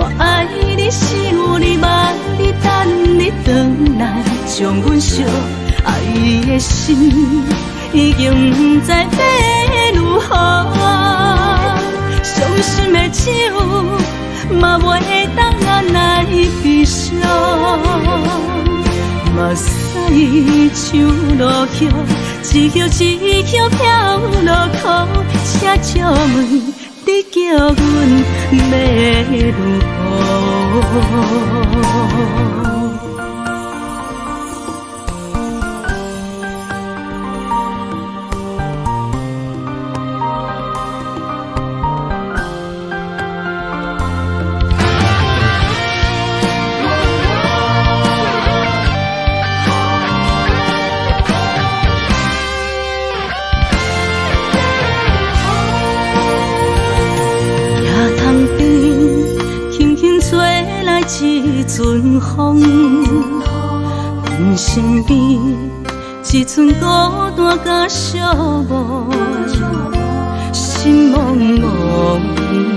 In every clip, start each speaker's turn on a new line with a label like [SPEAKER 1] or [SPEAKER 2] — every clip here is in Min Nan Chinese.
[SPEAKER 1] 我愛你，想你，夢你，等你轉來，將阮惜愛的心已經毋知欲如何，傷心的酒嘛袂當按來悲傷，目屎像落葉，一葉一葉飄落空，請借問你叫阮欲如何？一陣風，阮身邊一陣孤單佮寂寞，心茫茫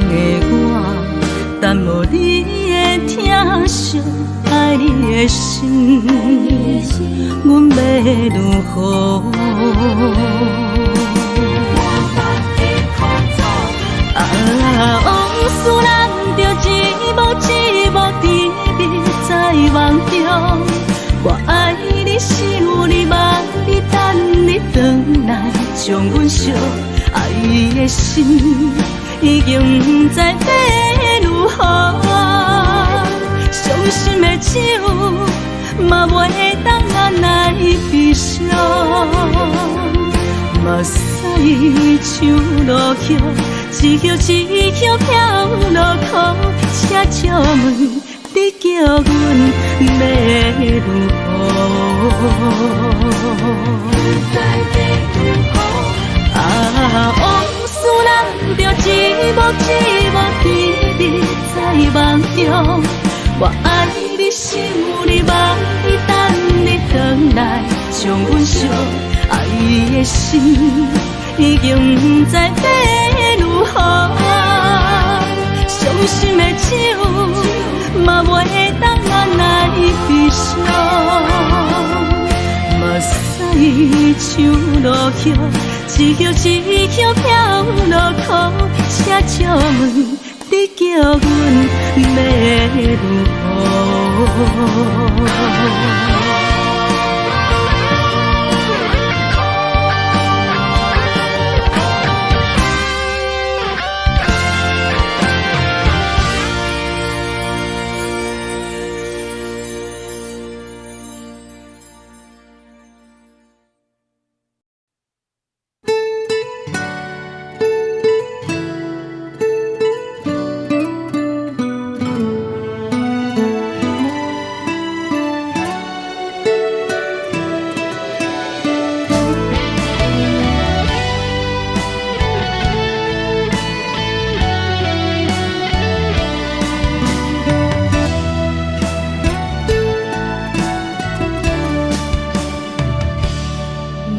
[SPEAKER 1] 的我，等無你的疼惜，愛你的心，阮欲如何？啊，往事人著一幕一幕甜蜜在夢中，我愛你，想你，夢你，等你轉來，將阮惜愛的心已經毋知欲如何，傷心的酒嘛袂當按來悲傷，目屎像落葉，一葉一葉飄落空，請借問你叫阮欲如何？啊，往事人著一幕一幕甜蜜在夢中，我愛你，想你，夢你，等你轉來，將阮惜愛的心已經毋知欲如何，傷心的酒嘛袂當按來悲傷，目屎像落葉，一葉一葉飄落空，請借問你叫阮欲如何？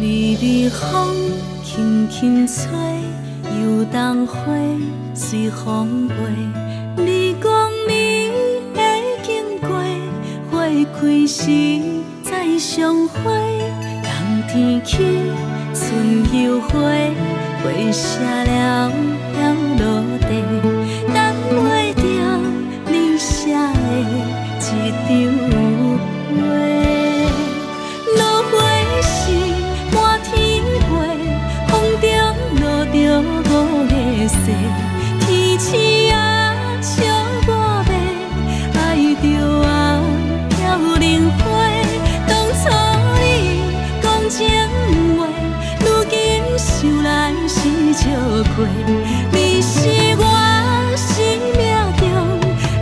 [SPEAKER 1] 微微風輕輕吹，油桐花隨風飛。你講你會經過，花開時再相會。冬天起，春又回，花謝了飄落地，等袂著你寫的這張批。落花時滿天飛，風中落著五月雪，天鼠仔笑我欲愛著啊飄零花。當初你講情話，如今想來是笑話，你是我生命中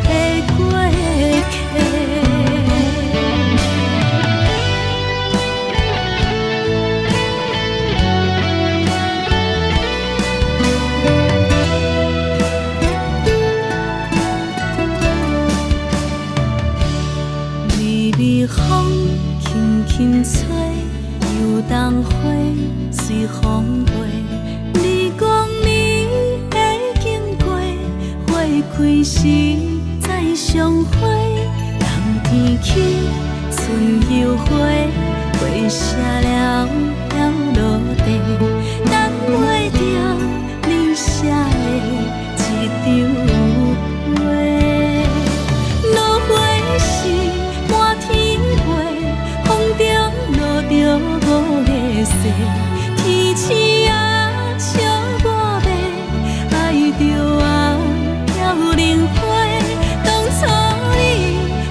[SPEAKER 1] 的過客。微微風輕輕吹，油桐花隨風飛。你講你會經過，花開時再相會，冬天起，春又花，花謝了了落地，等袂著你寫的一張批。落花是滿天飛，風中落著五月雪，天鼠仔笑我欲，愛著啊飄零花。當初你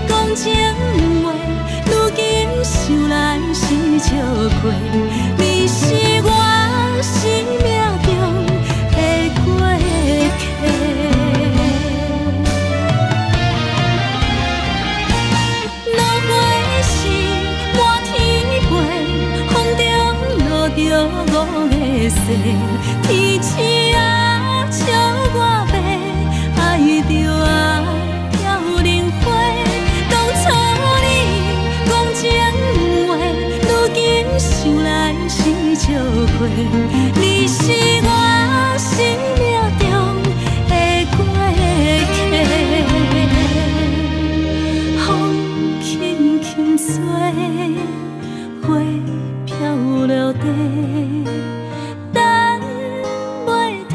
[SPEAKER 1] 講情話，如今想來是笑話，你是我生命中的過客。落花是滿天飛，風中落著五月雪，天鼠仔笑我欲，愛著啊飄零花。當初你講情話，如今想來是笑話，你是我生命中的過客。風輕輕吹，花飄落地，等袂著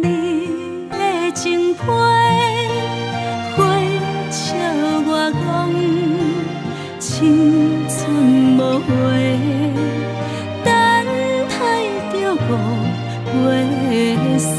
[SPEAKER 1] 你的情批，花笑我講青春無話，等待著五月雪。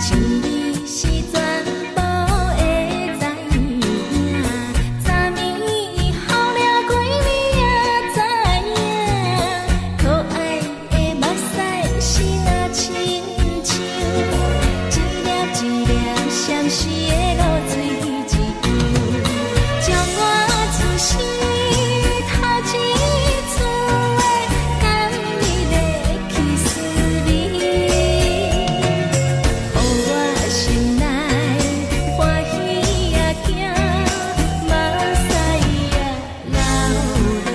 [SPEAKER 2] 像你是全部會知影，昨暝雨了規暝也知影，可愛的目屎是若親像一粒一粒閃爍的露水一樣，將我此生頭一次的甘蜜的去思味，予我心內歡喜也驚，目屎也流落。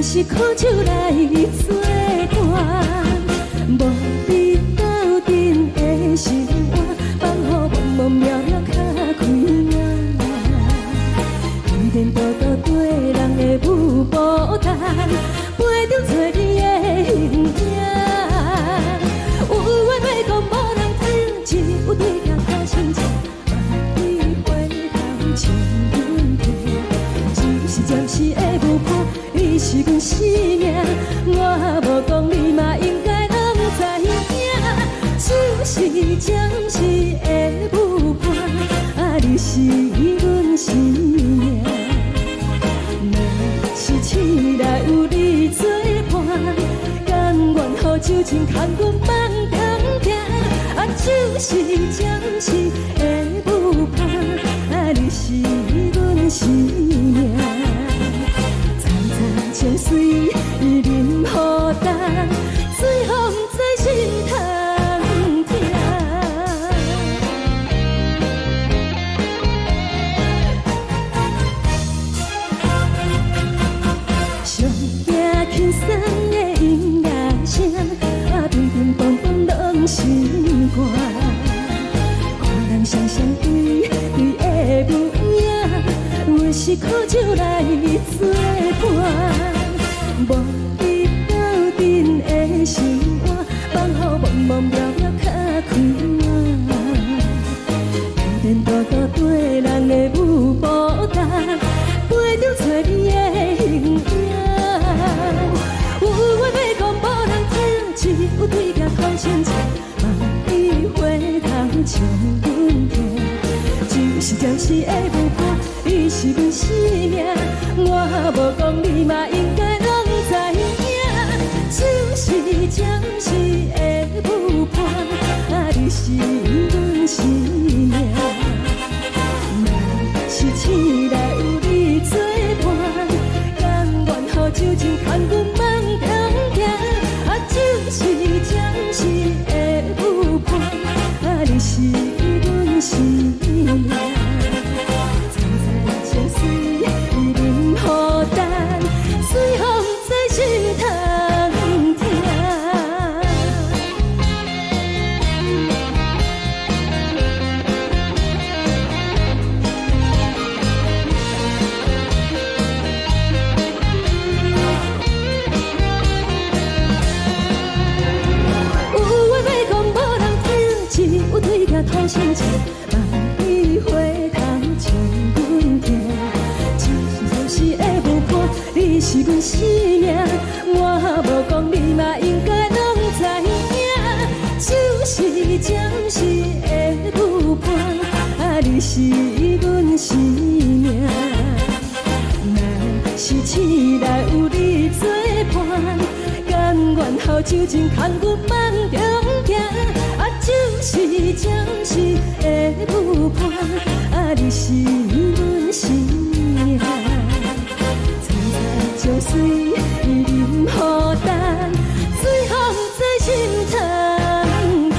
[SPEAKER 1] 是苦酒來做伴，無你鬥陣的生活，放予茫茫渺渺較開眼。天天倒倒對人的舞步單，陪著找你的形影。有話欲講無人聽，只有對鏡看親像，望你回頭笑阮聽。只是暫時的舞伴，你是阮生命，我無講你嘛應該攏知影。只是暫時的舞伴，啊，你是阮生命。若是醒來有你做伴，甘願予酒精牽阮夢中行。啊，只是暫時的舞伴，啊，你是阮生命。層層情隨淋雨重，水予毋知心通疼。上驚輕鬆的音樂聲，啊，乒乒乓乓攏心肝。看人雙雙對對的舞影，阮是苦酒來做伴，無你鬥陣的生活，放予茫茫渺渺較開眼。天天倒倒對人的舞步單，陪著找你的形影。有話欲講無人聽，只有對鏡看親像，望你回頭笑阮聽。只是暫時的舞伴，你是阮生命，我無講你嘛應該攏知影。只是暫時的舞伴，啊，你是阮生命。若是醒來有你做伴，甘願予酒精牽阮夢中行。啊，只是暫時的舞伴，啊，你是阮生命。層層情隨淋雨重，水予毋知心通疼。有話欲講無人聽，只有對鏡看親像，望你回頭笑阮聽。只是暫時的舞伴，你是阮生命，我無講你嘛應該攏知影。只是暫時的舞伴，啊，你是阮生命。若是醒來有你做伴，甘願予酒精牽阮夢中行。啊，只是暫時的舞伴，啊，你是阮生命。層層情隨淋雨重，水予毋知心通疼。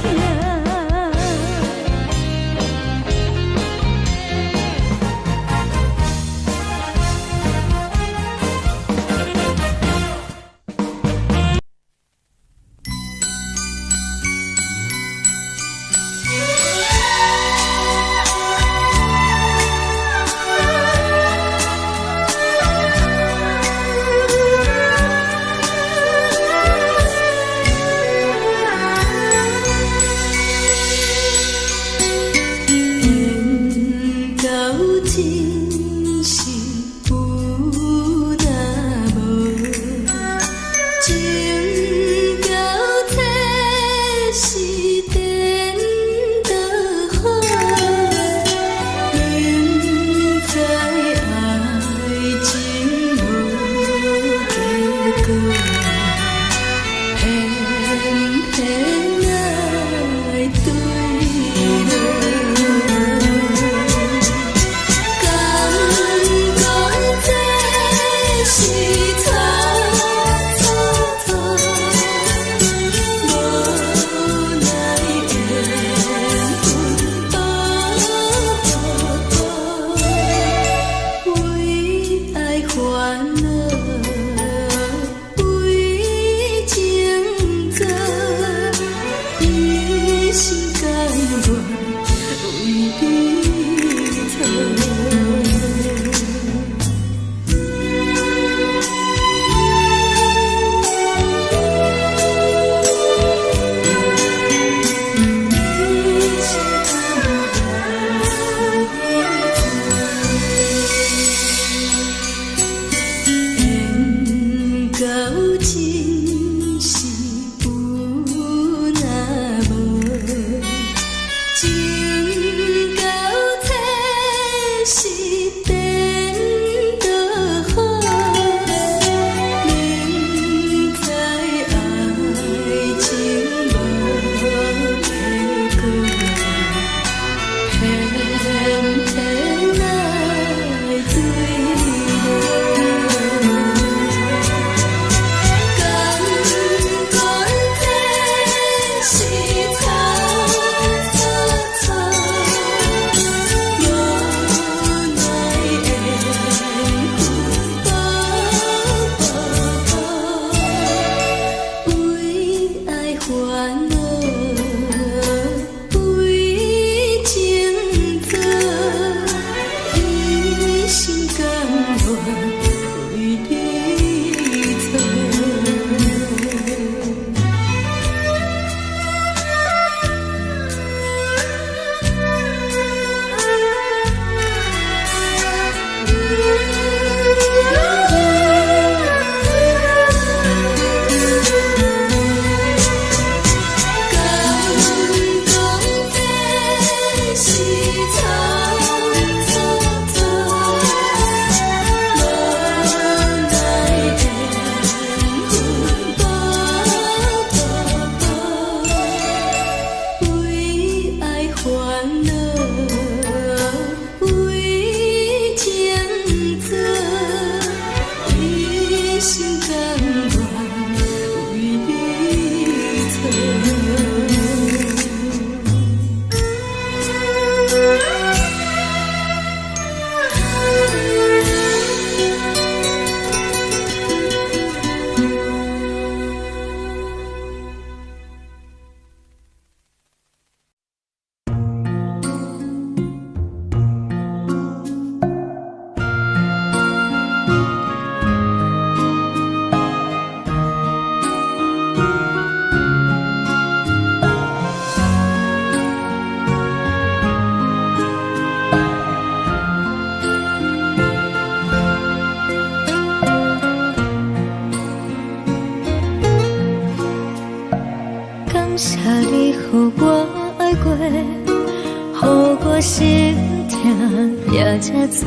[SPEAKER 1] 疼也這多。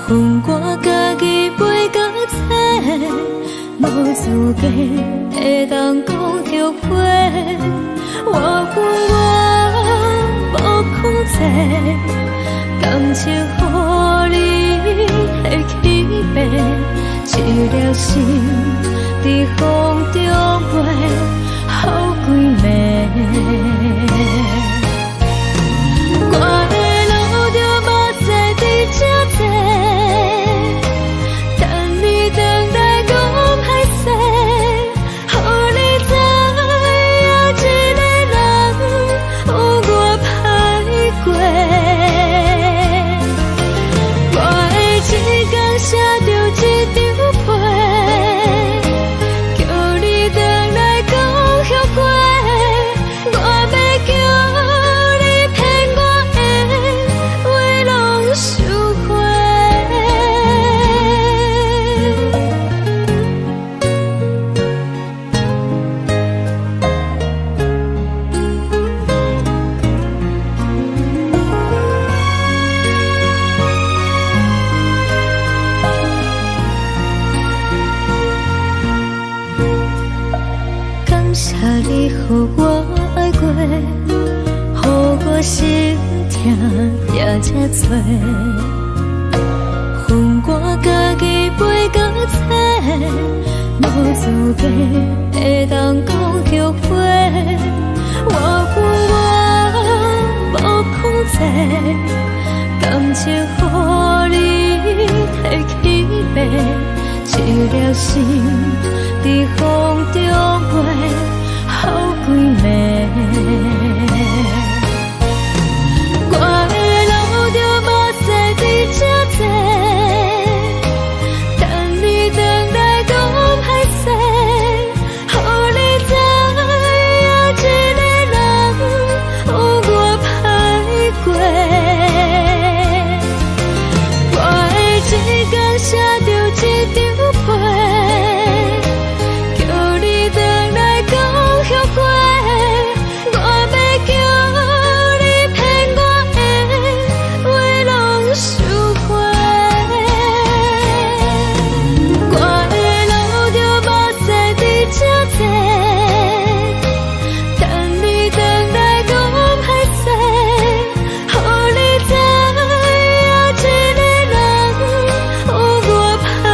[SPEAKER 1] 予我家己飞到册，無資格會當講後悔。我恨我無控制，感情予你提起爬，一粒心佇風中飛，予規暝。我會流著目屎佇這坐，等你轉來講歹勢，予你知影一个人有偌歹過。我會一工寫著一張批，叫你轉來講後悔。我欲叫你騙我的話攏收回。感謝你予我愛過，予我心疼也這多。予我家己飛到冊，無資格會當講後悔。我恨我無控制，感情予你提起爬，一粒心佇風中飛，予規暝。我會流著目屎佇這坐，等你轉來講歹勢，予你知影一個人有偌歹過。我會一工寫著一張批，叫你轉來講後悔。我欲叫你騙我的話攏收回。我會流著目屎佇這坐，等你轉來講歹勢，予你知影一個人有偌歹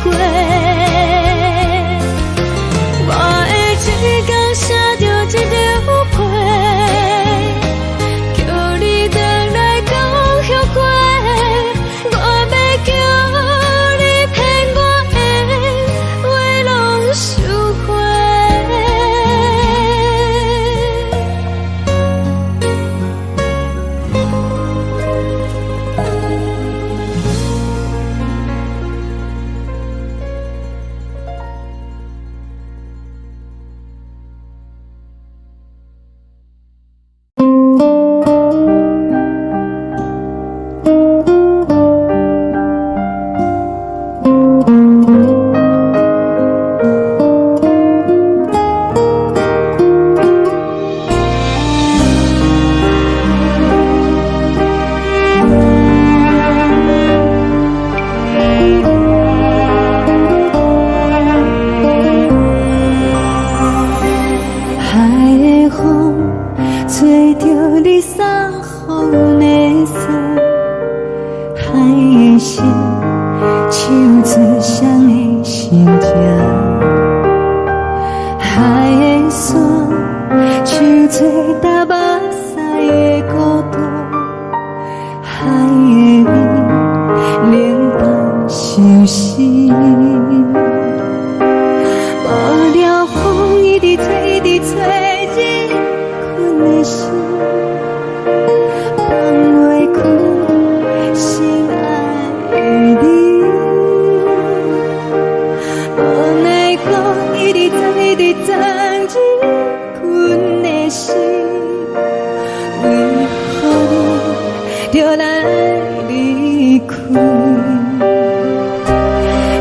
[SPEAKER 1] 過。我會一工寫著一張批，叫你轉來講後悔。我欲叫你騙我的話攏收回。
[SPEAKER 2] 海的風吹著你送予阮的衫，海的心唱出誰的心情，海的沙唱出流目屎的孤獨，海的味冷淡相思。無聊風一直吹，一直吹，入困的心，放袂開心愛的你。無奈風一直鑽，一直鑽入困的心，為何你著來離開？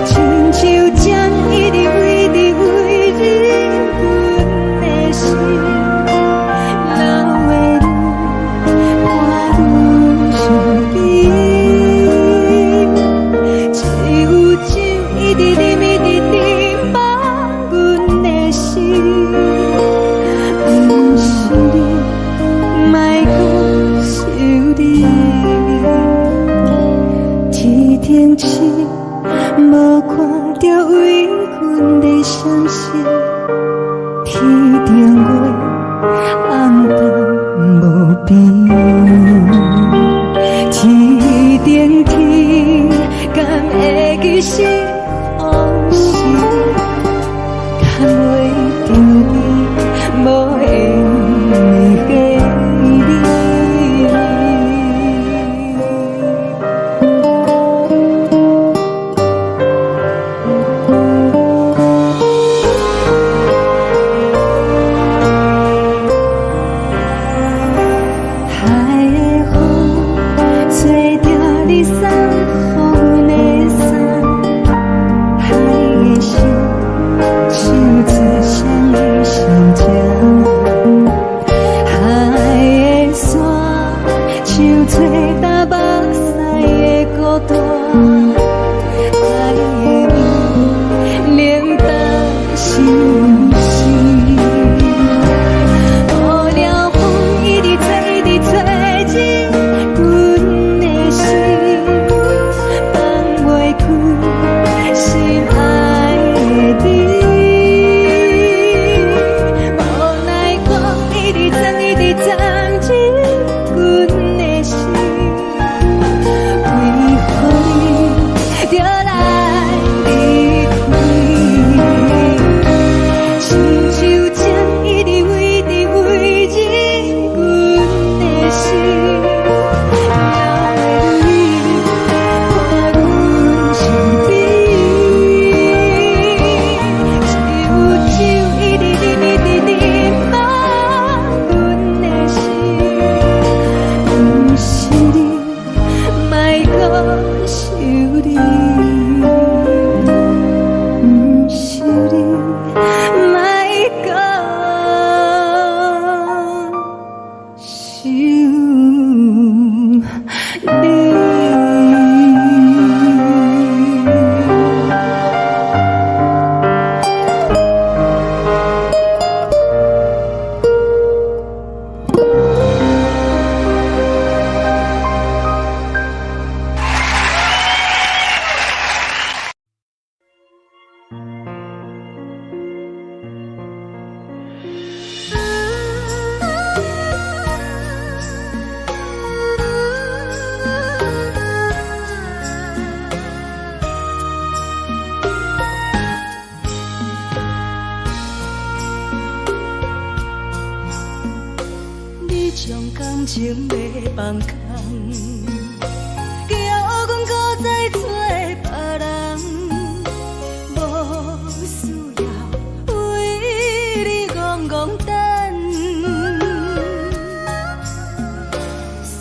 [SPEAKER 2] 親像針一直一直飛入阮的心，流會愈看愈
[SPEAKER 1] 停止，無看著為阮的傷心。天頂月暗淡無邊，天頂天敢會記是予時，牽袂著你無緣的彼你。海的風吹著你送予阮的衫，海的心唱出誰的心情，海的沙唱出東北西的孤單，海的味冷淡心事。無聊風一直吹，一直吹入阮的心，放袂開心愛的你。無奈風一直鑽，一直鑽入阮的心，為何你著來離開？親像情一直圍直圍入阮的心，哪會你看阮身邊？只有酒一直啉，一直啉滿阮的心，毋是你，莫閣想你，毋是你，莫閣想你。
[SPEAKER 3] 你將感情欲放空，叫阮閣再找別人，無需要為你戇戇等，思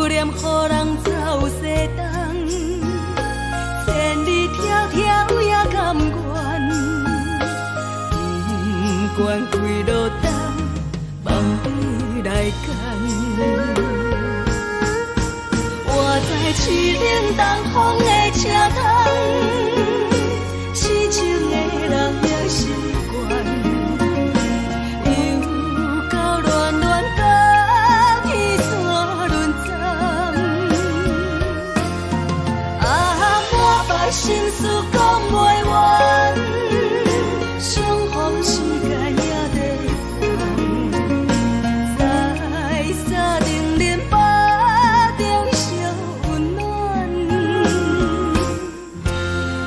[SPEAKER 3] 念予人走西東，千里迢迢也甘願，不管幾落冬，放你來揀。我在凄冷東風的車窗，痴情的人也習慣，又到暖暖甲天山轮转，啊，满腹心事講袂完，相逢時間也在轉，在三重林腹中相溫暖，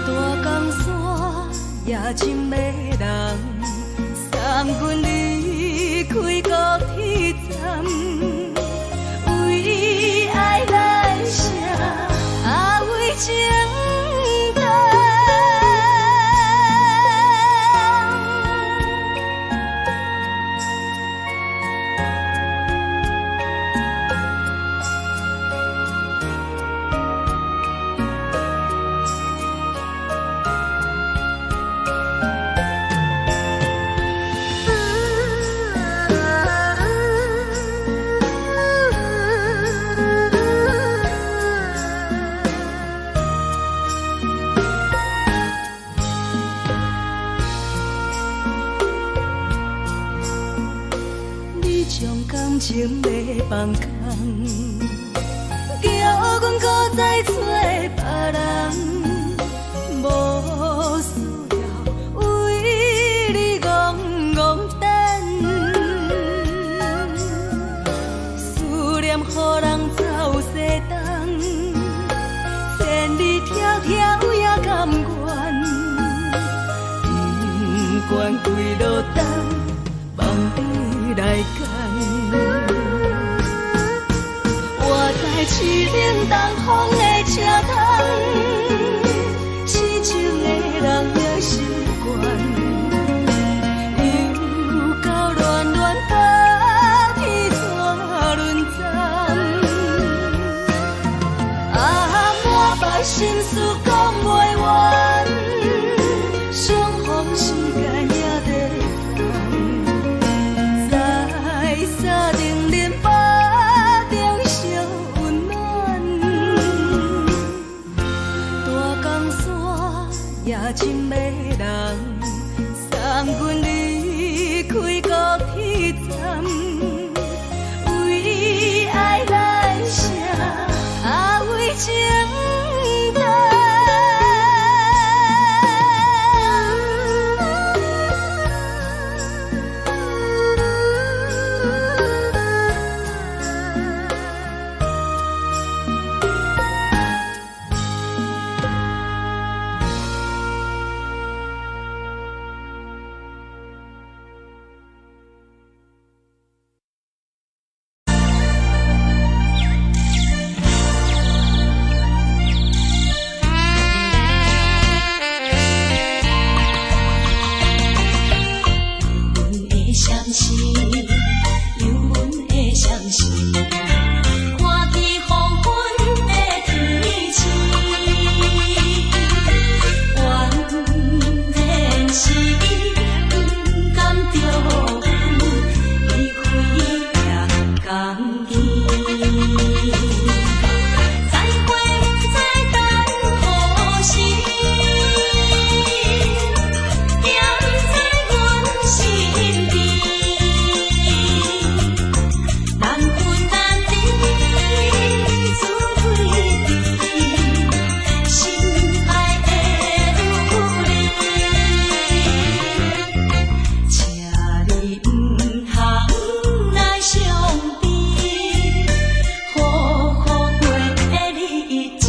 [SPEAKER 3] 大江山也真迷人，送阮離開高鐵站，為愛來寫，啊為情等。你將感情欲放空，叫阮閣再找別人。疼也甘願，不管幾落冬，放你來揀。我在凄冷東風的車窗，痴情的人也習慣。又到暖暖冬天怎輪轉？啊，满腹心事講袂完，相逢時間也短暫，在三重林巴中相溫暖。大江山也真迷人，送阮離開高鐵站，為愛來寫，啊為情等。
[SPEAKER 1] 阮的相思，有阮的相思，看见黃昏的天星，原來是伊不甘著阮離開也共去。再會不知等何時，惦在阮身邊，難分難離，滋味甜，心愛的女兒，請你毋通來傷悲，好好過日子。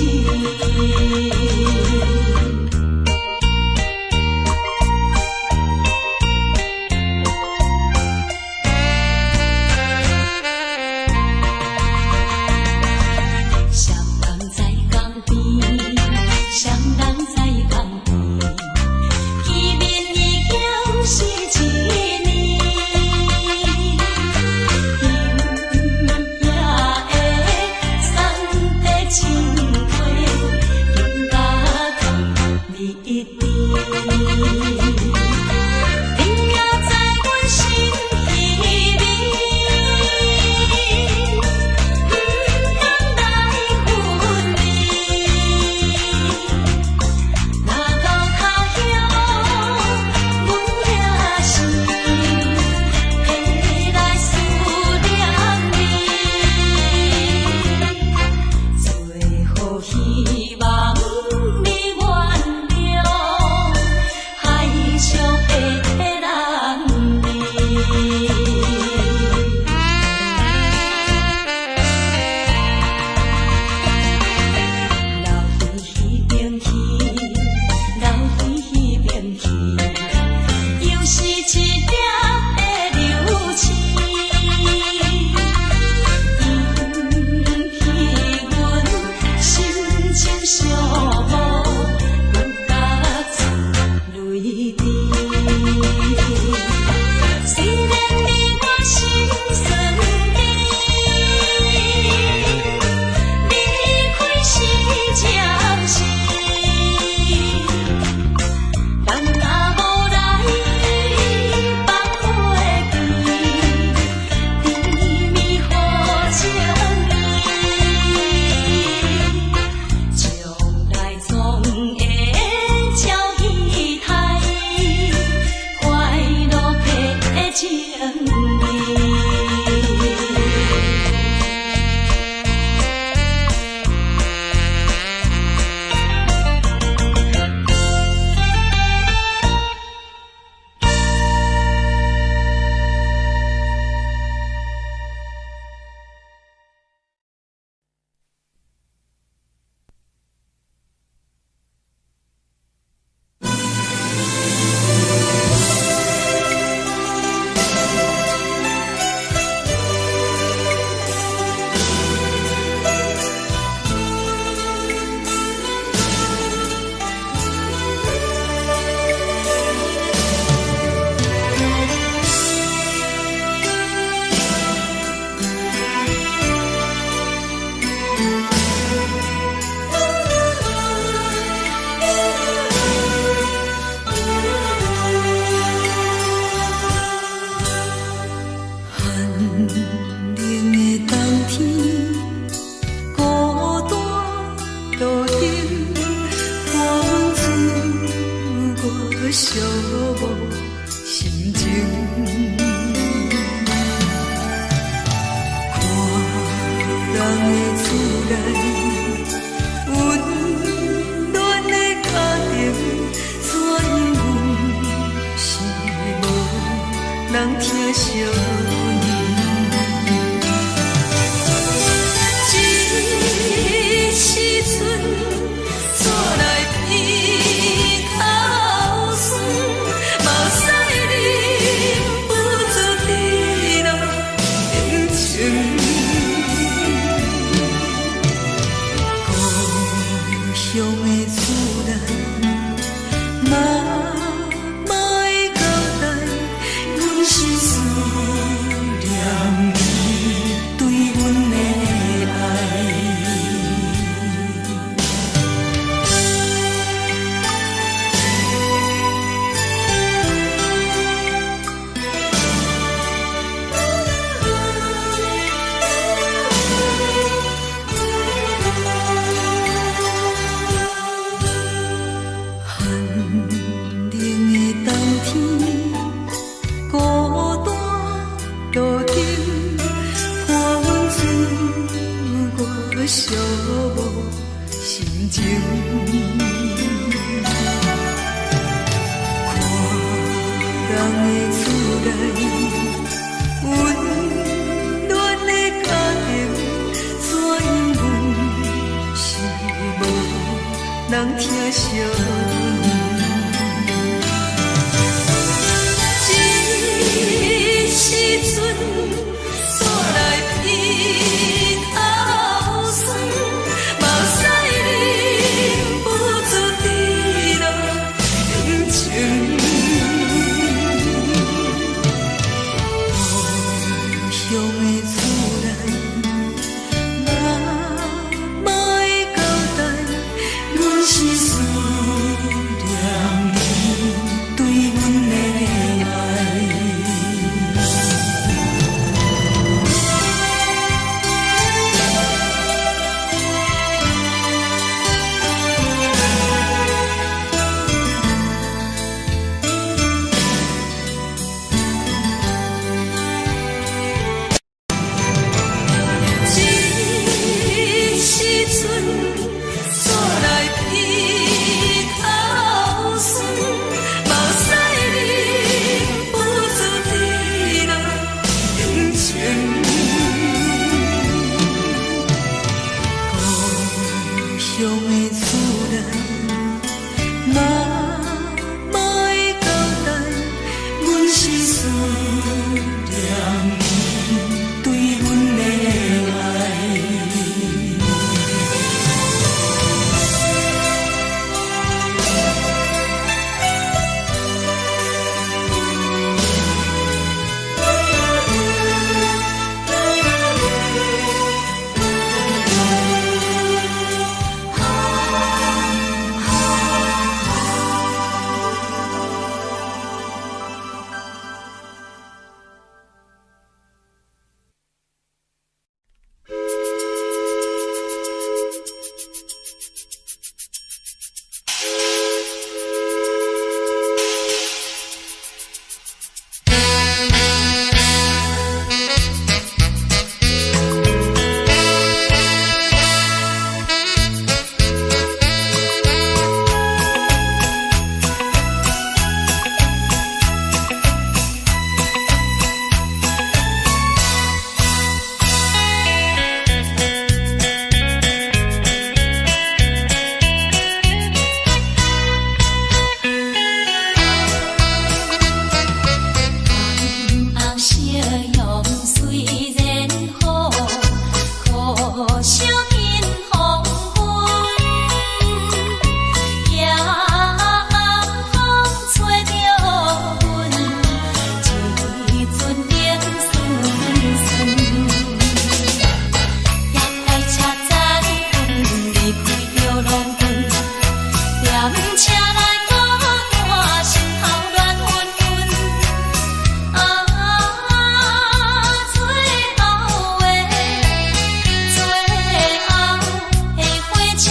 [SPEAKER 1] 雙人在江邊，雙人在江邊，見面已經是一年。今夜的三地情話，更加甜蜜甜。你也在阮心彼邊，毋通來分離。若到他鄉，阮也是會來思念你。最後希望你原諒海上的男兒。留伫彼邊去，留伫彼邊去，又是一粒的流星，引起阮心情寂寞，阮甲出淚滴。雖然你我心酸甜，離開是暫時，咱若無來放袂記，甜蜜好情意，將
[SPEAKER 3] 路燈，伴阮自我寂寞心情。看人的厝內，溫暖的家庭，怎樣阮是無人疼惜阮。這時陣，煞來鼻頭酸，目屎忍不住滴落眼睛。故鄉的厝內，媽媽的交代，阮是思念伊對阮的愛。寒冷的冬天，孤單路燈，伴阮自我寂寞心情。看人的厝內，溫暖的家庭，怎樣阮是無人疼惜阮。這時陣，煞來鼻頭酸，目屎忍不住滴落眼睛。故鄉的厝內，媽媽的交代，阮是思念伊對阮的愛。這時陣，煞來鼻頭酸，目屎忍不住滴落眼睛。故鄉的厝內，媽媽的交代，阮是思念伊對阮的愛。
[SPEAKER 2] 紅夕陽雖然好，可惜見黃昏。夜暗風吹著阮，一陣冷酸酸。夜來車載阮離開著農村，踮車內孤單，心頭亂紛紛。啊，最後的最後的火車。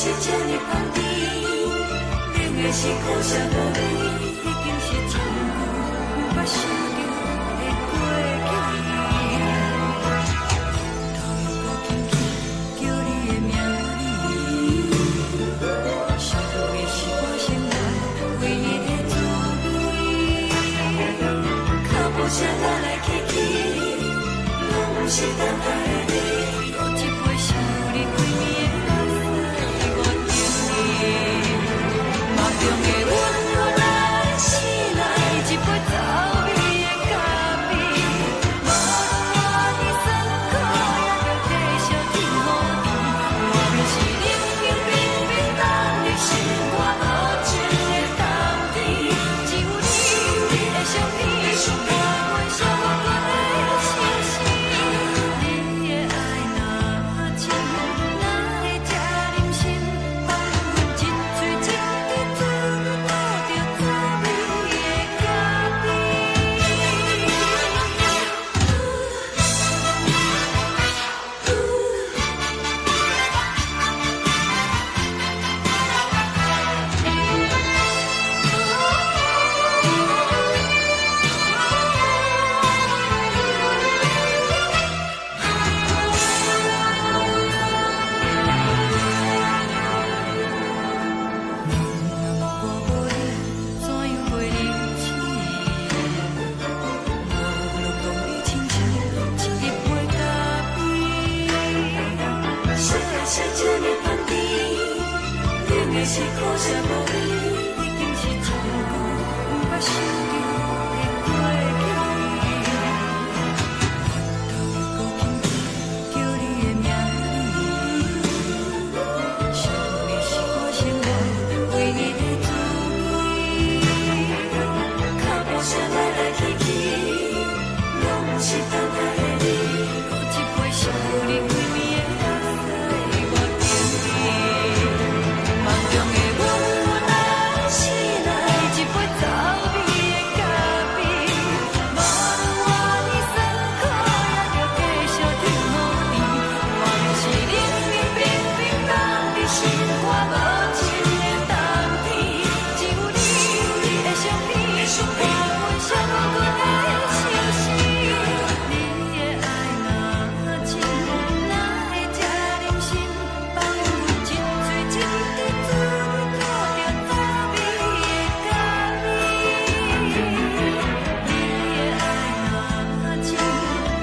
[SPEAKER 3] 是這呢香甜，冷的是苦澀無味，已經是真久毋捌想著的過去。頭又閣輕輕叫你的名字，想的是我生活唯一的滋味。腳步聲來來去去，攏毋是等待的你。閣一杯想你規暝的目屎，我敬你。夢中的阮來醒來，一杯走味的咖啡，無論偌尼酸苦，也著繼續天雨甜。外面是冷冷冰冰凍入心肝無情的冬天，只有你的相片，伴阮寂寞的相思。你的愛若深，哪會這忍心放阮一喙一滴水吐著滋味的咖啡？若我無你，怎樣過日子？無論當你親像一杯咖啡。誰是這呢香甜，冷的是苦澀無味，已經是真久毋捌想著的過去。頭又閣輕輕叫你的名字，想的是我生活唯一的滋味。腳步聲來來去去，攏毋是等待的你。閣一杯想你規暝的目屎，我敬你。夢中的阮來醒來，一杯走味的咖啡，無論偌尼酸苦，也著繼續天雨甜。外面是冷冷冰冰凍入心肝無情的冬天，只有你的相片，伴阮寂寞的相思。你的愛若深，哪會這忍心放阮一喙一滴水吐著滋味的咖啡？你的愛若深，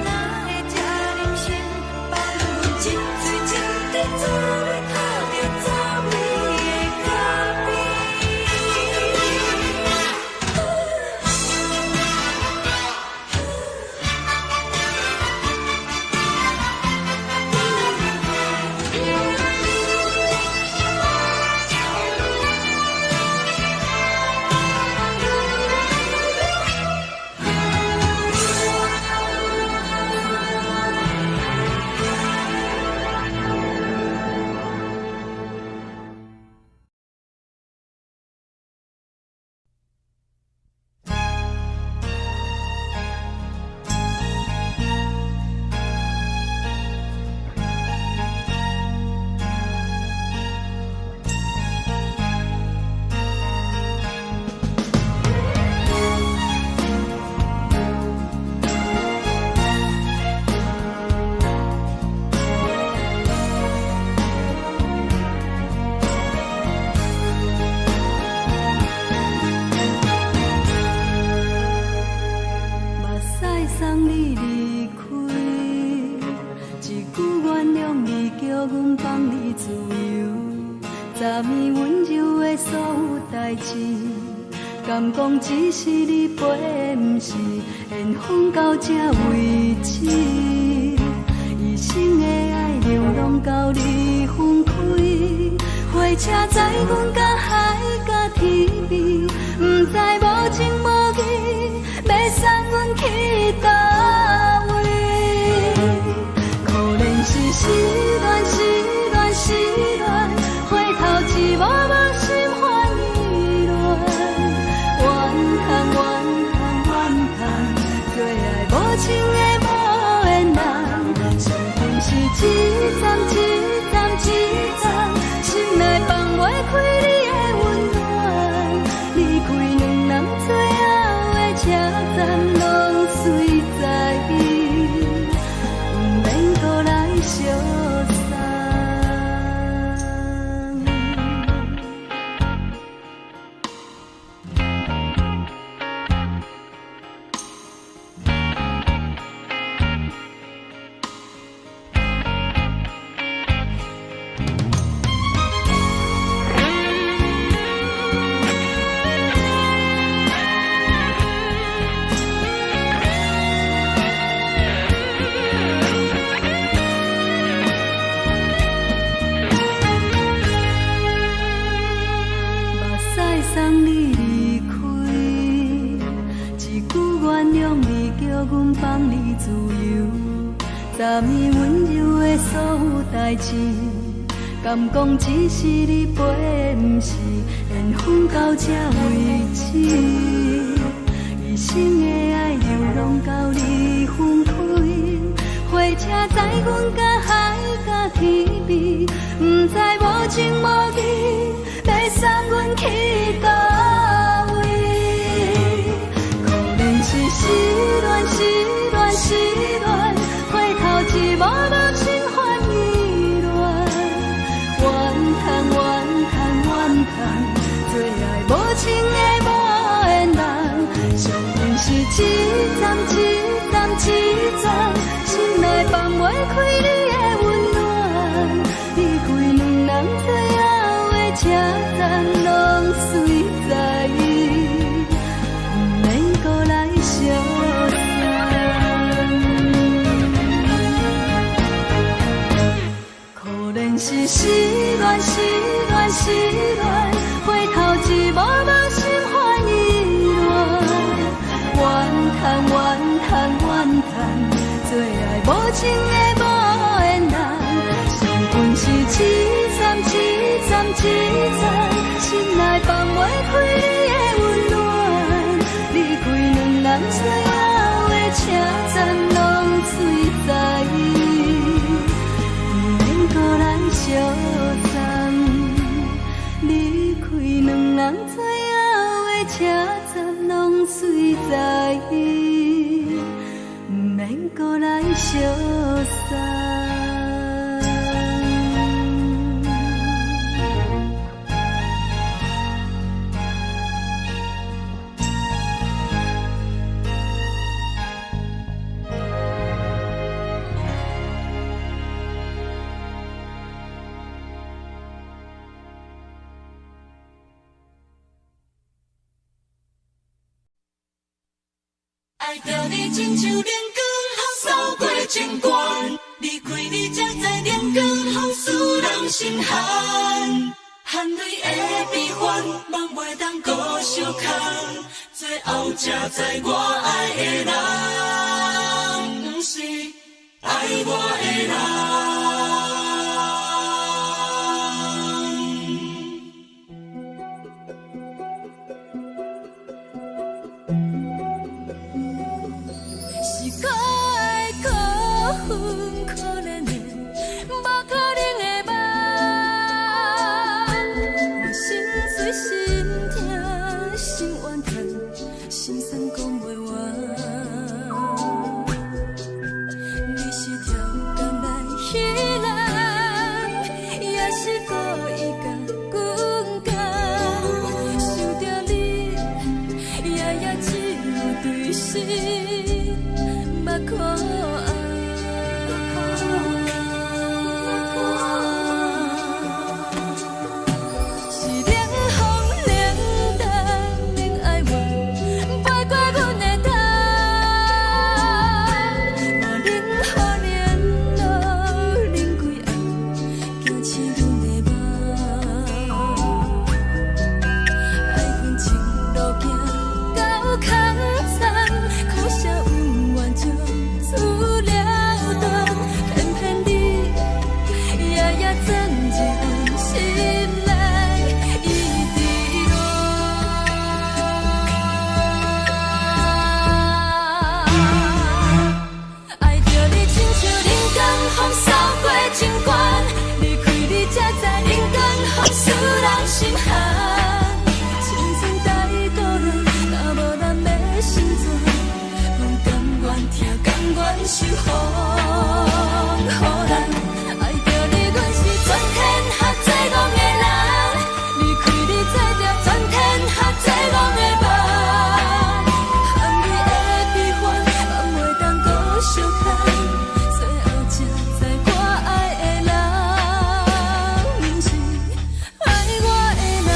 [SPEAKER 3] 哪會這忍心放阮一喙一滴水吐著滋味的咖啡？目屎送你離開，一句原諒你，叫阮放你自由。昨暝溫柔的所有代誌，敢講只是你陪的，毋是緣分到這為止。一生的愛流浪到你分開，火車載阮到海角天邊，毋知無情無義，欲送阮去佗位？可憐是失戀，失戀，失戀，回頭一幕幕心煩意亂。怨嘆怨嘆怨嘆，做愛無情的無緣人，注定是一站一站一站，心內。
[SPEAKER 1] 昨暝溫柔的所有代誌，敢講只是你陪的，毋是緣分到這為止。一生的愛流浪到你分開，火車載阮甲海甲天邊，毋知無情無義，欲送阮去佗位。可憐是失戀，失戀，失戀，回頭一幕幕心煩意亂。怨嘆怨嘆怨嘆，做愛無情的無緣人，相逢是一站一站一站，心內放袂開你的溫暖。離開兩人最後的車站，攏隨在伊，毋免閣來相送。可憐是失戀，失戀，失戀，回頭一幕幕心煩意亂。怨嘆怨嘆怨嘆，做愛無情的無緣人，相逢是一站一站一站，心內放袂開你的溫暖。離開兩人最後的車站，攏隨在伊，毋免閣來相送。離開兩人最後的車站，攏隨在伊，毋免閣來相送。
[SPEAKER 3] 愛著你親像冷光風掃過情關，離開你才知冷光風使人心寒。汗淚的悲歡，夢袂當閣相牽，最後才知我愛的人，毋是愛我的人。
[SPEAKER 1] 是可愛可恨可憐的，無可能的夢。我心碎心疼心怨嘆，心酸講袂完。你是超工來彼人，也是故意共阮講。想著你，夜夜只有對心目苦紅。是冷風冷淡冷哀怨，飞過阮的頭。我冷雨冷露冷規暗，驚醒阮的夢。愛恨情路行到空残，苦涩恩怨从此了斷，偏偏你夜夜鑽入阮心內，一直戀。愛著你親像冷光風掃過情關，離開你才知冷光風使人心寒。青春帶倒落，若無咱欲成全，阮甘願疼，甘願受風雨難。愛著你，阮是全天下最戇的人，離開你做著全天下最戇的夢。含淚的悲歡，放袂當閣相牽，最後才知我愛的人，毋是愛我的人。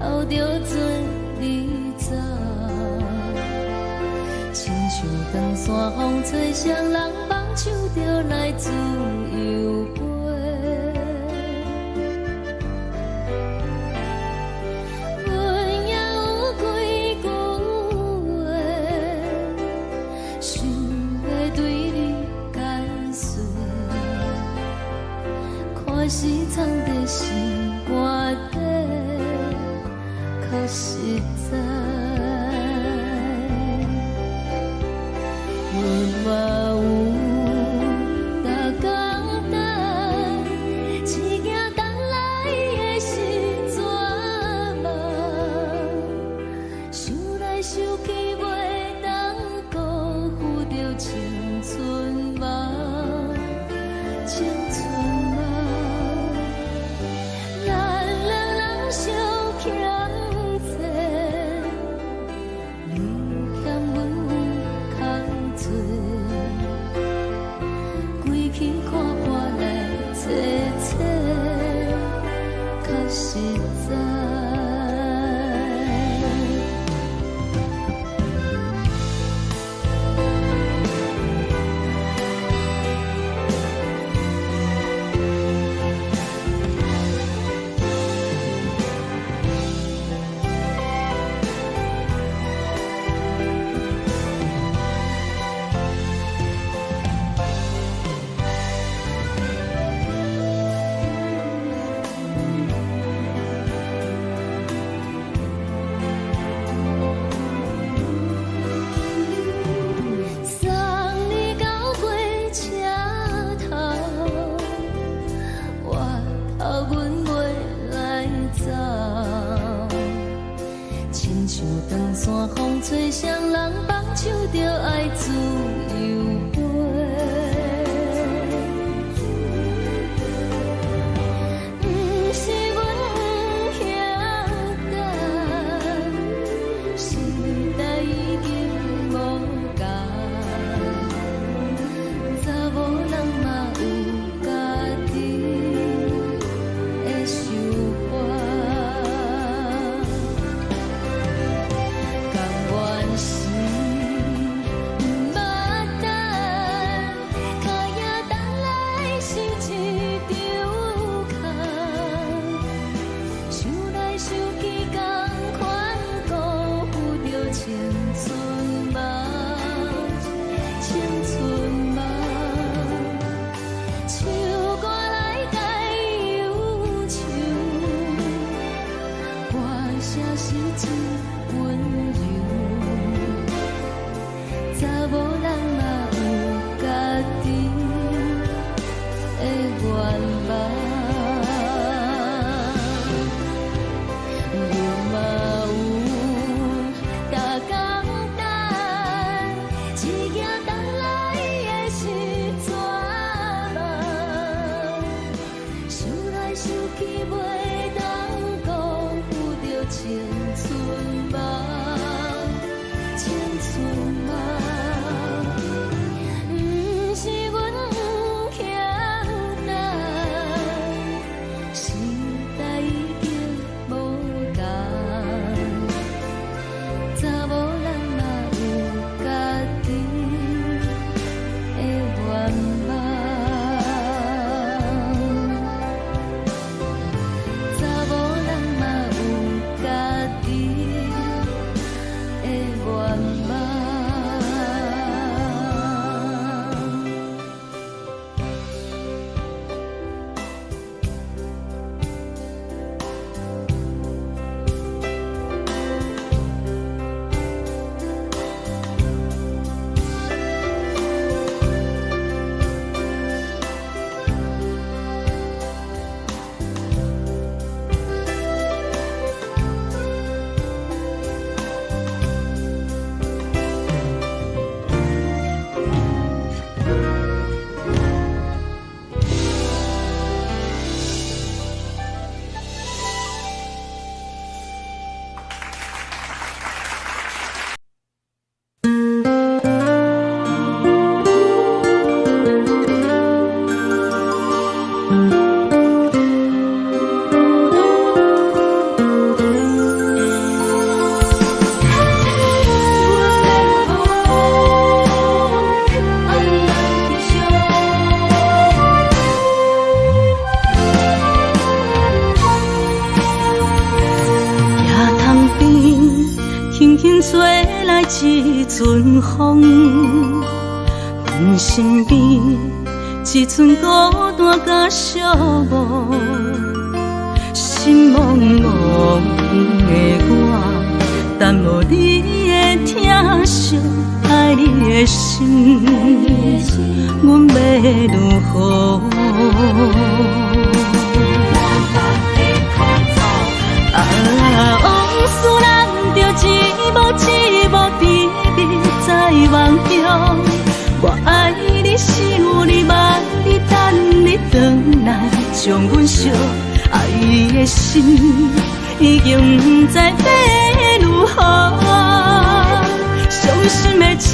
[SPEAKER 1] 頭著做你走。親像長山風吹，啥人放手就來自由飛。阮也有幾句話，想欲對你解釋，看是藏佇心肝底，較實在。阮嘛有逐工等，只驚等來的是絕望。想來想去，袂當辜負著青春夢，青春夢。咱兩人相欠債，你欠阮有較濟，規氣看破來找找，較實在。送你到火車頭，我頭阮袂來走。親像長山風吹，啥人放手就愛自由飛。毋是阮不曉等，時代已經無仝，查某人嘛有家己的想法。甘願是毋捌等，跤影等來是一場空。想來想去，仝款辜負著青春夢，青春夢。唱歌來解憂愁，歌聲是真溫柔。查某人嘛有家己的願望。阮嘛有逐工等，只驚等來的是絕望。想來想去，袂當辜負著青春夢，輕輕吹來一陣風，阮身邊一陣孤單佮寂寞，心茫茫的我，等無你的疼惜，愛你的心，阮欲如何？啊，往事難著一幕一幕甜蜜在夢中。我愛你，想你，望你，等你轉來，將阮惜愛的心已經毋知欲如何。傷心的酒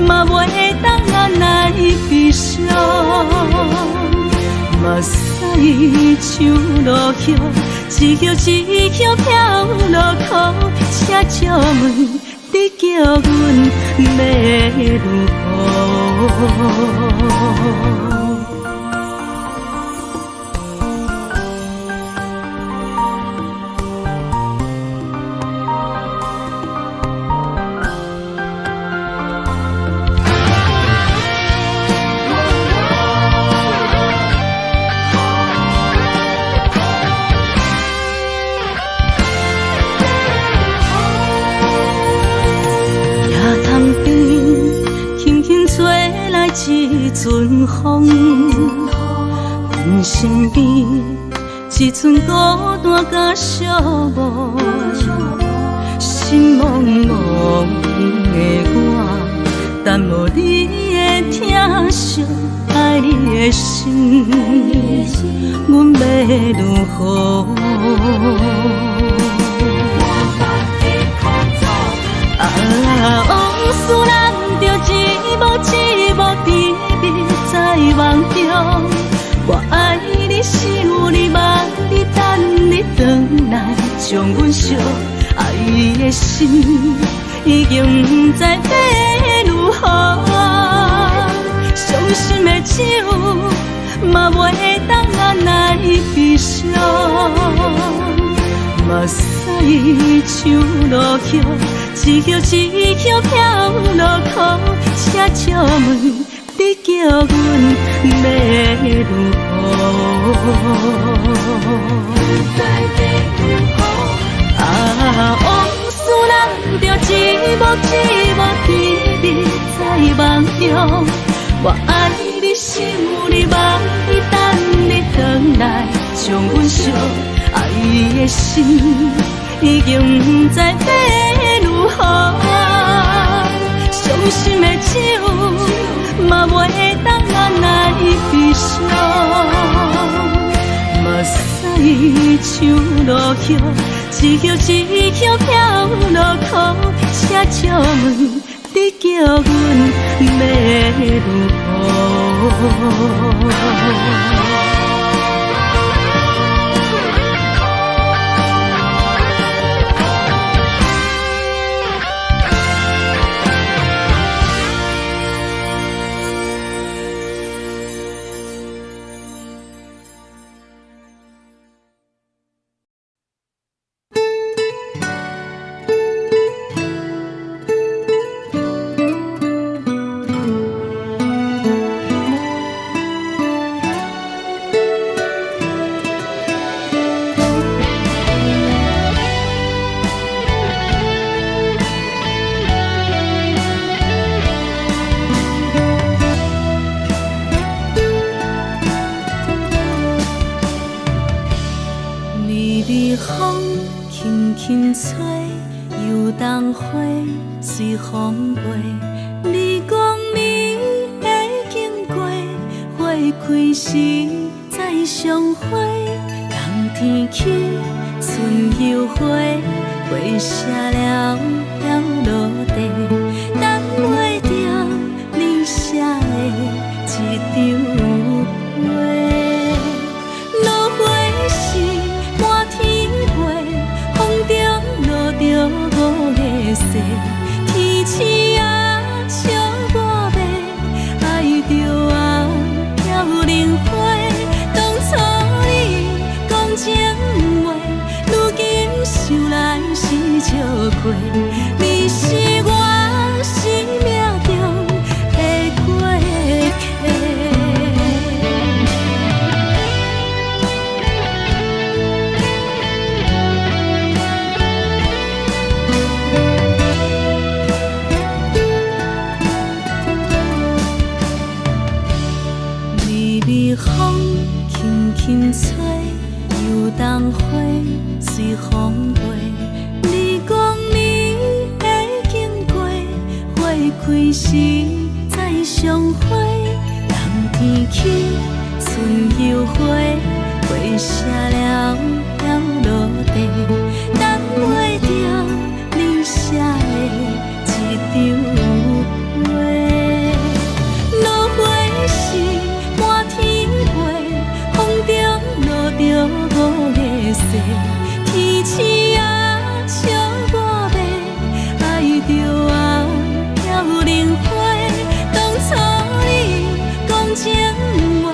[SPEAKER 1] 嘛袂當來悲傷。目屎像落雨，一葉一葉飄落苦，請借問你叫阮欲如何？夜潭邊，輕輕吹來一陣風，阮身邊一陣孤單佮寂寞，心茫茫的我，等無你的疼惜，愛你的心，阮欲如何？啊，往事難著一幕一幕甜蜜在夢中。我愛你，想你，望你，等你轉來，將阮惜愛的心已經毋知欲如何。傷心的酒嘛袂當來悲傷。目屎像落雨，一葉一葉飄落苦，請借問你叫阮欲如何？啊，往事難著一幕一幕甜蜜在夢中。我愛你，想你，望你，等你轉來，將阮惜愛的心已經毋知欲如何。傷心的酒嘛袂當來悲傷。目屎像落雨，一葉一葉飄落苦，請借問你叫阮欲如何？微微風輕輕吹，油桐花隨風飛。你講你會經過，花開時再相會。冬天起，春又回，花謝了飄落地，等袂著你寫的這張批。落花時滿天飛，風中落著五个雪，天鼠仔笑我欲愛著啊飄零花。當初你講情話，如今想來是笑話。過。你是我生命中的過客。微微風輕輕吹，油桐花隨風飛。你講你會經過，花開時再相會。冬天起，春又回，花謝了飄落地，等袂著你寫的這張批。落花時滿天飛，風中落著五个誓，天星仔笑我欲，愛著啊飄零花。當初你講情話，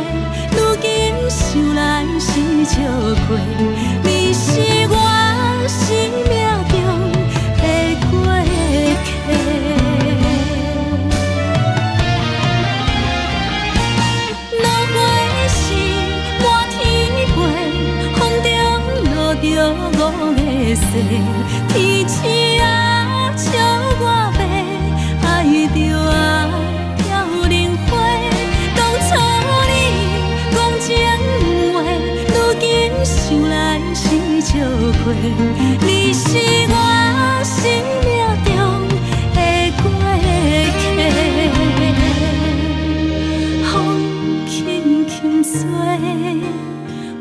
[SPEAKER 1] 如今想來是笑話。你是我生命中的過客。落花時滿天飛，風中落著五个誓，天星仔笑我欲，愛著啊飄零花。當初你講情話，如今想來是笑話。你是我生命中的過客。風輕輕吹，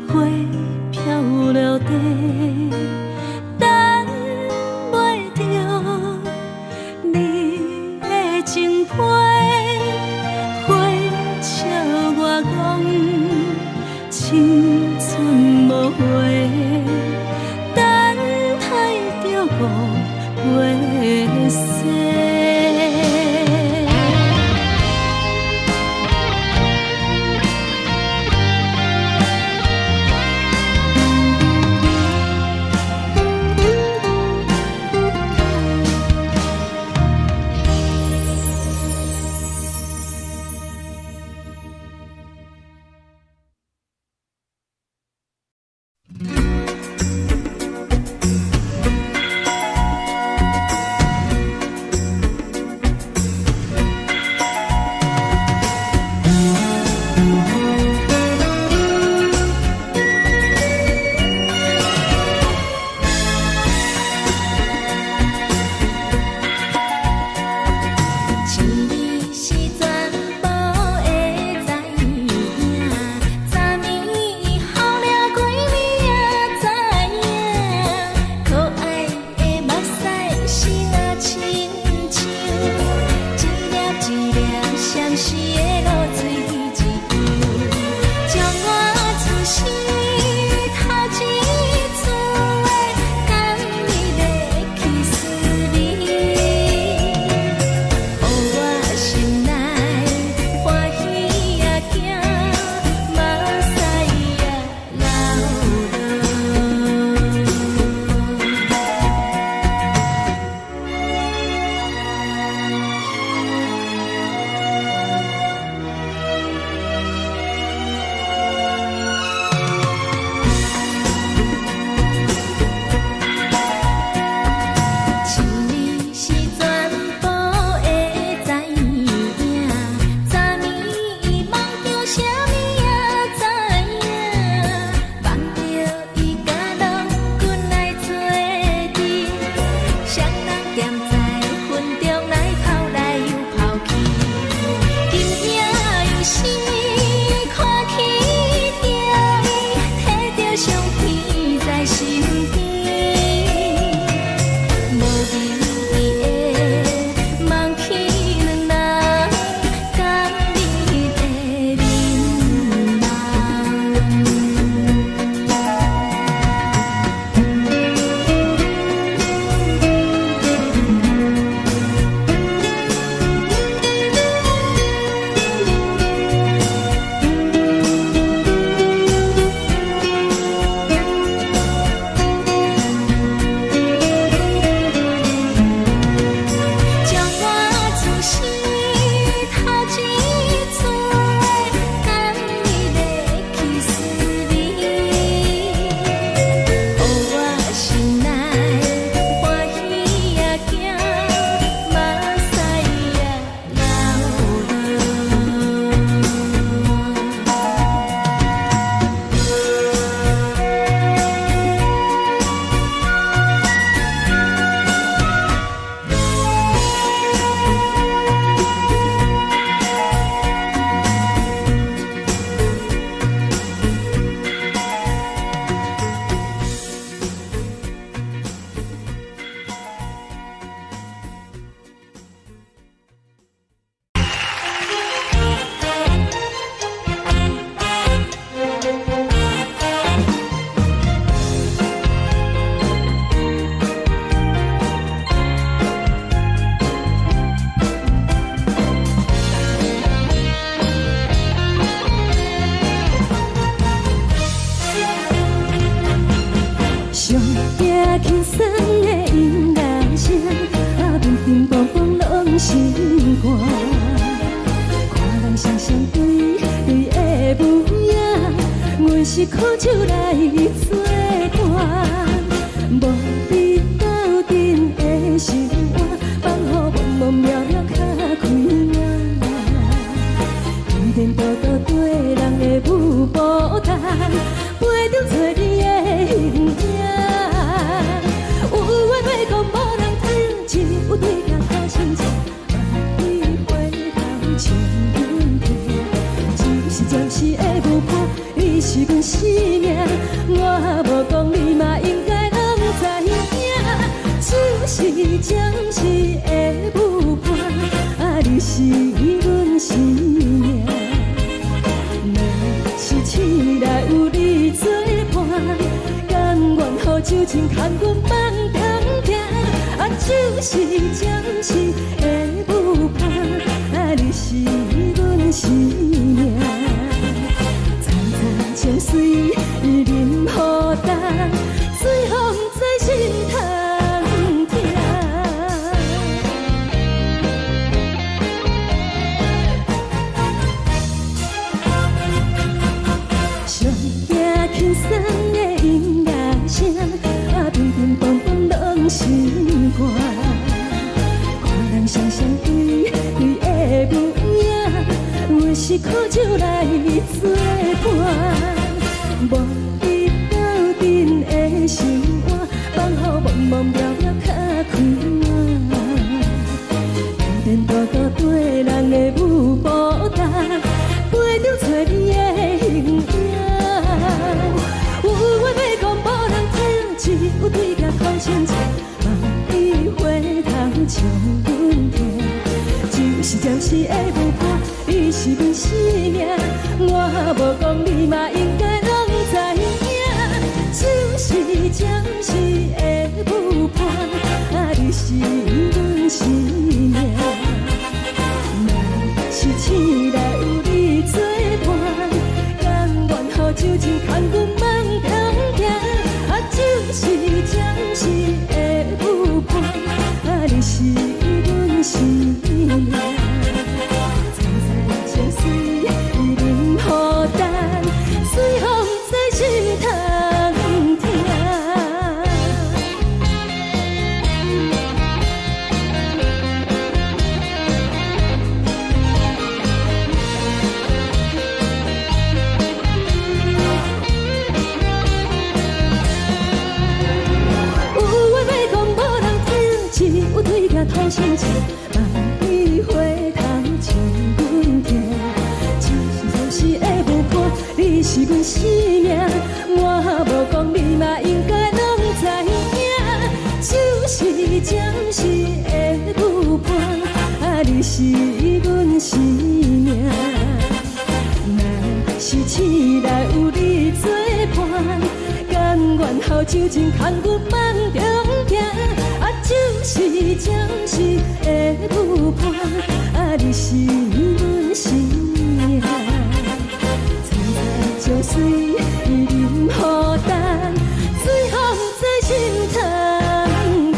[SPEAKER 1] 花飄落地，等袂著你的情批。花笑我講青春無話，等待著五月。驚輕鬆的音樂聲，啊，乒乒乓乓攏心肝。看人雙雙對對的舞影，阮是苦酒來做伴，無比鬥陣的生活，放予茫茫渺渺較開眼。天天倒倒對人的舞步動，陪著找你的形影。有緣袂講無人聽，只有對鏡看親像，萬里回頭像阮聽。只是暫時的舞伴，你是阮生命，我無講你嘛應該攏知影。只是暫時的舞伴，啊，你是阮生命。若是醒來有你做伴，甘願予酒精牽阮放通行。啊，只是暫時的舞伴，啊，你是阮生命。層層情隨淋雨重，水予毋知心通疼。上驚輕鬆的音樂聲，啊，乒乒乓乓攏心肝。看人雙雙對對的舞影，阮是苦酒來做伴，無比鬥陣的生活，放予茫茫渺渺較開眼。天天倒倒對人的舞步動，陪著找你的形影。有話欲講無人聽，只有對鏡看親像，萬里回頭像阮聽。只是暫時的舞伴，你是阮生命，我無講你嘛應該攏知影。只是暫時的舞伴，啊，你是阮生命。若是醒來有你做伴，甘願予酒精牽阮放通行。啊，只是暫時的舞伴，啊，你是阮生命。層層情隨淋雨重，水予毋知心通疼。有話欲講無人聽，只有對鏡吐親像，萬里回頭像阮聽。只是暫時的舞伴，你是阮生命，我無講你嘛應該攏知影。只是暫時的舞伴，啊，你是阮生命。若是醒來有你做伴，甘願予酒精牽阮放中行。啊，只是暫時的舞伴，啊，你是阮生命。層層情隨淋雨重，水予毋知心通疼。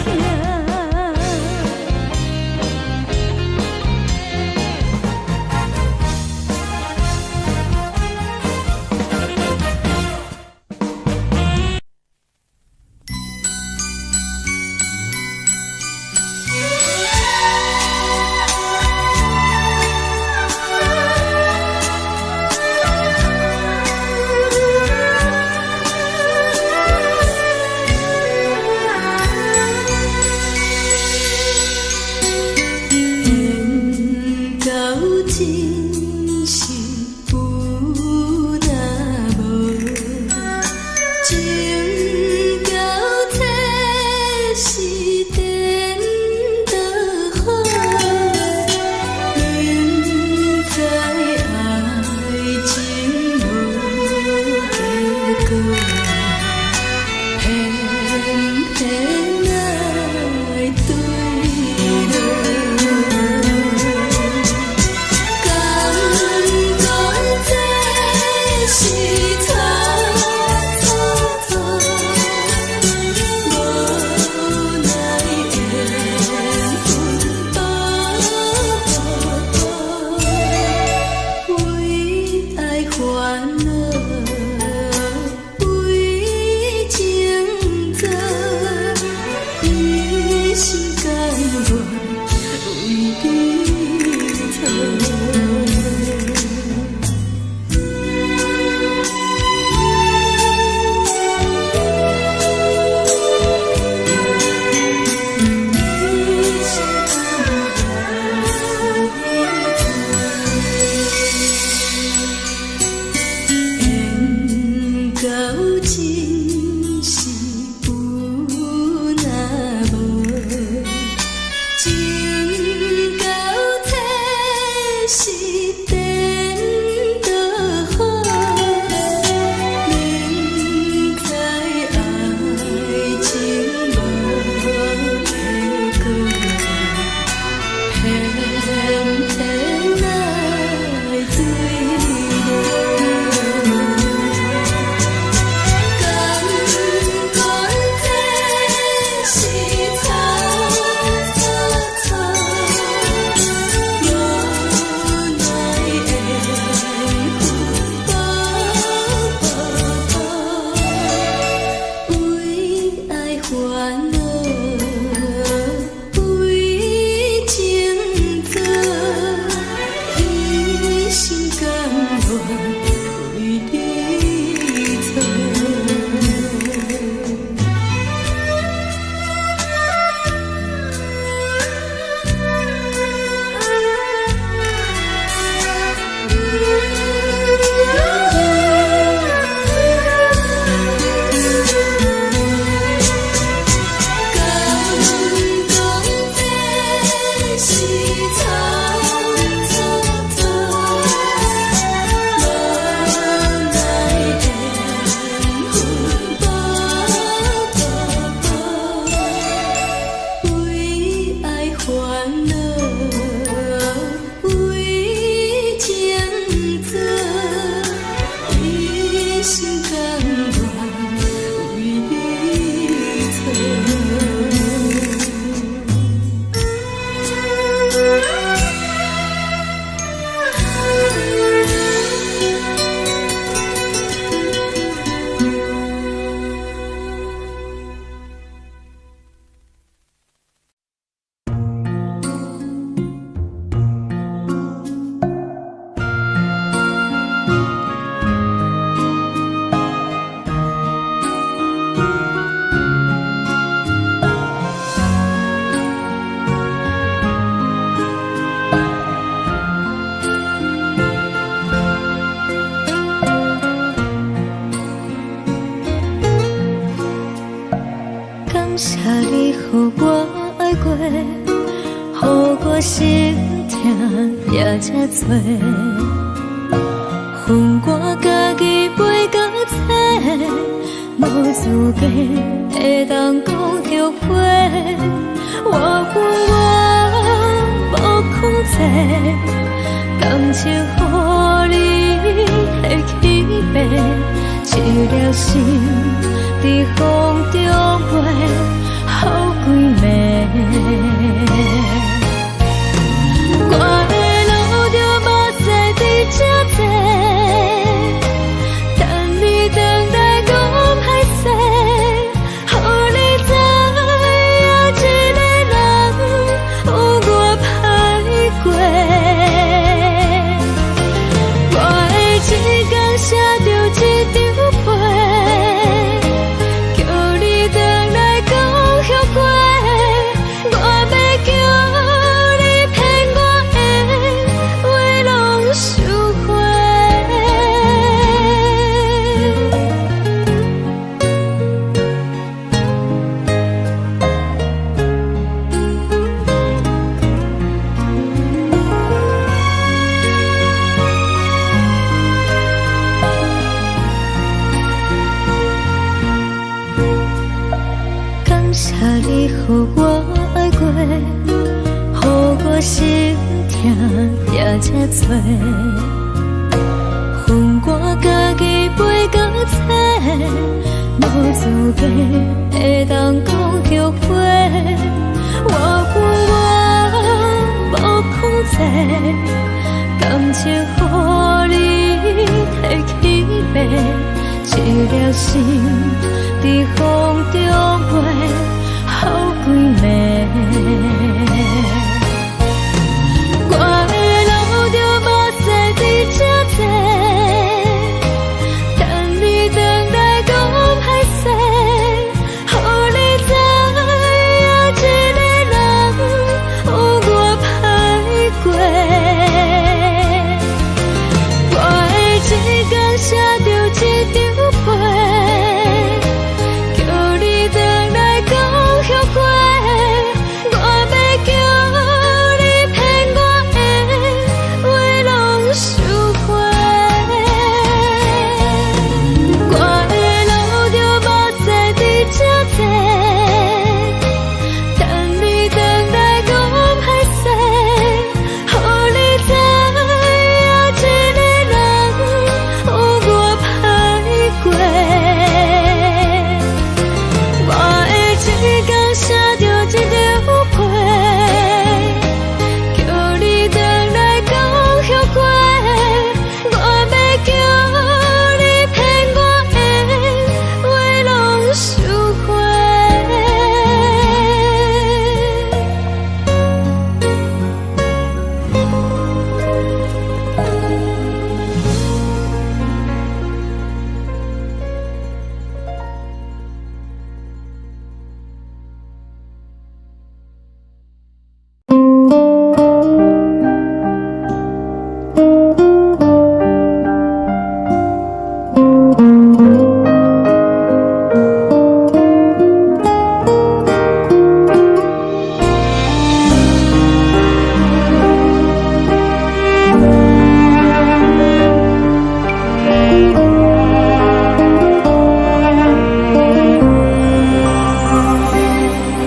[SPEAKER 1] 你予我愛過，予我心疼也這多。予我家己飛到找，無資格會當講後悔。我有我無控制，感情予你提起爬，一粒心佇風中飛，予規暝。我會流著目屎佇這坐，等你轉來講歹勢，予你知影一個人有偌歹過。我會一工寫著一張批，叫你轉來講後悔。我欲叫你騙我的話攏收回。感謝你予我愛過，予我心疼也這多。予我家己飛到找，無資格會當講後悔。我有我無控制，感情予你提起爬，一粒心佇風中飛，予規暝。我會流著目屎佇這坐，等你轉來講歹勢，予你知影一個人有偌歹過。我會一工寫著一張批，叫你轉來講後悔。我欲叫你騙我的話攏收回。我會流著目屎佇這坐，等你轉來講歹勢，予你知影一個人有偌歹過。我會一工寫著一張批，叫你轉來講後悔。我欲叫你騙我的話攏收回。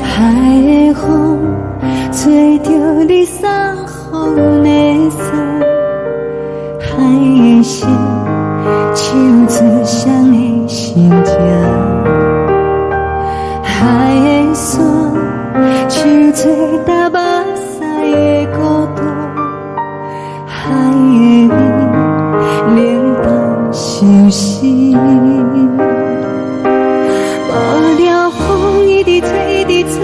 [SPEAKER 3] 海的風吹著你送予阮的衫，海的聲唱出誰的心情，海的沙唱出踏目屎的孤獨，海的雨冷凍相思。無聊風一直吹，一直吹，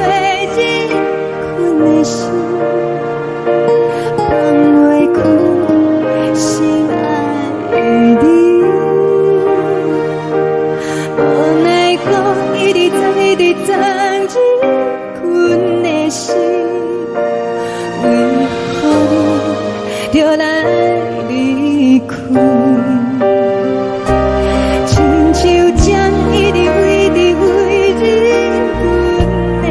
[SPEAKER 3] 入困的心，放袂開心愛的你。無奈風一直鑽，一直鑽入困的心，為何你著來離開？親像針一直為，一直為入阮的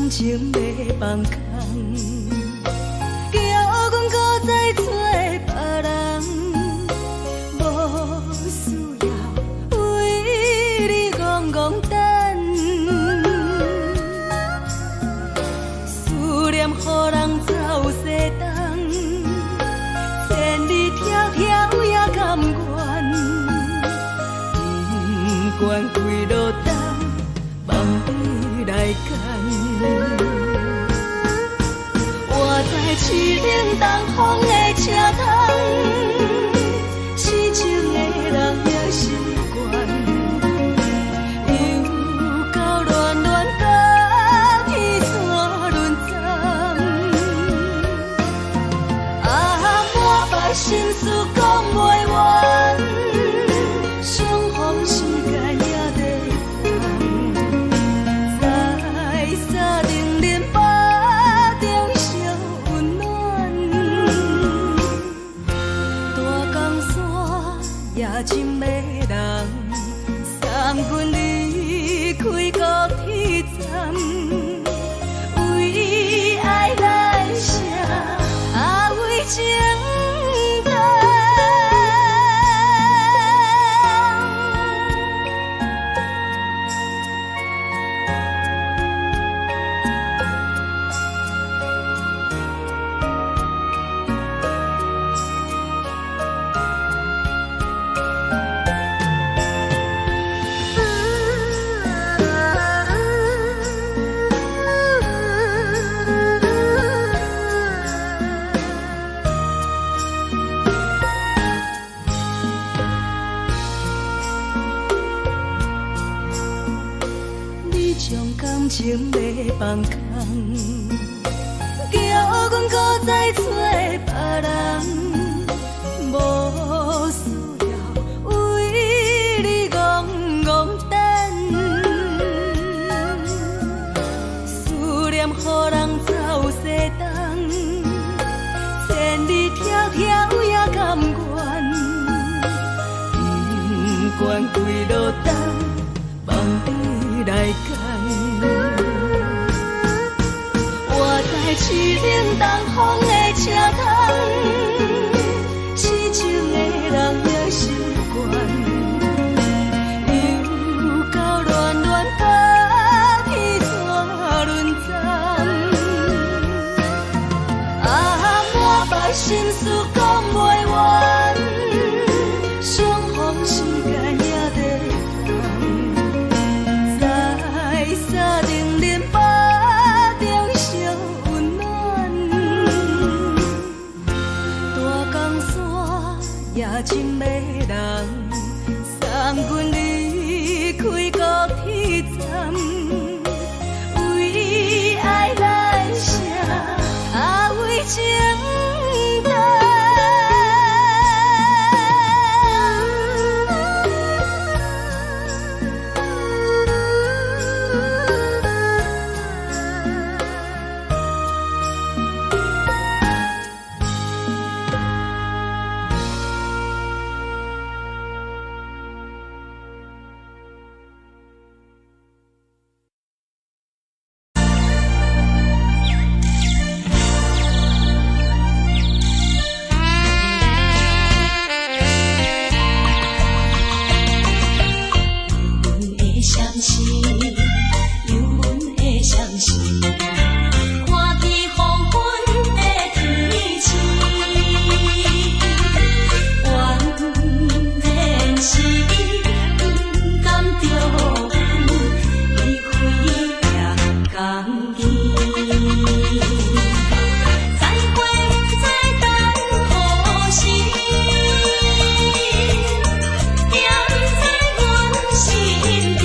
[SPEAKER 3] 感情欲放空，叫阮閣再揣別人，無需要為你戇戇等，思念予人走西東，千里迢迢也甘願，不管幾落冬，放你來揀。活在凄冷東風的車窗，痴情的人也習慣，又到戀戀甲天山輪站。啊，满腹心事講袂完，相逢時間也在等，在三重林腹中相溫暖。大江山也真迷人，送阮離開高鐵站，為愛來寫，啊為情等。你將感情欲放空，叫阮閣再揣別人，無需要為你戇戇等，思念予人走西東，千里迢迢也甘願，不管幾落冬，放你來揀。活在凄冷東風的車窗，痴情的人也習慣，又到戀戀甲天山輪站。啊，滿腹心事講袂完，相逢時間也在等，在三重林腹中相溫暖。大江山也真迷人，送阮離開高鐵站，為愛來寫，啊為情等。
[SPEAKER 1] 阮的相思，有阮的相思，看见黃昏的天星，原來是伊不甘著阮，伊飛也共去。再會不知等何時，惦在阮身邊。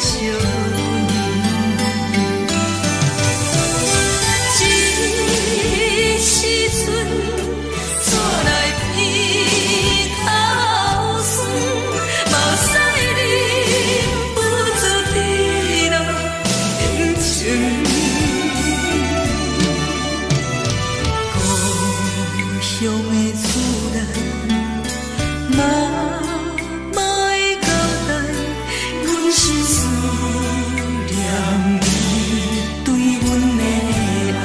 [SPEAKER 3] 惜你。這時陣，煞來鼻頭酸，目屎忍不住滴落眼睛。故鄉的厝內，媽媽的交代，阮是思念你對阮的愛。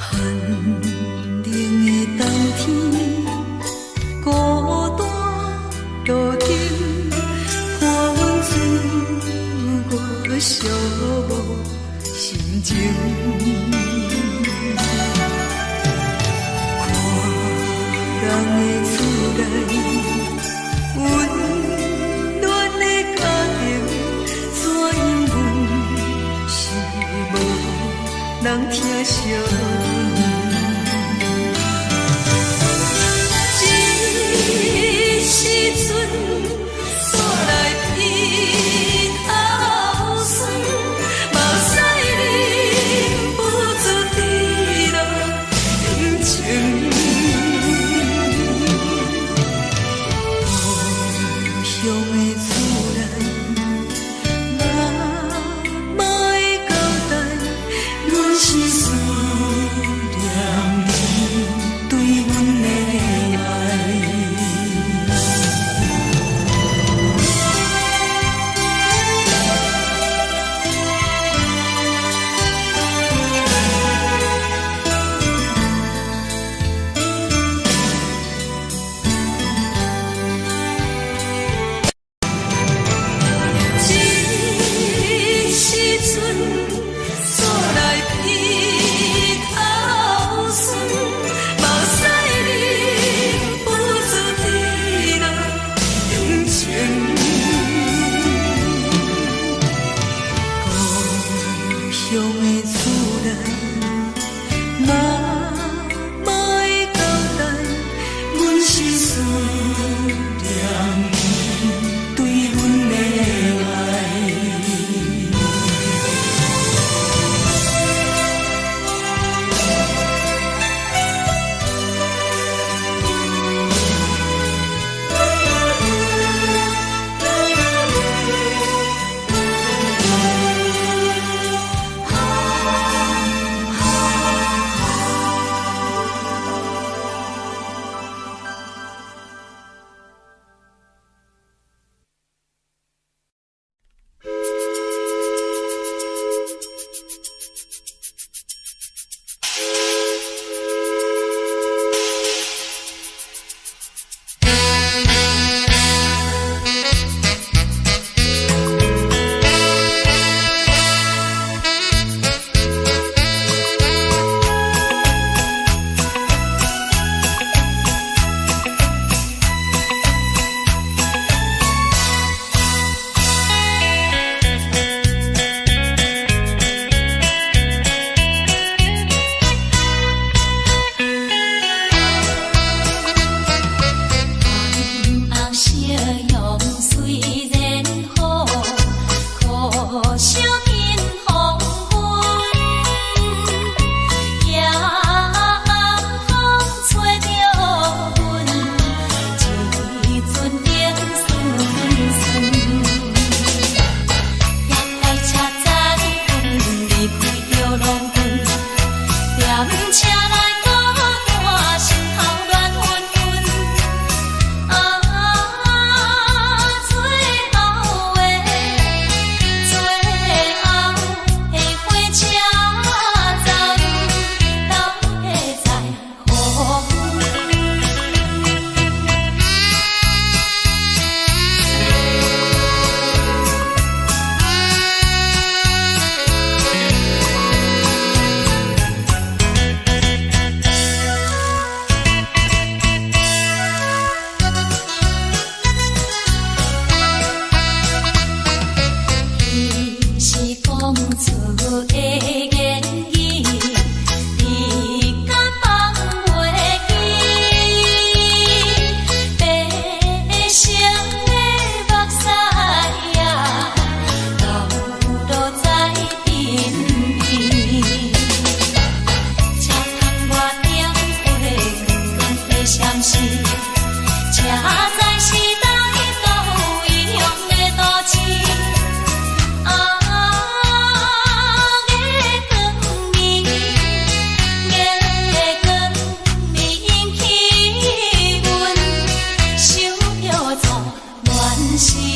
[SPEAKER 3] 寒冷的冬天，孤單路燈，伴阮自我寂寞心情。看人的厝內，溫暖的家庭，怎樣阮是無人疼惜你。這時陣，煞來鼻頭酸，目屎忍不住滴落眼睛。故鄉的厝內，媽媽的交代，阮是思念你對阮的愛。
[SPEAKER 1] 時。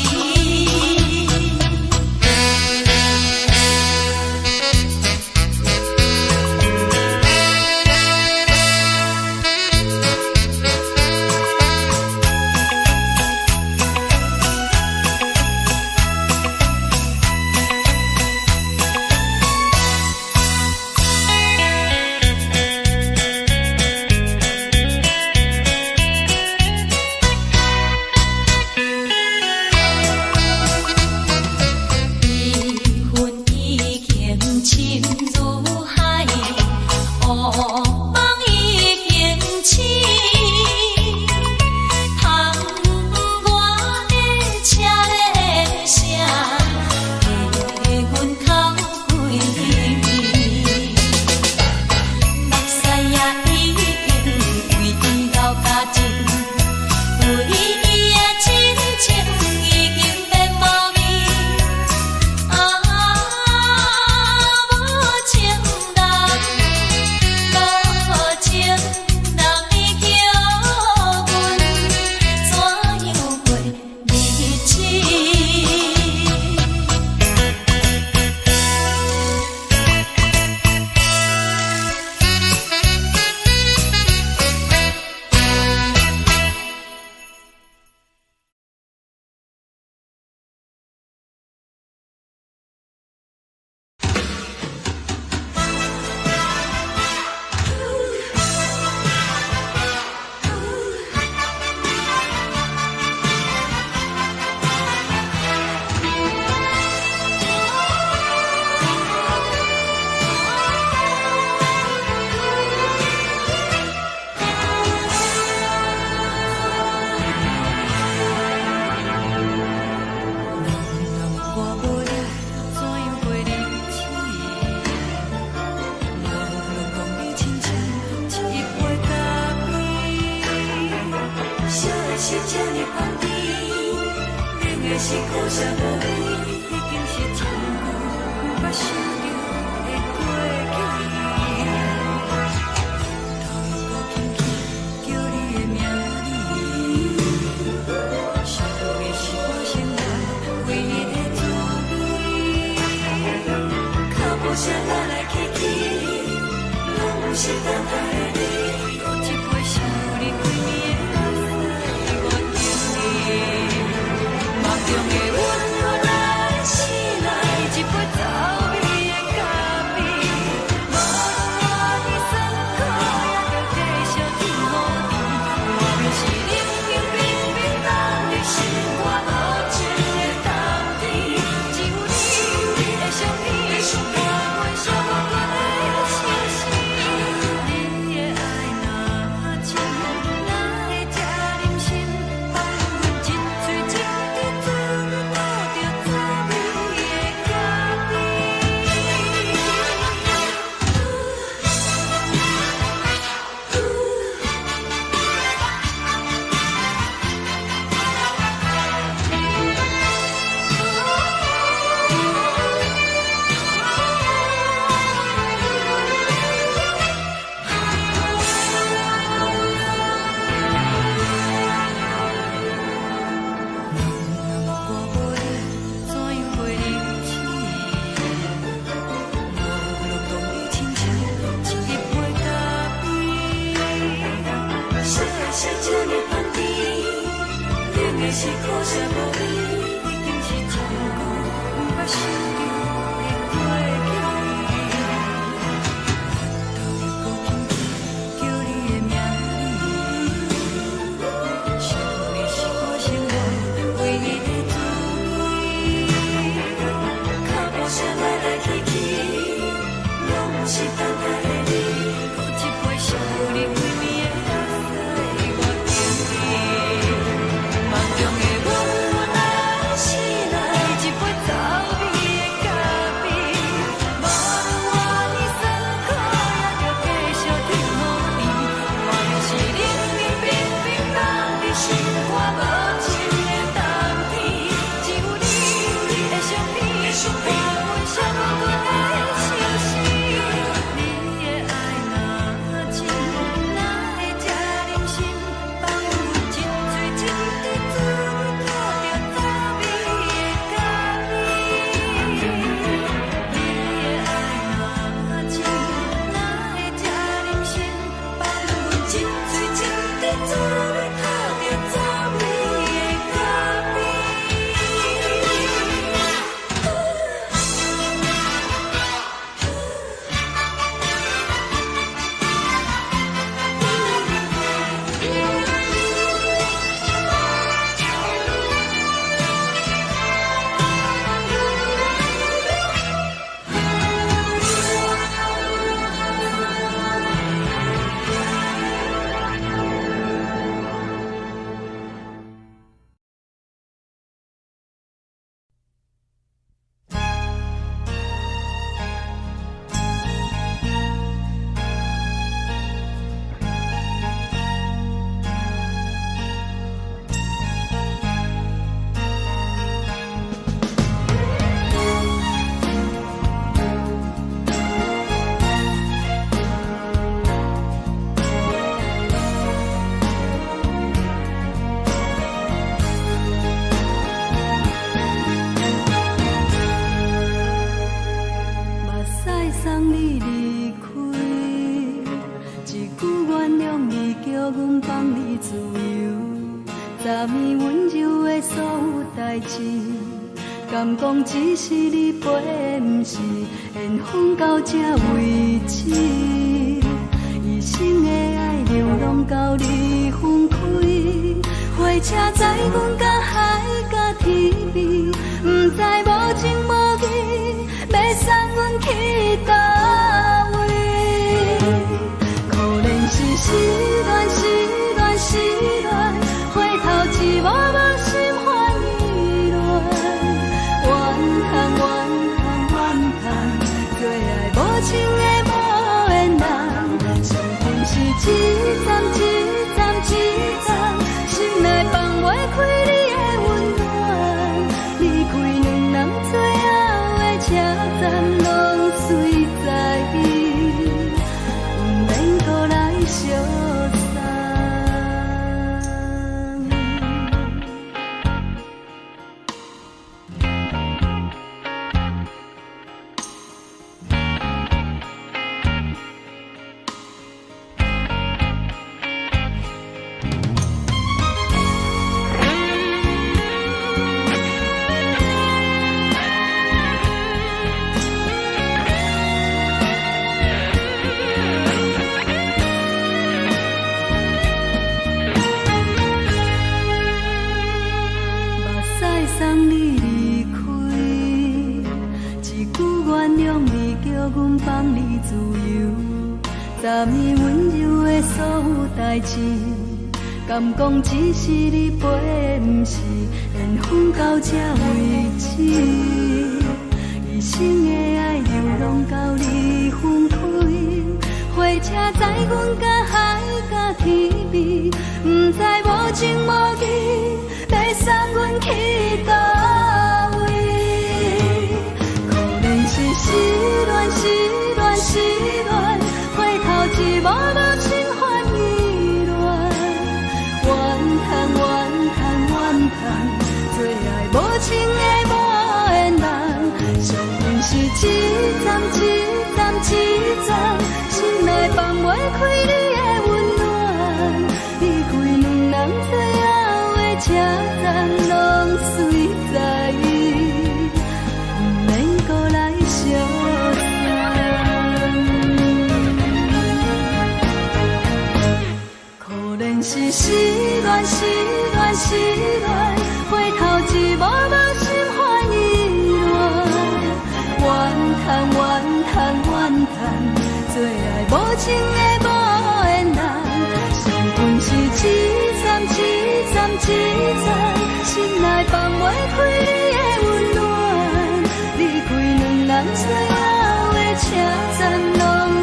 [SPEAKER 1] 缘分已經深如海，惡夢已經醒。窗外的車鈴聲，替阮哭幾暝。目屎也已經為伊流乾淨，為伊的真情已經變無味。啊，無情人，無情人，你叫阮怎樣過日子？
[SPEAKER 3] 人若我無你，怎樣過日子？無論講你親像一杯咖啡，燒的是這呢香甜，冷的是苦澀無味，已經是真久毋捌想著的過去。頭又閣輕輕叫你的名字，想的是我生活唯一的滋味。腳步聲來來去去，攏毋是等待的你。閣一杯想你規暝的目屎，我敬你。夢中的阮來醒來，一杯走味的咖啡。無論偌的酸苦，也著繼續天雨甜。外面是冷冰冰冰凍的心肝，無情的冬天。只有你，你的相片，伴阮寂寞的相思。你的愛若真，哪會這忍心放阮一喙一滴做吐著滋味的咖啡？人若我無你，怎樣過日子？無論講你親像一杯咖啡，燒的是這呢香甜，冷的是苦澀無味，已經是真久毋捌想著的過去。頭又閣輕輕叫你的名字，想的是我生活唯一的滋味。腳步聲來來去去，攏毋是等待的你。閣一杯想你規暝的目屎，我敬你。夢中的阮來醒來，一杯走味的
[SPEAKER 1] 的所有代誌，敢講只是你陪，毋是緣分到這為止。一生的愛流浪到你分開，火車載阮到海角天邊，毋知無情無義，欲送阮去佗位。可憐是失戀，失戀，失戀，回頭一幕幕心煩意亂，怨嘆怨嘆怨嘆，做愛無情的無緣人，相逢是一站一站一站，心內放袂開你的溫暖，離開兩人最後的車站，攏隨在意，毋免閣來相送。目屎送你離開，一句原諒你，叫阮放你自由。昨暝溫柔的所有代誌，敢講只是你陪，毋是緣分到這為止。一生的愛流浪到你分開，火車載阮到海角天邊，毋知無情無義，欲送阮去佗位。可憐是失戀，失戀，失戀，回頭一幕幕心煩意亂，怨嘆怨嘆怨嘆，做愛無情的無緣人，相逢是一站一站一站，心內放袂開你的溫暖，離開兩人最後的車站，攏隨在意，毋免閣來相送。可憐是失戀，失戀，失戀，回頭一幕幕心煩意亂，怨嘆怨嘆怨嘆，做愛無情的無緣人，相逢是一站一站一站，心內放袂開你的溫暖，離開兩人最後的車站，攏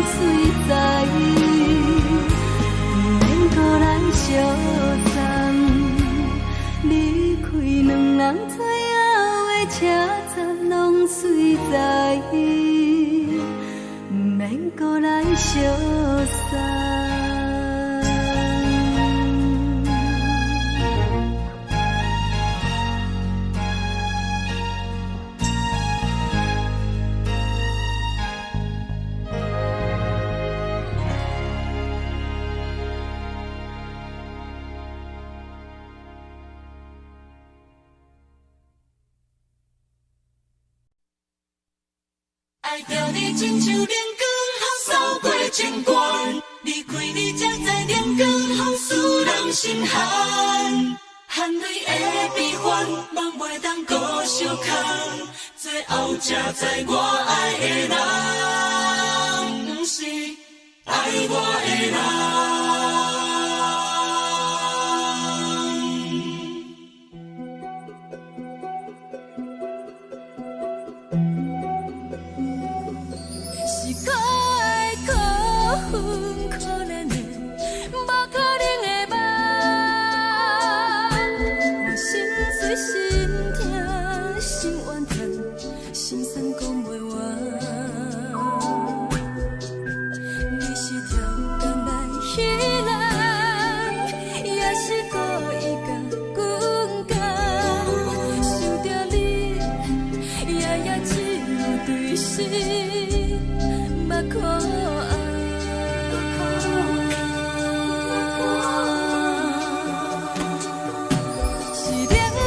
[SPEAKER 1] 隨在意，毋免閣來相送。離開兩人最後的車站，攏隨在意，毋免閣來相送。
[SPEAKER 3] 愛著你親像冷光予掃過情關，離開你才知冷光予使人心寒。汗淚的悲歡，夢袂當閣相空，最後才知我愛的人，毋是愛我的人。
[SPEAKER 1] 是可愛可恨可憐的，無可能的夢。我心碎心痛心怨嘆，心酸講袂完。你是超工來彼人，也是故意共阮講。想著你，夜夜只有對心目苦紅。是冷雨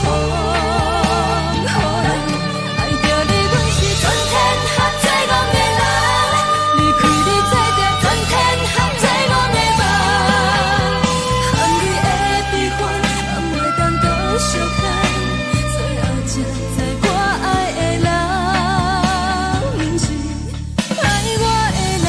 [SPEAKER 3] 予人。愛著你，阮是全天下最戇的人。離開你，做著全天下最戇的夢。含你的悲歡，嘛袂當閣相看。最後才知我愛的人，毋是愛我的人。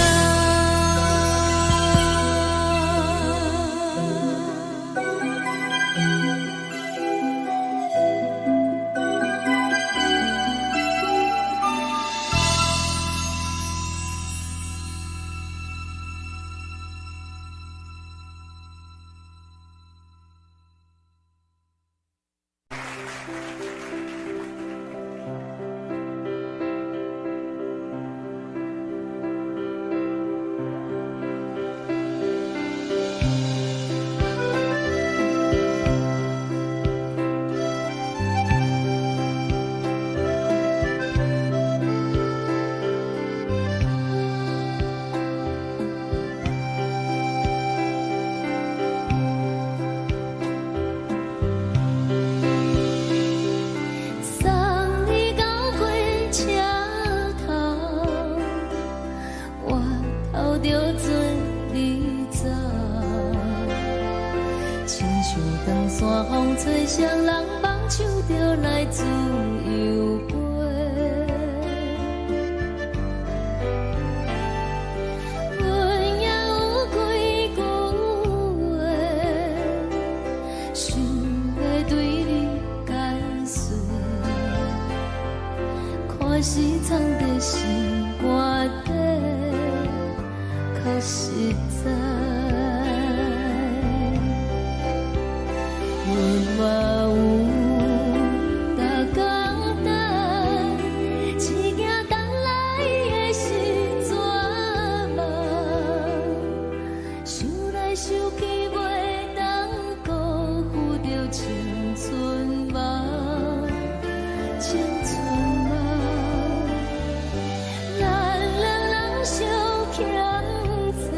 [SPEAKER 2] 送你到火車頭，我頭著准你走。親像長山風吹，誰人放手就來自由飛。阮也有幾句話，想欲對你解說。看是藏佇心肝底，較實在。阮嘛有逐工等，只驚等來的是絕望。想來想去，袂當辜負著青春夢，青春夢。咱兩人相欠債，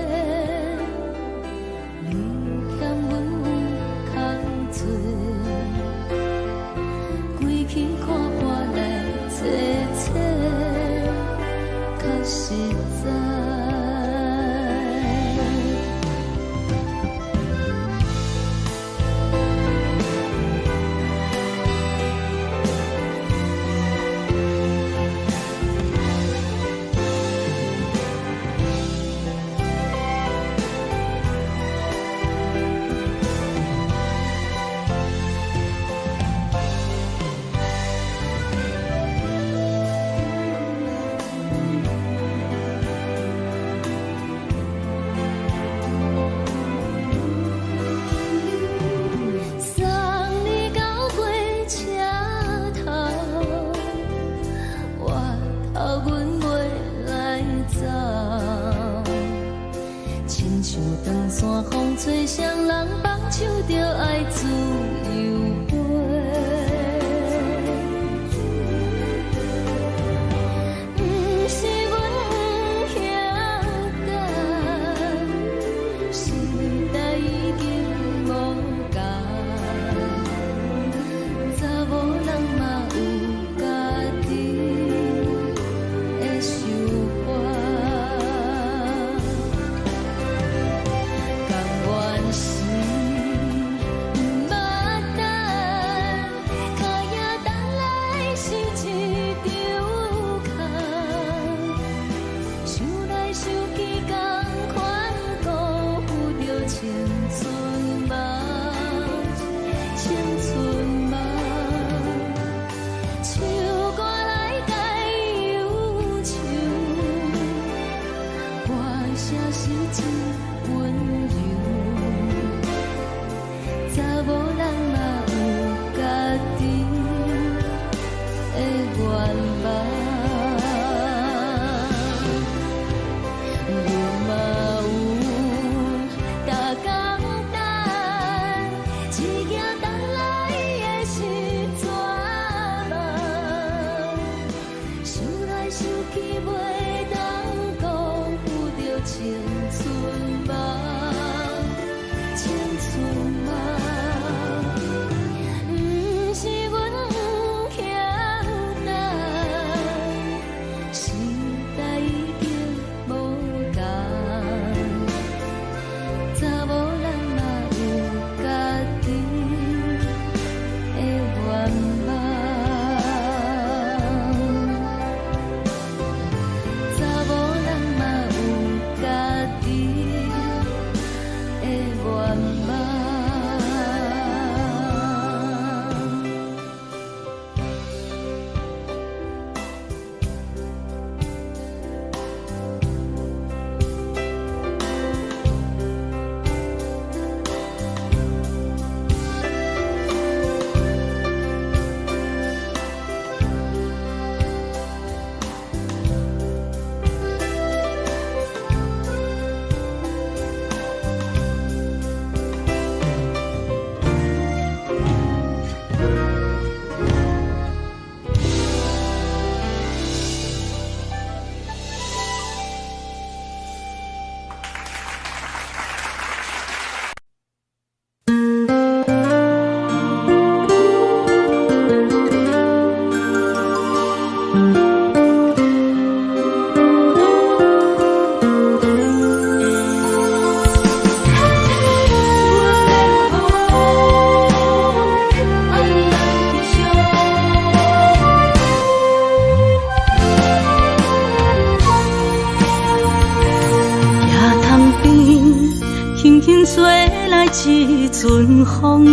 [SPEAKER 1] 吹來一陣風，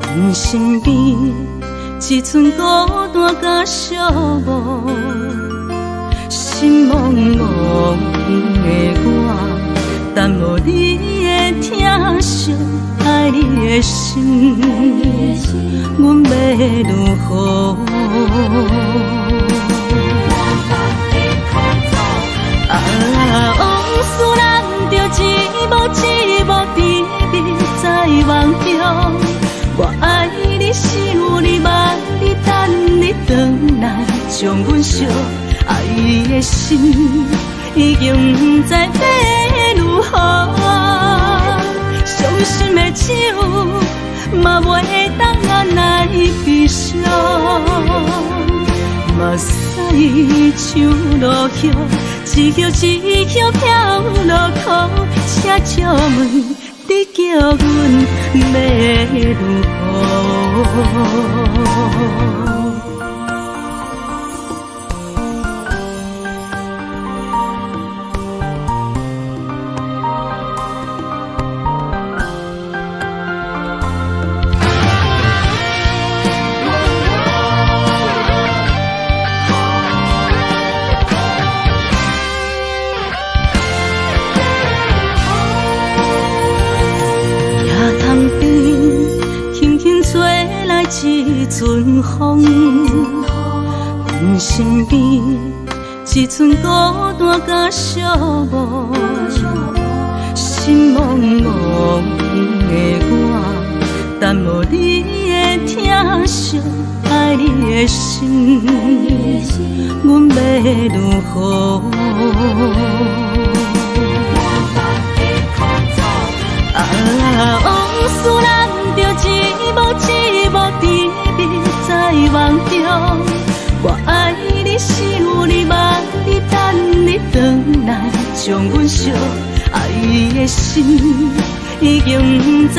[SPEAKER 1] 阮身邊一陣孤單佮寂寞，心茫茫的我，等無你的疼惜，愛你的心，阮欲如何？啊，往事難著一幕一幕甜蜜在夢中。我愛你，想你，望你，等你轉來，將阮惜。愛的心已經毋知欲如何，傷心的酒嘛袂當按來悲傷。目屎像落葉，一葉一葉飄落空，請借問你叫阮欲如何？一陣風，阮身邊一陣孤單佮寂寞，心茫茫的我，等無你的疼惜，愛你的心，阮欲如何？啊，往事難著一幕一幕甜蜜在夢中。我愛你，想你，望你，等你轉來，將阮惜。愛的心已經毋知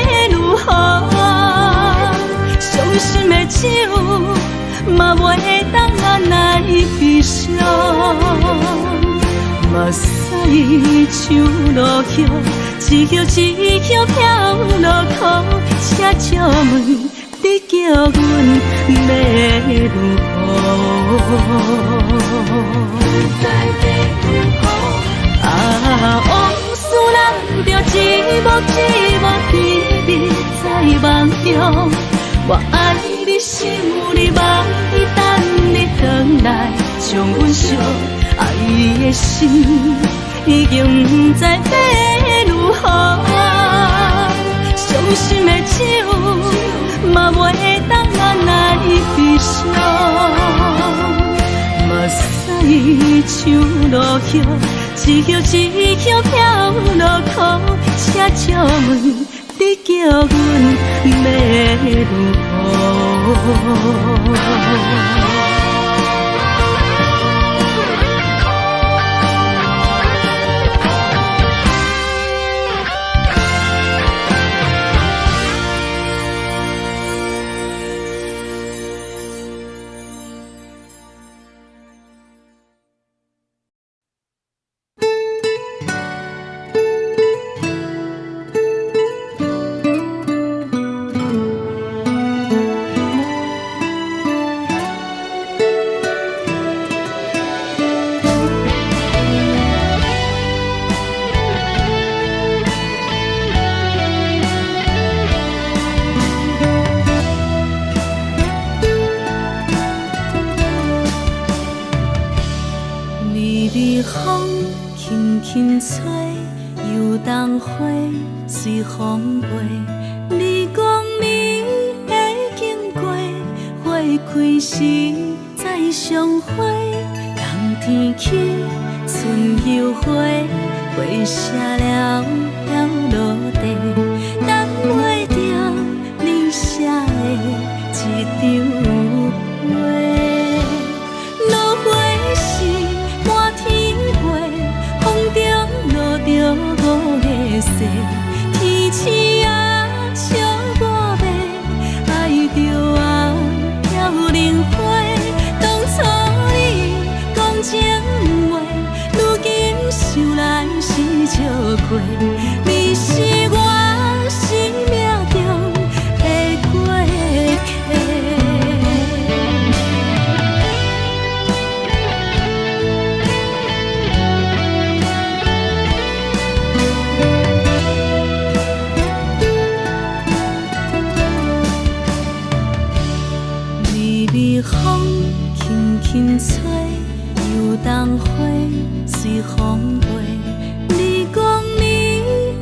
[SPEAKER 1] 欲如何，傷心的酒嘛袂當按來悲傷。目屎像落葉，一葉一葉飄落空，請借問你叫阮欲如何？啊，往事難著一幕一幕甜蜜在夢中。我愛你，想你，望你，等你轉來，將阮惜。愛的心已經毋知欲如何，傷心的酒嘛袂當按來悲傷。目屎像落葉，一葉一葉飄落空，請借問你叫阮欲如何？微微風輕輕吹，油桐花隨風飛。你講你會經過，花開時再相會。冬天起，春又回，花謝了飄落地，等袂著你寫的這張批。落花時滿天飛，風中落著五个雪，天星啊笑我欲愛著啊飄零花。當初你講情話，如今想來是笑虧。輕吹，油桐花隨風飛。你講你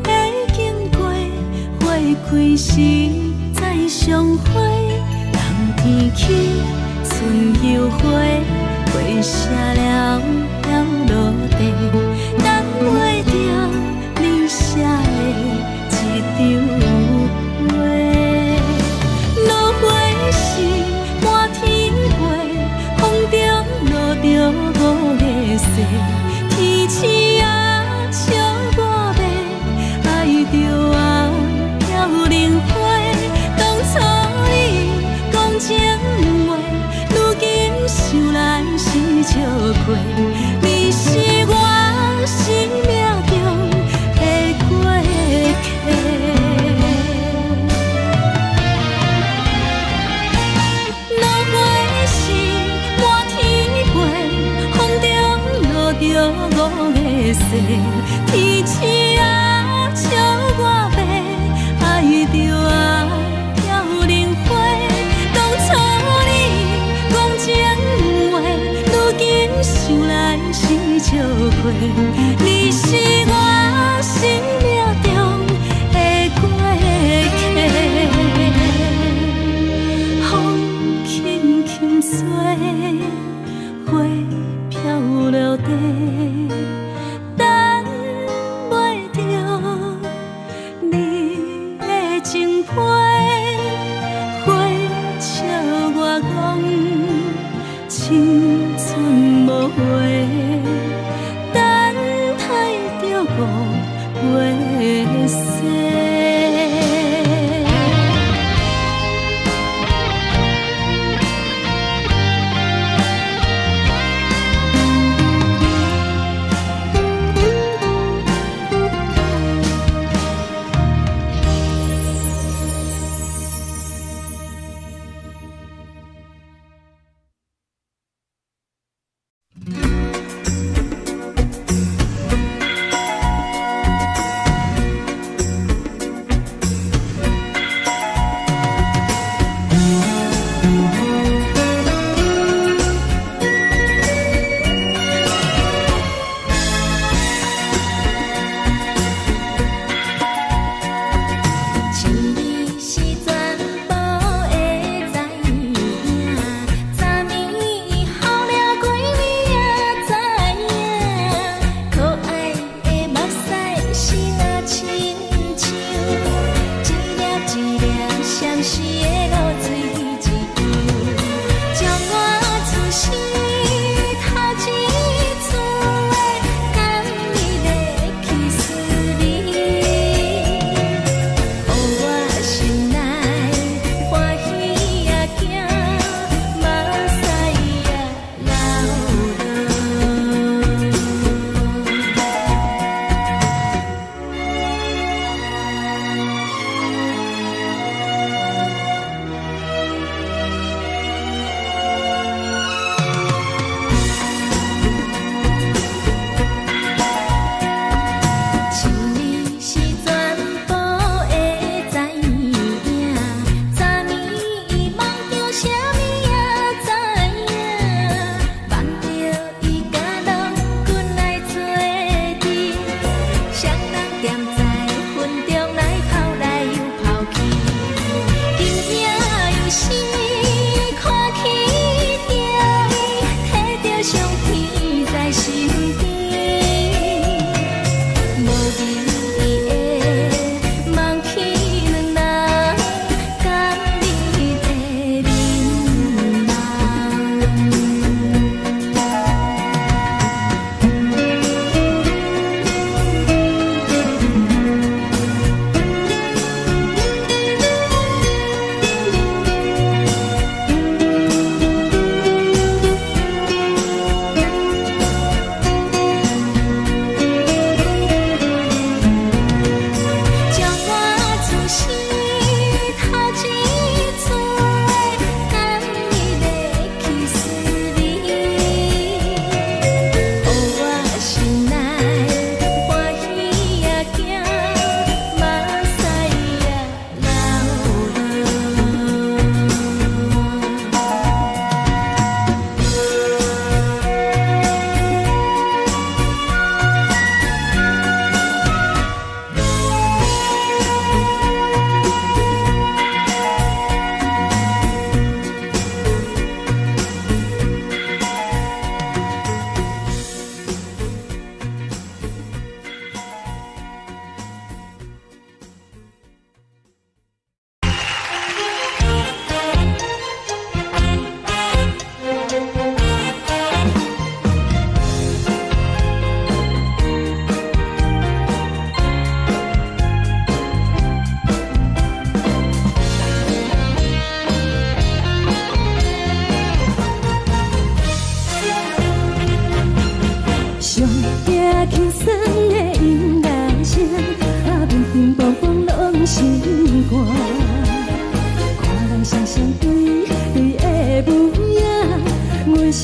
[SPEAKER 1] 會經過，花開時再相會。冬天起，春又回，花謝了飄落地，等袂著你寫的這張批。落花時滿天飛，風中落著五个誓，天星啊笑我欲，愛著啊飄零花。當初你講情話，如今想來是笑虧。你是我生命中的過客。落花時滿天飛，風中落著五个誓，天星啊笑我欲，愛著啊飄零花。當初你講情話，如今想來是笑虧。你是我生命中的過客。風輕輕吹，花飄落地，等袂著你的情批。花笑我講青春無話，等待著五月雪。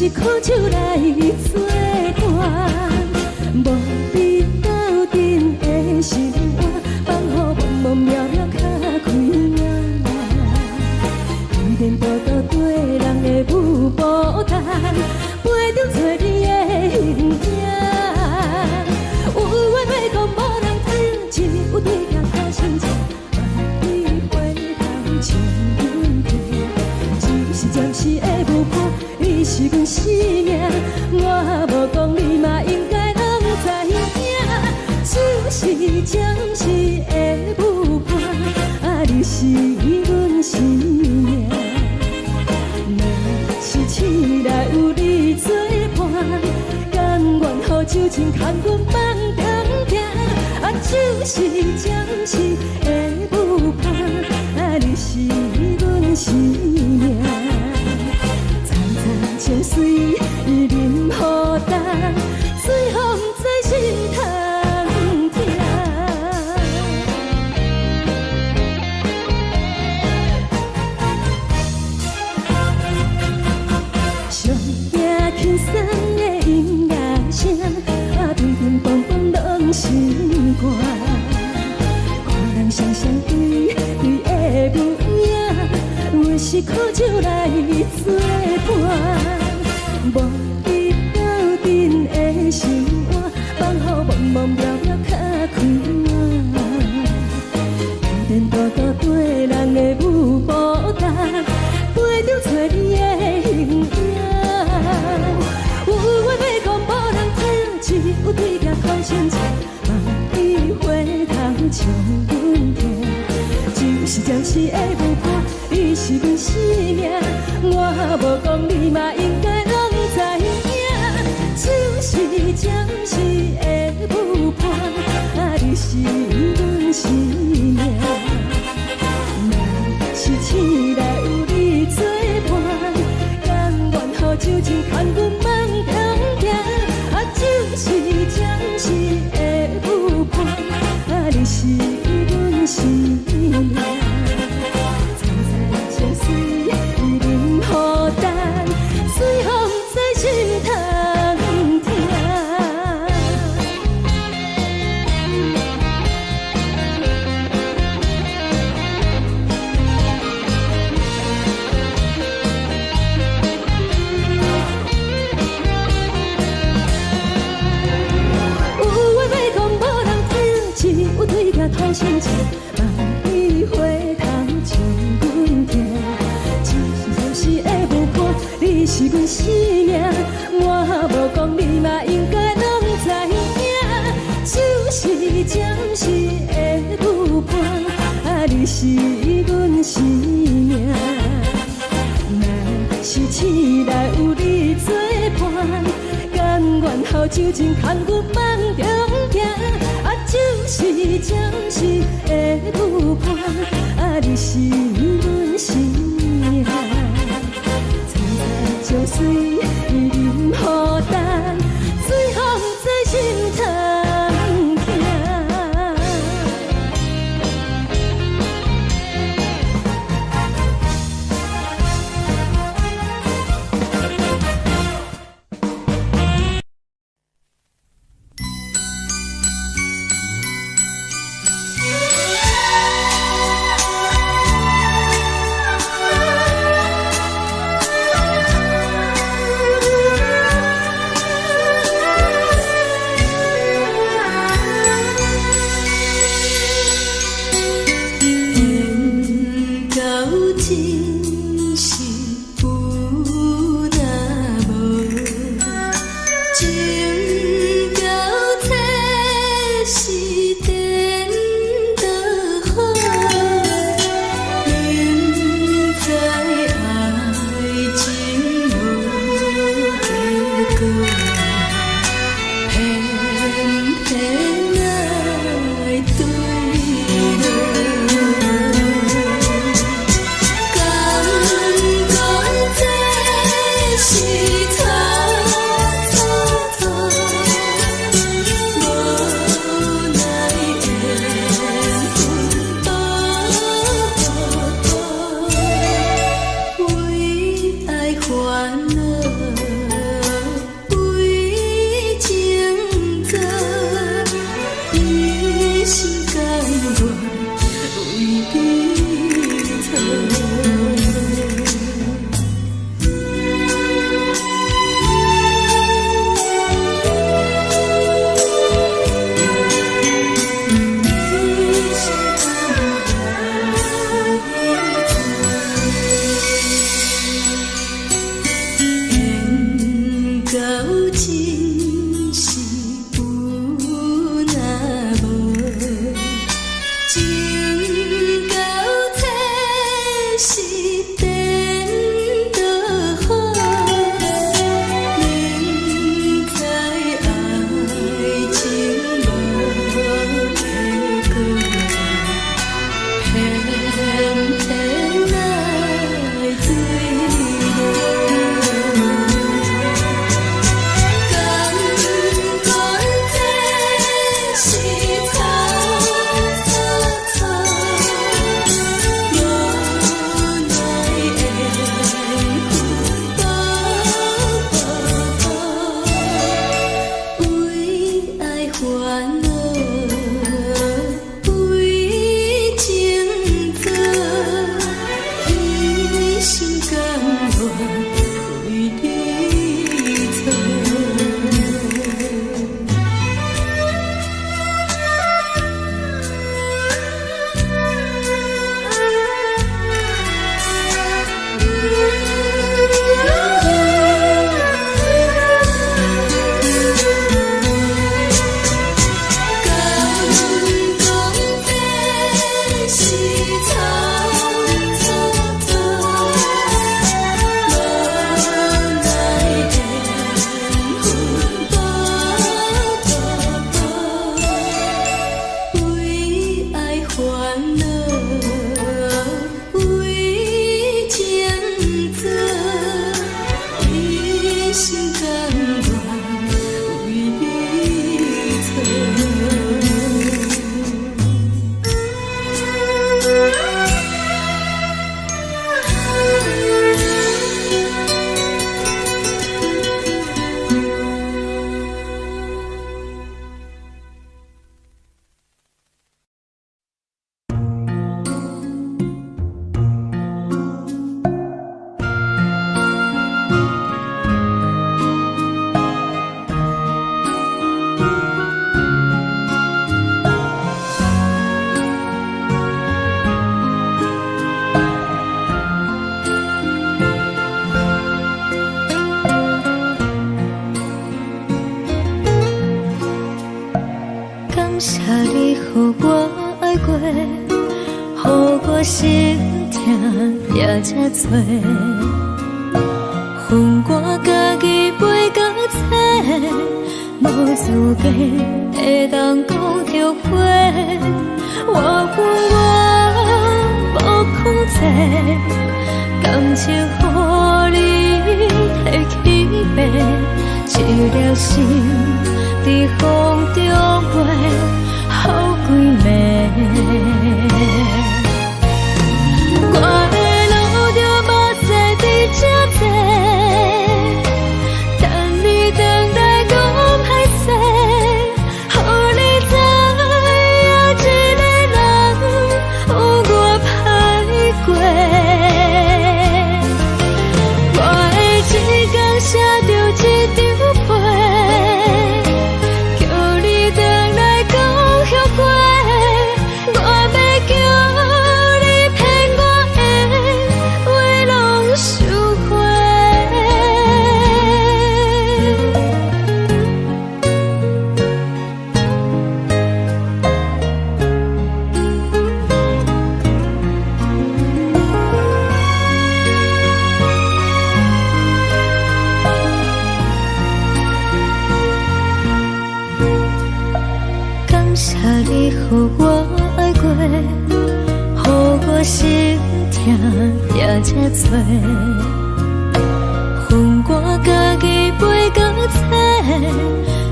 [SPEAKER 1] 是苦酒來做伴，無比鬥陣的心肝，放予茫茫渺渺較開眼。依然獨獨對人的舞步單，陪著找你的形影。有話欲講無人聽，只有對鏡苦心情，望你回頭笑阮聽。只是暫時的舞伴，你是阮生命，我無講你嘛應該攏知影。只是暫時的舞伴，啊，你是阮生命。若是醒來有你做伴，甘願予酒精牽阮放長行。啊，只是暫時的舞伴，啊，你是阮生命。層層情隨淋雨重，水予毋知心通疼。上驚輕鬆的音樂聲，啊，乒乒乓乓攏心肝。看人雙雙對對的舞影，阮是苦酒來做伴，無比鬥陣的心肝，放予茫茫渺渺較開眼。依然獨獨對人的舞步單，陪著找你的形影。有話欲講無人聽，只有對鏡苦心情，望你回頭笑阮聽。只是暫時的舞伴，你是阮生命，我無講你嘛應該攏知影。只是暫時的舞伴，啊，你是阮生命。若是醒來有你做伴，甘願予酒精牽阮放長行。啊，只是暫時的舞伴，啊，你是阮生命。層層情隨淋雨重，水予毋知心通疼。有話欲講無人聽，只有對鏡吐心情，望你回頭笑阮聽。只是暫時的舞伴，你是阮生命，我無講你嘛應該攏知影。只是暫時的舞伴，啊，你是阮生命。若是醒來有你做伴，甘願予酒精牽阮放長行。啊，只是暫時的舞伴，啊，你是阮生命。層層情隨淋雨重，水予毋知心通疼。心疼也這多。予我家己飞到册，無資格會當講後悔。我有我無控制，感情予你提去爬，一粒心佇風中飛，予幾暝。我會流著目屎佇這坐，等你轉來講歹勢，予你知影一个人有偌歹過。我會一工寫著一張批，叫你轉來講後悔。我欲叫你騙我的話攏收回。感謝你予我愛過，予我心疼也這多。予我家己飛到冊，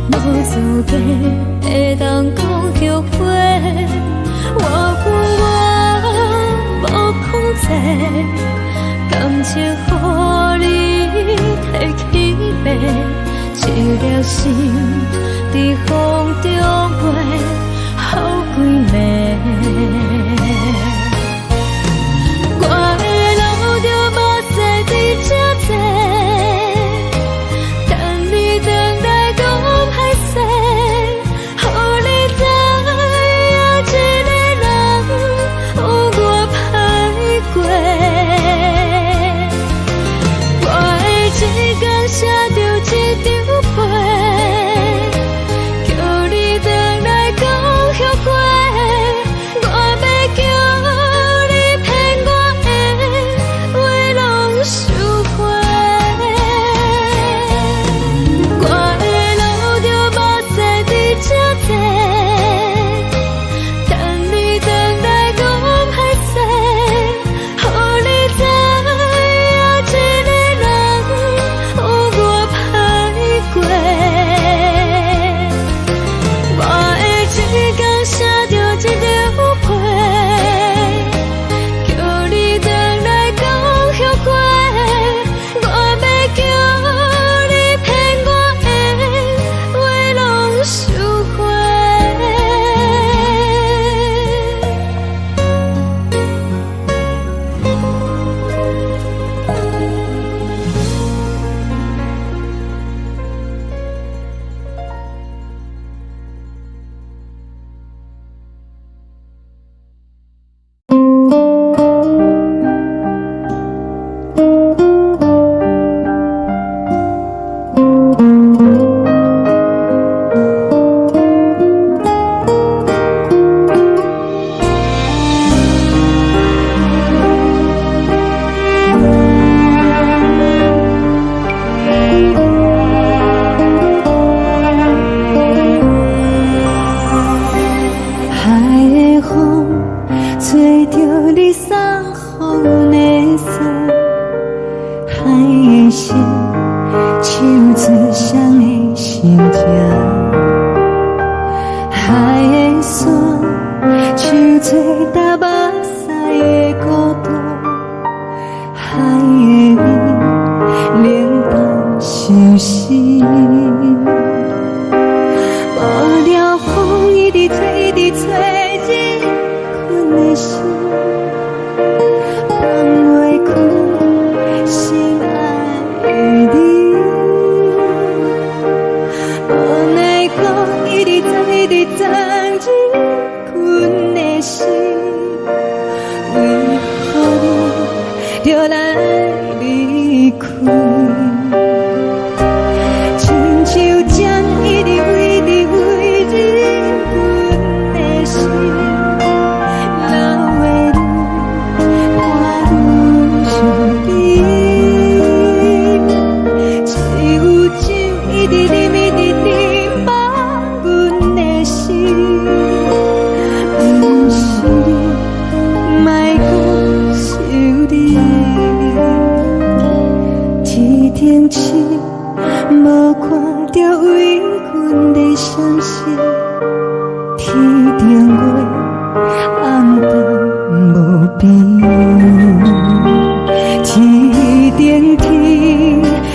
[SPEAKER 1] 無資格會當講後悔。我有我無控制，感情予你提去爬，一粒心佇風中飛，予幾暝。我會流著目屎佇這坐，等你轉來講歹勢，予你知影一個人有偌歹過。我會一工寫著一張批，叫你轉來講後悔。我欲叫你騙我的話攏收回。我會流著目屎佇這坐，等你轉來講歹勢，予你知影一個人有偌歹過。我會一工寫著一張批，叫你轉來講後悔。我欲叫你騙我的話攏收回。
[SPEAKER 3] 海的風吹著你送予阮的衫，海的心唱出誰的心情，海的山唱出踏目屎的孤獨，海的味冷淡相思。無聊風一直吹，一直吹，入困的心，放袂開心愛的你。無奈何一直鑽，一直鑽入困的心，為何你著來離開？親像針一直飛，一直飛入阮的心，流的淚。停止，無看著為阮咧閃爍，天頂月暗淡無邊，天頂天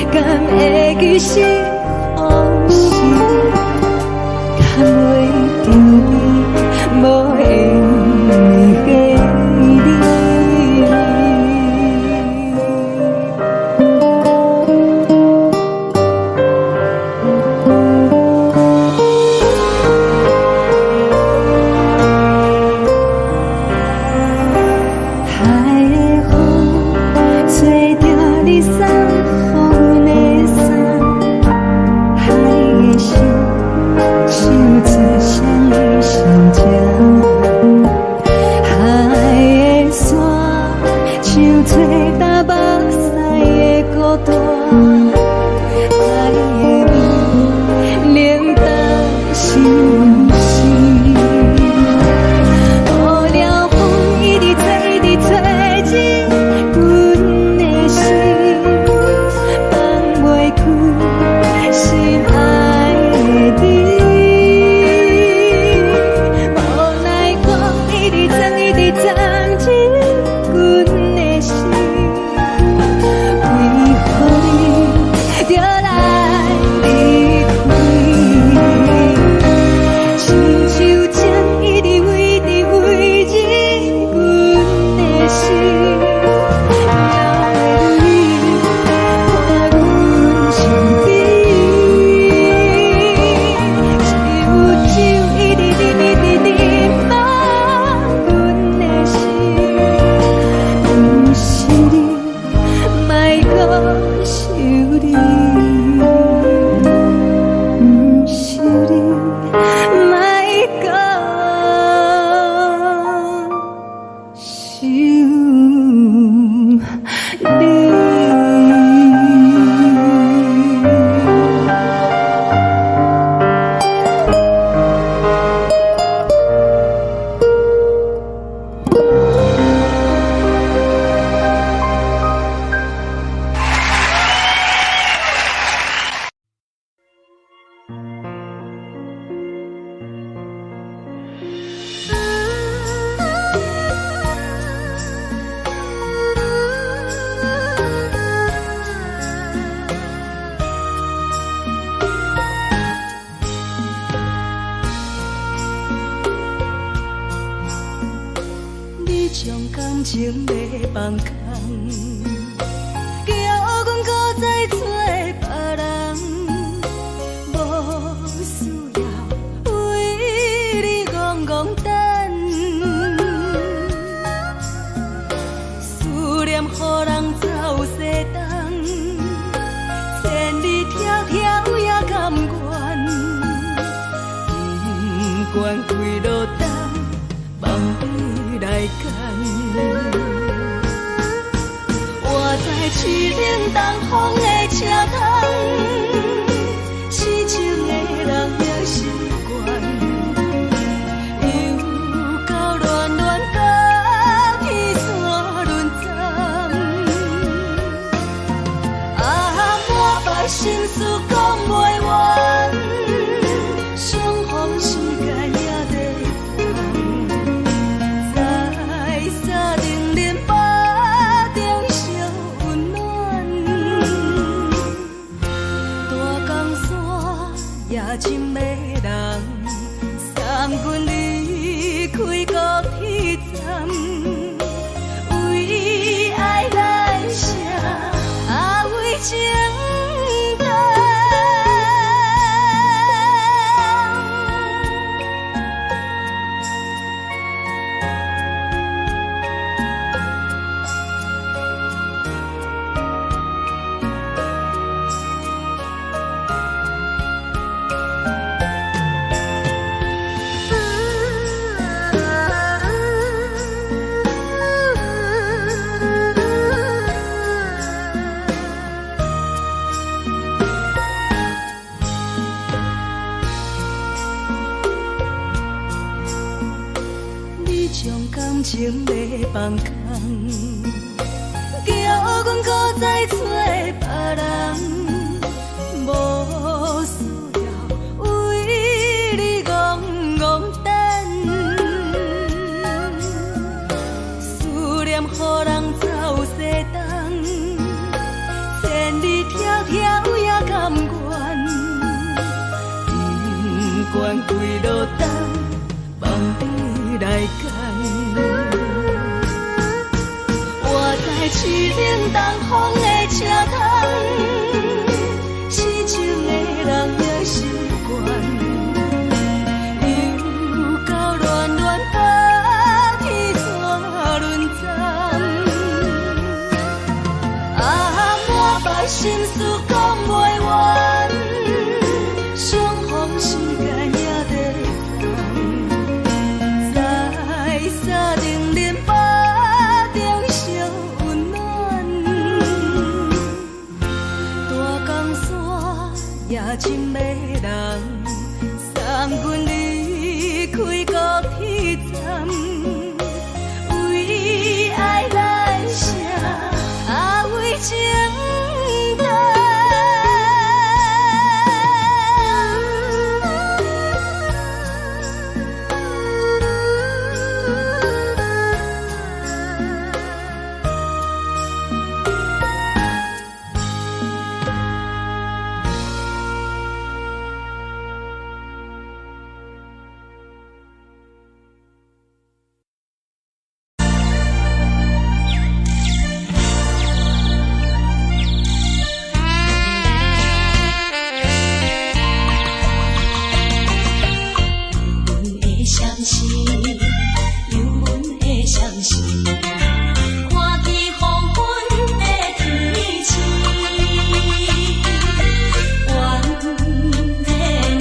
[SPEAKER 3] 敢會記是予時，牽袂著你無緣的你。海的風吹著你送予阮的衫，海的心唱出誰的心情？海的沙唱出東北西的孤單，海的味冷淡是阮心。無聊風一直吹，一直吹進阮的心，放袂開心愛的你。無奈風一直鑽，一直鑽進阮的心，為何你著來離開？親像情一直圍直圍進阮的心，留你伴阮身邊。只有酒一直啉，一直啉滿阮的心，毋是你，莫閣想你，毋是你，莫閣想你。
[SPEAKER 1] 你將感情欲放空，叫阮閣再找別人，無需要為你戇戇等，思念予人走西東，千里迢迢也甘願，不管幾落冬，放你來揀。我在凄冷東風的車窗，痴情的人也習慣，又到暖暖甲天山轮转。啊，满腹心事講袂完，相逢時間也在轉，在三重林腹中相溫暖。大江山也真迷人，送阮離開高鐵站，為愛來寫，啊為情等。你將感情欲放空，叫阮閣再找別人。
[SPEAKER 3] 來干。活在凄冷東風的車窗，痴情的人也習慣。又到暖暖冬天怎輪轉？啊，满腹心事講袂完，相逢時間也短暫，在三重林巴中相溫暖。大江山也真迷人，送阮離開高鐵站，為愛來寫，啊為情等。
[SPEAKER 1] 阮的相思，有阮的相思，看见黃昏的天星，原來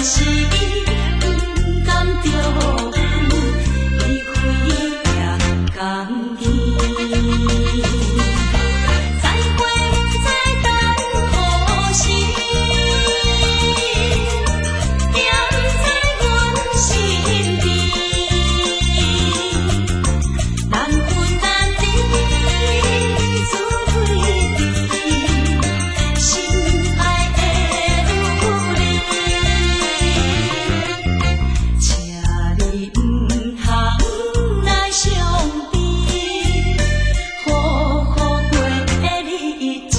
[SPEAKER 1] 是伊不甘著阮，伊飛也甘甜。再會不知等何時，惦在阮身邊。難分難離，珠淚滴，心愛的女兒，請你毋通來傷悲，好好過日子。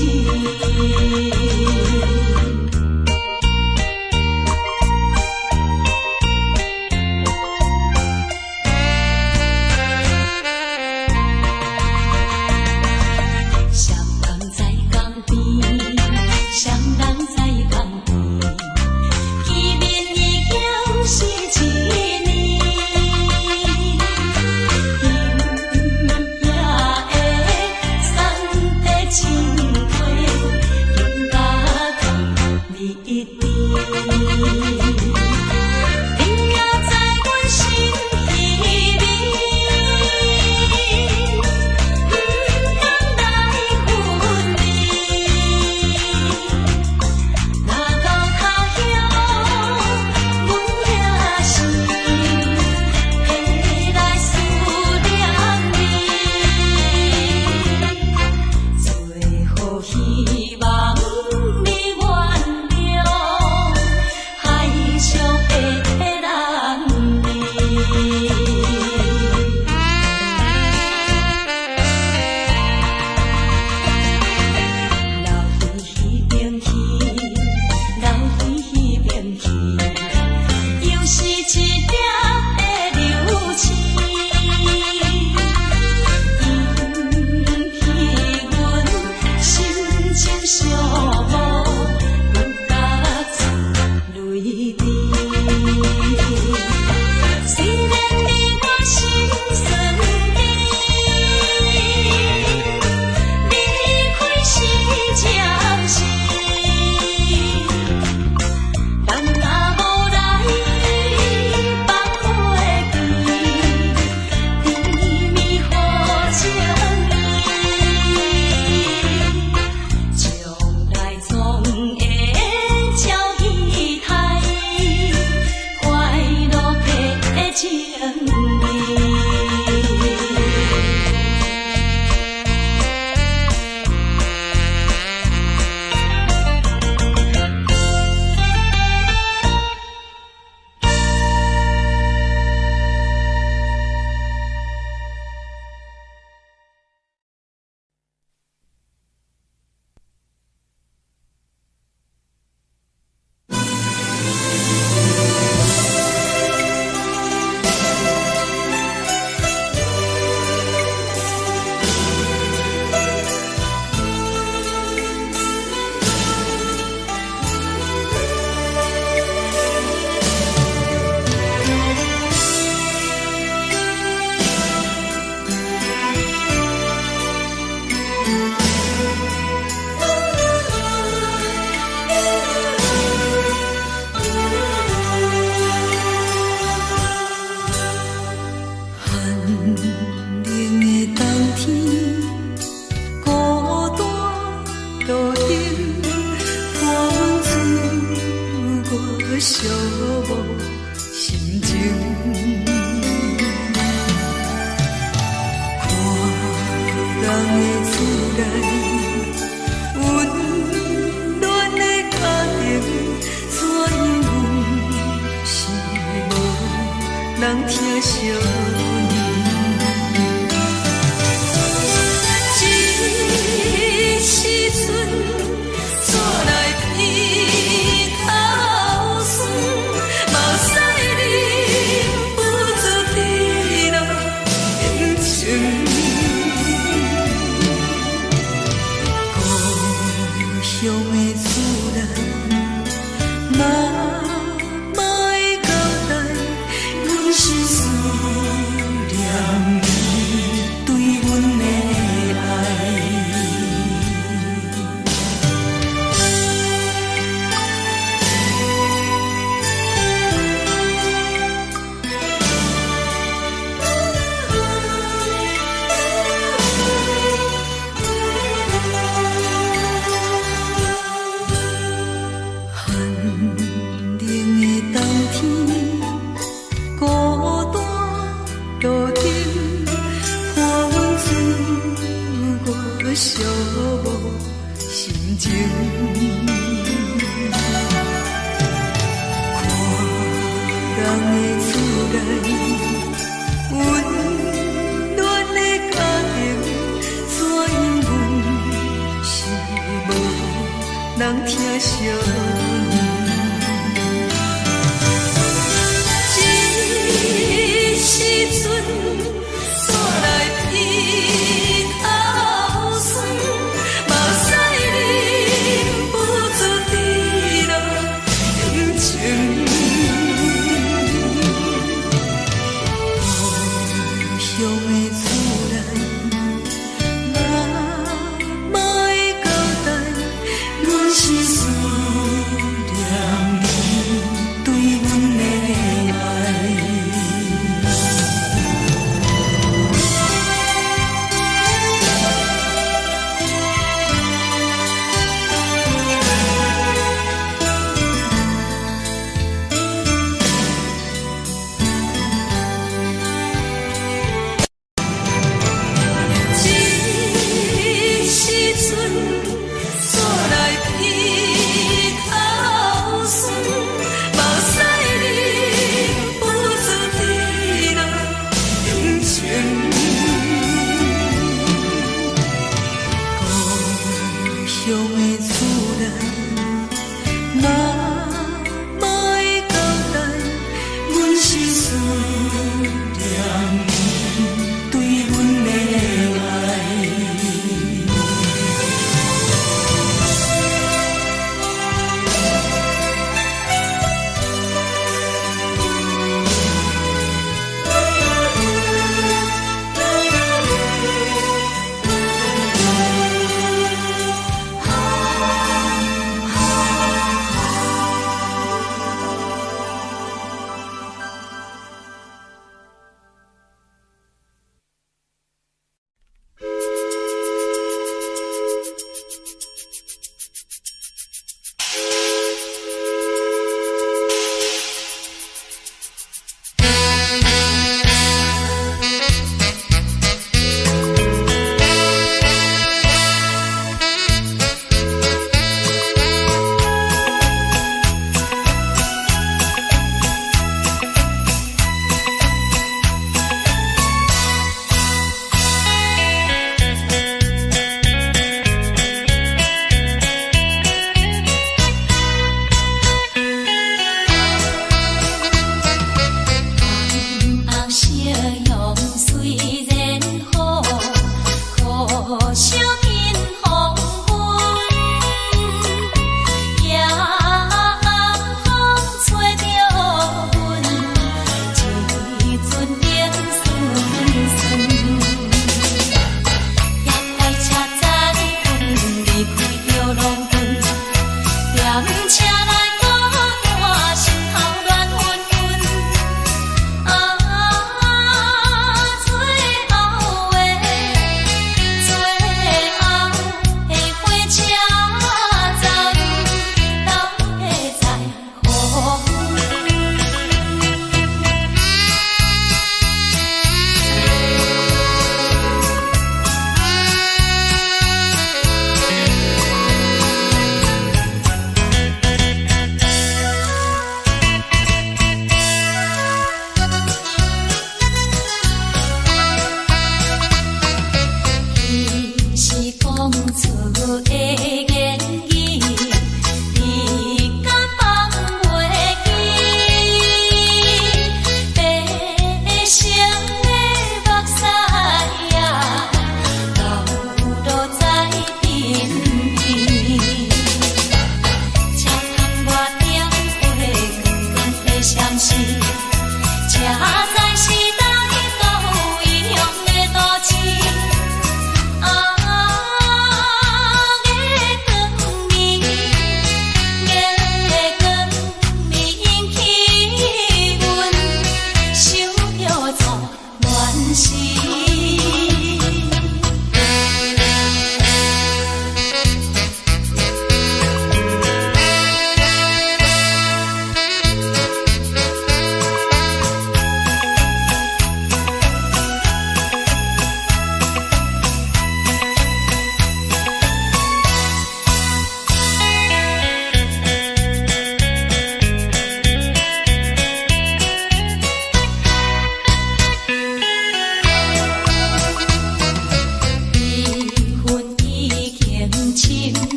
[SPEAKER 1] 雙人在江邊，雙人在江邊，見面已經是一年。今夜的送的情話，更加甜蜜甜。你也在阮心彼邊，毋甘來分離。若到他鄉，阮也是會來思念你。最好希望你原諒海上的男兒。留佇彼邊去，留佇彼邊去，又是一粒的流星，引起阮心情寂寞，閣甲出淚滴。雖然你我心酸甜，離開是暫時，咱若無來放袂記，甜蜜好情意，將來怎
[SPEAKER 3] 路燈，伴阮自我寂寞心情。看人的厝內，溫暖的家庭，怎樣阮是無人疼惜阮。這時陣，煞來鼻頭酸，目屎忍不住滴落眼睛。故鄉的厝內，媽媽的交代，阮是思念你對阮的愛。寒冷的冬天，孤單路燈，伴阮自我寂寞心情。看人的厝內，溫暖的家庭，怎樣阮是無人疼惜阮。這時陣，煞來鼻頭酸，目屎忍不住滴落眼睛。故鄉的厝內，媽媽的交代，阮是思念你對阮的愛。這時陣，煞來鼻頭酸，目屎忍不住滴落眼睛。故鄉的厝內，媽媽的交代，阮是思念你對阮的愛。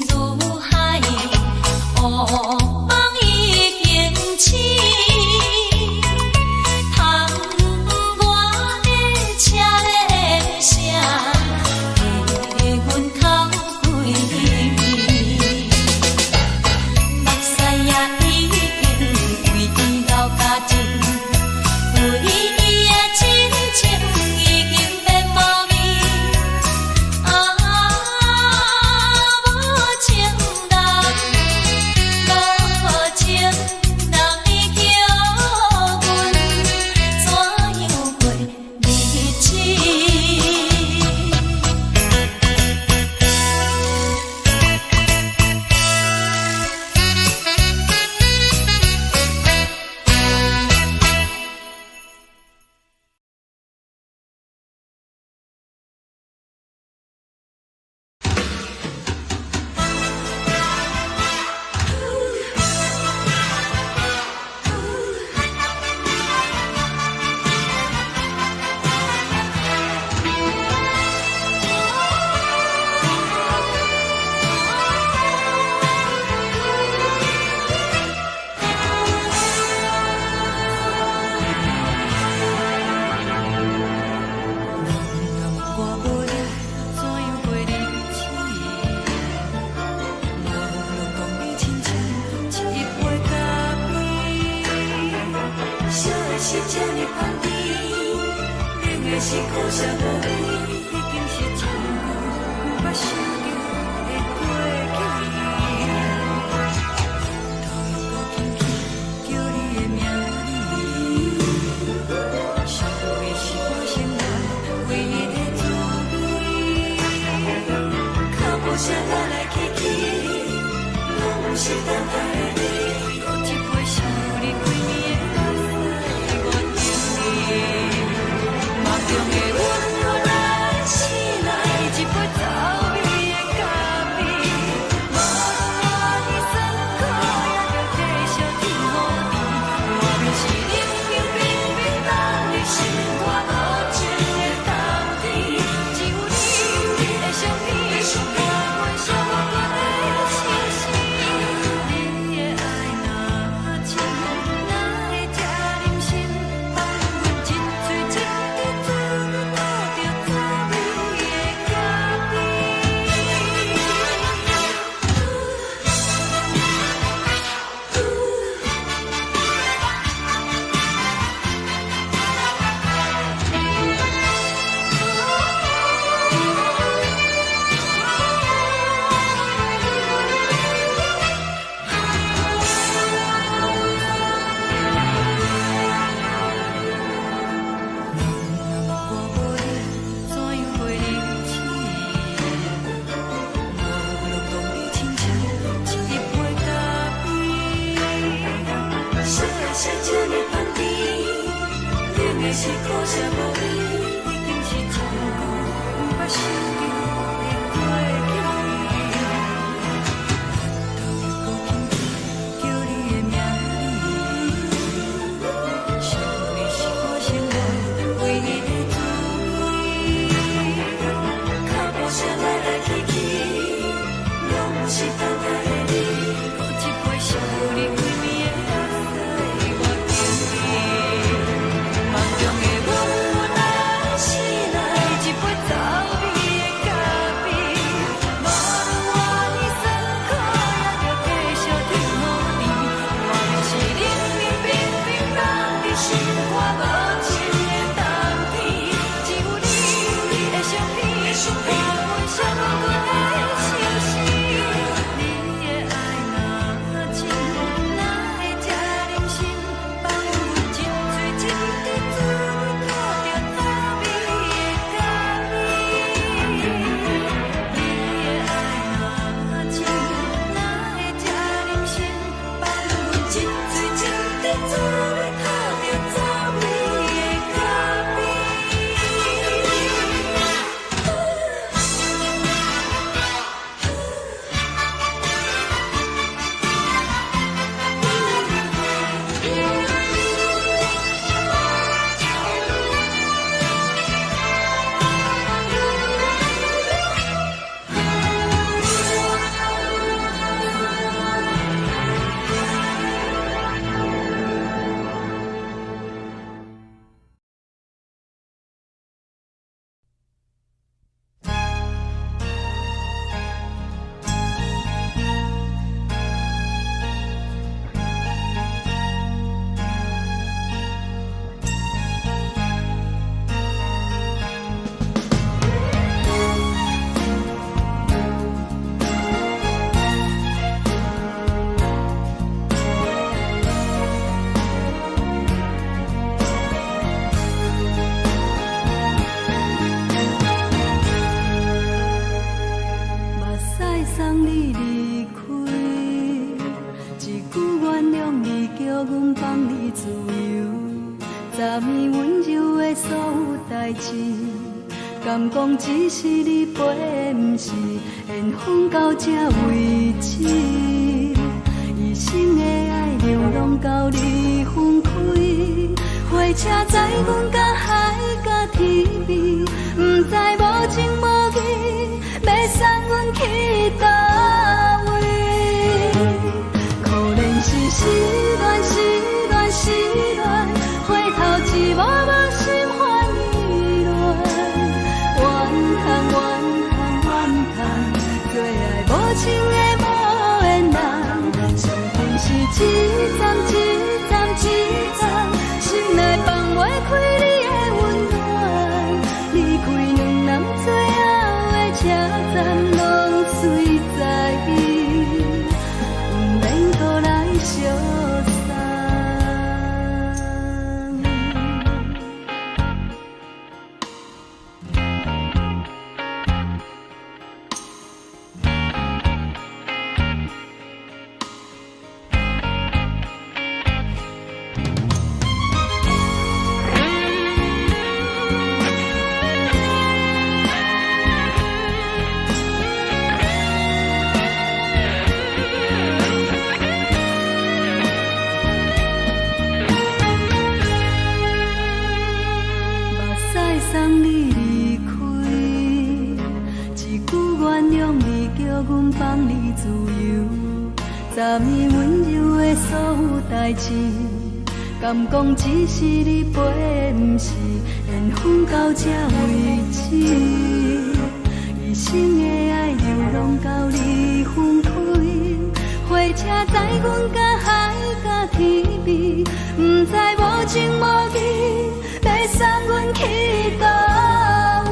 [SPEAKER 1] 如海，烏夢已經醒，窗外的車鈴聲，替阮哭幾暝。目屎也已經為伊流乾淨，為伊的真情已經變無味。啊，無情人，無情人，你叫阮怎樣過日子？
[SPEAKER 3] 人若问我无你，怎样過日子？我攏講你親像一杯咖啡，燒的是這呢香甜，冷的是苦澀無味，已經是真久毋捌想著的過去。頭又閣輕輕叫你的名字，想你是我生活唯一的滋味。腳步聲來來去去，攏毋是等待的你。閣一杯想你規暝的目屎，我等你。夢中的阮又來醒來，一杯走味的咖啡。無論偌尼酸苦，也著繼續天雨甜。外面是冷冰冰冰凍的心肝無情的冬天，只有你的相片，予阮寂寞的星星。你的愛若深，哪會這忍心放阮一喙一滴嘴吐著走味的咖啡？人若問我無你，怎樣過日子？我攏講你親像一杯咖啡，燒的是這呢香甜，冷的是苦澀無味，已經是真久毋捌想著的過去。頭又閣輕輕叫你的名字，想你是我生活唯一的滋味。腳步聲來來去去，攏毋是等待的你。閣一杯想你規暝的目屎，我等你。夢中的阮來
[SPEAKER 1] 所有代誌，敢講只是你陪，毋是緣分到這為止。一生的愛流浪到你分開，火車載阮甲海甲天邊，毋知無情無義，欲送阮去佗位。可憐是失戀，失戀，失戀，回頭一幕幕心煩意亂。怨嘆怨嘆怨嘆，做愛無情的無緣人，傷痕是一站一站一站，心內放袂開你的溫暖。離開兩人最後的車站，攏隨在意，毋免閣來相送。目屎送你離開，一句原諒你，叫阮放你自由。昨暝溫柔的所有代誌，敢講只是你陪，毋是緣分到這為止。一生的愛流浪到你分開，火車載阮甲海甲天邊，毋知無情無義，欲送阮去佗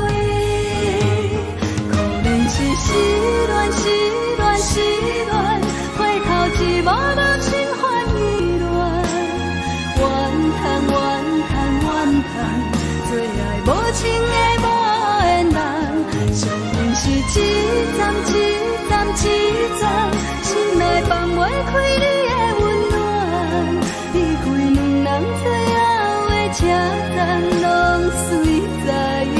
[SPEAKER 1] 位。可憐是失戀，失戀，失戀，回頭一幕幕心煩意亂。怨嘆怨嘆怨嘆，做愛無情的無緣人，傷痕是一站一站一站，心內放袂開你的溫暖。離開兩人最後的車站，攏隨在意，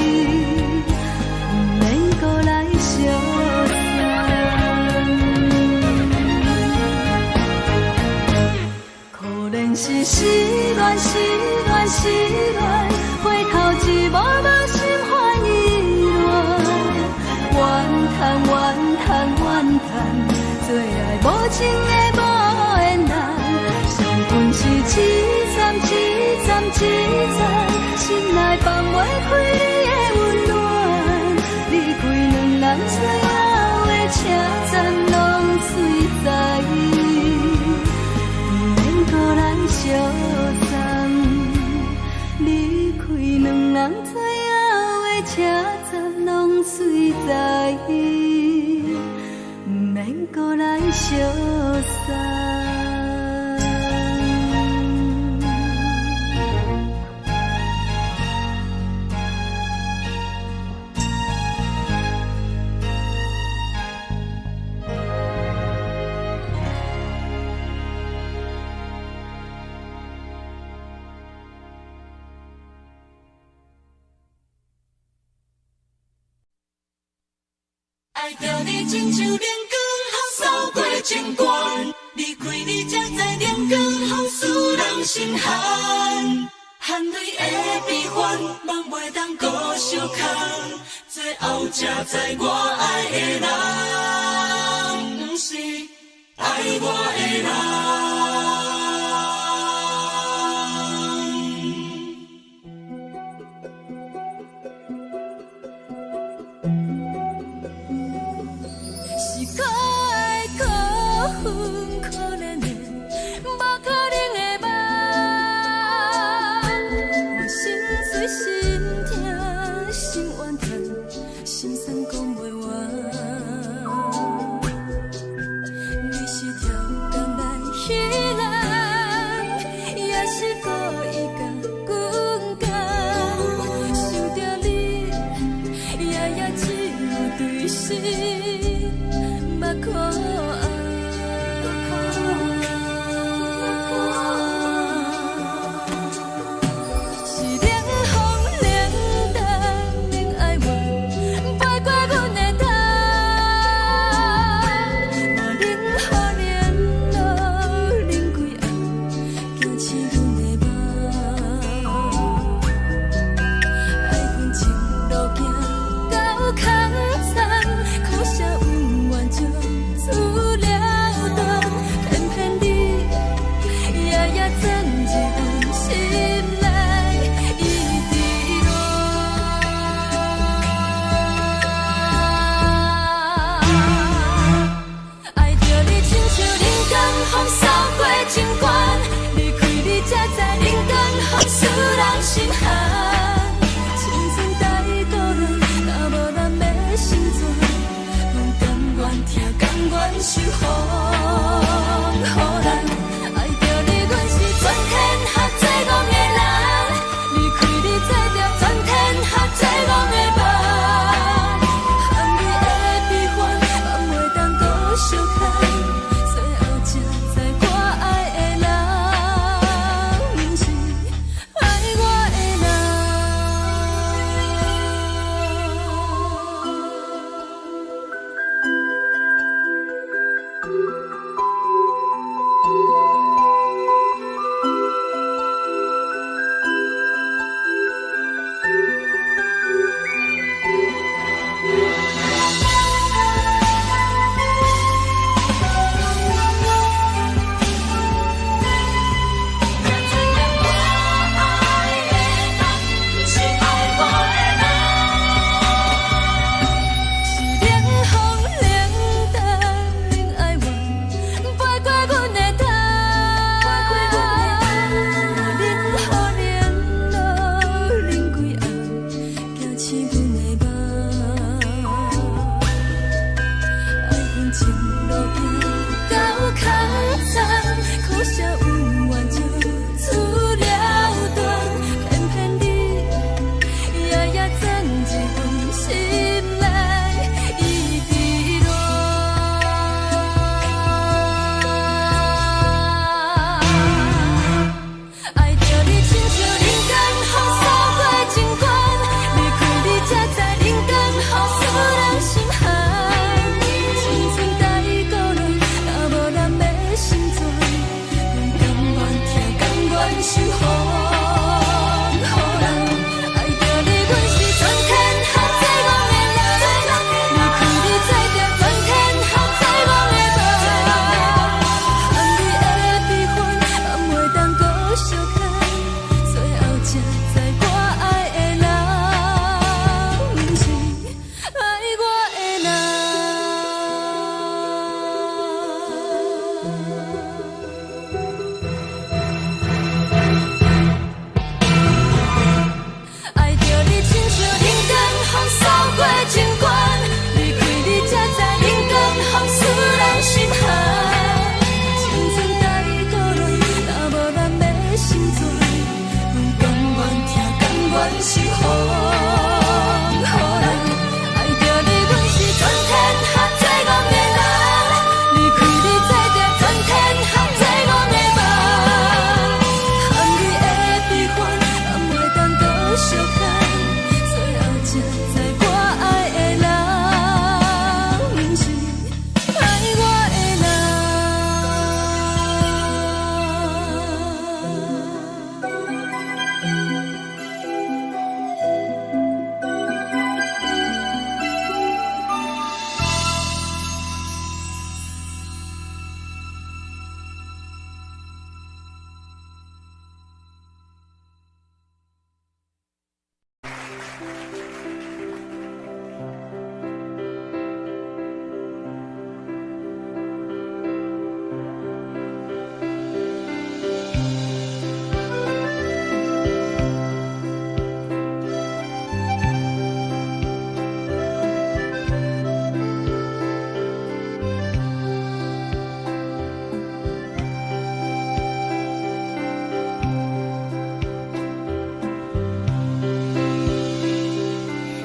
[SPEAKER 1] 毋免閣來相送。可憐是失戀，失戀，失戀，回頭一幕幕心煩意亂。怨嘆怨嘆怨嘆，做愛無情的無緣人，傷痕是一站一站一站，心內放袂開你的溫暖。離開兩人最後的車站，攏隨在意，毋免閣來相送。離開兩人最後的車站，攏隨在意，毋免閣來相送。
[SPEAKER 3] 愛著你親像冷光予掃過情關，離開你才知冷光予使人心寒。含淚的悲歡，夢袂當閣相空，最後才知我愛的人，毋是愛我的人。
[SPEAKER 1] 是可愛可恨可憐的，無可能的夢。我心碎心痛心怨嘆，心酸講袂完。你是超工來彼人，也是故意共阮講。想著你，夜夜只有對心目苦紅。像冷江風掃過情關，離開你才知冷江風使人心寒。青春太孤單，若無咱欲生存，阮甘願疼，甘願受風予人。愛著你，阮是全天下最戇的人，離開你做著全天下最戇的夢。含你的悲歡，放袂當閣相牽，最後才知我愛的人，毋是愛我的人。才知影我愛的人，毋是愛我的人。是冷風冷淡冷哀怨，飛過阮的頭。冷雨冷露冷規暗，驚醒阮的夢。愛恨情路行到空残，可惜有緣就此了斷，偏偏你夜夜鑽入阮心內，一直戀。愛著你親像冷江風掃過情關，離開你才知冷江風使人心寒。青春太孤單，若無咱欲生存，阮甘願疼，甘願受風予人。愛著你，阮是全天下最戇的人，離開你做著全天下最戇的夢。含你的悲歡，放袂當閣相牽，最後才知我愛的人，毋是愛我的人。愛著你親像冷江風掃過情關，離開你才知冷江風使人心寒。青春太孤單，若無咱欲生存，阮甘願疼，甘願受風予人。愛著你，阮是全天下最戇的人，離開你做著全天下最戇的夢。含你的悲歡，放袂當閣相牽，最後才知我愛的人，毋是愛我的人。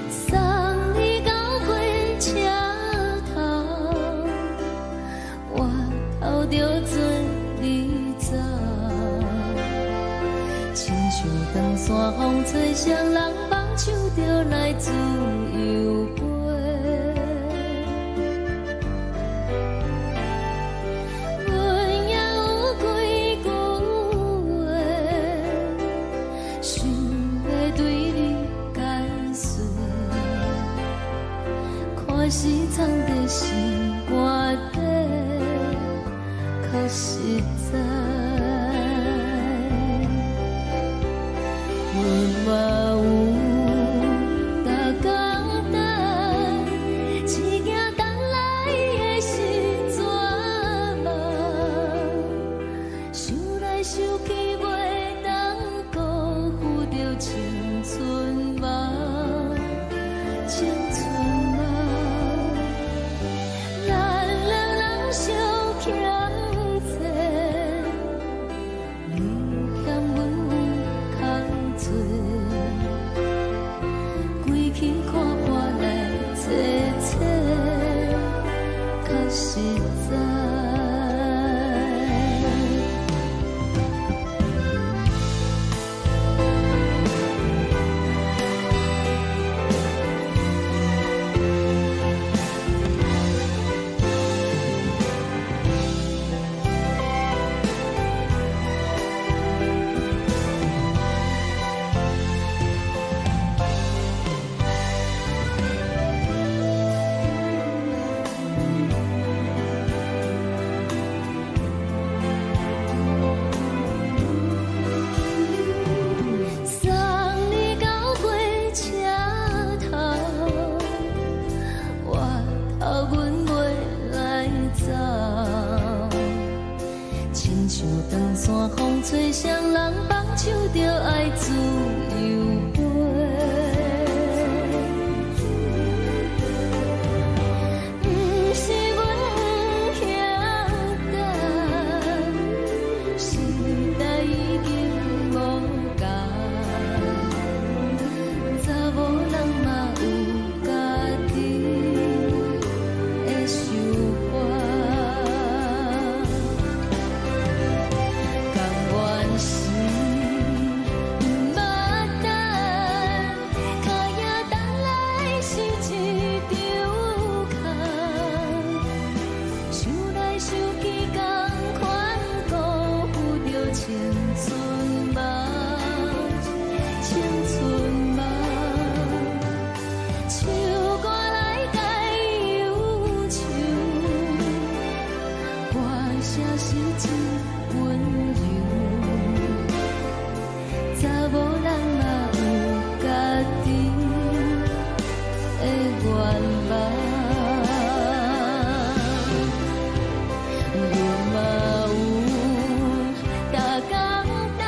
[SPEAKER 2] 送你到火車頭，我頭著做你走，親像長山風吹，誰人放手就來自由飛。阮也有幾句話，想欲對你解釋。看是藏在心肝底，較實在。阮嘛有逐工等，只驚等來的是絕望。
[SPEAKER 1] 想去袂當辜負著青春夢，青春夢。咱兩人相欠債，你欠阮較濟，規氣看破來坐坐，較實在。送你到火車頭，我頭阮袂來走。親像長山風吹，誰人放手就愛自由飛。毋是阮不曉等，時代已經無仝，查某人嘛有家己的想法。甘願是毋捌等，跤影等來是一場空。想來想去，仝款辜負著青春夢，青春夢。唱歌來解憂愁，歌聲是真溫柔。查某人嘛有家己的願望。阮嘛有逐工等，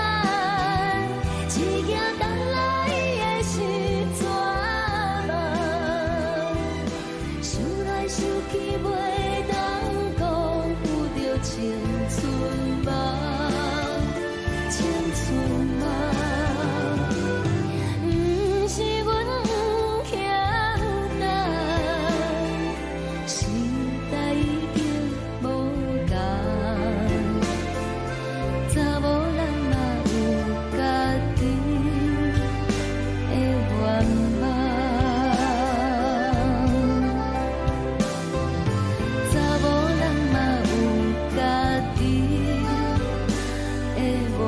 [SPEAKER 1] 一行等來的是绝望。想來想去，袂當辜負著青春夢，青春夢。毋是阮不曉等，時代已經無仝，查某人嘛有家己的願望。查某人嘛有家己的願望。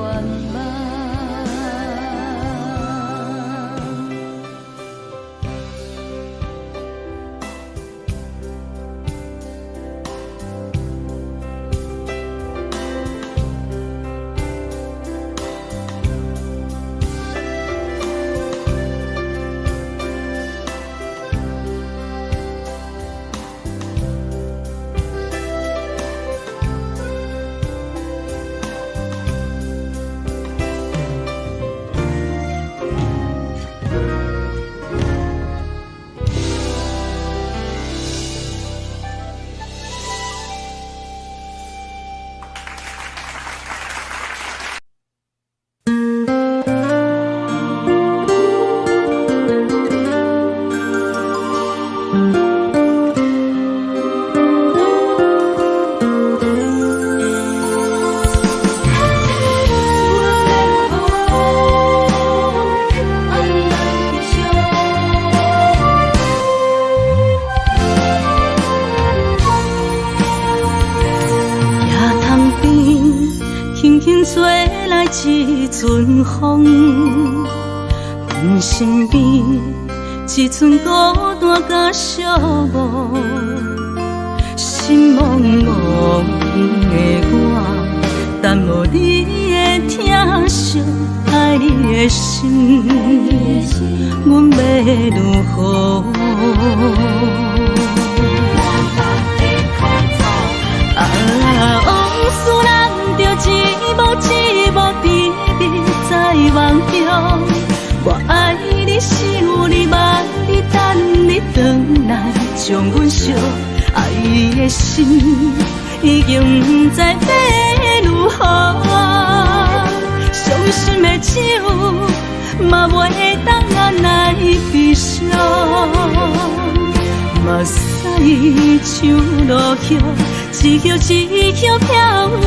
[SPEAKER 1] 野塘邊，輕輕吹來一陣風，阮身邊一陣孤單佮寂寞，心茫茫的我，等無你的疼惜，愛你的心，阮欲如何？啊，往事難著一幕一幕甜蜜在夢中。我愛你，想你，夢你，等你轉來，將阮惜愛的心已經毋知欲如何。傷心的酒嘛袂當按捺悲傷，目屎像落葉，一葉一葉飄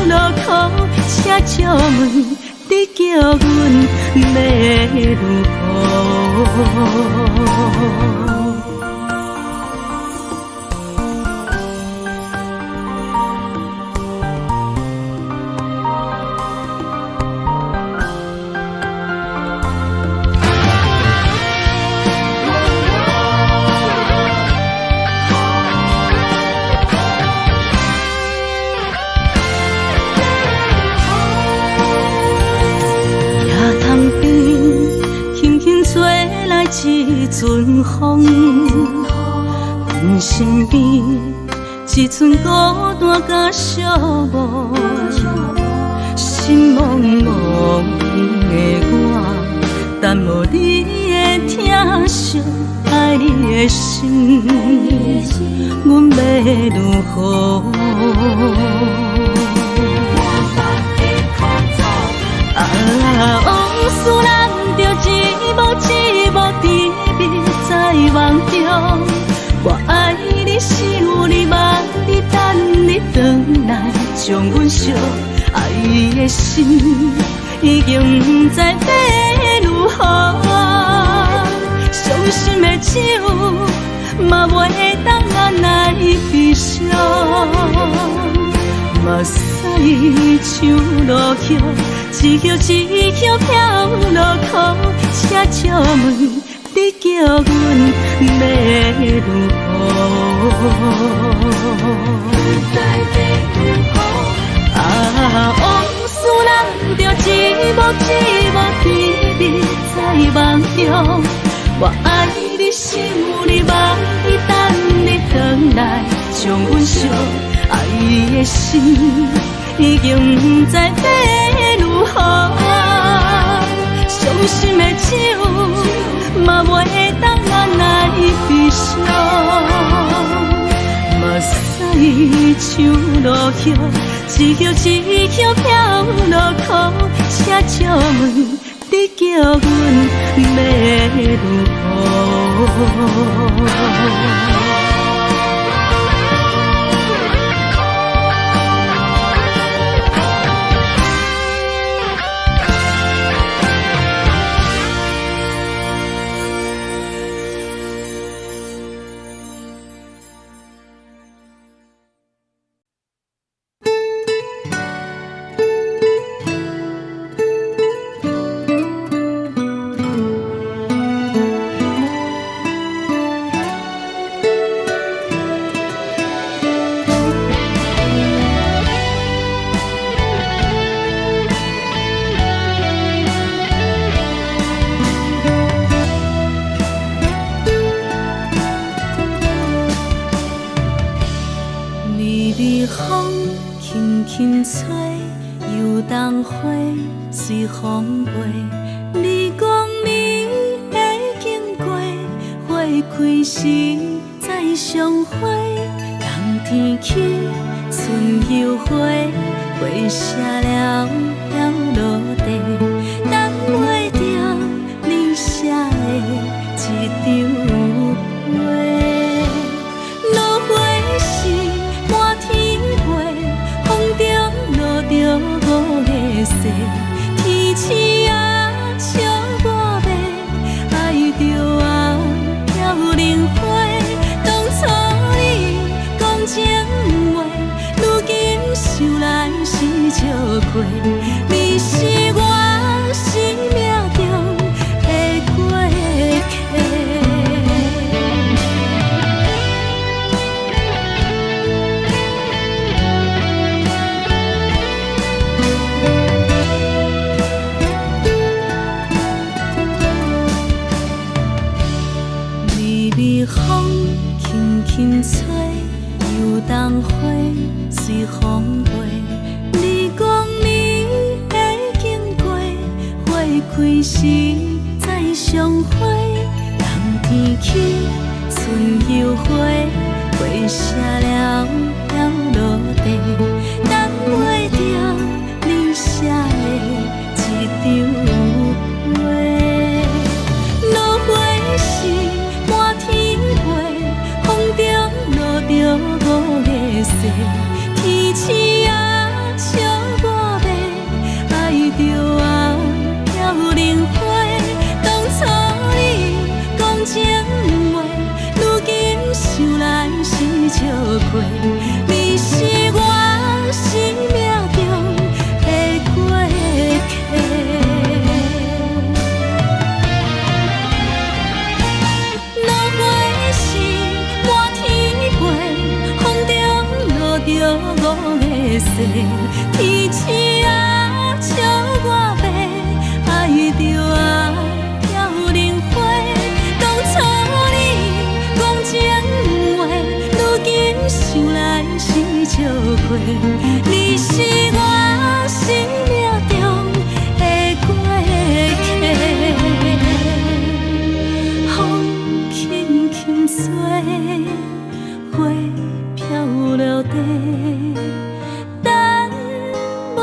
[SPEAKER 1] 落空，請借問你叫阮欲如何？野塘邊，輕輕吹來一陣風，阮身邊一陣孤單佮寂寞，心茫茫的我，等無你的疼惜，愛你的心，阮欲如何？啊，往事難著一幕一幕甜蜜在夢中。我愛你，想你，夢你，等你轉來，將阮惜愛的心已經毋知欲如何。傷心的酒嘛袂當按捺悲傷，目屎像落葉，一葉一葉飄落空，請借問你叫阮欲如何？啊，往事難著一幕一幕甜蜜在夢中。我愛你，想你，夢你，等你轉來，將阮惜愛的心已經毋知欲如何。傷心的酒嘛袂當按捺悲傷，目屎像落葉，一葉一葉飄落空，請借問你叫阮欲如何？微微風輕輕吹，油桐花隨風飛。你講你會經過，花開時再相會。冬天起，春又回，花謝了飄落地，等袂著你寫的這張批。落花時滿天飛，風中落著五月雪，天鼠仔笑我欲愛著啊飄零花。當初你講情話，如今想來是笑話，你是我生命中的過客。微微風輕輕吹，油桐花隨風飛。你講你會開時再相會，冬天起春又回，花謝了飄落地，等袂著你寫的這張批。落花時滿天飛，風中落著五月雪，天星啊笑我欲，愛著啊飄零花。當初你講情話，如今想來是笑話。你是我生命中的過客。落花時滿天飛，風中落著五月雪，天星啊笑我欲，愛著啊飄零花。當初你講情話，如今想來是笑話。你是我生命中的過客。風輕輕吹，花飄落地，等袂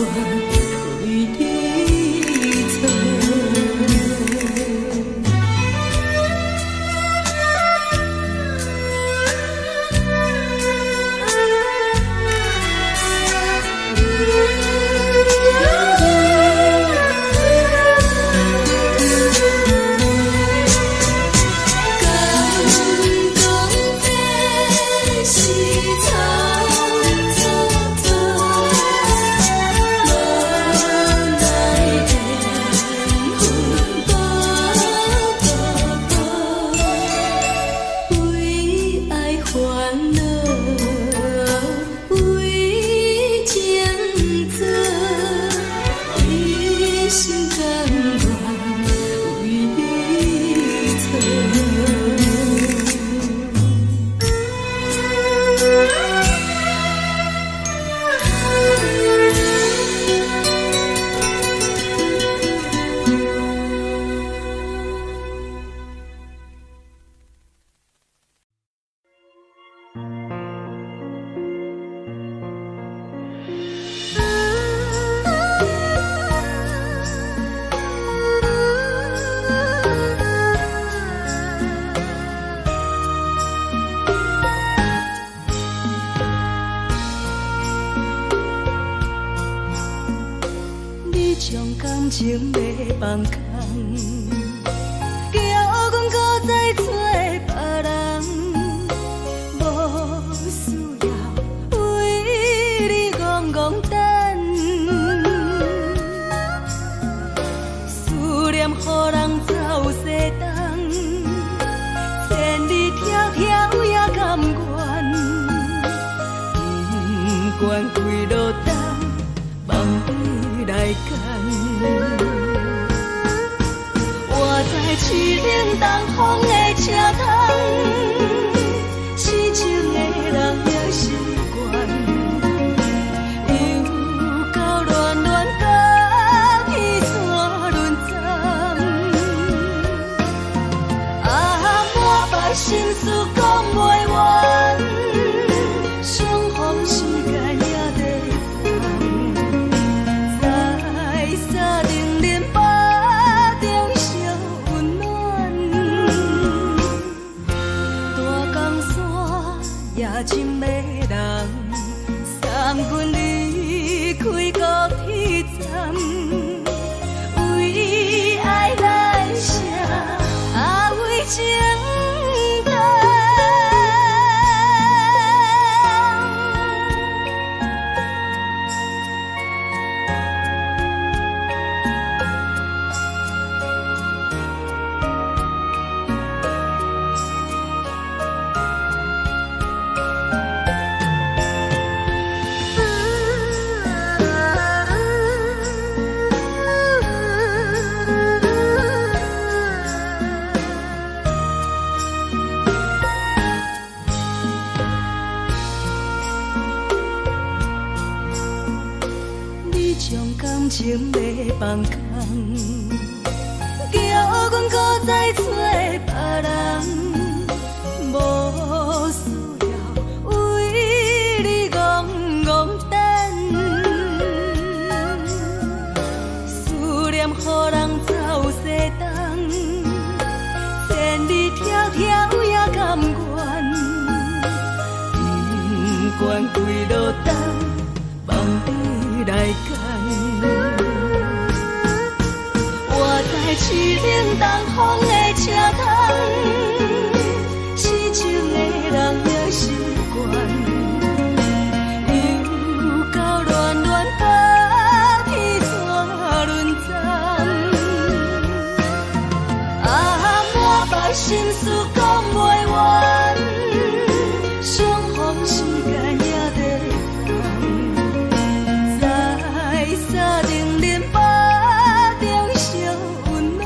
[SPEAKER 3] 為你做。敢講這是蹉跎，無奈緣分無渡，為愛煩惱，為情做，一心甘願為你做。你將感情欲放空，叫阮閣再找別人，無需要為你戇戇等，思念予人走西東，千里迢迢也甘願，不管幾落冬，望你來牽。我在凄冷東風的車窗，痴情的人也習慣，又到戀戀甲天山輪轉。啊，滿腹心事講袂完，相逢時間也在轉，在三重林腹中相溫暖。大江山也真迷人，送阮離開高鐵站，為愛來寫，啊為情等。你將感情欲放空，叫阮閣再找別人，無需要為你戇戇等，思念予人走西東，千里迢迢也甘願，不管幾落冬，望你來牽。我在凄冷東風的車窗，痴情的人也習慣，又到戀戀甲天山輪轉。啊，滿腹心事講袂完，相逢時間也在轉，在三重林腹中相溫暖。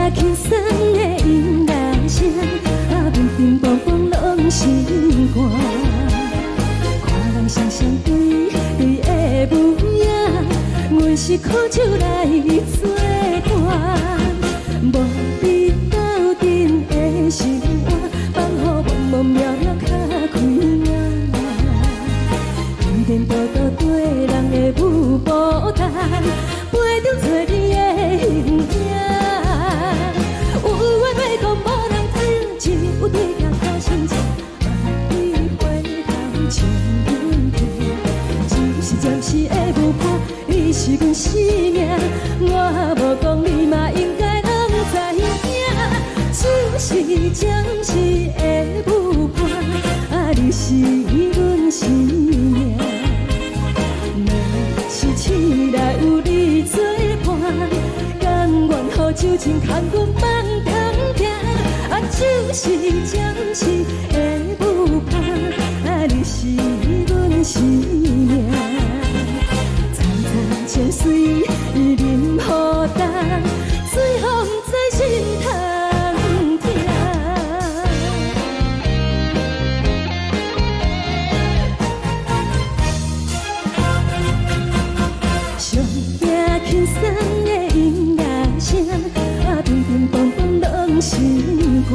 [SPEAKER 1] 驚輕鬆的音樂聲，啊，乒乒乓乓攏心肝。看人雙雙對對的舞影，阮是苦酒來做伴，無你鬥陣的生活，放予茫茫渺渺較開眼。天道道對人的舞步動，陪著找你的形影。有話欲講無人聽，只有對鏡苦心情，望你回頭笑阮聽。只是暫時的舞伴，你是阮生命，我無講你嘛應該攏知影。只是暫時的舞伴，啊，你是阮生命。若是醒來有你作伴，甘願予酒精牽阮放長行。啊，只是暫時的舞伴，啊，你是阮生命。層層情水淋雨重，水予毋知心通疼。上驚輕鬆的音樂聲，啊，乒乒乓乓攏心肝。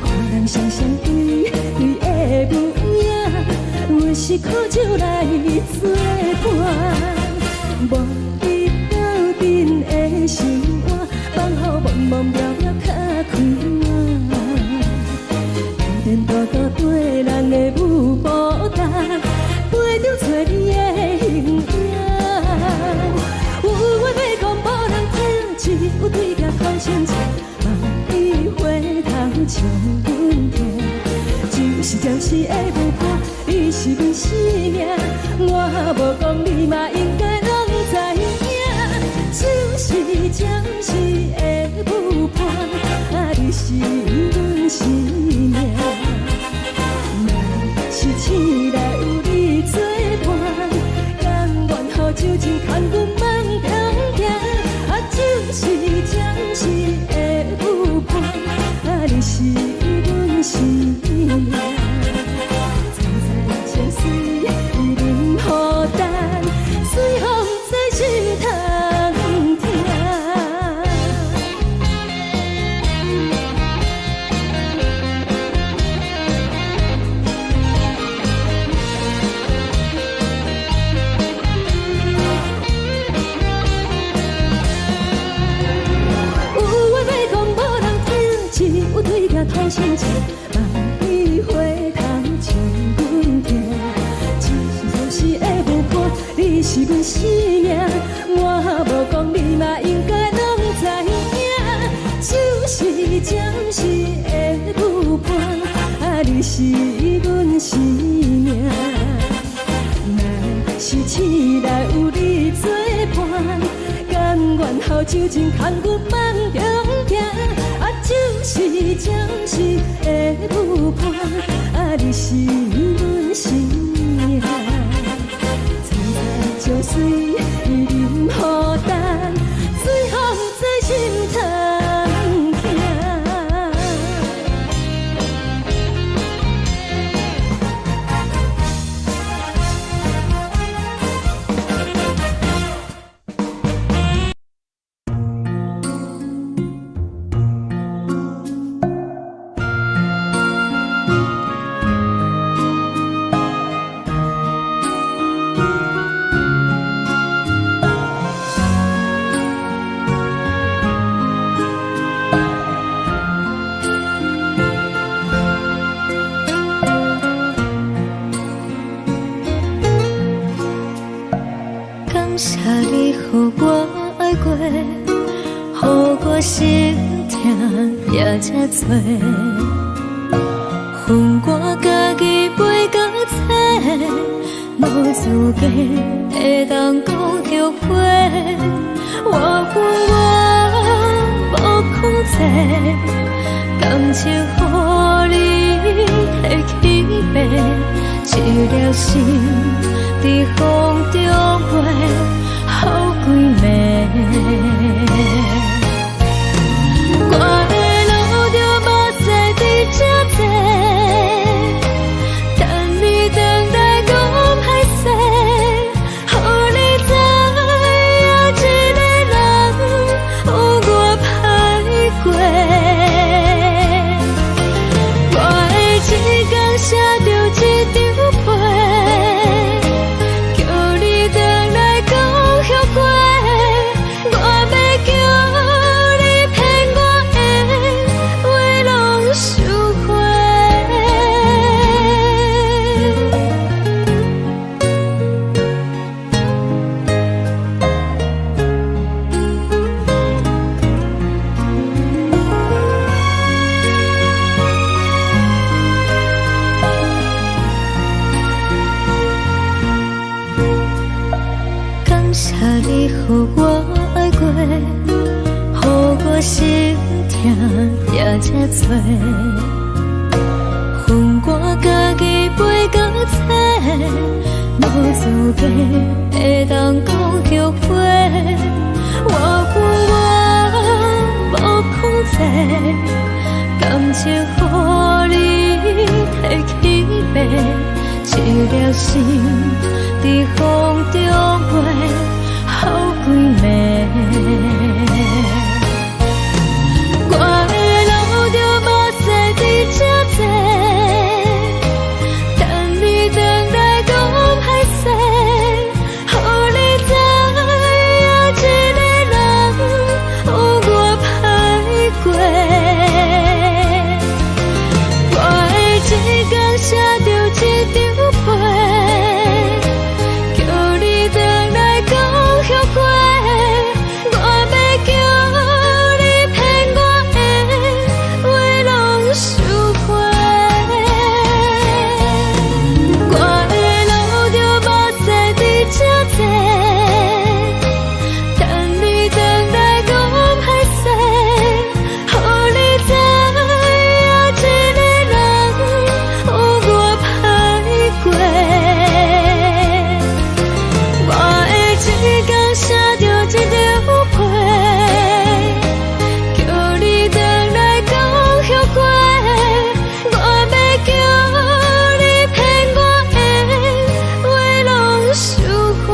[SPEAKER 1] 看人雙雙對對的舞影，阮是苦酒來做伴，無你鬥陣的生活，放予茫茫渺渺較開眼。天道道對人的舞步動，陪著找你的形影。有話欲講無人聽，只有對鏡苦心情，望你回頭笑阮聽。只是暫時的舞伴，你是阮生命，我無講你嘛應該攏知影。只是暫時的舞伴，啊，你是阮生命。若是醒來有你作伴，甘願予酒精牽阮放長行。啊，只是暫時的舞伴，啊，你是阮生命。層層情水淋雨重，水予毋知心通疼。有話欲講無人聽，只有對鏡吐心情，望你回頭笑阮聽。只是暫時的舞伴，你是阮生命，我無講你嘛應該攏知影。只是暫時的舞伴，啊，你是阮生命。若是醒來有你作伴，甘願予酒精牽阮放長行。啊，只是暫時的舞伴，啊，你是阮生命。層層情水淋雨重，水予毋知心通疼。
[SPEAKER 2] 感謝你予我愛過，予我心疼也這多。予我家己背甲冊，無資格會當講後悔。我有我無控制，感情予你提起爬，一粒心佇風中飛，予規暝。
[SPEAKER 1] 謝你予我愛過，予我心疼也這多。予我家己飛到找，無資格會當講後悔。我有我無控制，感情予你提去爬，一粒心佇風中飛，好幾暝。我會流著目屎佇這坐，等你轉來講歹勢，予你知影一个人有偌歹過。我會一工寫著一張批，叫你轉來講後悔。我欲叫你騙我的話攏收回。我會流著目屎佇這坐，等你轉來講歹勢，予你知影一個人有偌歹過。我會一工寫著一張批，叫你轉來講後悔。我欲叫你騙我的話攏收回。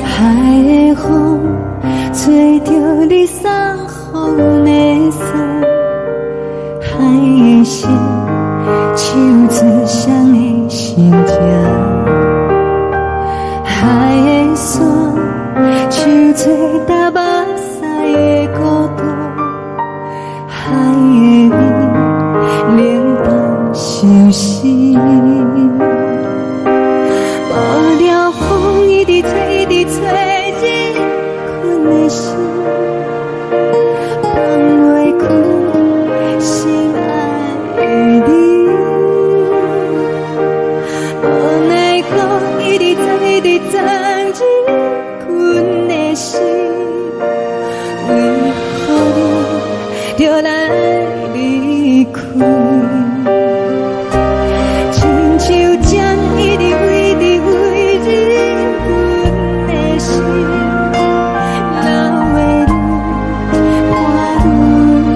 [SPEAKER 3] 海的風吹著你送予阮的衫，海的心唱出誰的心情，海的山唱出踏目屎的孤單，海的味冷淡相思。無聊風一直吹，一直吹入阮的心，放袂開心愛的你。無奈何一直鑽，一直鑽入阮的心，為何你著來離開？親像針一直為直為入阮的心，流的淚伴阮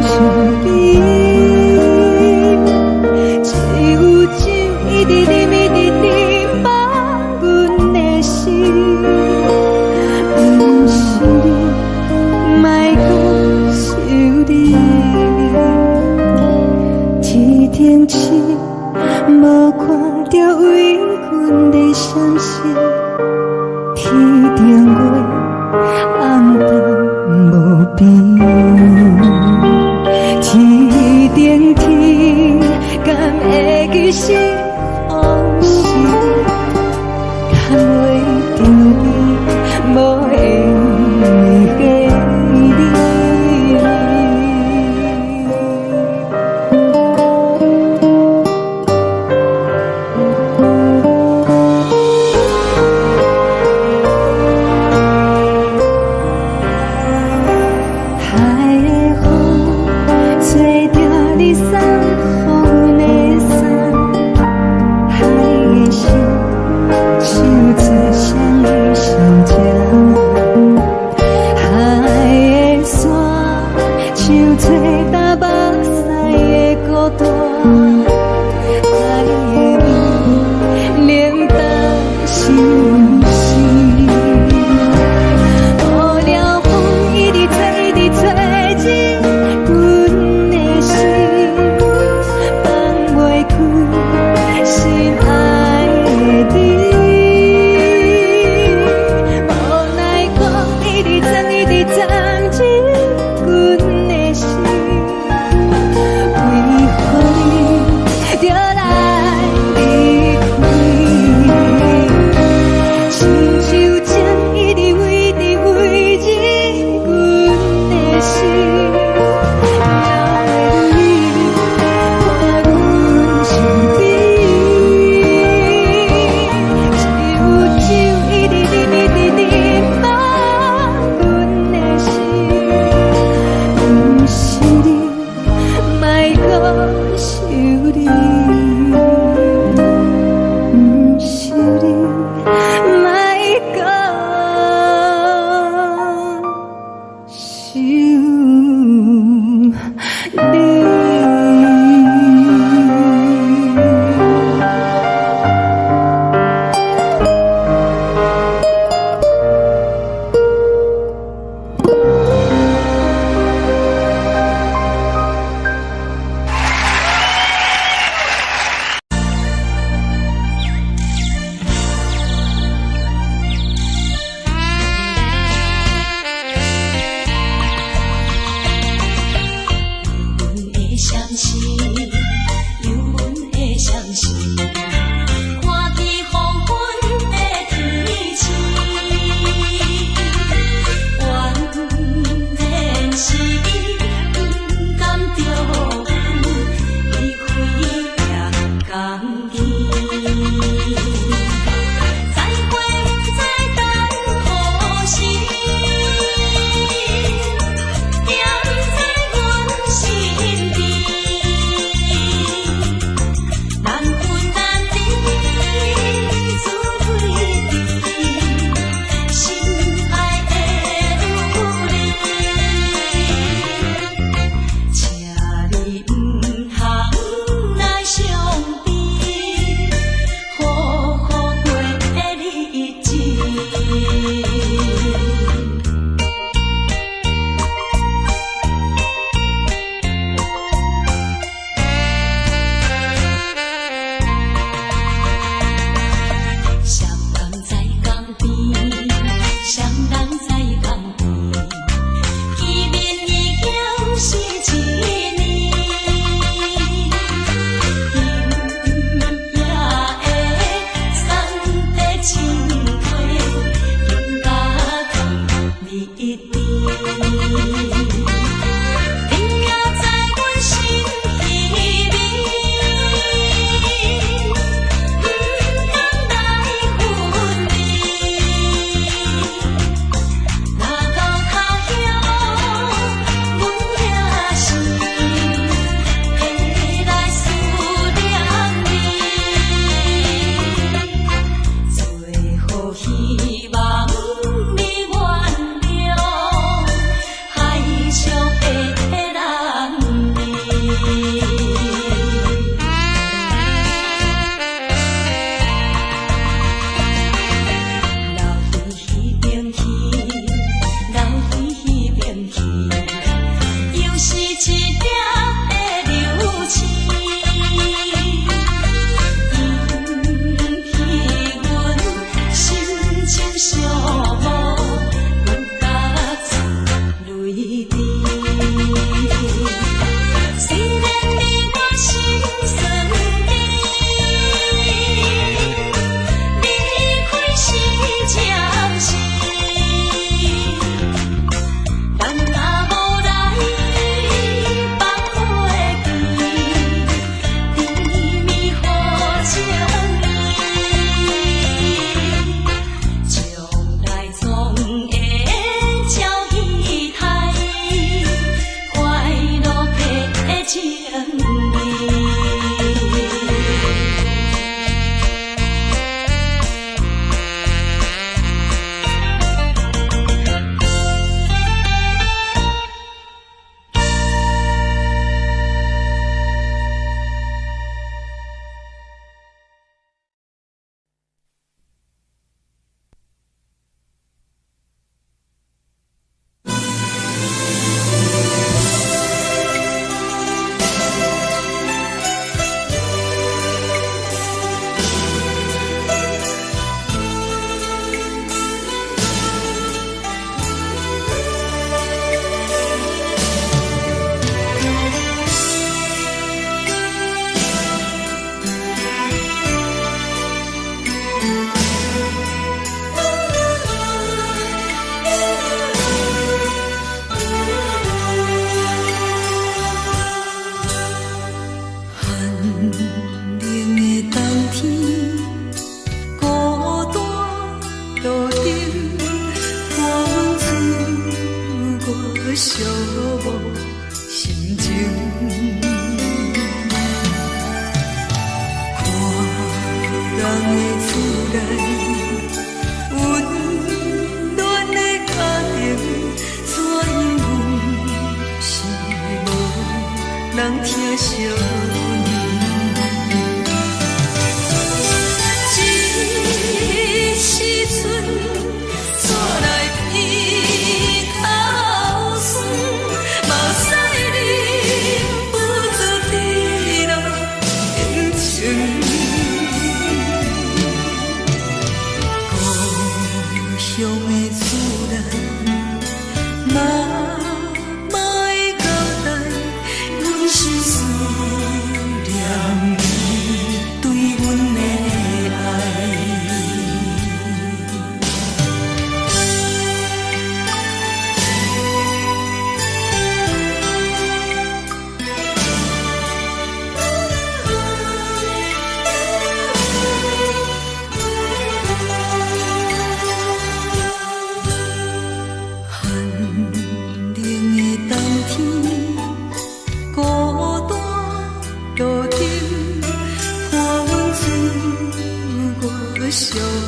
[SPEAKER 3] 相依。只有酒一直啉，一直啉，放阮的心，毋是你，莫講是你。天頂星無看著為阮咧閃爍，天頂月暗淡無邊。天頂天敢會記是予是？牽袂著你，無緣的你。海的風吹著你送予阮的衫，海的心唱出誰的心情，海的山唱出踏目屎的孤單，海的味冷淡相思。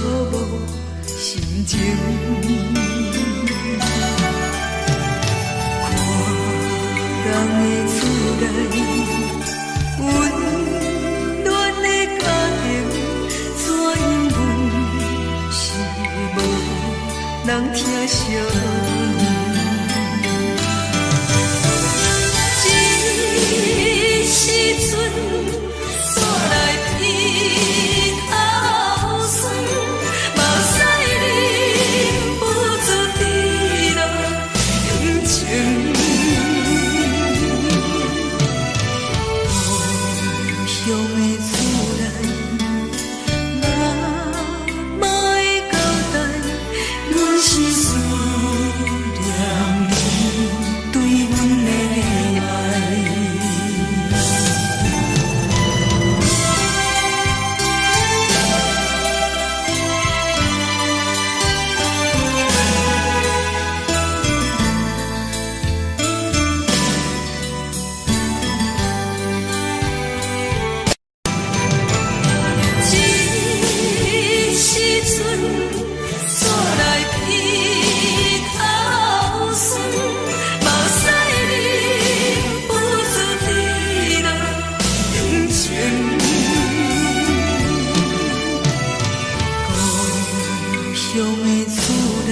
[SPEAKER 3] 无心情。看人的厝内，温暖的家庭，怎样阮是无人疼惜阮。这时阵煞来鼻头酸，目屎忍不住滴落眼睛。故乡的厝内，妈妈的交代，阮是思念你对阮的爱。这时阵煞来鼻头酸，目屎忍不住滴落眼睛。故乡的厝内，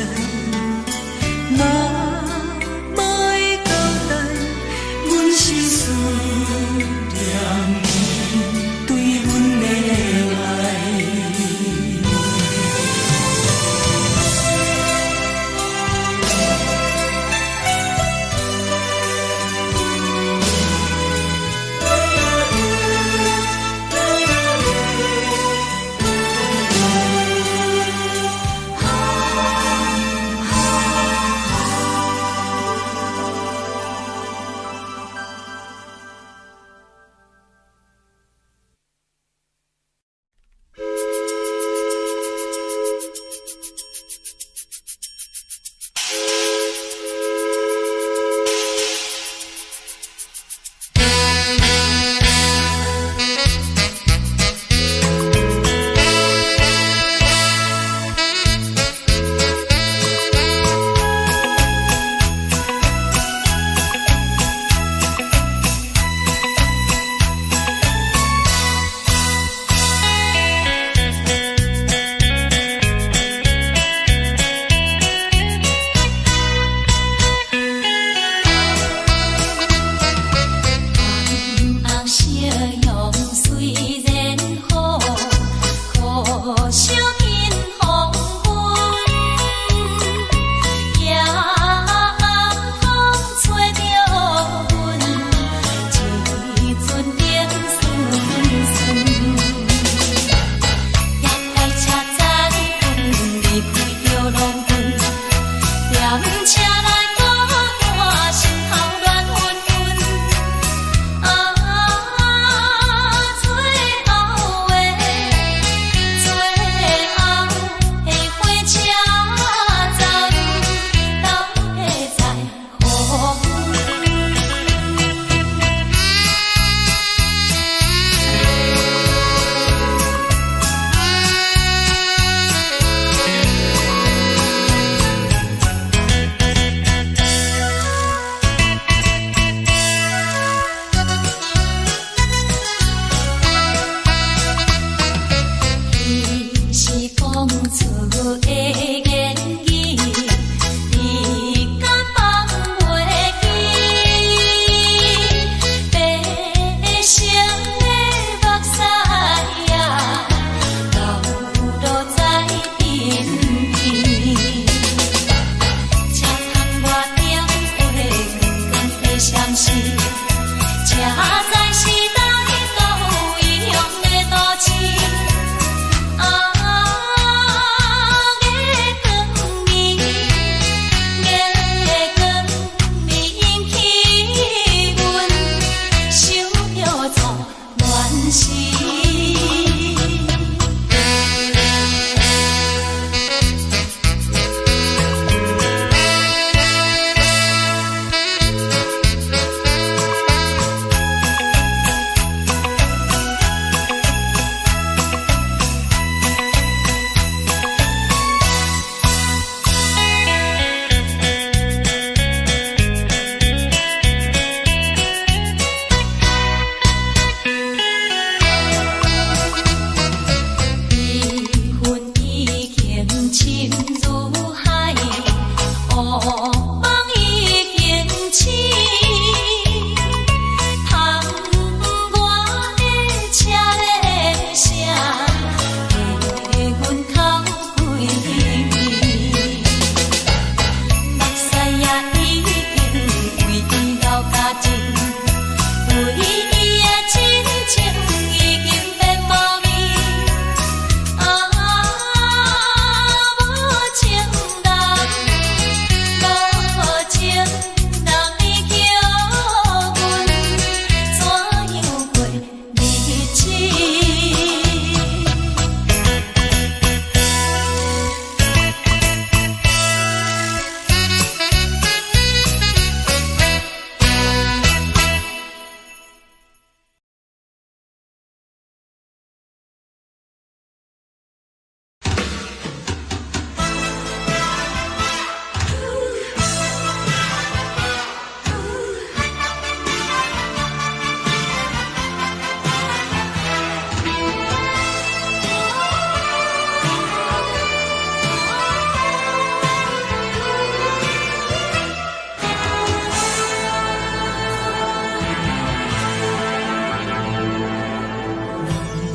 [SPEAKER 3] 妈妈的交代，阮是思念你对阮的爱。
[SPEAKER 2] 红夕阳虽然好，可惜见黄昏。夜暗风吹着阮，一阵冷丝丝。夜快车站，离开着龙魂，踮车内孤单，心头乱纷纷。啊，最后的最后的火车站，敢会再予阮？彼是讲出的言语，你敢放袂记？白色的目屎啊，流落在鬓边。车窗外灯火光光的闪烁，这才是来到异乡的都市。啊，月光
[SPEAKER 1] 深如海，烏夢已經醒。窗外的車咧聲，替阮哭規暝。目屎也已經為伊流乾淨，為伊的真情已經變無味。啊，無情人，無情人，你叫阮怎樣過日子？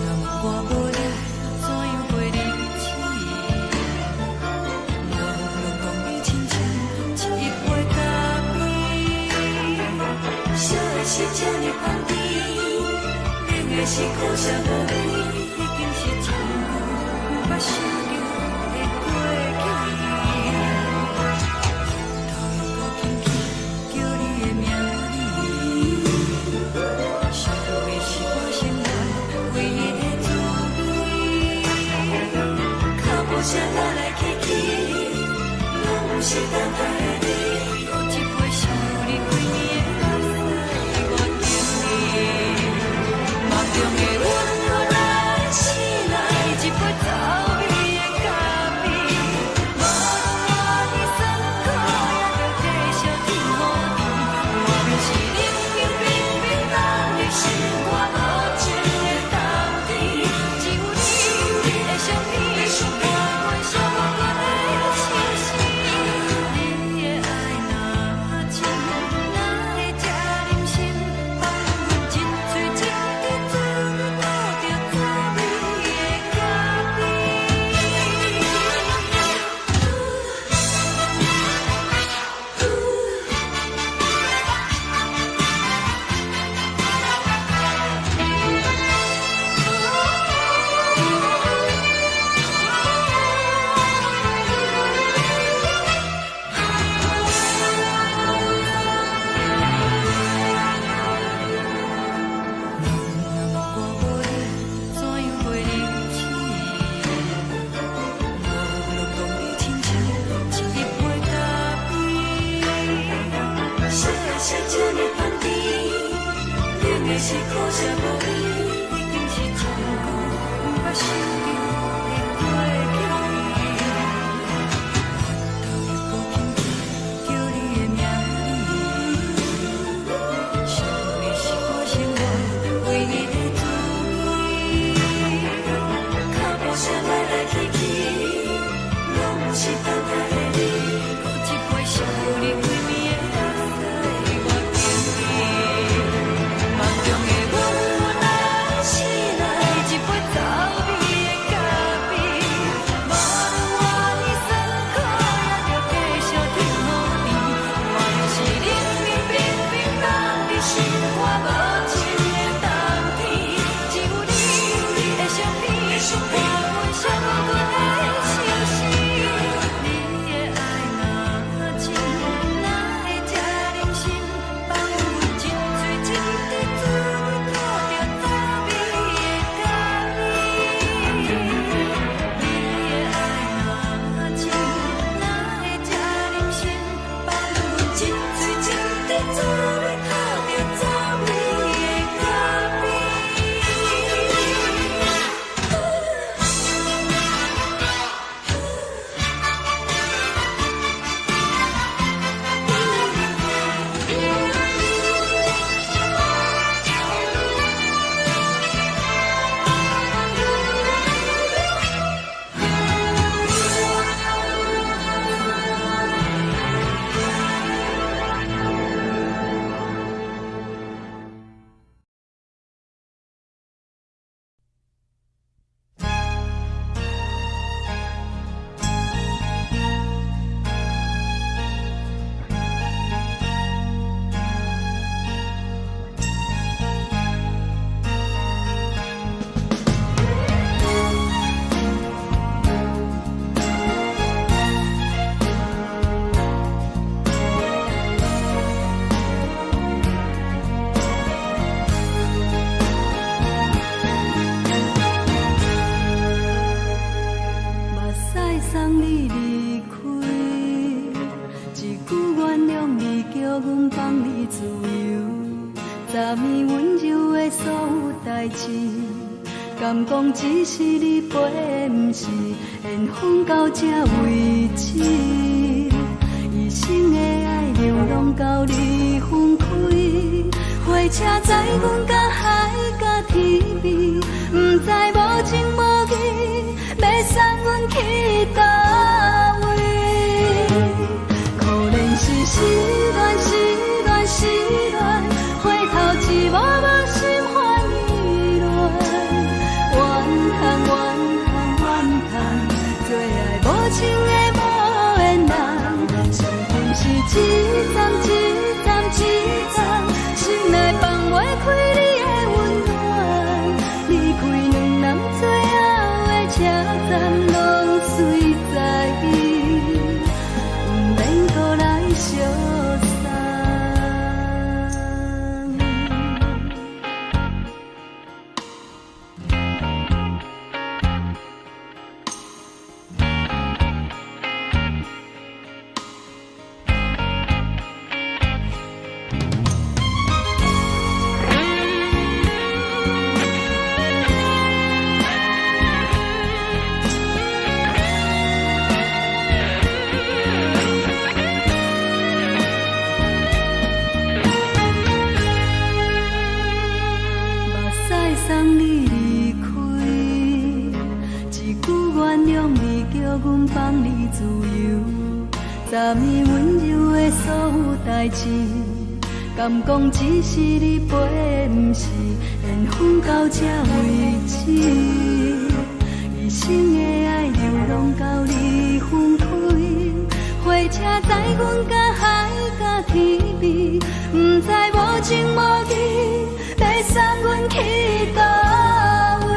[SPEAKER 3] 若我無你，怎樣過日子？無論講你親像一杯咖啡，燒的是這呢香甜，冷的是苦澀無味，已經是真久毋捌想著的過去。頭又閣輕輕叫你的名字，想的是我生活唯一的滋味。腳步聲來來去去，攏毋是等待的你。閣一杯想你規暝的目屎，我敬你。夢中的阮閣來醒來，一杯走味的咖啡。無論偌尼酸苦，也著繼續天予甜。莫非是冷冰冰冰冷的心肝無情的冬天？只有你的相片，陪阮寂寞的痴心。你的愛若深，哪會這忍心放阮一喙一滴做你吐著滋味的咖啡？若我無你，怎樣過日子？無論講你親像一杯咖啡，燒的是這呢香甜，冷的是苦澀無味，已經是真久毋捌想著的過去。頭又閣輕輕叫你的名字，想的是我生活唯一的滋味。腳步聲來來去去，攏毋是等待的你。閣一杯想你規暝的目屎，我敬你。夢中的阮來
[SPEAKER 1] 送你離開，一句原諒你，叫阮放你自由。昨暝溫柔的所有代誌，敢講只是你陪的，毋是緣分到這為止。一生的愛流浪到你分開，火車載阮到海角天邊，毋知無情無義，欲送阮去佗位？可憐是失戀，失戀，失戀，回頭一幕幕心煩意亂。怨嘆怨嘆怨嘆，做愛無情的無緣人，相逢是一站一站一站，心內放袂開你的溫暖。離開兩人最後的車站，攏隨在意，毋免閣來相送。目屎送你離開，一句原諒你，叫阮放你自由。昨暝溫柔的所有代誌，敢講只是你陪的，毋是緣分到這為止。一生的愛流浪到你分開，火車載阮到海角天邊，毋知無情無義，欲送阮去佗位？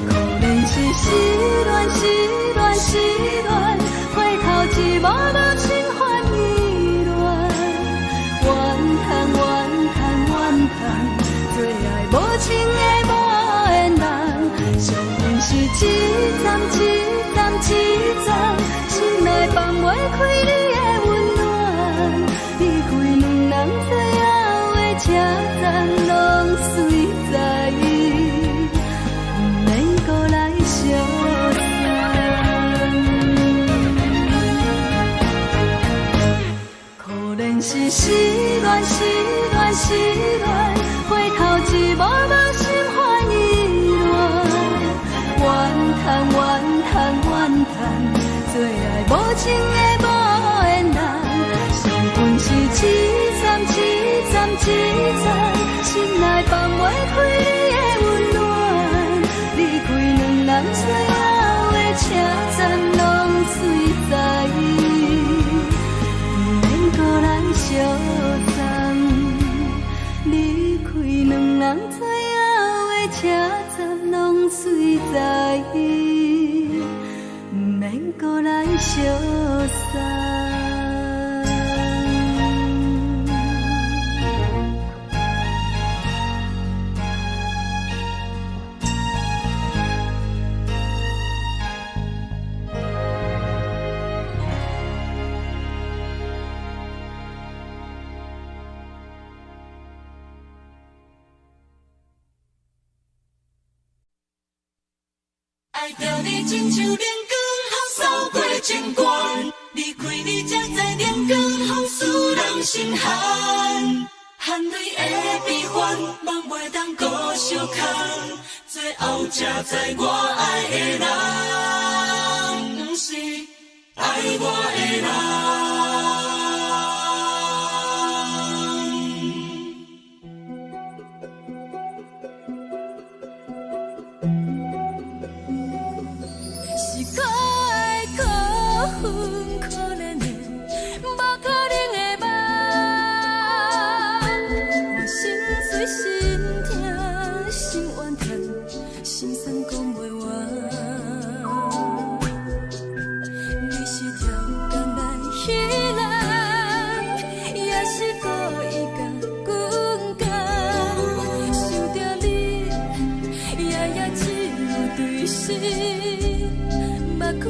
[SPEAKER 1] 可憐是失戀，失戀，失戀，回頭一幕幕心煩意亂。怨嘆怨嘆怨嘆，做愛無情的無緣人，相逢是一站一站一站，心內放袂開你的溫暖。離開兩人最後的車站，攏隨在意，毋免閣來相送。可憐是失戀，失戀，失戀，回頭一幕幕心煩意亂。怨嘆怨嘆怨嘆，做愛無情的無緣人，相逢是一站一站一站，心內放袂開你的溫暖。離開兩人最後的車站，攏隨在意，毋免閣來相送。離開兩人最後的車站，攏隨在意，毋免閣來相送。
[SPEAKER 3] 愛著你親像冷光予掃過情關，離開你才知冷光予使人心寒。汗淚的悲歡，夢袂當閣相牽，最後才知我愛的人，毋是愛我的人。
[SPEAKER 1] 是可愛可恨可憐的，無可能的夢。我心碎心疼心怨嘆，心酸講袂完。你是超工來彼人，也是故意共阮講。想著你，夜夜只有對心。目眶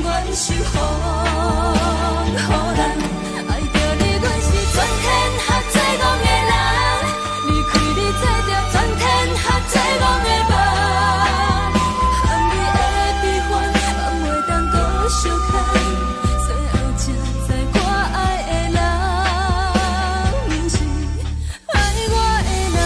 [SPEAKER 1] 願受予人。愛著你，阮是全天下最戇的人。離開你，做著全天下最戇的夢。含你的悲歡，放袂當閣相牽。最後才知我愛的人，毋是愛我的人。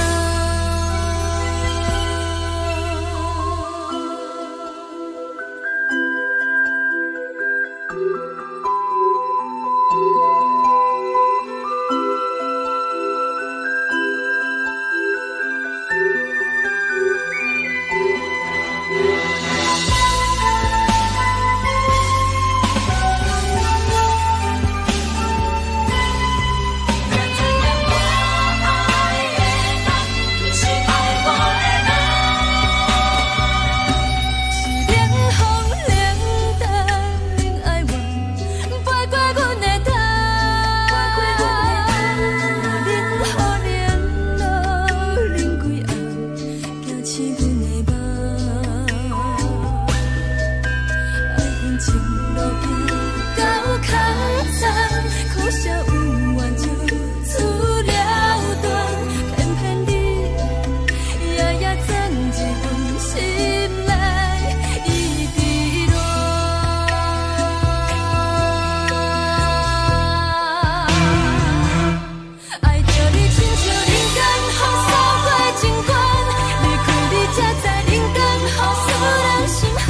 [SPEAKER 1] 才知影我愛的人，毋是愛我的人。是冷風冷淡冷愛怨，飛過阮的頭。冷雨冷露冷幾暗，驚醒阮的夢。愛恨情路行到空残，可惜有緣就此了斷，偏偏你夜夜鑽入阮心內，一直戀。愛著你親像人間風掃過情關，離開你才知人間風使人心寒。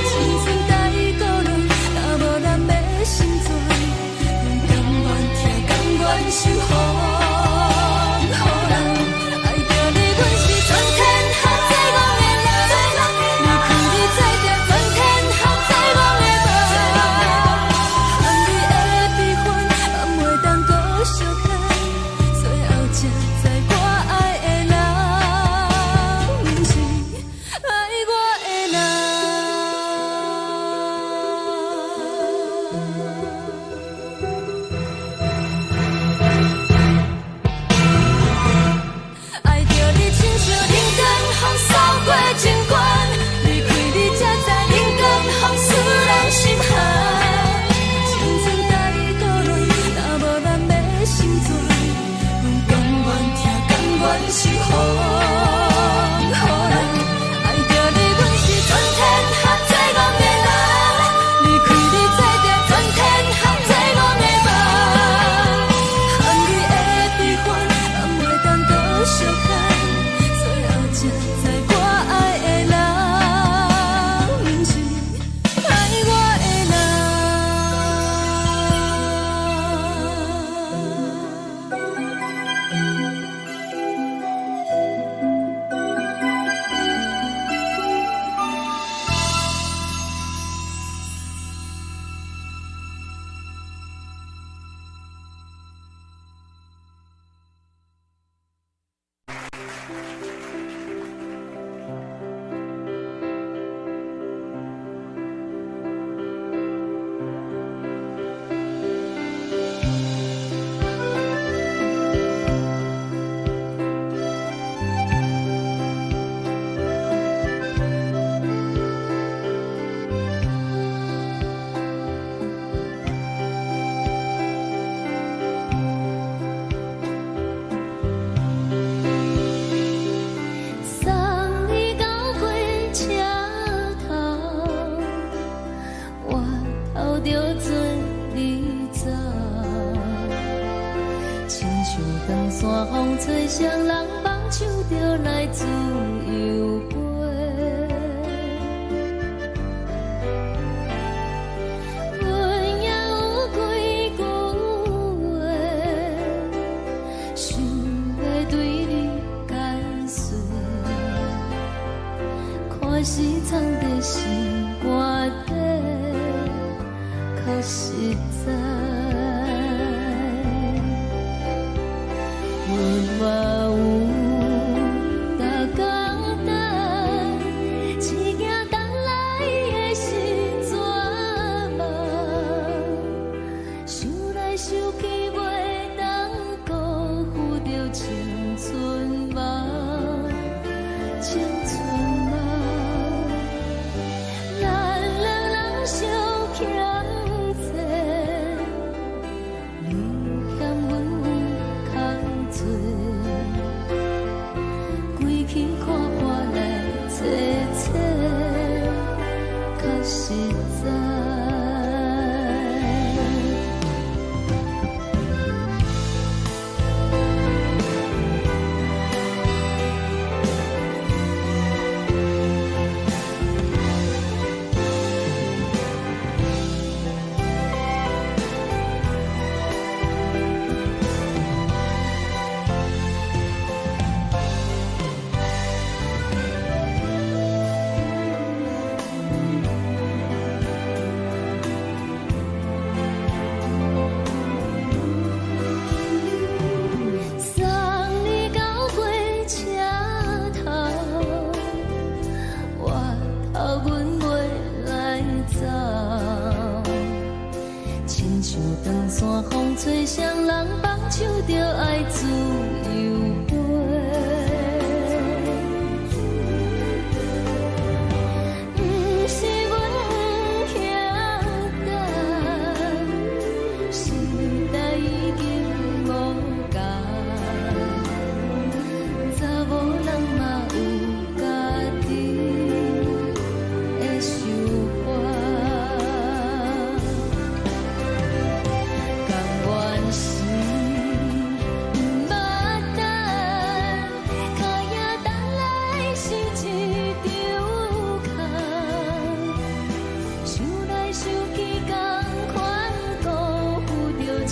[SPEAKER 1] 青春帶孤戀，若無咱欲成全，阮甘願疼，甘願受予人。愛著你，阮是全天下最戇的人。離開你，做著全天下最戇的夢。含你的悲歡，放袂當閣相牽。最後才知我愛的人，毋是愛我的人。愛著你親像人間風掃過情關，離開你才知人間風使人心寒。青春帶孤戀，若無咱欲成全，阮甘願疼，甘願受予人。愛著你，阮是全天下最戇的人。離開你，做著全天下最戇的夢。含你的悲歡，放袂當閣相牽。最後才知我愛的人，毋是愛我的人。
[SPEAKER 2] 送你到火車頭，我頭著做你走。親像長山風吹，誰人放手就來自由飛。阮也有幾句話，想欲對你解釋。看是藏佇心肝底，較實在。阮嘛有逐工等，只驚等來的是絕望。想來想去，袂當辜負著青春夢，青春夢。咱兩人相
[SPEAKER 1] 山風吹，雙人放手就愛自由飛。毋是阮不曉等，時代已經無仝，查某人嘛有家己的想法。甘願是毋捌等，跤影等來是一場空。想來想去，仝款辜負著青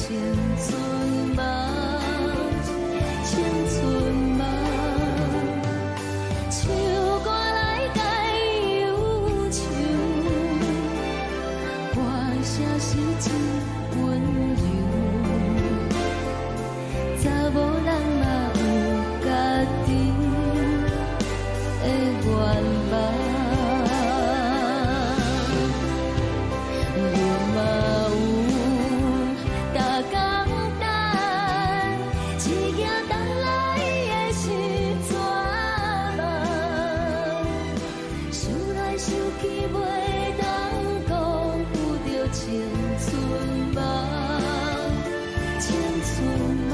[SPEAKER 1] 春夢，青春夢。唱歌來解憂愁，歌聲是真溫柔。查某人嘛有家己的願望，阮嘛有逐工等，一夜等來的是绝望。想來想去，袂當辜負著青春夢，青春夢。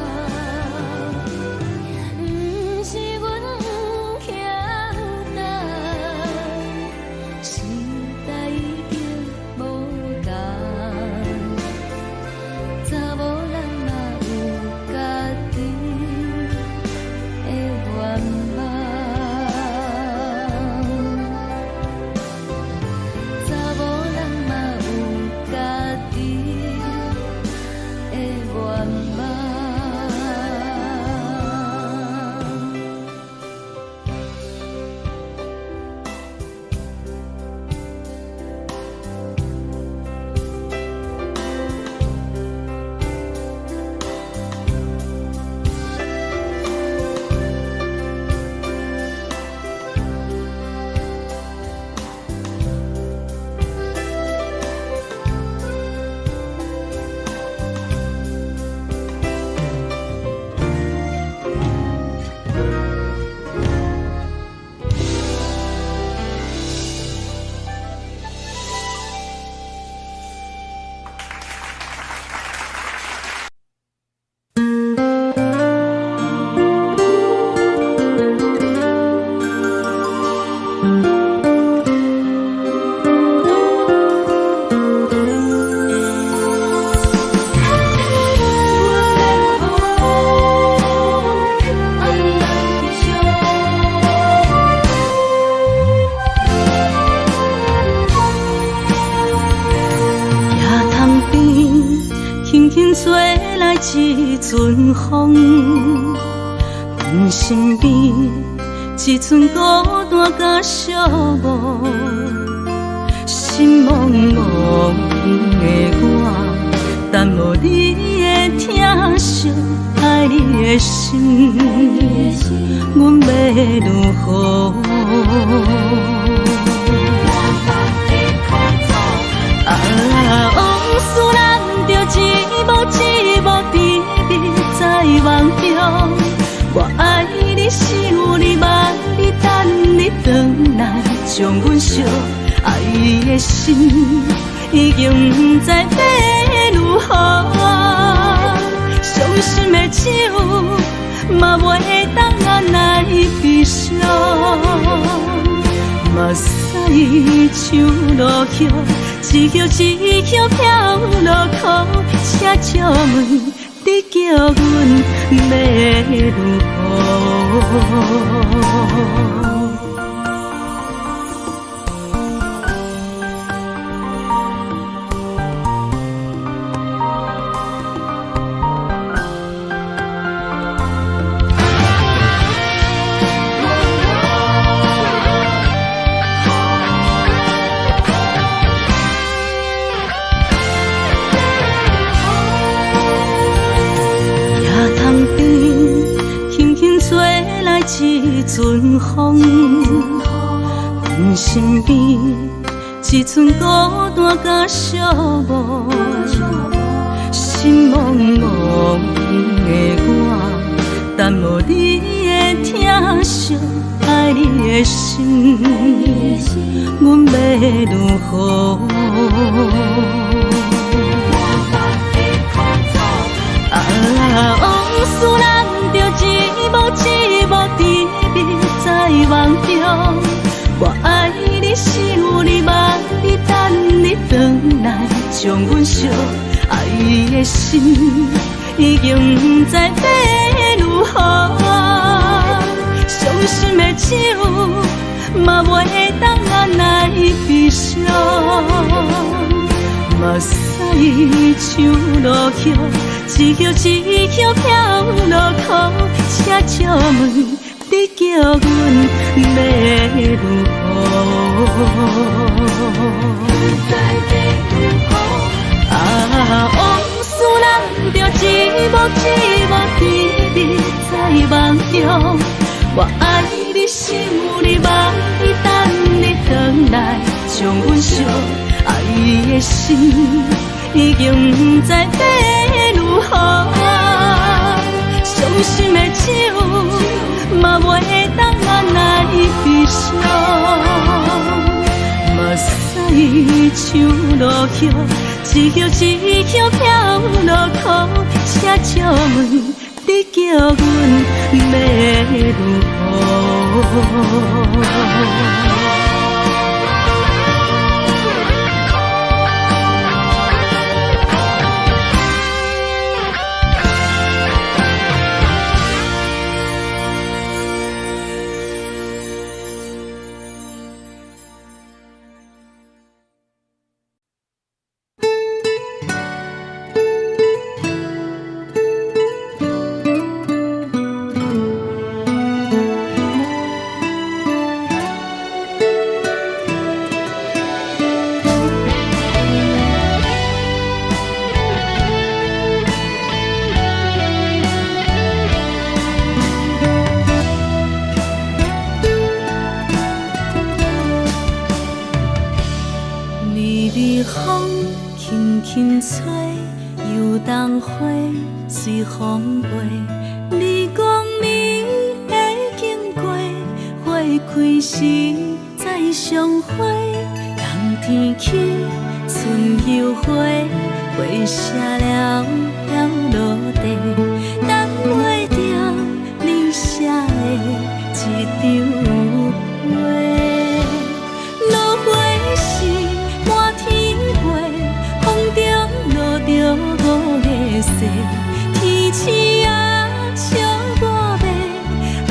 [SPEAKER 1] 毋是阮不曉等，時代已經無仝，查某人嘛有家己的願望，查某人嘛有家己的願望。
[SPEAKER 3] 野潭邊，輕輕吹來一陣風，阮身邊一陣孤單佮寂寞，心茫茫的我，等無你的疼惜，愛你的心，阮欲如何？啊，往事難著一幕一幕甜蜜在夢中。我愛你，想你，望你，等你轉來，將阮惜愛的心已經不知欲如何。傷心的酒嘛袂當按來悲傷。目屎像落雨，一葉一葉飄落苦，請借問你叫阮欲如何？野潭邊，輕輕吹來一陣風，阮身邊一陣孤單佮寂寞，心
[SPEAKER 1] 心茫茫的我，等無你的疼惜，愛你的心，阮欲如何？啊，往事咱著一幕一幕甜蜜在夢中。我愛你，想你，望你，等你轉來，將阮惜愛的心已經毋知欲如何。傷心的酒嘛袂當按捺悲傷，目屎像落雨，一葉一葉飄落空，請借問你叫阮欲如何？啊，往事咱著一幕一幕甜蜜在夢中。我愛你，想你，望你，等你轉來，將阮惜愛的心已經毋知欲如何。傷心的酒嘛袂當按捺悲傷，目屎像落雨，一葉一葉飄落空，請借問你叫阮欲如何？微微風輕輕吹，油桐花隨風飛。你講你會經過，花開時再相會。冬天起，春又回，花謝了飄落地，等袂著你寫的一張批。落花時滿天飛，風中落著五个雪，天鼠仔笑我欲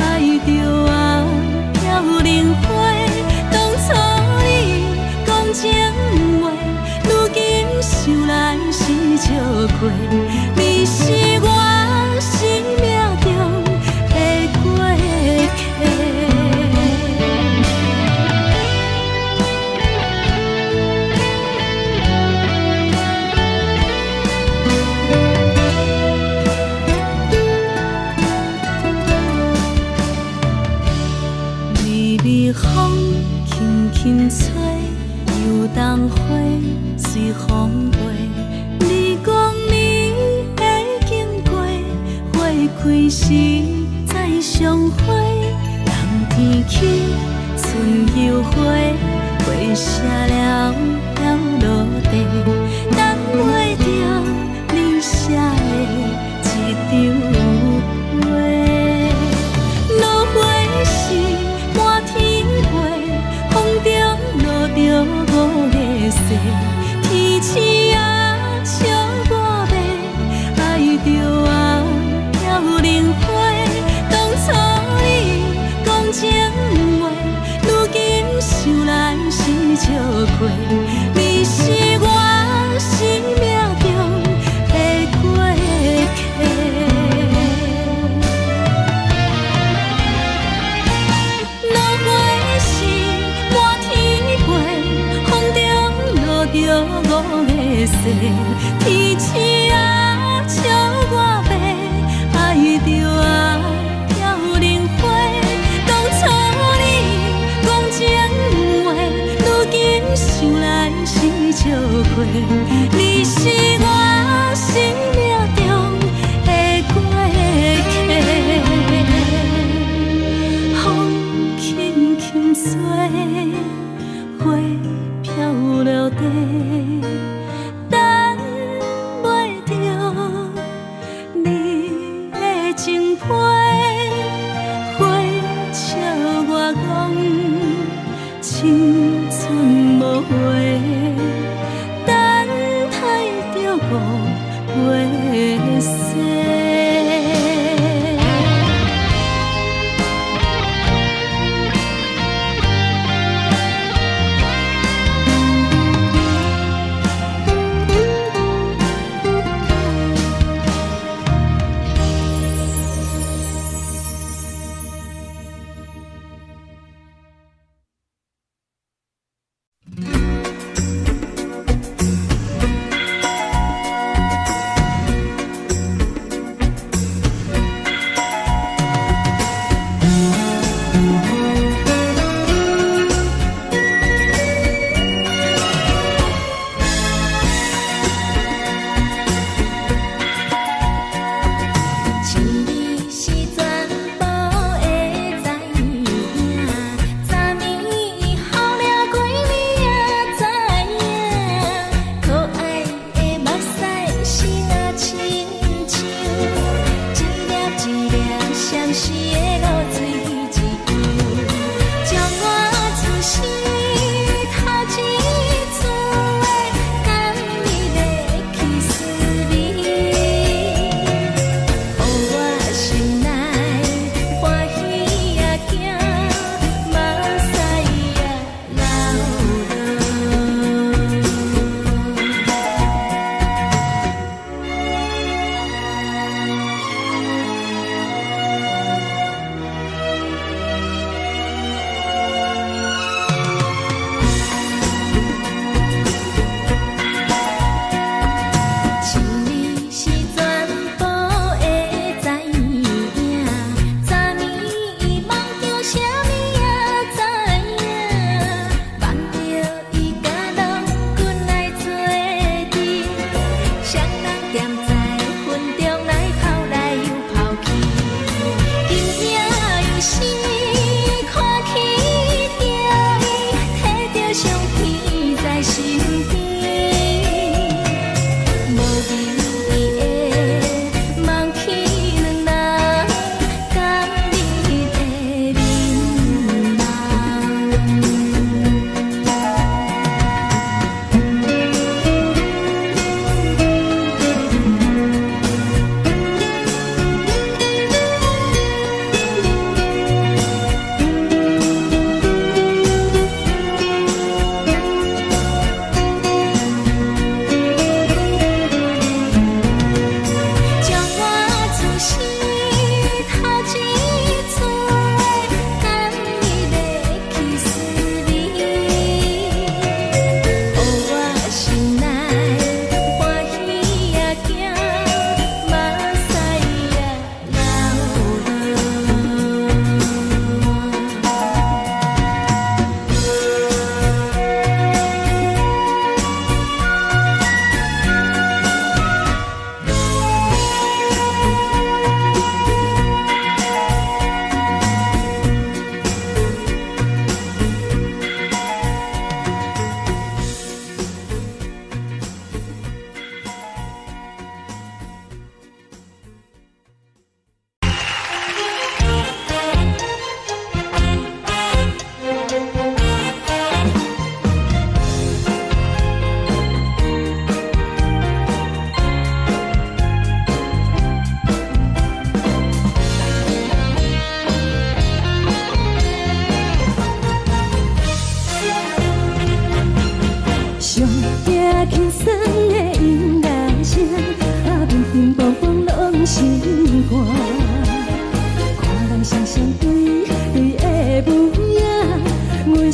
[SPEAKER 1] 愛著啊飄零花。當初你講情話，如今想來是笑話，你是我生命中的過客。微微風輕輕吹，油桐花隨風飛。你講你會經過，花開時再相會。冬天起，春又回，花謝了飄落地，等袂著你寫的一張批。落花時滿天飛，風中落著五个雪，天鼠仔笑我欲愛著啊飄零花。當初你講情話，如今想來是笑話，你是我生命中的過客。落花時滿天飛，風中落著五个雪，天鼠仔笑我欲愛著啊飄零花。當初你講情話，如今想來是笑話，你是我生命袂逝。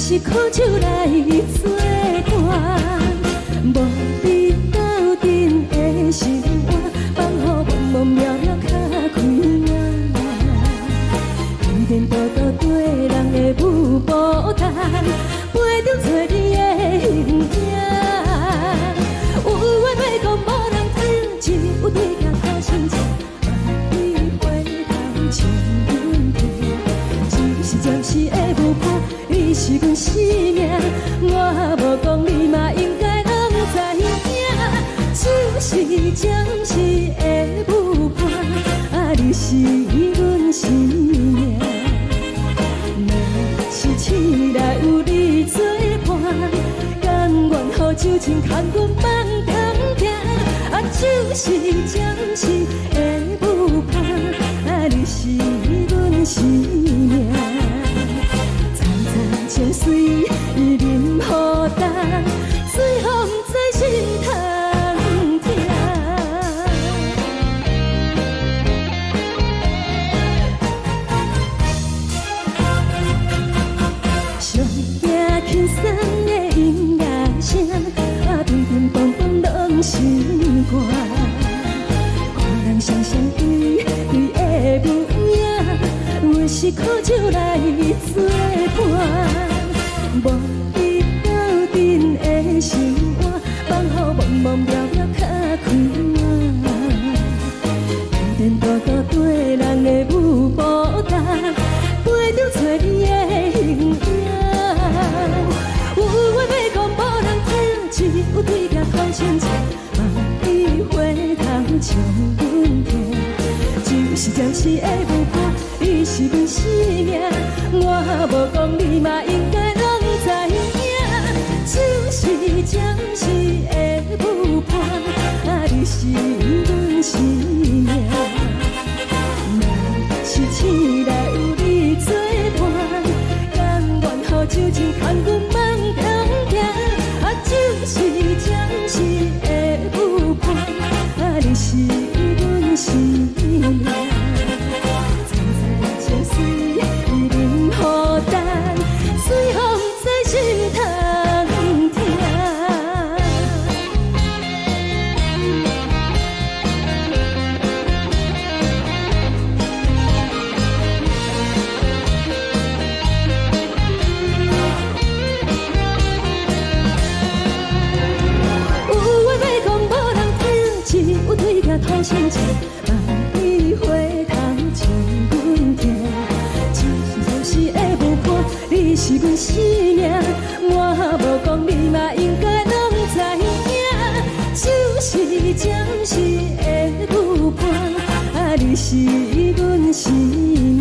[SPEAKER 3] 是苦酒來做伴，無你鬥陣的生活，放予茫茫渺渺較開眼。天天多多對人的舞步单，陪著找你的形影。有話袂講無人知，只有對鏡看心情，萬里回頭情阮天，只是暫時的舞伴，伊是阮生命。我無講你嘛應該攏知影，只是暫時的舞伴，啊，你是阮生命。若是醒來有你做伴，甘願予酒精牽阮放糖行。啊，只就是暫時的舞伴，啊，你是阮生命。層層情隨淋雨重，水予毋知心通疼。上驚輕鬆的音樂聲，啊，乒乒乓乓攏心肝。看人雙雙對對的舞影，阮是苦酒來作伴。無伊鬥陣的生活，放予茫茫渺渺較快活。天天多多對人的舞步動，陪著找你的形影。有話欲講無人聽，只有對鏡講親情，望你回頭笑阮聽。就是暫時的舞伴，你是阮生命，我無講你嘛應該攏知影。就是暫時的舞伴，啊，你是阮生命。若是醒來有你作伴，甘願予酒精牽阮夢中行。啊，就是暫時的舞伴，啊，你是阮生命。層層情隨淋雨重，水予毋知心通疼。有話欲講無人聽，只有對鏡吐心情，望你回頭笑阮聽。就是暫時的舞伴，你是阮生命，我無講你嘛應該攏知影。就是暫時的舞伴，啊，你是阮生命。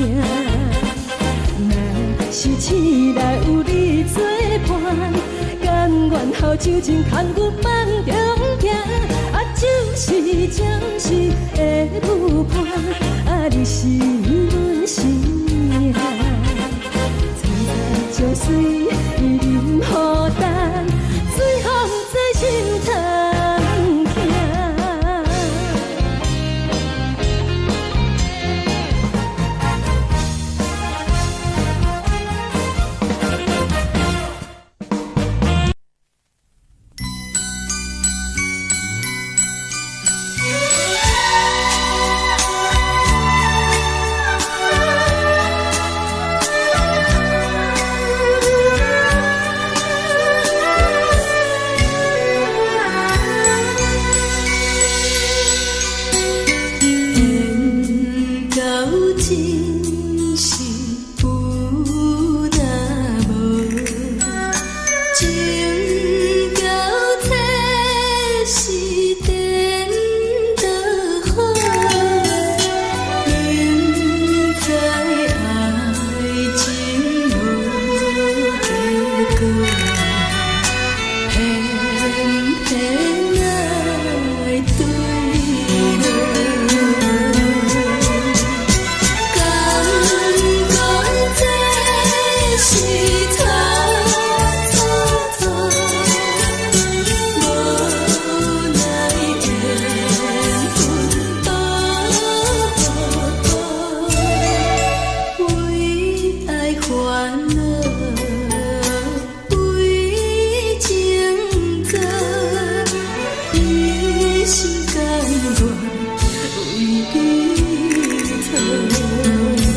[SPEAKER 3] 若是醒來有你作伴，甘願予酒精牽阮夢中行。啊，就是暫時的舞伴，啊，你是阮生命。層層情隨淋雨重，水予毋知心通疼。
[SPEAKER 1] 緣到真是有若無，情到這是顛倒好，明知愛情無結果，偏偏愛對落。敢講這是錯錯錯，無奈緣分多為愛煩惱，為情做，一心甘願為你錯。一心甘願為你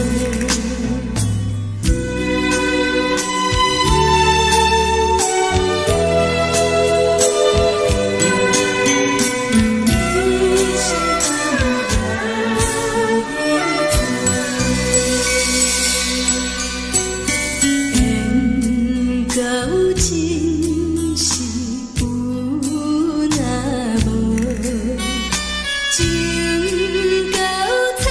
[SPEAKER 1] 錯。緣到真是有若無，情到這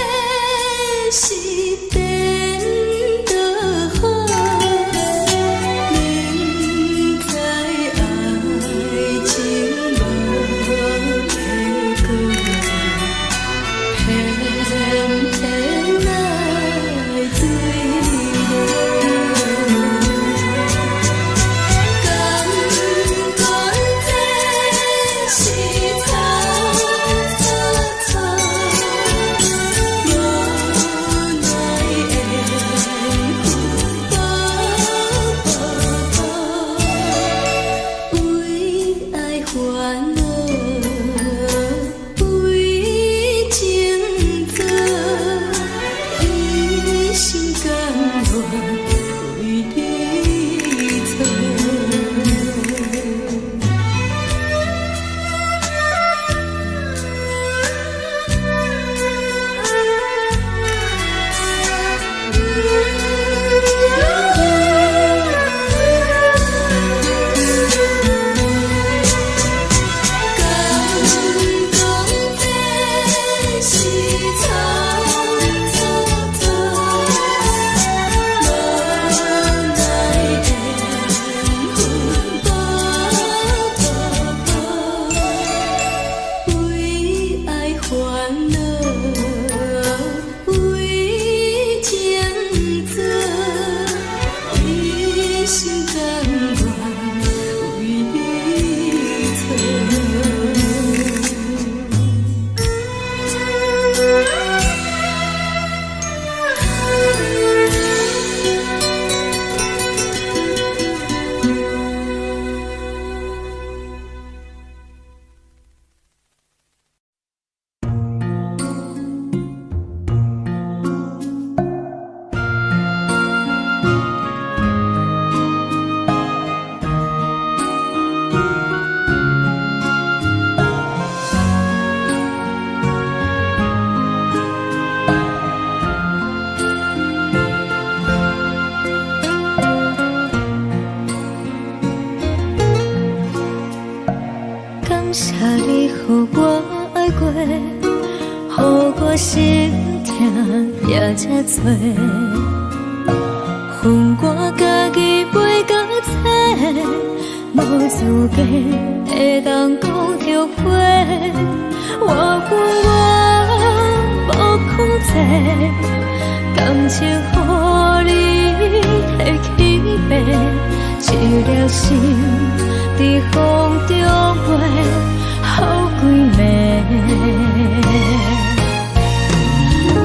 [SPEAKER 1] 予我心疼也這多。予我家己袂到找，無資格會當講後悔。我恨我無控制，感情予你提去爬，一粒心佇風中飛，予規暝。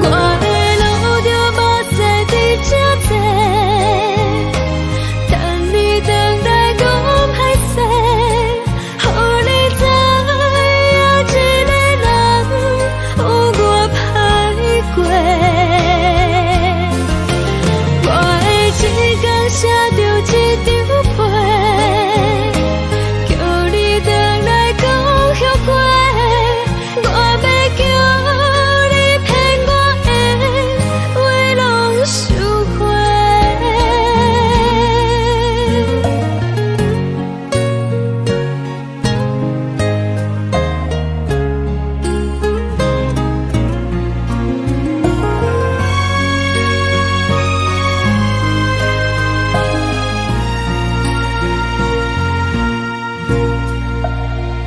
[SPEAKER 1] 我會流著目屎佇這坐，等你轉來講歹勢，予你知影一个人有偌歹過。我會一工寫著一張批，叫你轉來講後悔。我欲叫你騙我的話攏收回。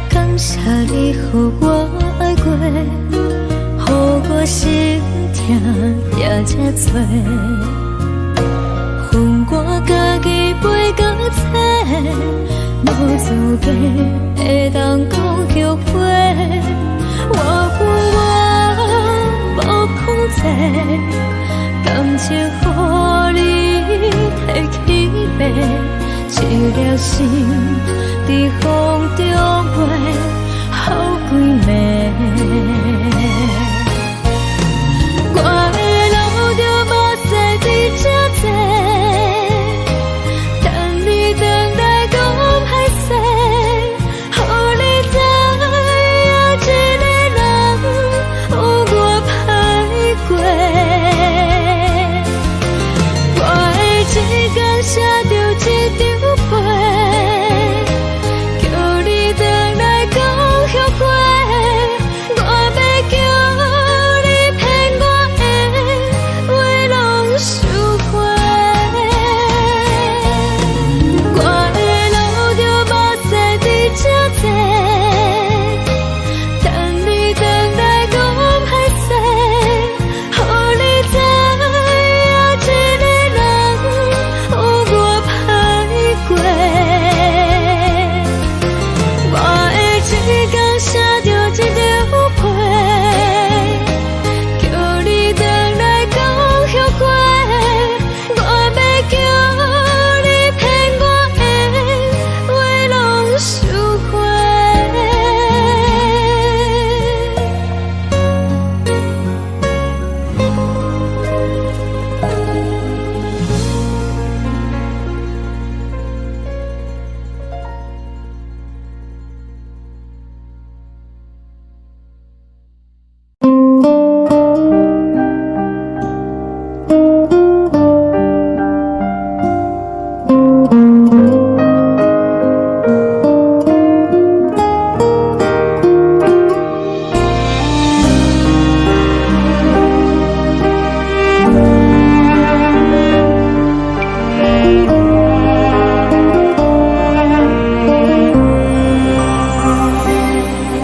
[SPEAKER 1] 感謝你予我愛過，予我心疼也這多。予我家己袂到找，無資格會當講後悔。我恨我無控制，感情予你提去爬，一粒心佇風中飛，予規暝。我會流著目屎佇這坐，等你轉來講歹勢，予你知影一個人有偌歹過。我會一工寫著一張批，叫你轉來講後悔。我欲叫你騙我的話攏收回。我會流著目屎佇這坐，等你轉來講歹勢，予你知影一個人有偌歹過。我會一工寫著一張批，叫你轉來講後悔。我欲叫你騙我的話攏收回。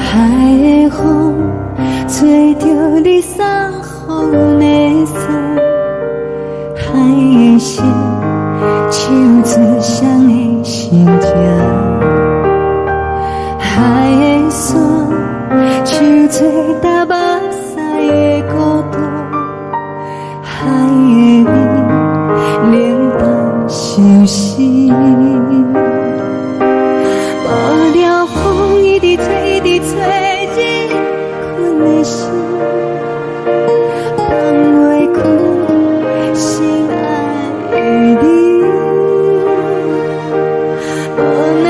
[SPEAKER 3] 海的風吹著你送予阮的衫，海的心唱出誰的心情，海的沙唱出流目屎的孤獨，海的味冷淡相思。無聊風一直吹，一直吹，你睏的心放袂開心愛的你。無奈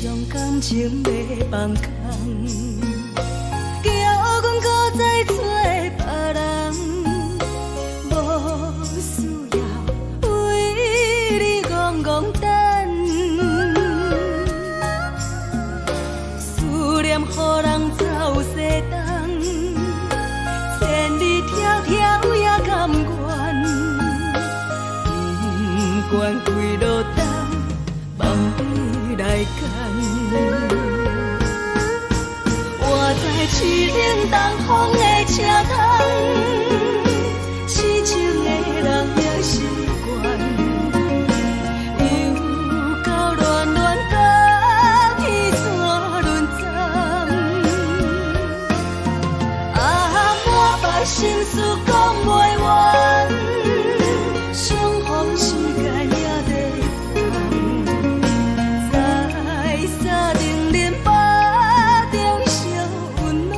[SPEAKER 3] 將感情欲放空，叫阮閣再揣別人，無需要為你戇戇等，思念予人走西東，千里迢迢也甘願，不管幾落冬，望你來牽。我知凄冷東風的車窗，痴情的人也習慣，又到戀戀甲天線輪轉。啊，滿腹心事講袂完，相逢時間也在轉，在三重連腹中相溫暖。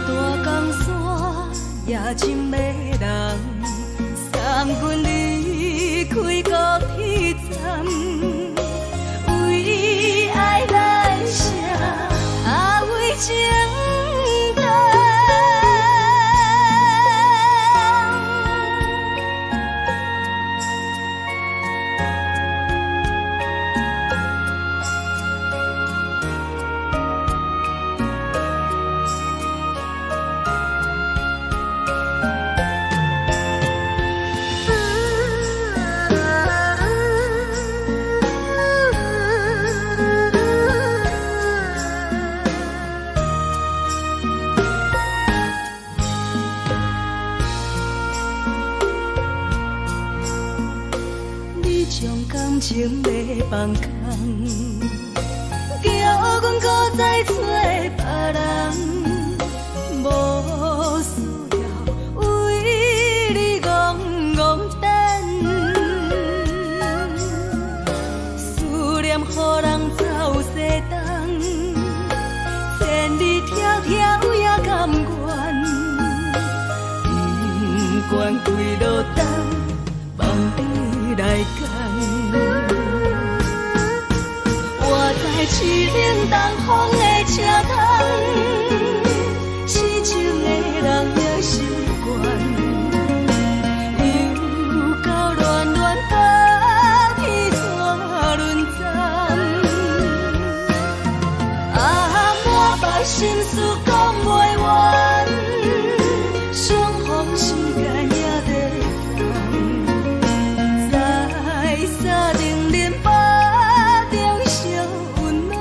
[SPEAKER 3] 大江山也真迷人，送阮離開高鐵站，為愛來寫，啊為情等。你將感情欲放空，叫阮閣再揣別人，無需要為你戇戇等，思念予人走西東，千里迢迢也甘願，不管幾落冬，望你來牽。我在凄冷東風的車窗，痴情的人也習慣，又到戀戀甲天線輪轉。啊，滿腹心事講袂完，相逢時間也在轉，在三重連腹中相溫暖。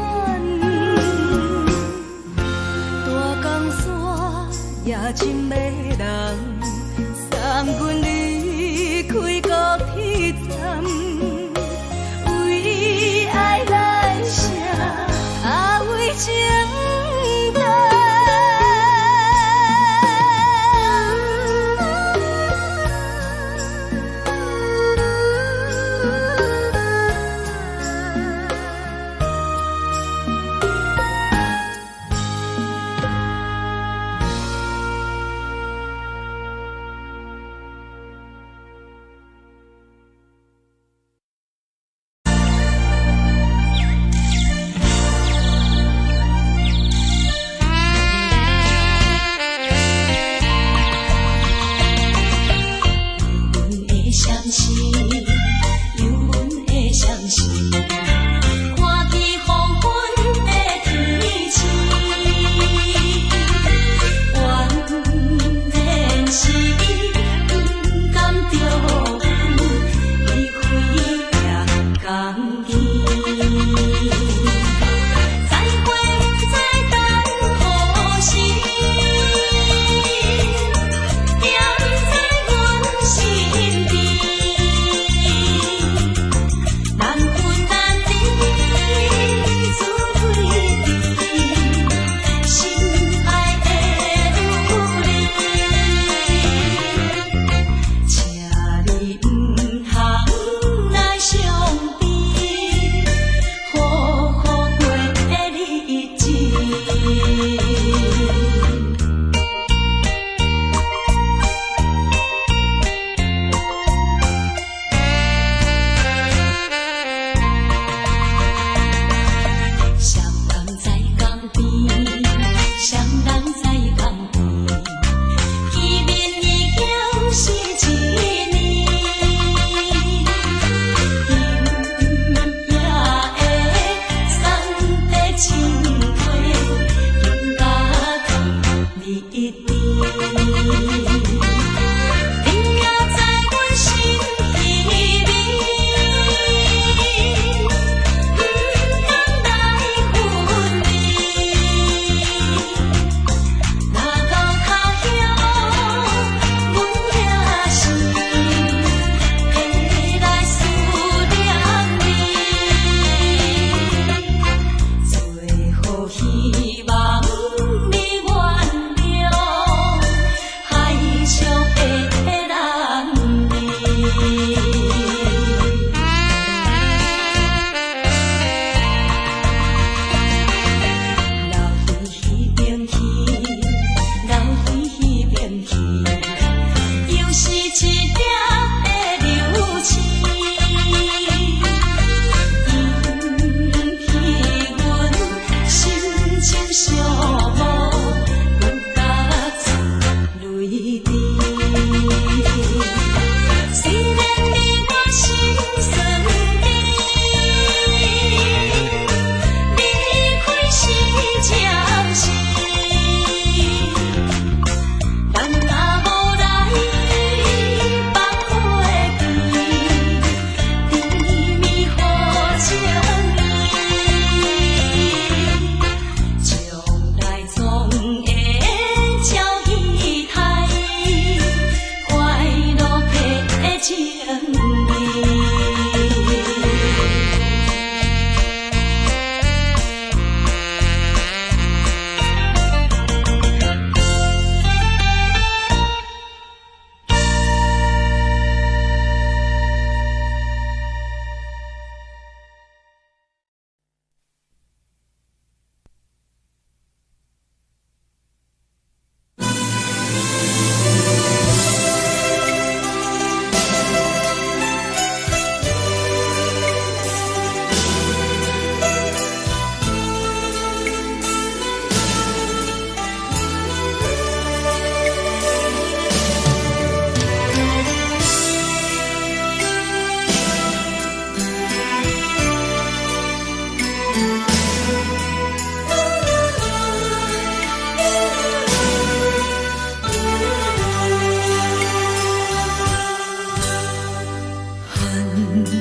[SPEAKER 3] 冷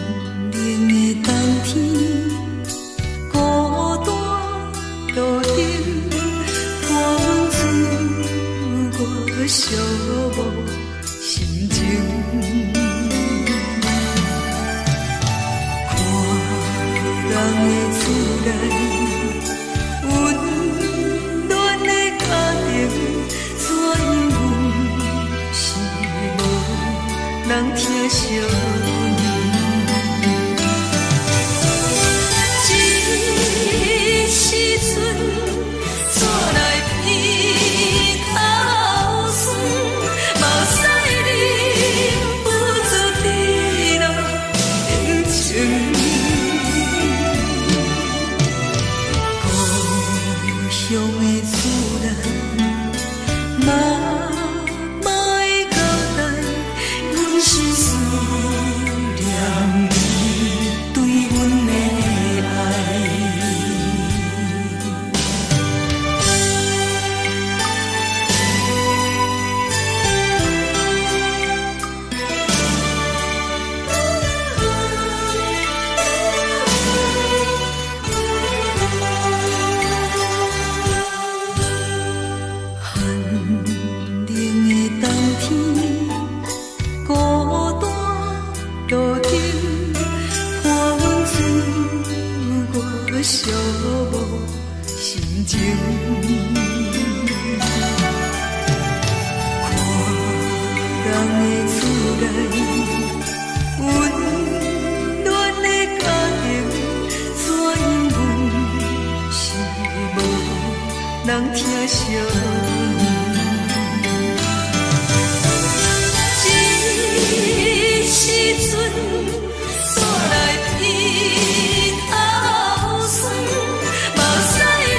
[SPEAKER 3] 的冬天，孤單路燈伴阮自我寂寞心情。看人的厝內，溫暖的家庭，怎樣阮是無人疼惜阮。這時陣，煞來鼻頭酸，目屎忍不住滴落眼睛。故鄉的厝內，媽媽的交代，阮是思念你對阮的愛。寒冷的冬天，孤單路燈伴阮自我寂寞心情。看人的厝內，溫暖的家庭，怎樣阮是無人疼惜阮。這時陣，煞來鼻頭酸，目屎忍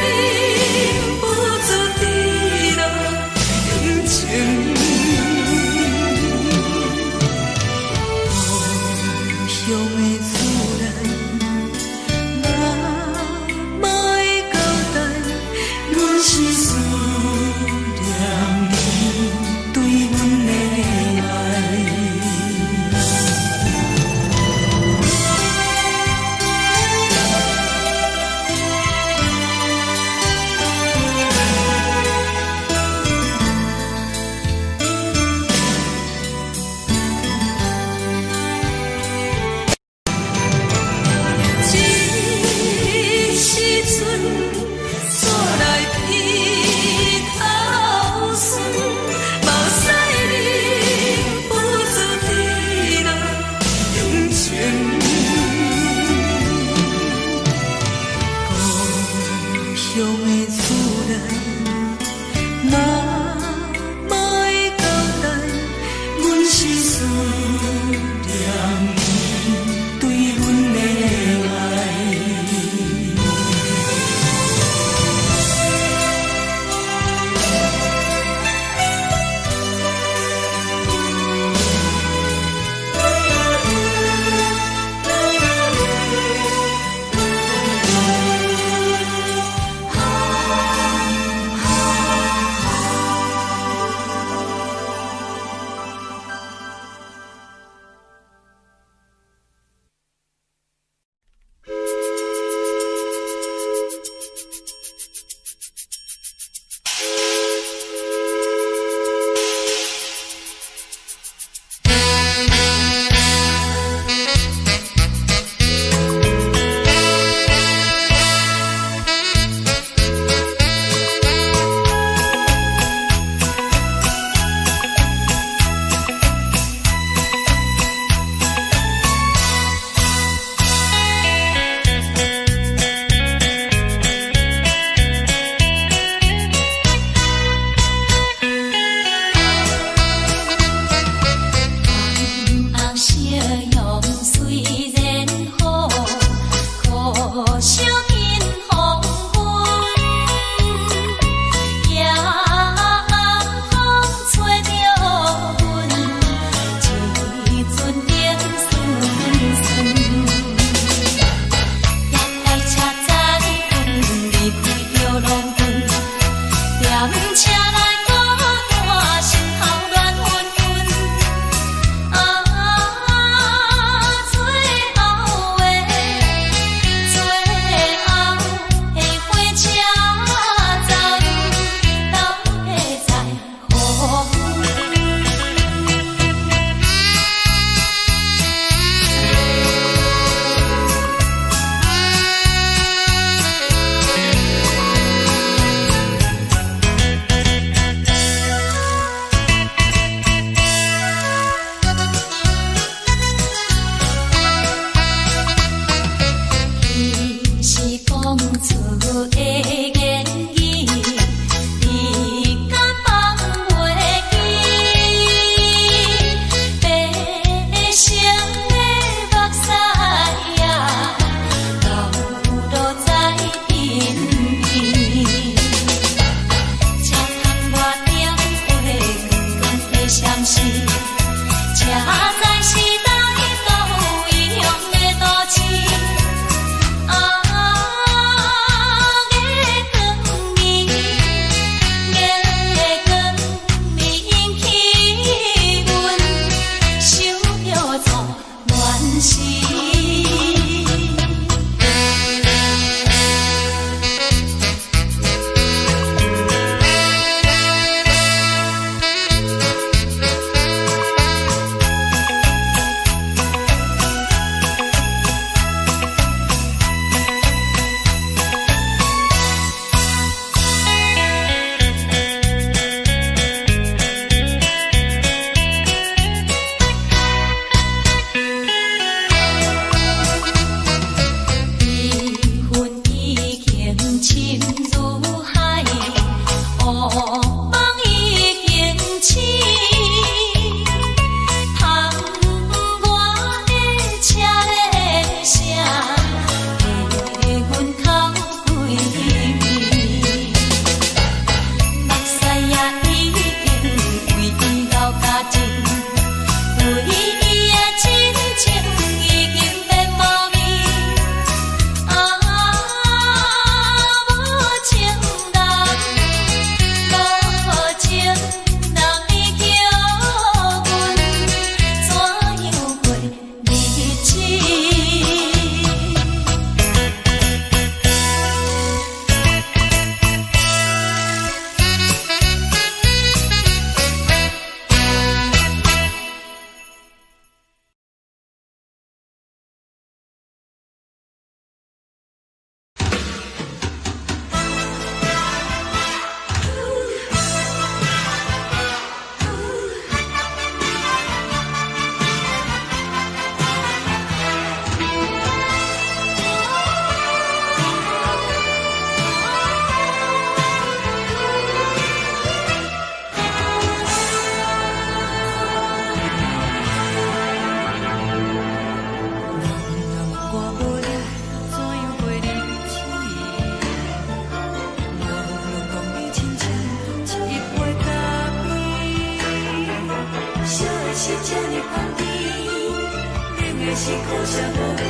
[SPEAKER 3] 苦澀無味，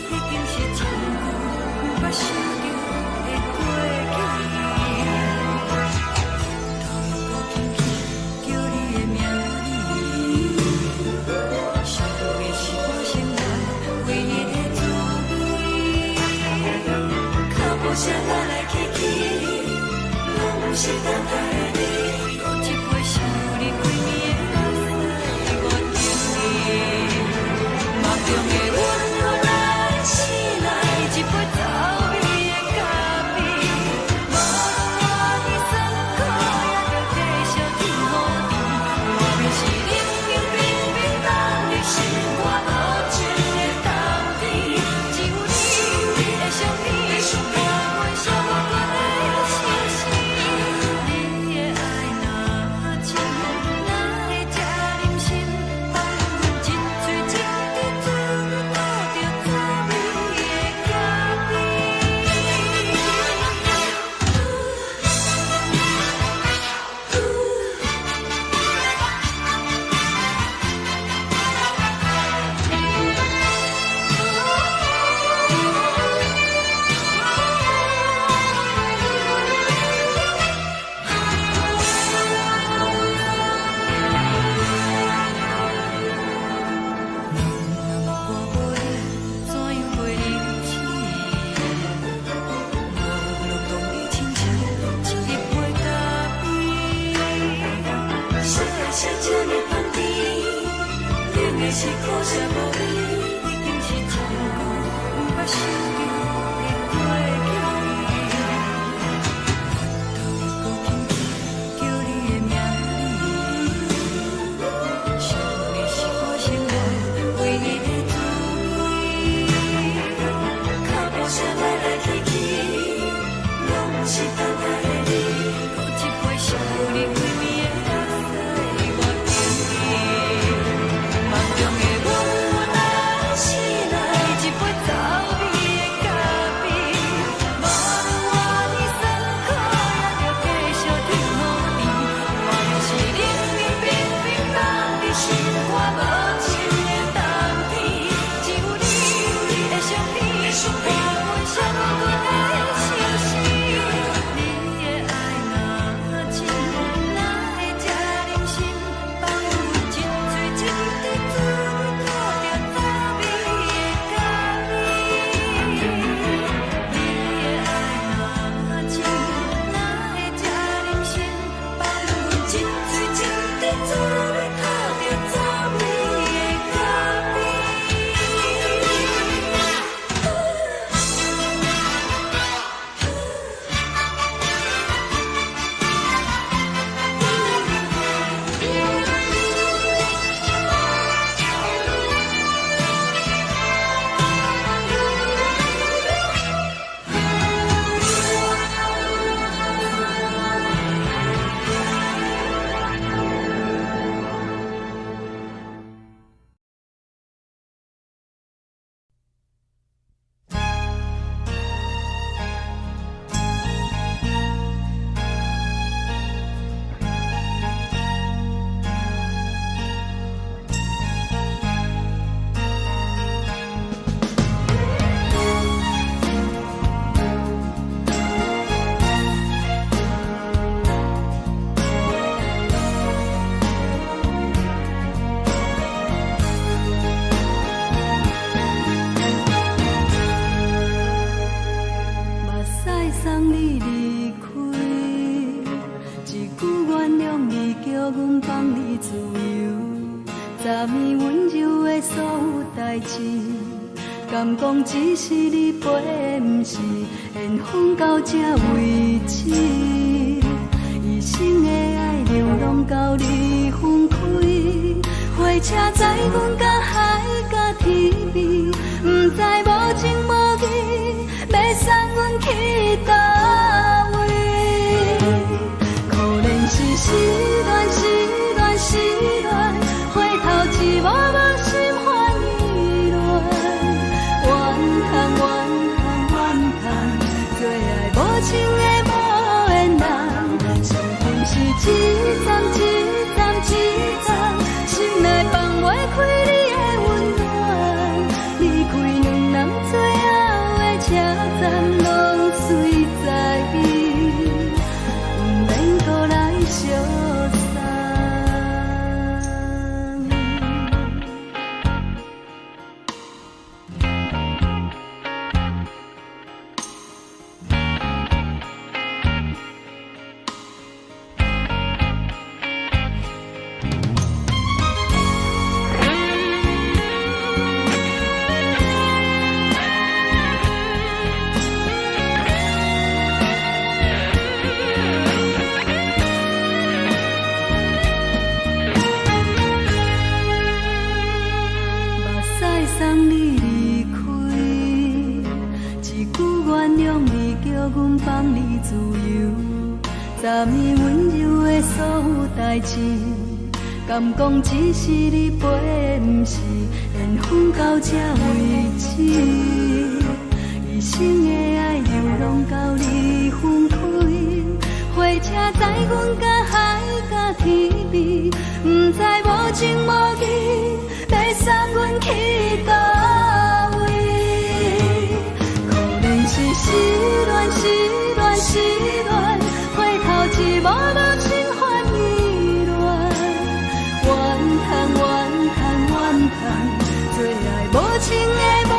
[SPEAKER 3] 已經是真久毋捌想著的過去。頭又閣輕輕叫你的名字，想的是我生活唯一的滋味。腳步聲來來去去，攏毋是等待的你。閣一杯想你規暝的目屎，我敬你。夢中的阮來醒來，一杯走味的咖啡。無論偌尼酸苦，也著繼續天雨甜。莫非是冷冷冰冰凍入心肝無情的冬天？只有你的相片，予阮寂寞的相思。你的愛若真，哪會這忍心放阮一喙一滴水吐著滋味的咖啡？人若我無你，怎樣過日子？無論當你親像一杯咖啡。燒的是這呢香甜，冷的是苦澀無味，已經是真久毋捌想著的過去。頭又閣輕輕叫你的名字，想你是我生活唯一的滋味。腳步聲來來去去，攏毋是等待的你。閣一杯想你規暝的目屎，我敬你。夢中的阮來醒來，一杯走味的咖啡。無論偌尼酸苦，也著繼續天雨甜。莫非是冷冷冰冰凍入心肝無情的冬天？只有你的相片，予阮寂寞的相思。你的愛若真，哪會這忍心放阮一喙一滴水吐著滋味的咖啡？你的愛若真，哪會這忍心放阮一喙一滴水吐著滋味的咖啡？目屎送你離開，一句原諒你，叫阮放你自由。昨暝溫柔的所有代誌，敢講只是你陪的，毋是緣分到這為止。一生的愛流浪到你分開，火車載阮到海角天邊，毋知無情無義，欲送阮去佗位？可憐是失戀，失戀，失戀，回頭一幕幕心煩意亂。怨嘆怨嘆怨嘆，做愛無情的無緣人，傷心是一站一站一站，心內放袂開你的溫暖。
[SPEAKER 1] 阮放你自由。昨暝温柔的所有代誌，敢講只是你陪的，毋是緣分到這為止。一生的愛猶攏交你分開，火車載阮甲海甲天邊，毋知無情無義，欲送阮去佗位？可憐是失戀，失戀，失戀，回頭一幕幕心煩意亂，怨嘆怨嘆怨嘆，做愛無情的無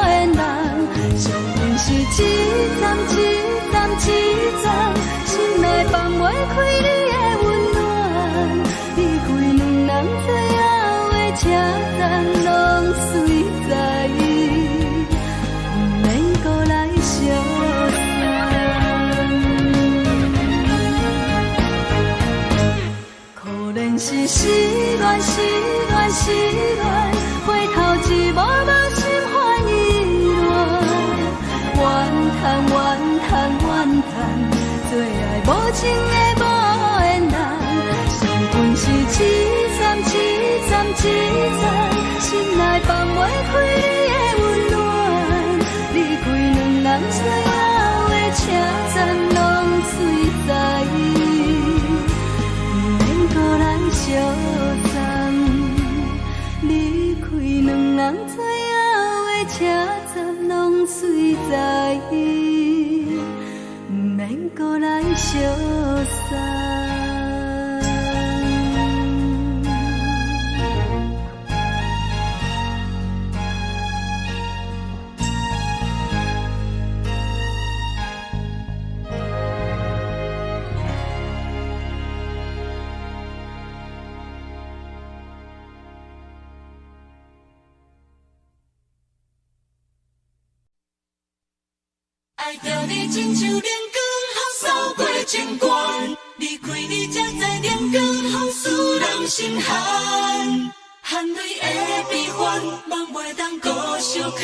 [SPEAKER 1] 緣人，惜阮是一站一站一站，心內放袂開你的溫暖，離開兩人最後的車站，攏隨在伊，毋免閣來相送。可憐是失戀，失戀，失戀，回頭一幕幕心煩意亂，怨嘆怨嘆怨嘆，做愛無情的無緣人，惜阮是一站一站一站，心內放袂開你的溫暖，離開兩人最後的車站，攏隨在伊，毋免閣來相送。離開兩人最後的車站，攏隨在伊，毋免閣來相送。
[SPEAKER 3] 愛著你親像冷光予掃過情關，離開你才知冷光予使人心寒。含淚的悲歡，夢袂當閣相牽，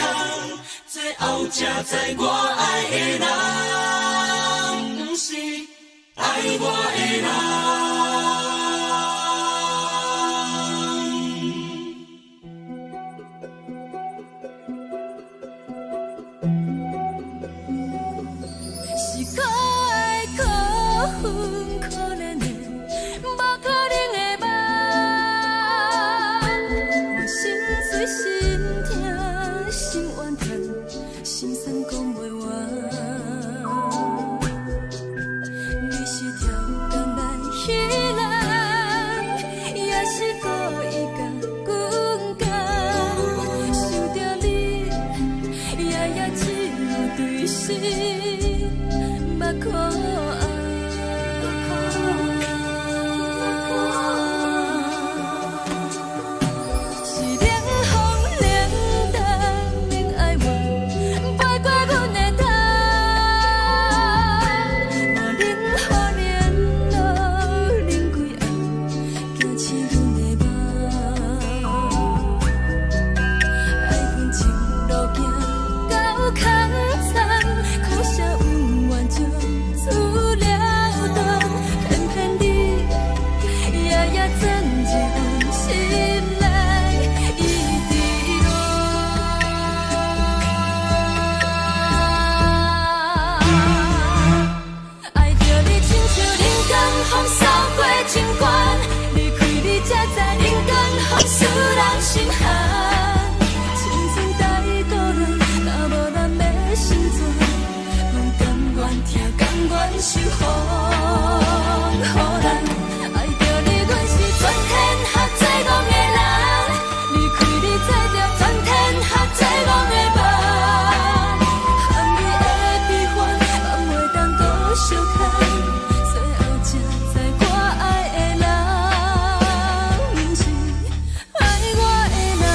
[SPEAKER 3] 最後才知我愛的人，毋是愛我的人。
[SPEAKER 1] 是可愛可恨可憐的，無可能的夢。我心碎心疼心怨嘆，心酸講袂完。你是超工來彼人，也是故意共阮講。想著你，夜夜只有對心目苦紅。是冷風冷淡免哀怨，飛過阮的頭。無冷雨連落冷幾暗，驚醒阮的夢。愛恨情路行到空残，可惜恩怨情自了斷，偏偏你夜夜鑽入阮心內，一直戀。愛著你親像冷光予掃過情關，離開你才知冷光予使人心寒。青春太孤單，若無咱欲成全，阮甘願疼，甘願受風雨難。愛著你，阮是全天下最戇的人，離開你才著全天下最戇的夢。含淚的悲歡，放袂當閣相牽，最後才知我愛的人，毋是愛我的人。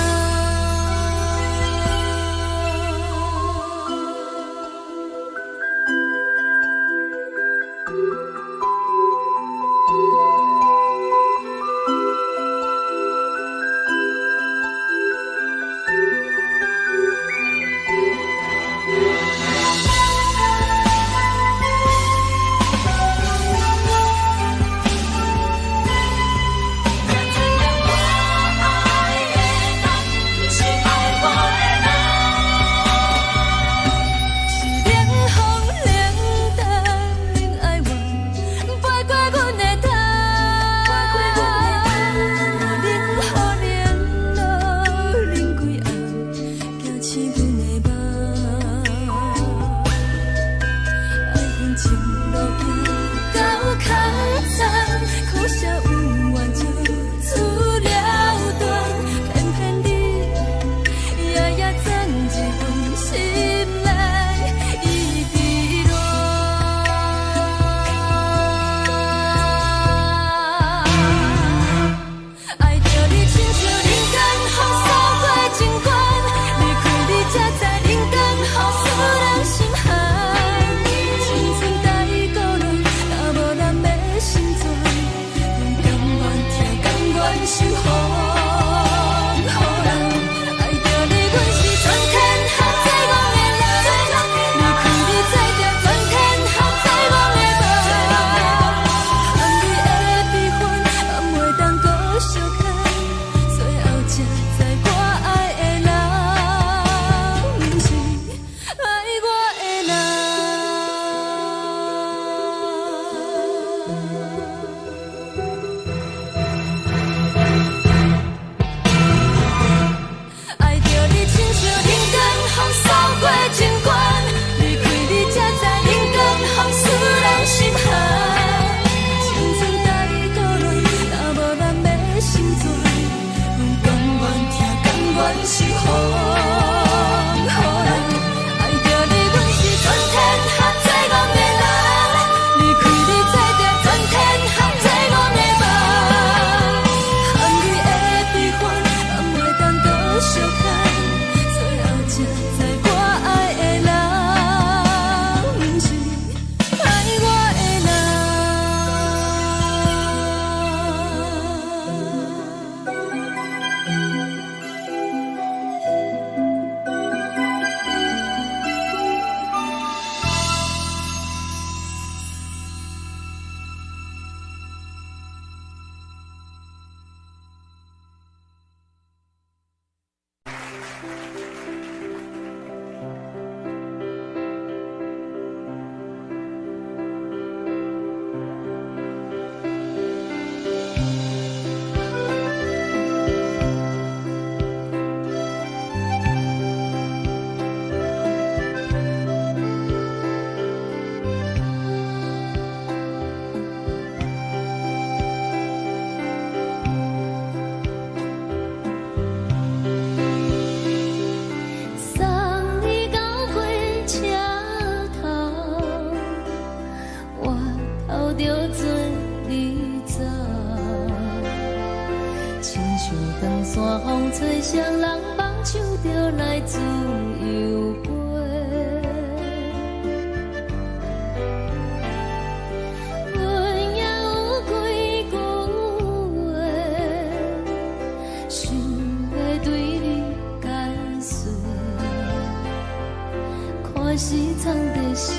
[SPEAKER 1] 是藏佇心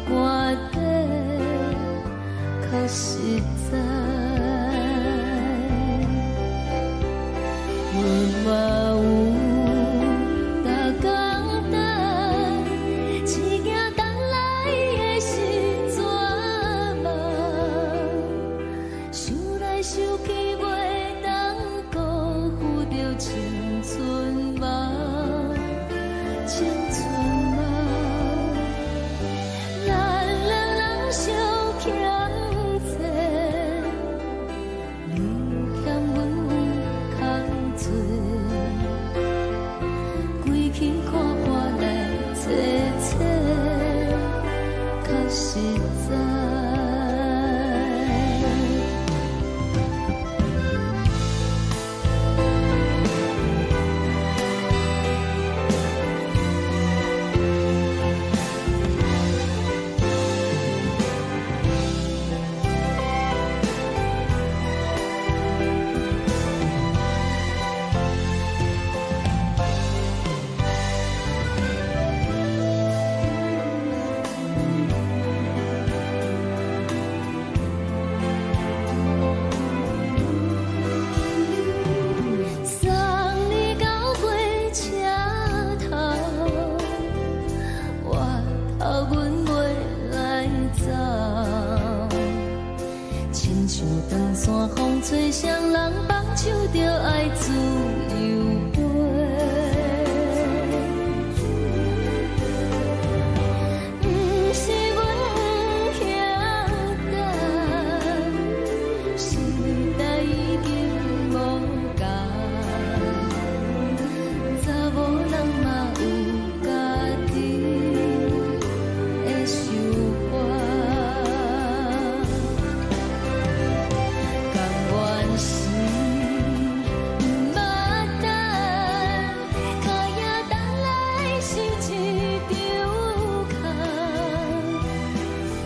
[SPEAKER 1] 肝底，較實在。阮嘛有逐工等，一行等來的是绝望，想來想去袂當辜負著青春夢，青春夢。咱兩人相欠債，你欠阮有空濟，規氣看破來坐坐，較實在。送你到火車頭，我頭阮袂來走。親像長山風吹，誰人放手就愛自由飛。毋是阮不肯等，時代已經無仝，查某人嘛有家己的想法。甘願是毋捌等，跤影等來是一場空。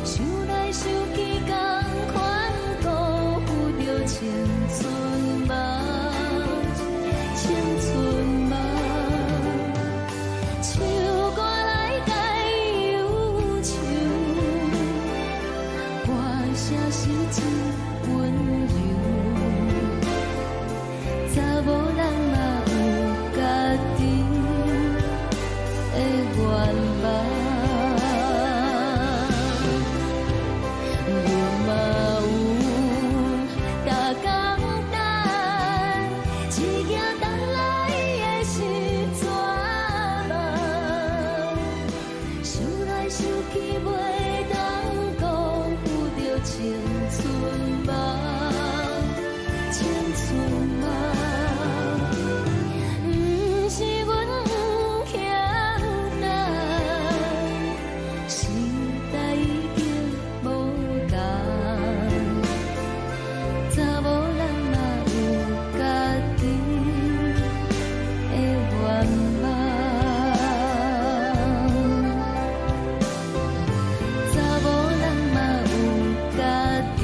[SPEAKER 1] 想來想去，仝款辜負著青春夢，青春夢。唱歌來解憂愁，歌聲是真溫柔。查某人嘛有家己的願望。阮嘛有逐工等，一行等來的是绝望。想來想去袂當辜負著青春夢，青春夢。毋是阮不肯等，時代已經無仝，查某人嘛有家己的願望。查某人嘛有家己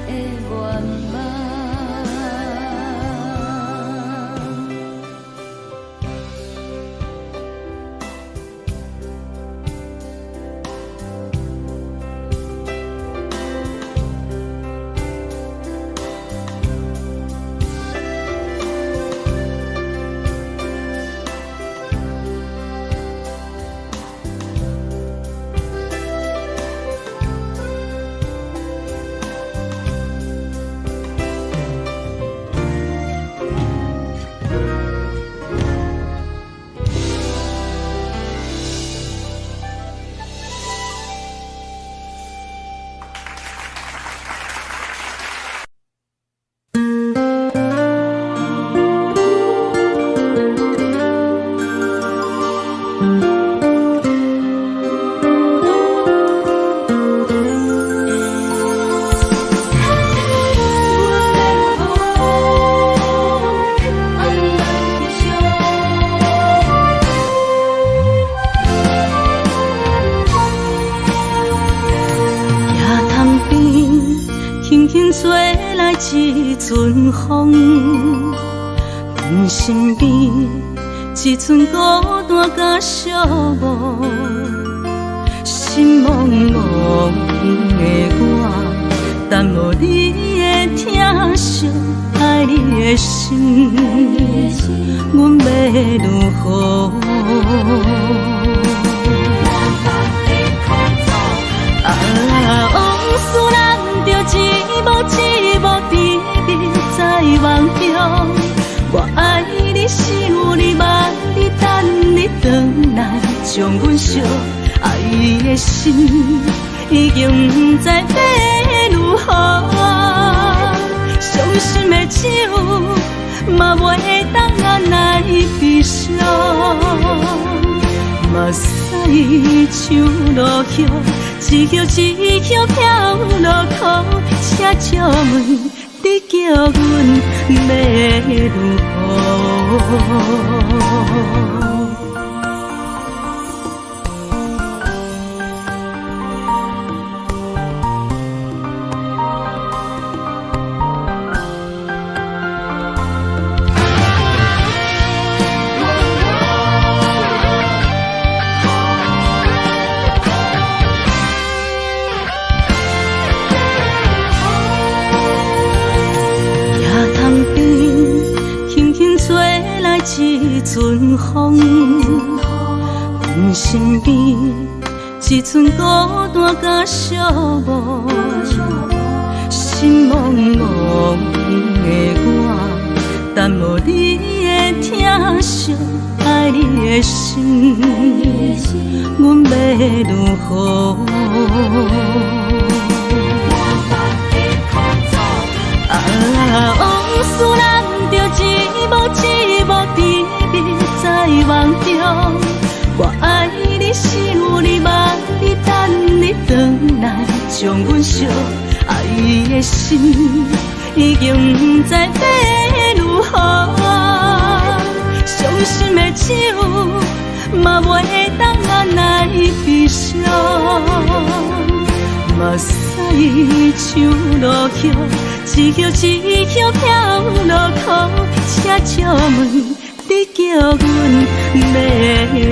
[SPEAKER 1] 的願望。野潭邊，輕輕吹來一陣風，阮身邊一一阵孤單佮寂寞，心茫茫的我，等無你的疼惜，愛你的心，阮欲如何？啊，往事咱著一幕一幕甜蜜在夢中。我愛你，想你，望你，等你轉來，將阮惜愛的心已經毋知欲如何。傷心的酒嘛袂當按來悲傷，目屎像落雨，一葉一葉飄落苦，請借問你叫阮欲如何？野塘邊，輕輕吹來一陣風，阮身邊一陣孤單佮寂寞，心茫茫的我，等無你的疼惜，愛你的心，阮欲如何？啊，往事咱著一幕一幕甜蜜在夢中。我愛你，想你，望你，等你轉來，將阮惜愛的心已經毋知欲如何。傷心的酒嘛袂當按來悲傷，目屎像落雨，一葉一葉飄落苦，請借問你叫阮欲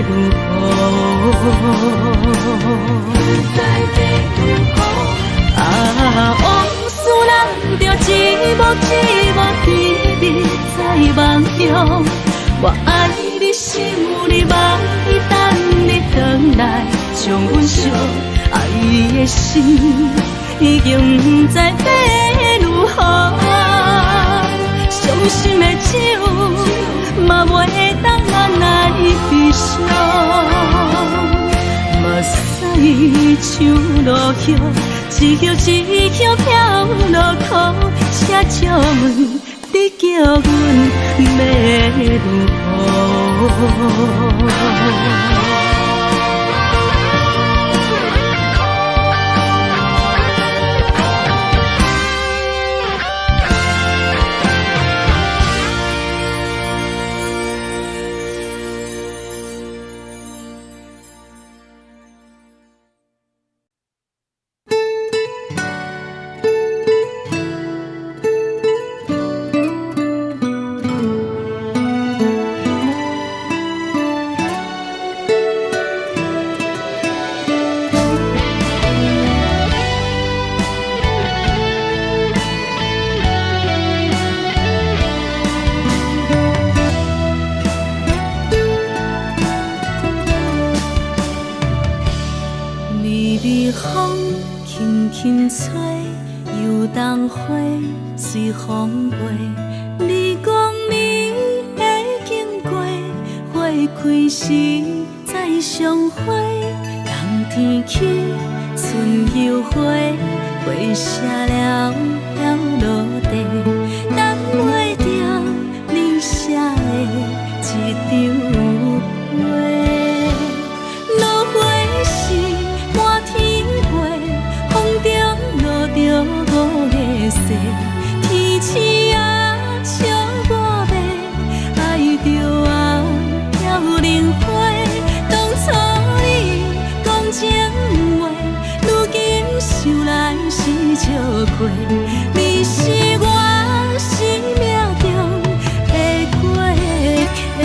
[SPEAKER 1] 如何？啊，往事咱著一幕一幕甜蜜在夢中。我愛你，想你，望你，等你轉來，將阮惜愛的心已經毋知欲如何。傷心的酒嘛袂當按來悲傷，目屎像落雨，一葉一葉飄落苦，請借問你叫阮欲如何？微微風輕輕吹，油桐花隨風飛。你講你會經過，花開時再相會。冬天起，春又回，花謝了飄落地，等袂著你寫的這張批。落花時滿天飛，風中落著五月雪，天鼠仔笑我欲愛著啊飄零花。當初你講情話，如今想來是笑虧。你是我生命中的過客。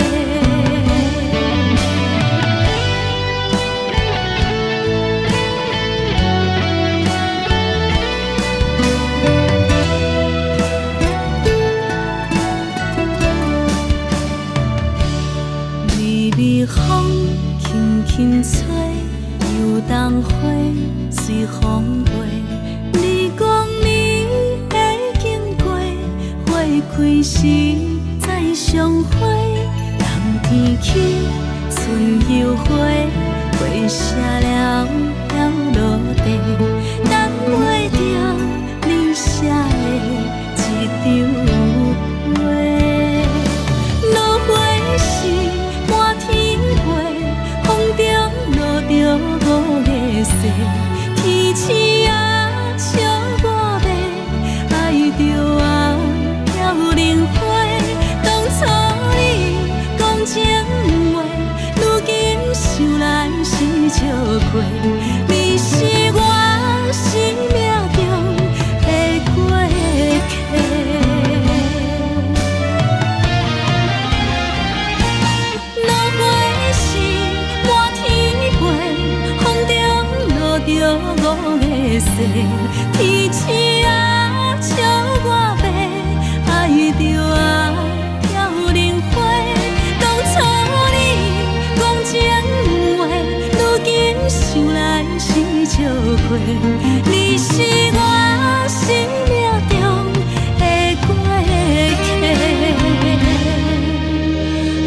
[SPEAKER 1] 輕吹，油桐花隨風飛。你講你會經過，花開時再相會。冬天起，春又回，花謝了了落地，等袂著你寫的一張批。落花時滿天飛，風中落著五月雪，天鼠仔笑我欲，愛著啊飄零花。當初你講情話，如今想來是笑話。你是我生命中的過客。落花時滿天飛，風中落著五月雪，天鼠仔笑我欲，愛著啊飄零花。當初你講情話，如今想來是笑話。你是我生命中的過客。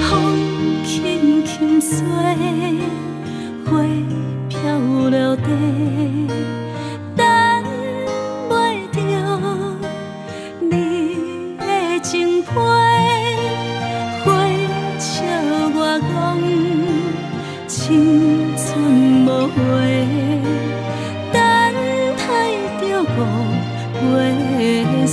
[SPEAKER 1] 風輕輕吹，花飄落地，等袂著你的情批。花笑我講青春無話，等待著五月雪。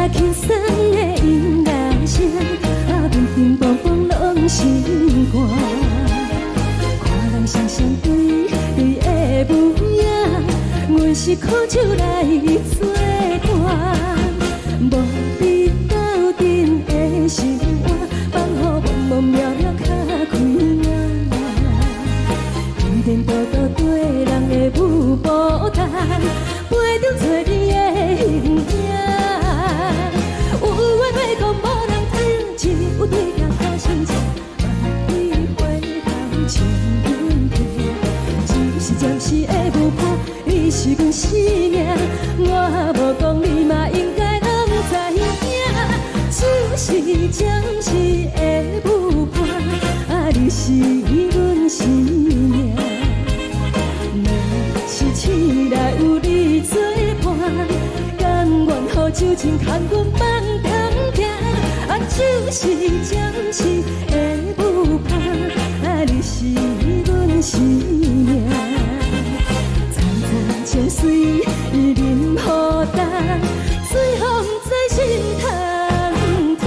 [SPEAKER 1] 輕鬆的音樂聲，啊，乒乒乓乓攏心肝。看人雙雙對對的舞影，阮是苦酒來做伴，無比鬥陣的生活，放予茫茫渺渺較開眼。天顛倒倒對人的舞步動，陪著找你的形影。有話欲講無人聽，只有對鏡看親像，萬里回頭像阮聽。只是暫時的舞伴，你是阮生命，我無講你嘛應該攏知影。只是暫時的舞伴，啊，你是阮生命。若是醒來有你作伴，甘願予酒精牽阮放通行。啊，只是暫時的舞伴，啊，你是阮生命。層層情隨淋雨重，水予毋知心通疼。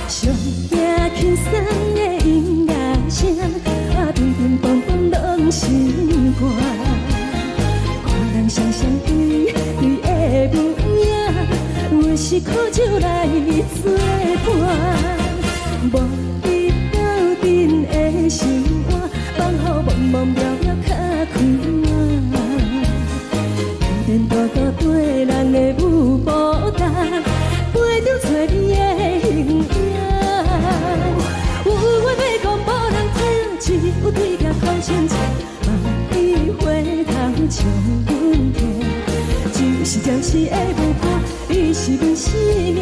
[SPEAKER 1] 上驚輕鬆的音樂聲，啊，乒乒乓乓攏心肝。看人雙雙對對的舞影，阮是苦酒來做伴，無比鬥陣的生活，放予茫茫渺渺較開眼。天顛倒倒對人的舞步動，陪著找你的形影。有話欲講無人聽，只有對鏡看親像，萬里回頭像阮聽。只是暫時的舞伴，你是阮生命，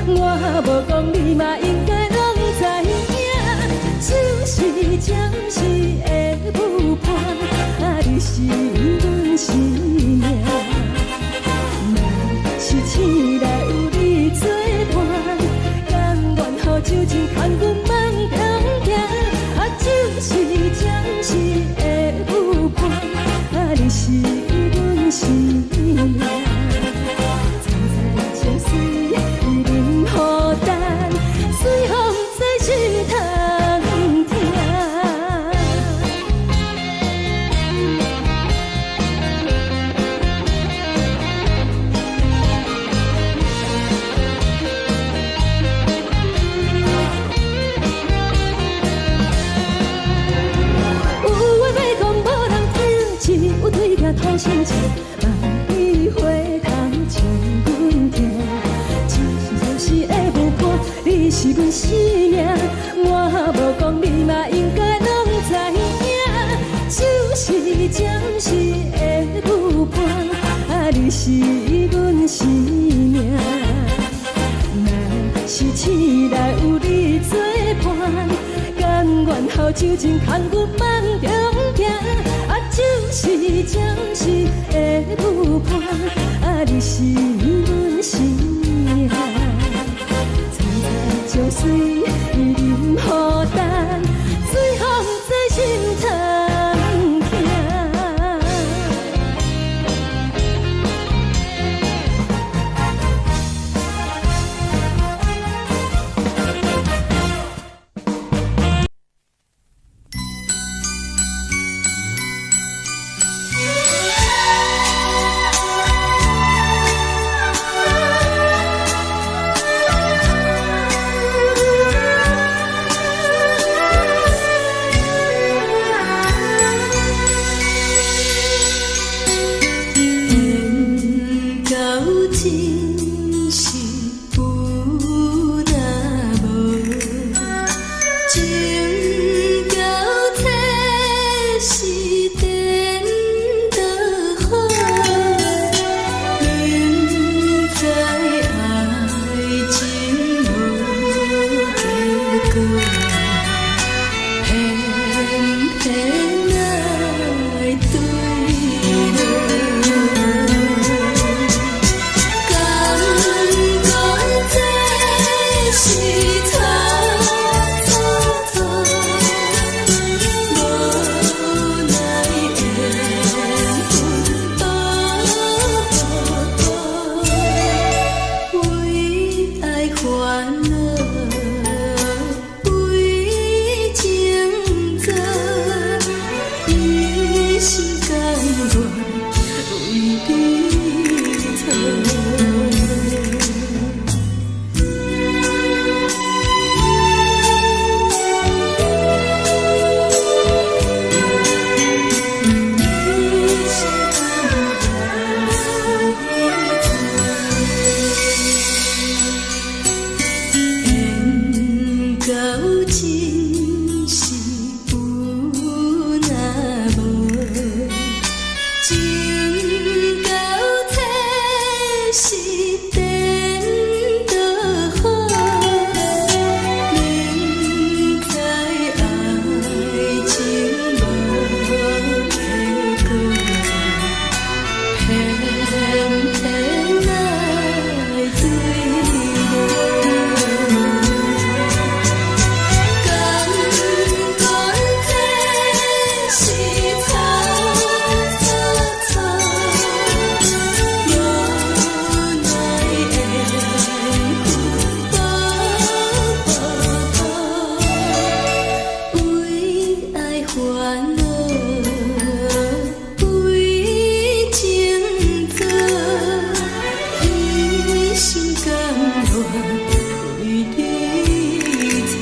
[SPEAKER 1] 我無講你嘛應該攏知影。只是暫時的舞伴，啊，你是阮生命。若是醒來有你作伴，甘願予酒精牽阮放通行。啊，只是暫時的舞伴，啊，你是阮生命。層層情隨淋雨重，水予毋知心通疼。有話欲講無人聽，只有對鏡看親像，萬里回頭像阮聽。只是暫時的舞伴，你是阮生命，我無講你嘛應該攏知影。只是暫時的舞伴，啊，你是阮生命。若是醒來有你作伴，甘願予酒精牽阮放中行。啊，只是暫時的舞伴，啊，你是阮生命。層層情隨淋雨重，水予毋知心通疼。
[SPEAKER 3] 缘到真是有若無，情到這是顛倒好，明知愛情無結果，偏偏愛對落。敢講這是錯錯錯，真是有若無，情到這是顛倒好，明知愛情無結果，偏偏愛對無。敢講這是錯錯錯，無奈緣分無妥，為愛煩惱，為情做，一心甘願為你錯。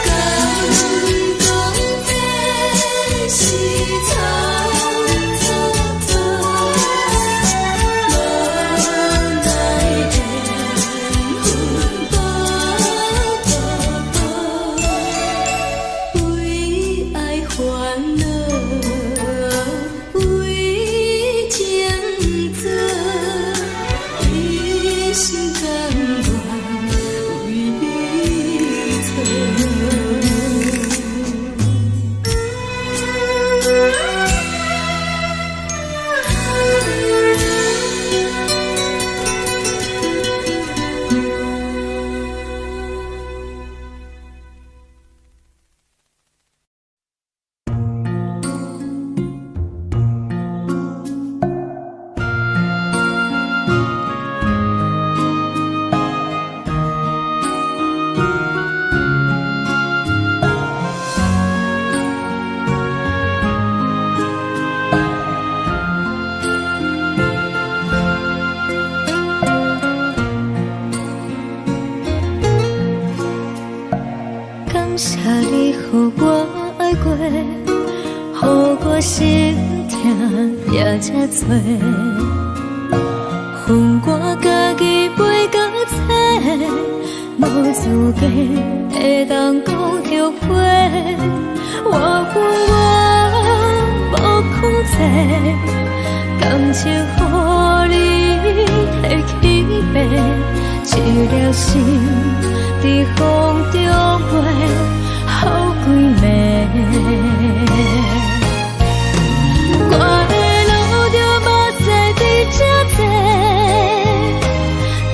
[SPEAKER 3] 敢講這是錯錯錯，無奈緣分無妥，為愛煩惱，為情做，一心甘願為你錯。
[SPEAKER 1] 感謝你予我愛過，予我心疼也這多。予我家己飛到找，無資格會當講後悔。我有我無控制，感情予你提去爬，一粒心佇風中飛，予規暝。我會流著目屎佇這坐，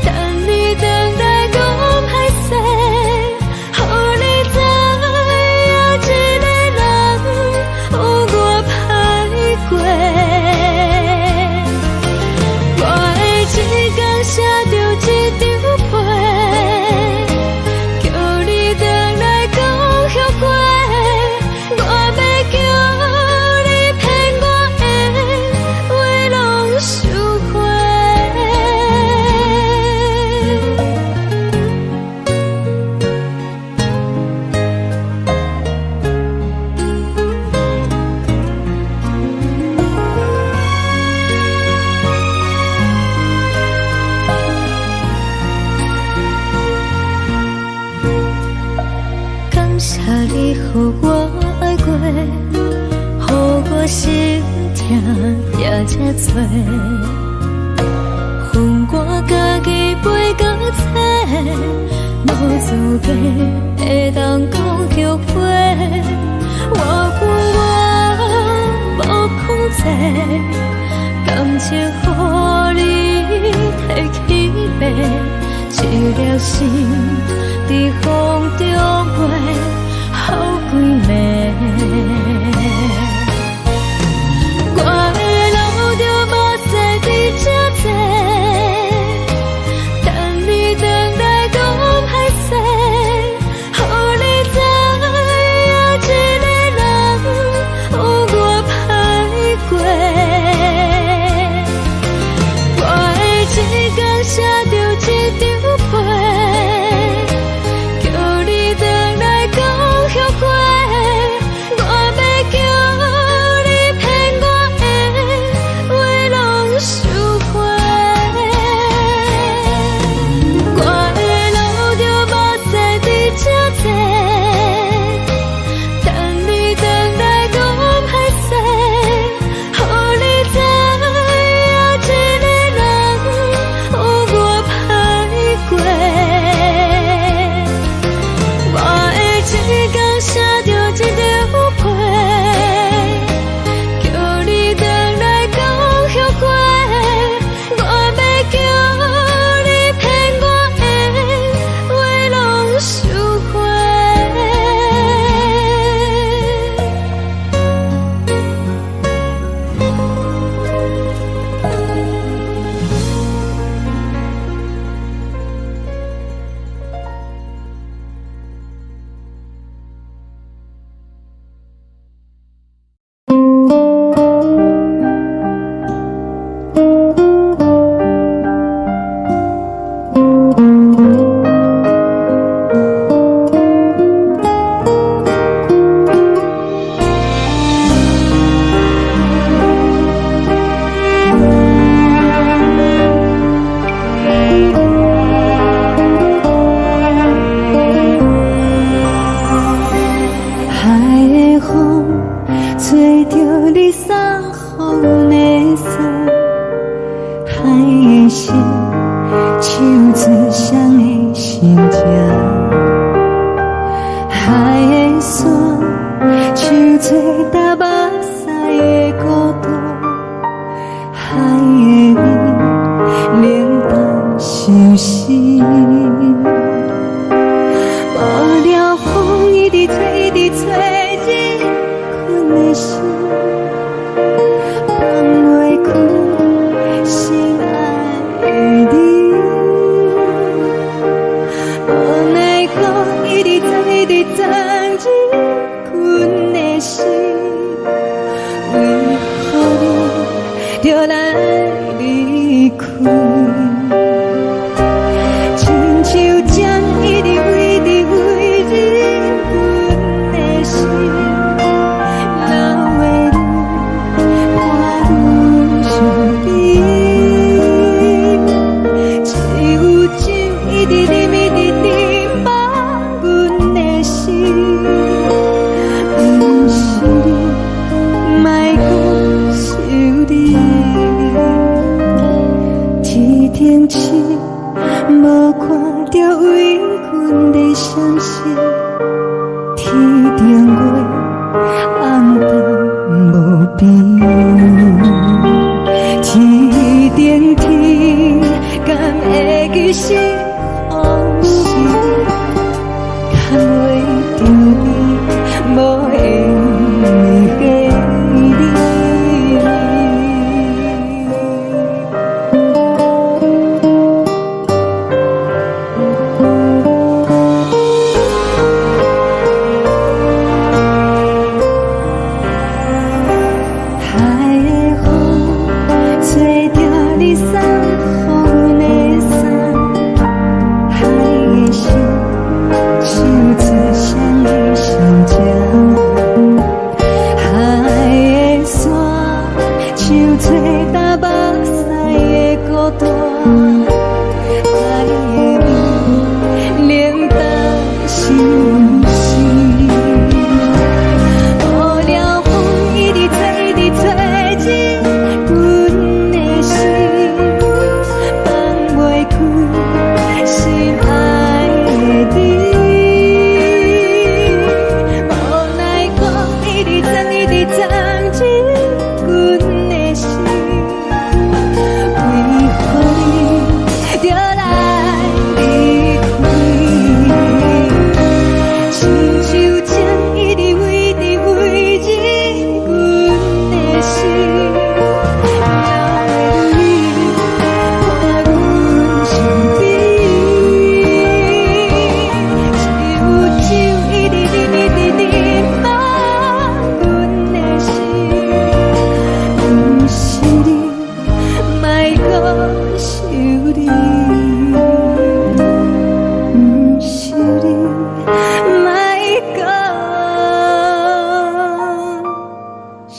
[SPEAKER 1] 等你轉來講歹勢，予你知影一個人有偌歹過。我會一工寫著一張批，叫你轉來講後悔。我欲叫你騙我的話攏收回。感謝你予我愛過，予我心疼也這多。予我家己飛到找，無資格會當講後悔。我有我無控制，感情予你提去爬，一粒心佇風中飛，予規暝。我會流著目屎佇這坐，等你轉來講歹勢，予你知影一個人有偌歹過。我會一工寫著一張批，親情。海的山，像做焦目屎的孤單，海的暝，冷淡相思。無聊風一直吹，一直吹，入阮的心，放袂開心愛的你。無奈何一直鑽，一直鑽入阮的心，為何你著來離開？親像針一直飛，一直飛入阮的心，流的淚伴阮相依。只有酒一直啉，一直啉，放阮的心，毋是你，莫閣想你。天頂星無看著為阮咧傷心，天頂月暗淡無邊。天頂天，敢會記是予是牽袂著你，無緣的你。海的風吹著你送予阮的衫，海的心唱出誰的心情？海的山像做焦目屎的孤單，海的暝冷淡相思。無聊風一直吹，一直吹入阮的心，放袂開心愛的你。無奈何一直鑽，一直鑽入阮的心，為何你著來離開？親像針一直飛，一直飛入阮的心，流的淚伴阮相依。只有酒一直啉，一直啉，放阮的心，毋是你，莫閣想你。毋是你，莫閣想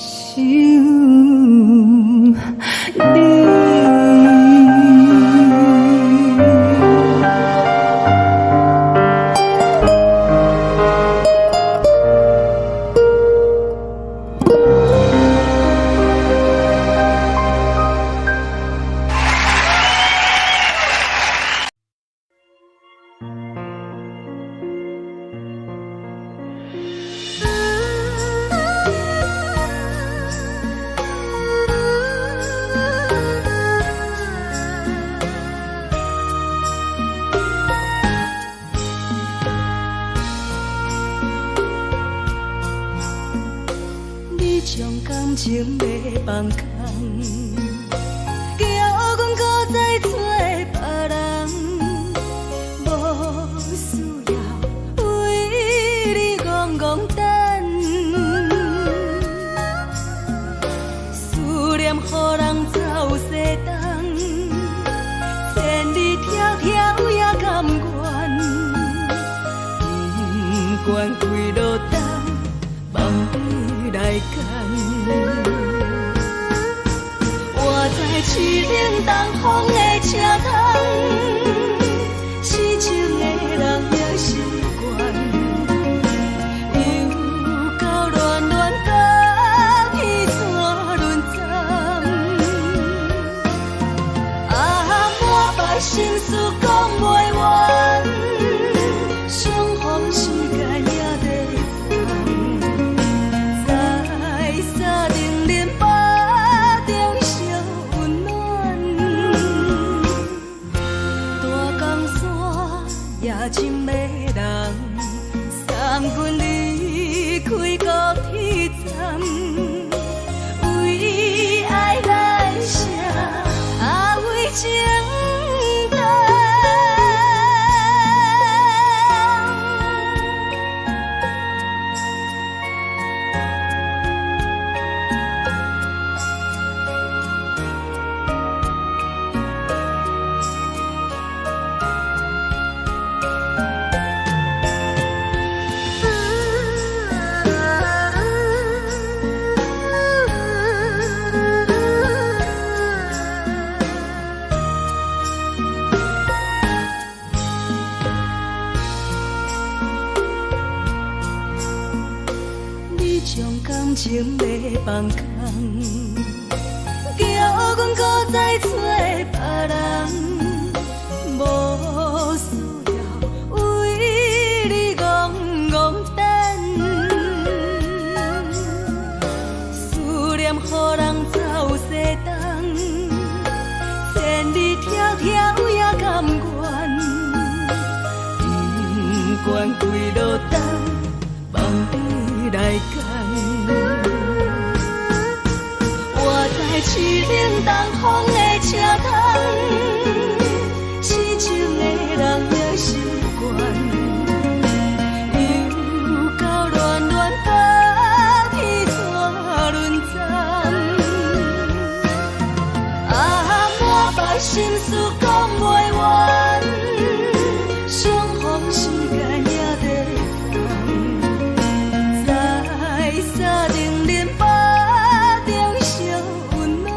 [SPEAKER 1] 你。
[SPEAKER 3] 你將感情欲放空，叫阮閣再找別人，無需要為你戇戇等，思念予人走西東，千里迢迢也甘願，不管幾落冬，放你來揀。我知凄冷東風的車窗，痴情的人也習慣，又到戀戀甲彼山輪針。啊，滿腹心事講袂完。情的人，送阮離開高鐵站，為愛來寫，啊為情等。你將感情欲放空，叫阮閣再揣別人，無需要為你戇戇等。思念予人走西東，千里迢迢也甘願，不管幾落冬，放你來揀。活在淒冷東風的車窗，痴情的人也習慣。又到暖暖北天煞輪轉。啊，滿腹心事講袂完，相逢時間也短暫，在三重林北中相溫暖。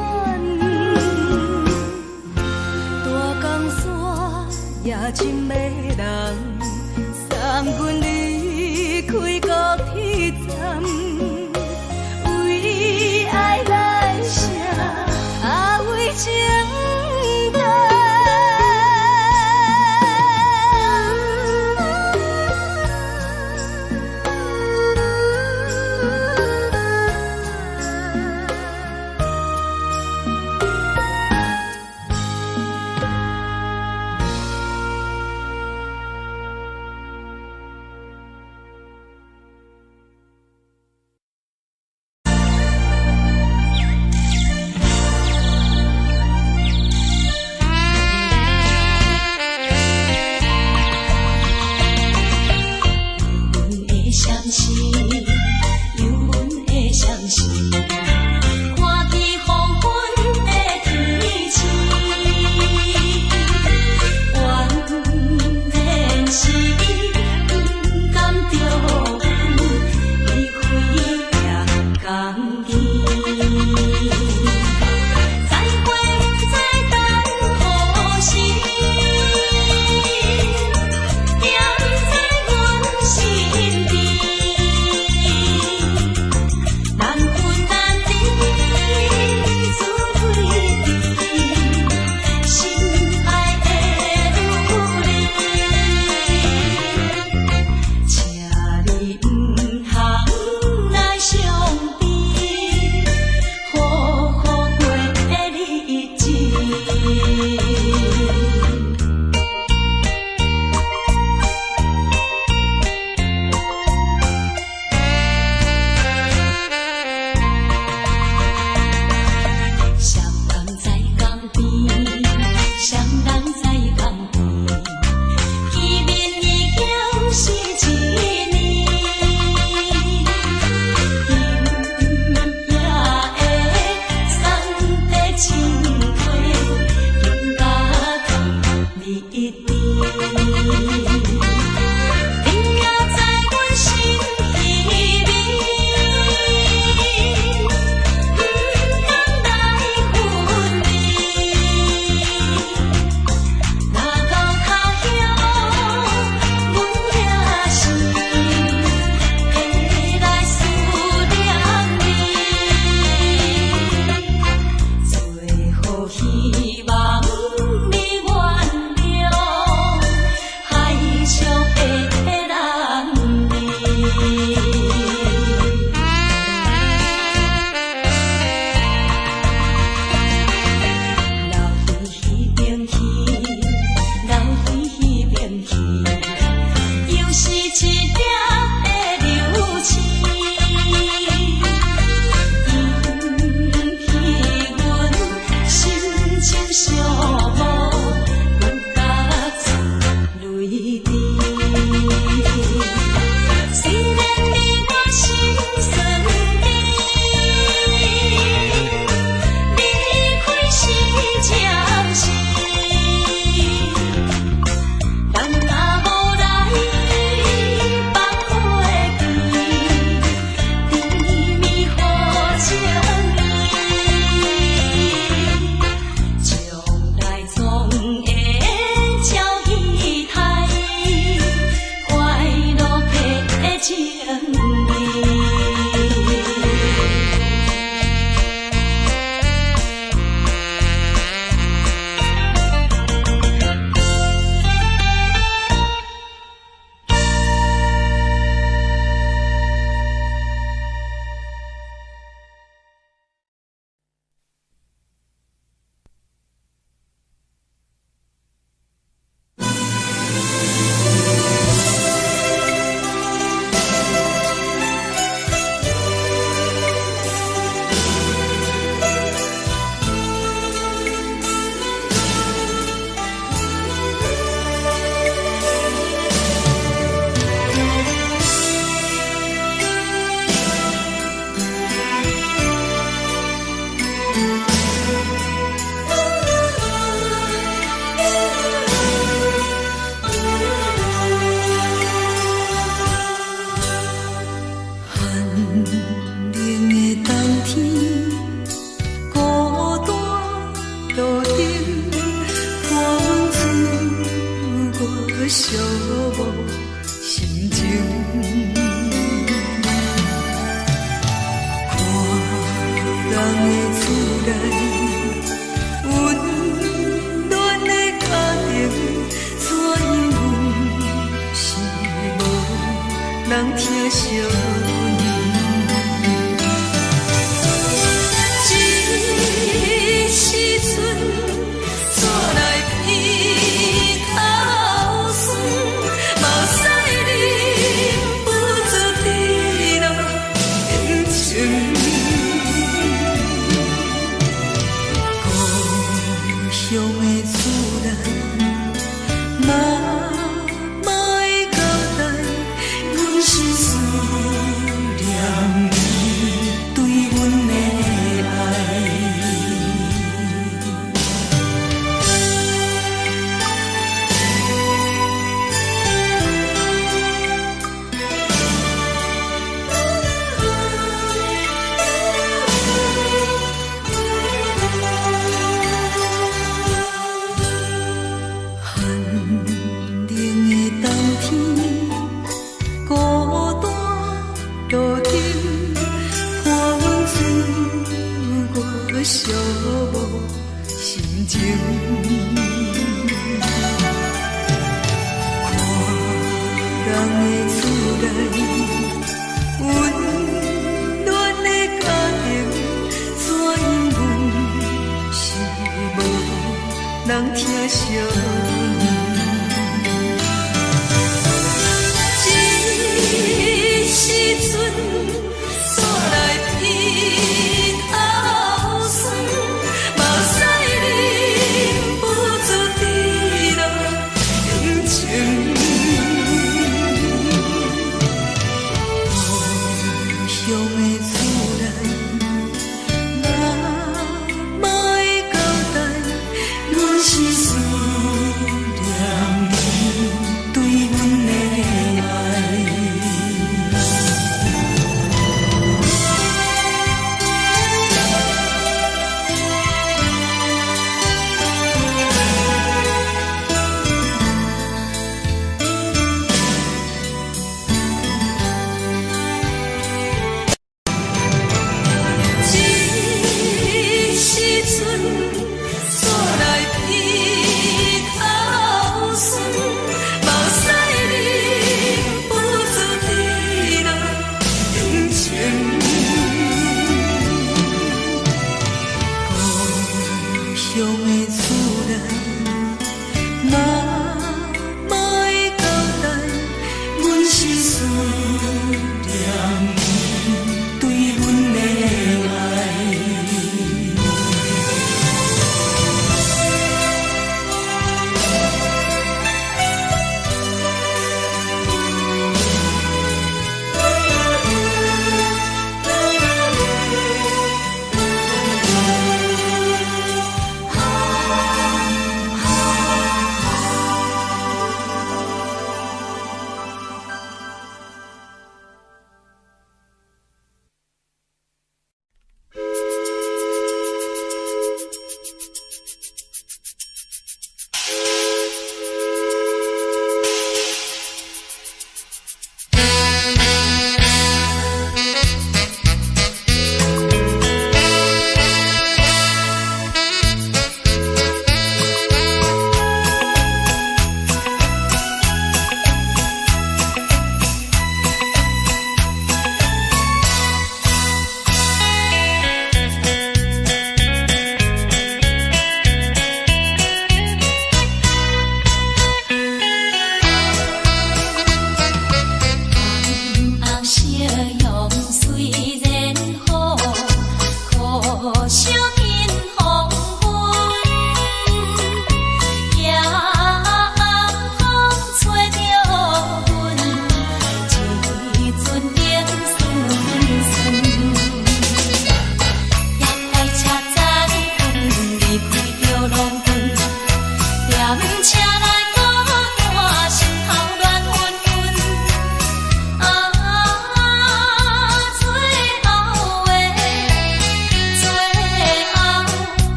[SPEAKER 1] 是一粒的流星，引起阮心情寂寞，搁较出泪滴。虽然你我心酸甜，离开是暂时，人若无来放袂记，甜蜜予情意，将来总会招期待，快乐的情意。
[SPEAKER 3] 寒冷的冬天，孤單路燈，伴阮歲月寂寞心情。看人的厝內，溫暖的家庭，怎樣阮是無人疼惜阮。這時陣，煞來鼻頭酸，目屎忍不住滴落眼睛。故鄉的厝內，媽媽的交代，阮是思念伊對阮的愛。寒冷的冬天，孤單路燈，伴阮歲月寂寞心情。看人的厝內，溫暖的家庭，怎樣阮是無人疼惜阮。這時陣，煞來鼻頭酸，目屎忍不住滴落眼睛。故鄉的厝內，媽媽的交代，阮是思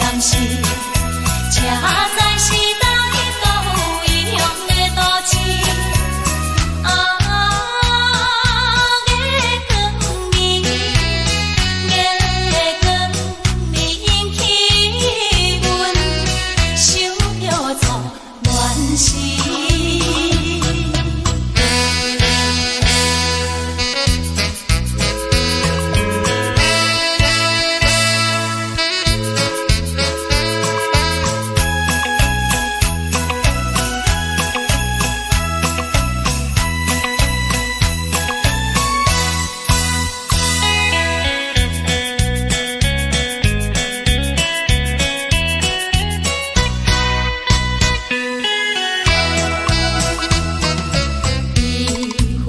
[SPEAKER 1] 相思，才知是来到异乡的都市。啊，月光暝，月光暝引起阮想著做恋时。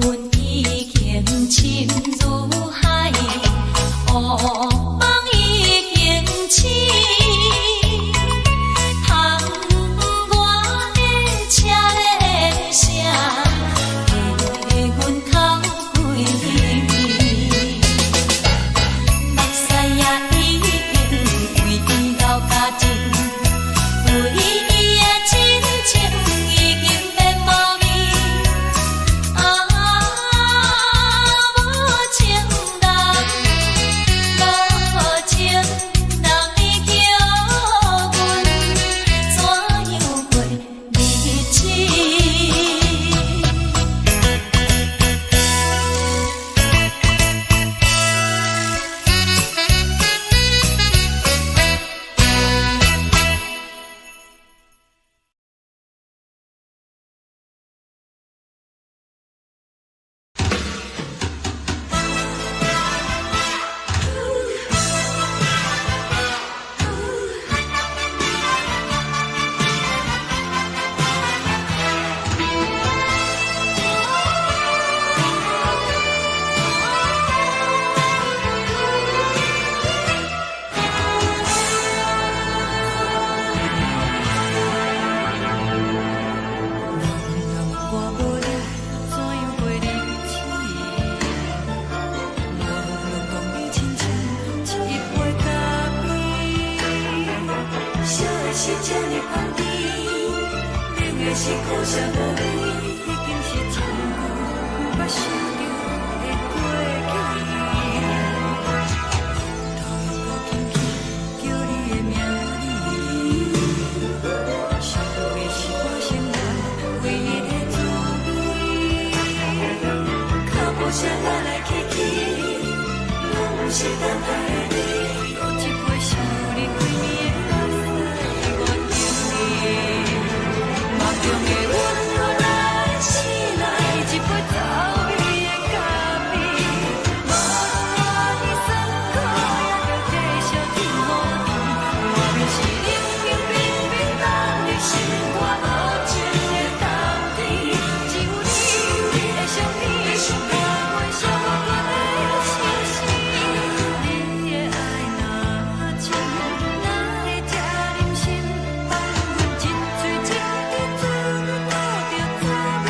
[SPEAKER 1] 悲恨已經深如海，惡夢已經醒。窗外的車鈴聲，替阮哭規暝。目屎也已經為伊流乾淨，為伊的真情已經變無味。啊，無情人，無情人，你叫阮怎樣過日子？
[SPEAKER 3] 人若我無你，怎樣過日子？無論講你親像一杯咖啡，燒的是這呢香甜，冷的是苦澀無味，已經是真久毋捌想著的過去。頭又閣輕輕叫你的名字，想的是我生活唯一的滋味。腳步聲來來去去，攏毋是等待的你。閣一杯想你規暝的目屎，我敬你。夢中的阮予來醒來，一杯走味的咖啡。無論偌尼酸苦，也著繼續天好甜。外面是冷冰冰冰凍的心肝，無情的冬天。只有你，你的相片，伴阮寂寞的相思。你的愛若真，哪會這忍心放阮一喙一滴嘴唇吐著滋味的咖啡？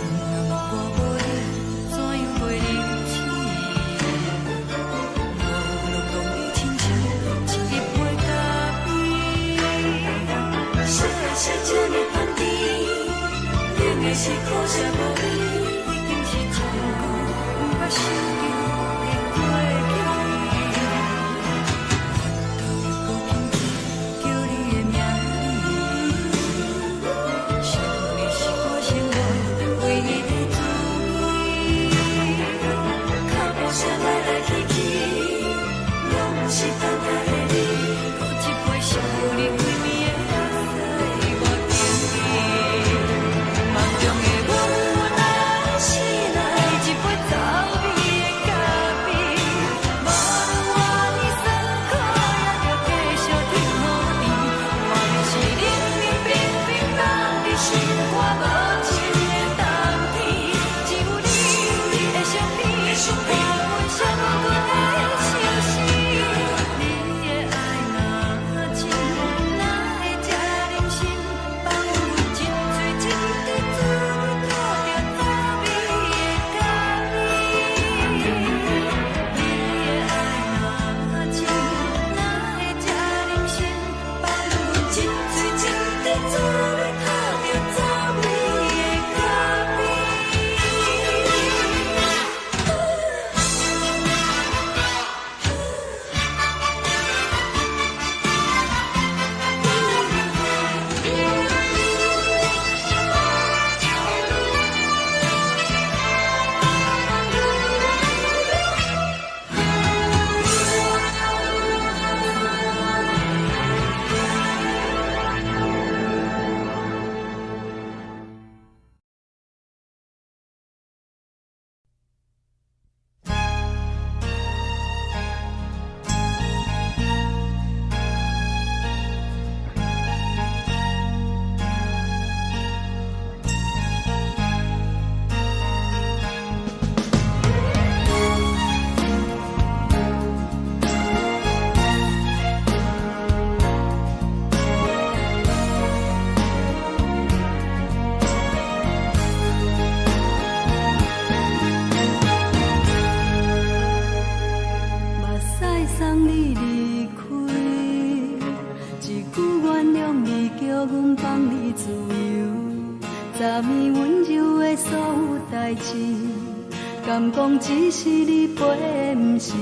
[SPEAKER 3] 人若我無你，怎樣過日子？無論講你親像一杯咖啡，燒的是這呢香甜，冷的是苦澀無味，已經是真久毋捌想著的過去。頭又閣輕輕叫你的名字，想的是我生活唯一的滋味。腳步聲來來去去，攏毋是等待的你。閣一杯想你規暝的目屎，我敬你。夢中的阮來醒來，一杯走味的
[SPEAKER 1] 你自由。昨暝溫柔的所有代誌，敢講只是你陪，毋是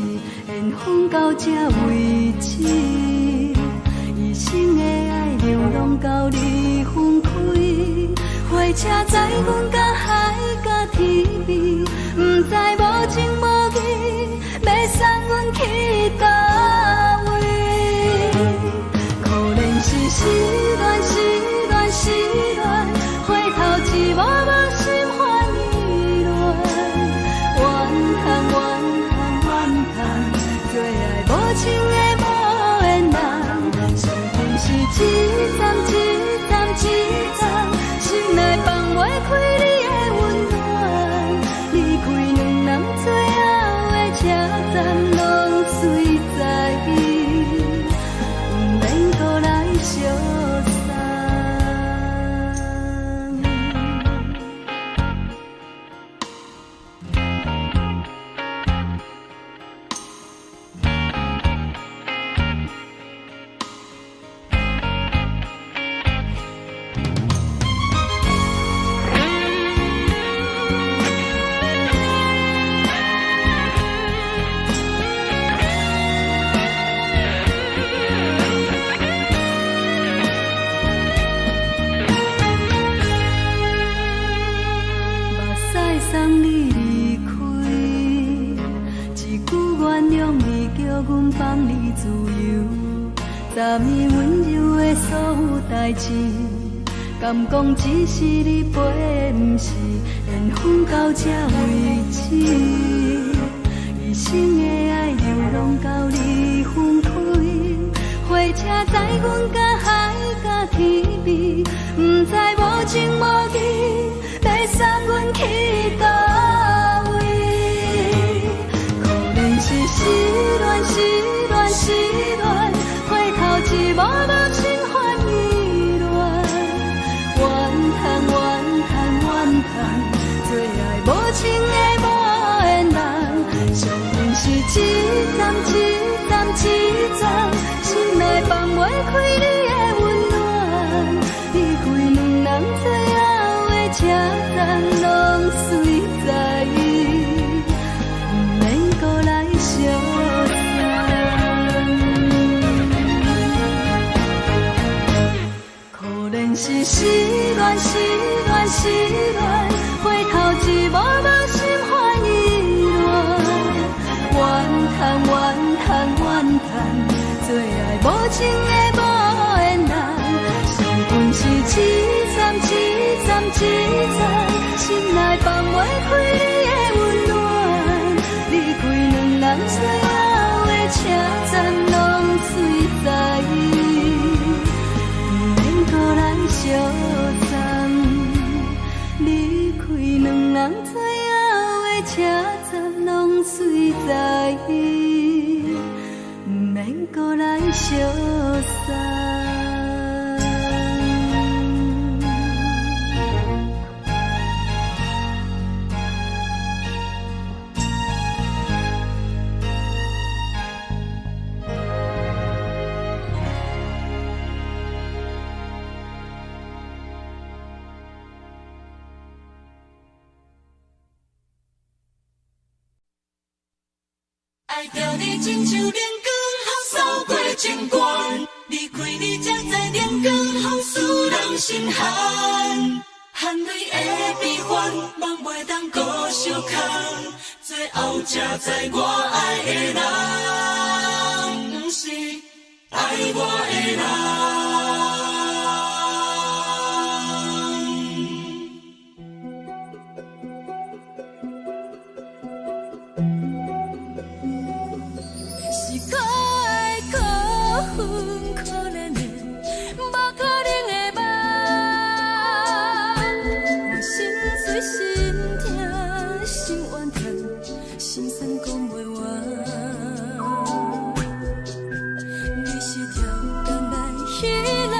[SPEAKER 1] 緣分到這為止。一生的愛流浪到你分開，火車載阮到海角天邊，毋知無情無義，欲送阮去佗位。可憐是失戀，失戀，失戀，回頭一幕幕心煩意亂。怨嘆怨嘆怨嘆，做愛無情的無緣人，相逢是一站一站一站，心內放袂開你的溫暖。離開兩人最後的車站，攏隨在意，毋免閣來相送。目屎送你離開，一句原諒你，叫阮放你自由。昨暝溫柔的所有代誌，敢講只是你陪，毋是緣分到這為止。一生的愛流浪到你分開，火車載阮到海角天邊，毋知無情無義，欲送阮去佗位。可憐是失戀，失戀，失戀，回頭一幕幕心煩意亂。怨嘆怨嘆怨嘆，做愛無情的無緣人，相逢是一站一站一站，心內放袂開你的溫暖。離開兩人最後的車站，攏隨在意，毋免閣來相送。可憐是失戀，失戀，失戀，回頭一幕幕心煩意亂。怨嘆怨嘆怨嘆，做愛無情的無緣人，相逢是一站一站一站，心內放袂開你的溫暖。離開兩人最後的車站，攏隨在意，毋免閣來相送。離開兩人最後的車站，攏隨在意，毋免閣來相送。
[SPEAKER 3] 愛著你親像冷光予掃過情關，離開你才知冷光予使人心寒。汗淚的悲歡，夢袂當閣相空，最後才知我愛的人，毋是愛我的人。
[SPEAKER 1] 是可愛可恨可憐的，無可能的夢。我心碎心痛心怨嘆，心酸講袂完。你是跳工來彼人，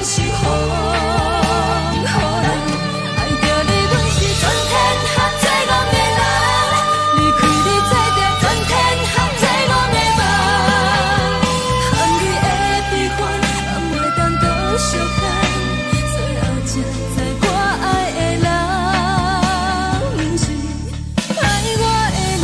[SPEAKER 3] 是風雨人。愛著你，阮是全天下最戇的人。離開你，做著全天下最戇的夢。含你的悲歡，嘛袂當閣相看。最後才知我愛的人，毋是愛我的人。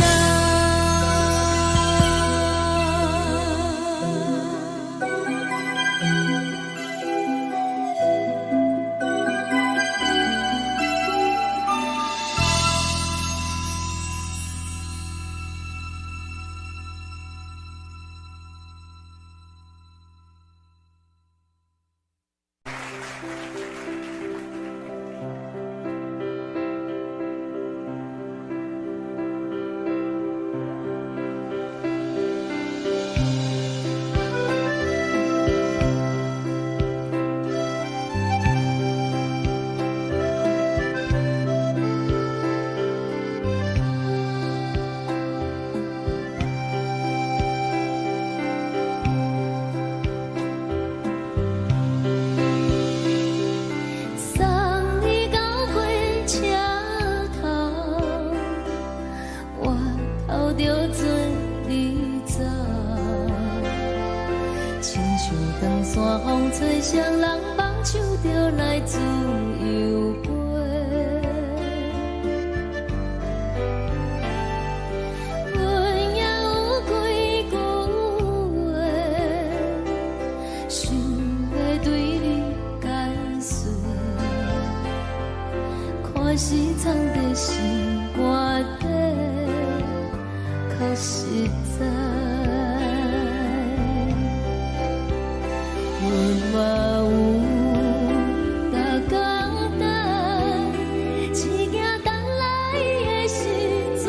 [SPEAKER 2] 送你到火車頭，我頭著做你走。親像長山風吹，誰人放手就來自由飛。阮也有幾句話，想欲對你解說。看是藏佇心肝底，較實在。阮嘛有逐工等，只驚等來的是绝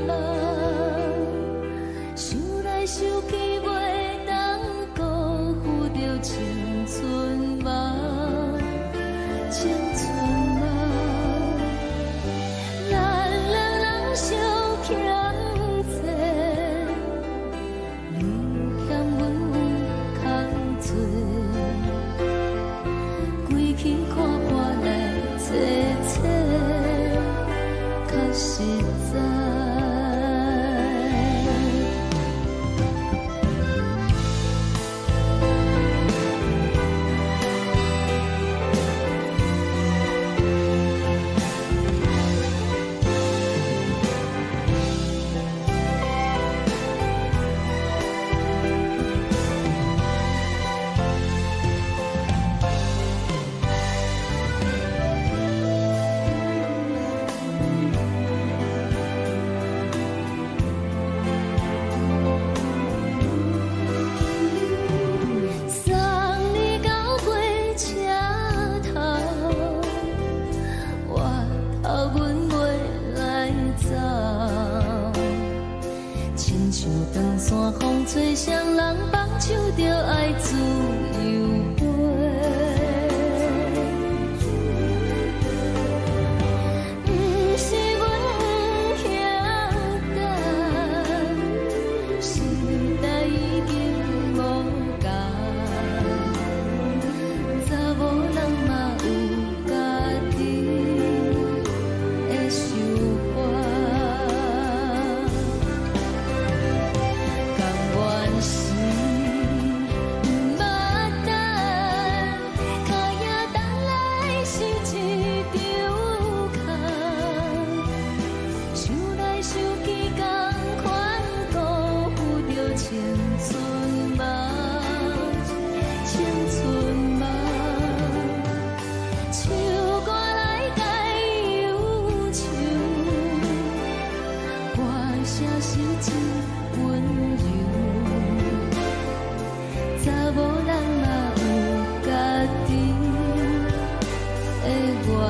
[SPEAKER 2] 望。想來想去，袂當辜負著青春夢，青春夢。咱兩人相欠債，你欠阮有空做，规气看破來坐坐，較實在。送你到火車頭，我頭阮袂來走。親像長山風吹，誰人放手就愛自由飛。毋是阮不曉等，時代已經無仝，查某人嘛有家己的想法。甘願是毋捌等，跤影等來是一場空。想來想去，仝款辜負著青春夢，青春夢。唱歌來解憂愁，歌聲是真溫柔。查某人嘛有家己的願望。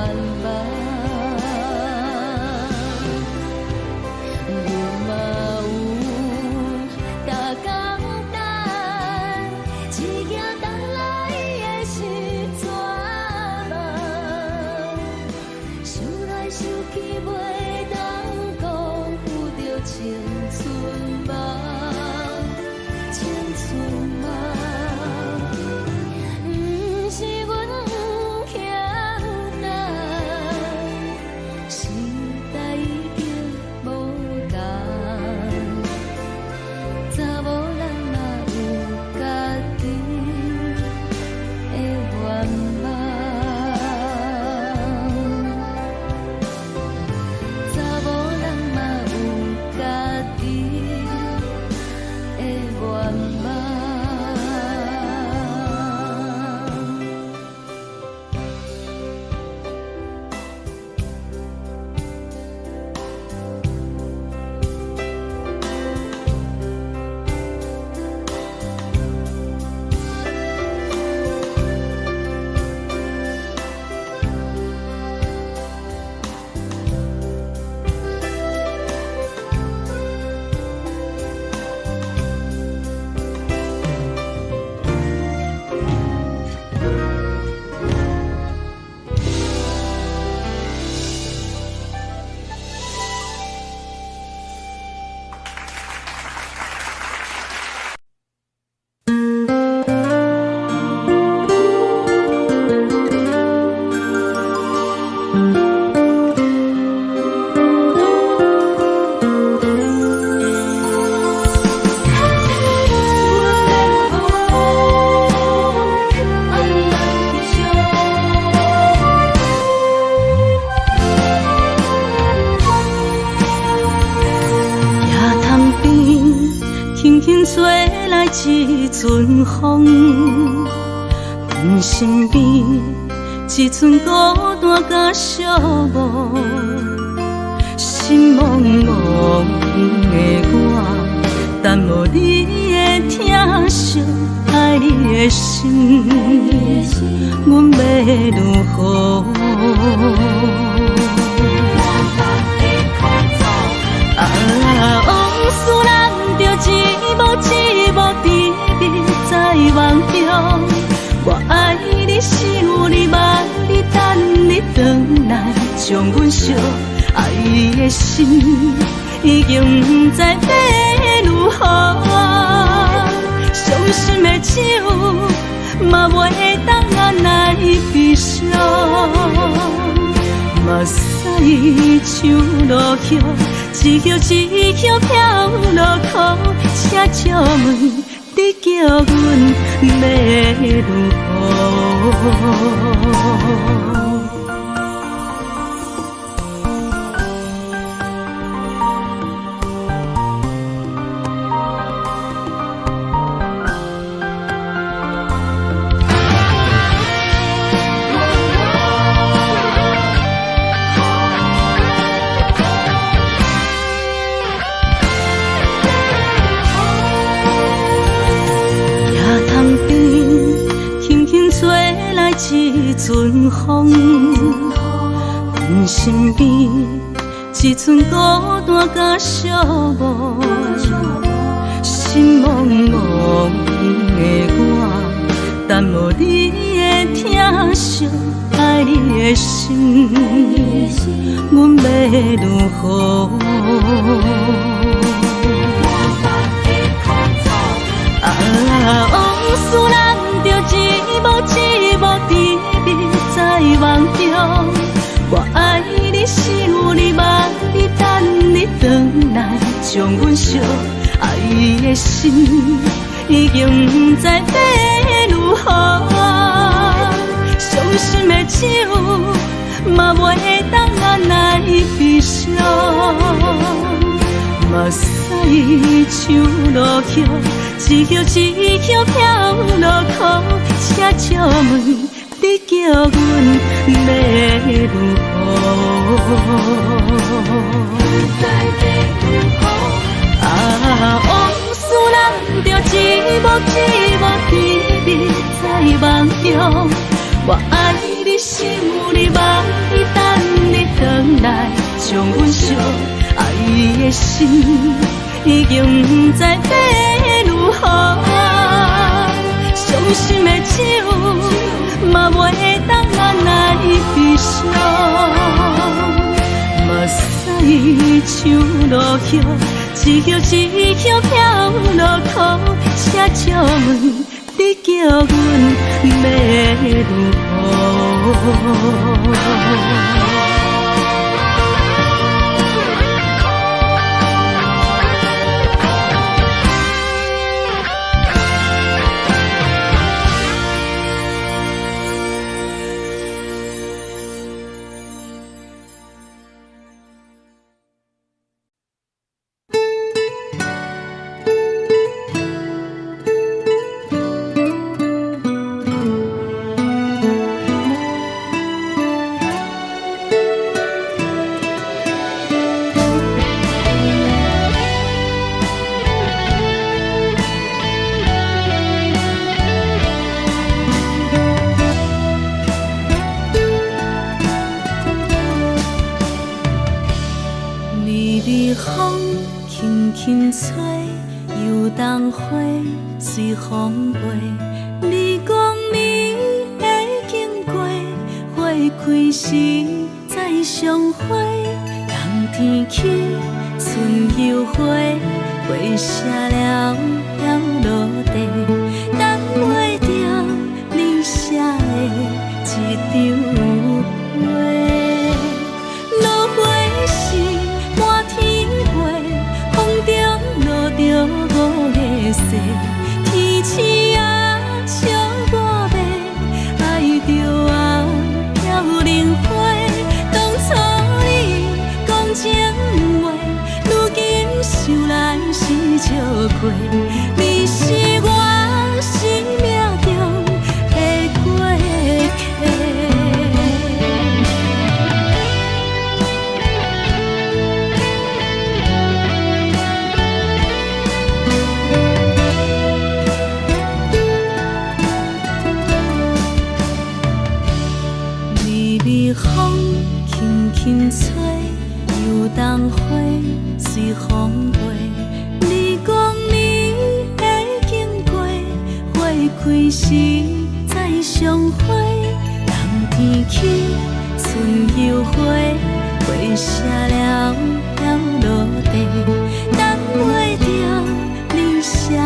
[SPEAKER 2] 阮嘛有逐工等，只驚等來的是絕望。想來想去，袂當辜負著青春夢，青春夢。
[SPEAKER 1] 阵風，阮身邊一寸孤單佮寂寞，心茫茫的我，等無你的疼惜，愛你的心，阮欲如何？啊，往事咱著一幕一幕甜蜜在夢中。我愛你，想你，望你，等你轉來，將阮惜。愛的心已經毋知欲如何，傷心的酒嘛袂當按來悲傷。目屎像落雨，一葉一葉飄落苦，請借問你叫阮欲如何？一陣風，阮身邊一寸孤單佮寂寞，心茫茫的我，等無你的疼惜，愛你的心，阮欲如何？啊，往事咱著一幕一幕甜蜜在夢中。我愛你，想你，望你，等你轉來，將阮惜。愛的心已經毋知欲如何，傷心的酒嘛袂當按來悲傷。目屎像落雨，一葉一葉飄落苦，請借問你叫阮欲如何？啊，往事咱著一幕一幕甜蜜在夢中。我愛你，想你，望你，等你轉來，將阮惜。愛的心已經毋知欲如何，傷心的酒嘛袂當按來悲傷。目屎像落雨，一葉一葉飄落苦，請借問你叫阮欲如何？微微風輕輕吹，油桐花隨風飛。你講你會經過，花開時再相會。冬天起，春又回，花謝了飄落地，等袂著你寫的這張批。落花時滿天飛，風中落著五月雪，天鼠仔笑我欲愛著啊飄零花。當初你講情話，如今想來是笑話。你是我心開時再相會，冬天起春又回，花謝了了落地，等袂著你寫的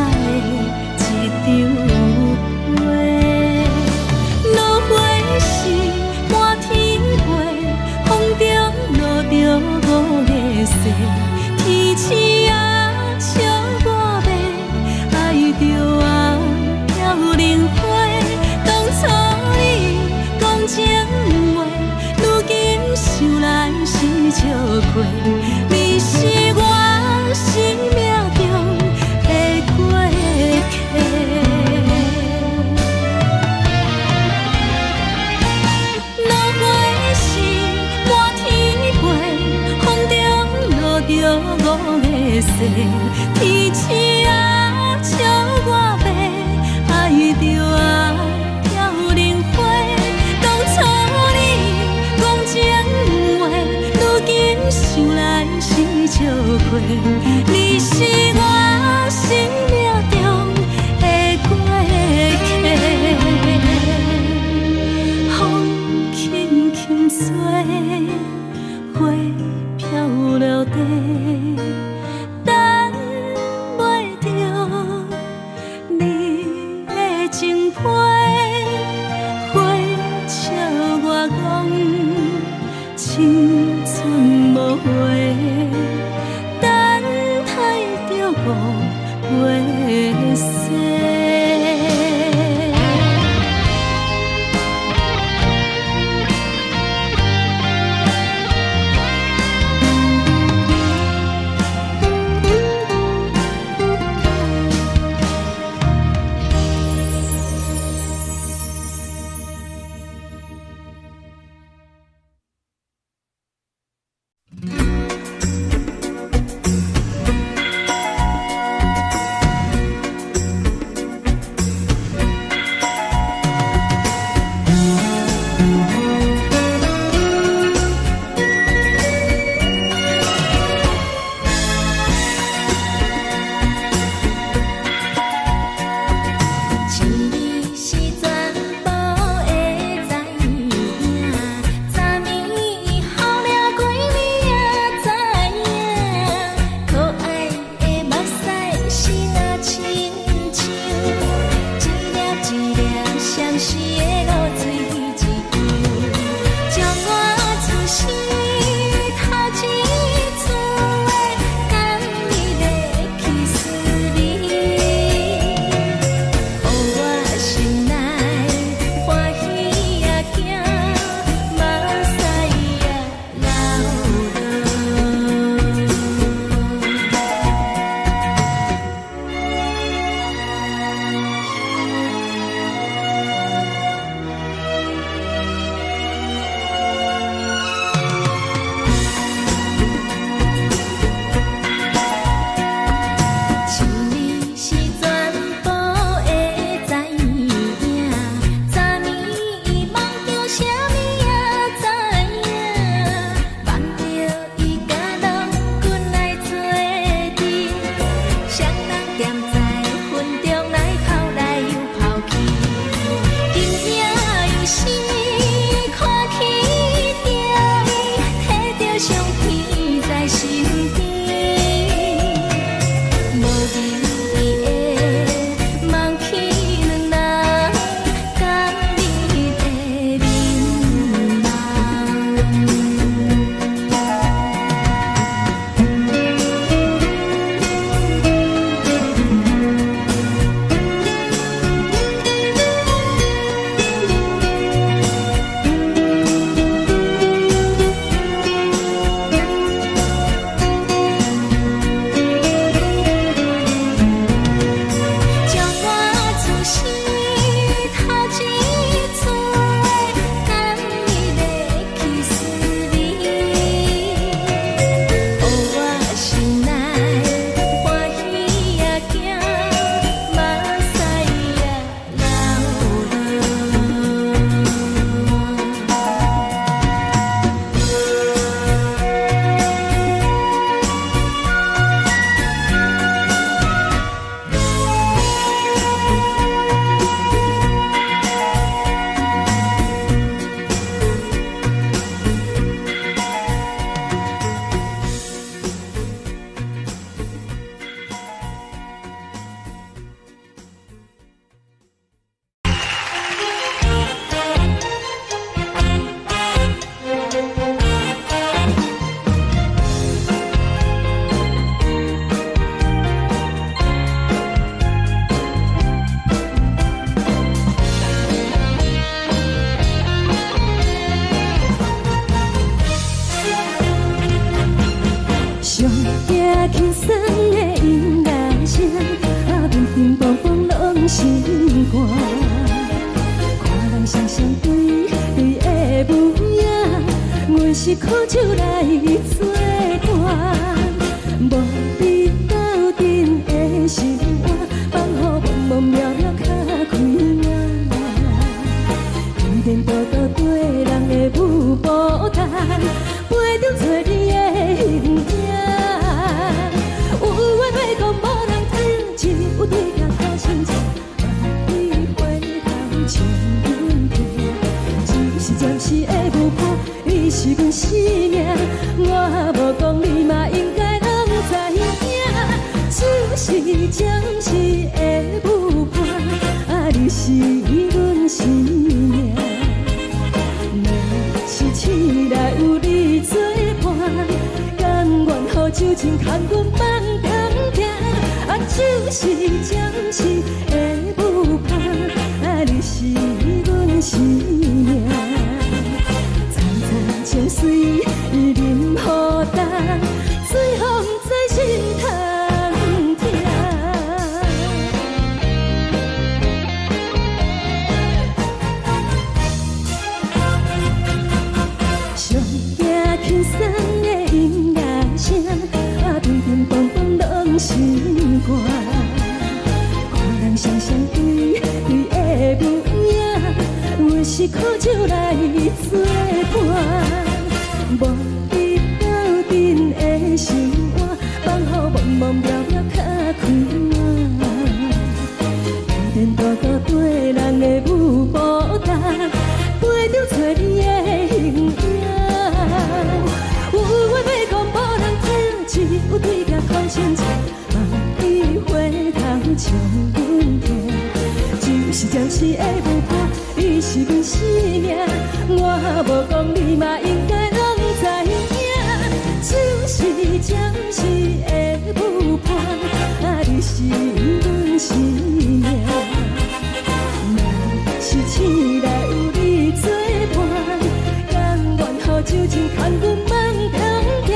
[SPEAKER 1] 這張批。落花時滿天飛，風中落著五月雪，天星啊笑我欲，愛著啊飄零花。當初你講情話，如今想來是笑話。你是我生命中的過客。落花時滿天飛，風中落著五月雪，天星啊笑我欲，愛著啊飄零花。當初你講情話，如今想來是笑話。你是我生命中的過客。風輕輕吹，花飄落地，等袂著你的情批，花笑我講青春無話，等待著五月雪。看人雙雙對對的舞影，阮是苦酒來做伴，無比鬥陣的心肝，放予茫茫渺渺較開眼。天多多對人的舞步單，陪中找你的形影。有緣話講無人聽，只有對鏡苦心情，望你回頭笑阮聽。只是暫時的舞伴，你是阮生命，我無講你嘛應該攏知影。只是暫時的舞伴，啊，你是阮生命。若是醒來有你作伴，甘願予酒精牽阮放中行。啊，只是暫時的舞伴，啊，你是阮生命。層層情隨淋雨重，水予毋知心通疼。上驚輕鬆的音樂聲，啊，乒乒乓乓攏心肝。看人雙雙對對的舞影，阮是苦酒來做伴，無比鬥陣的心肝，放予茫茫渺渺較開眼。天多多對人的舞步單，陪中找你的形影。有話欲講無人聽，只有對鏡苦心情，望你回頭笑阮聽。只是暫時的舞伴，你是阮生命，我無講你嘛應該攏知影。只是暫時的舞伴，啊，你是阮生命。若是醒來有你作伴，甘願予酒精牽阮放中行。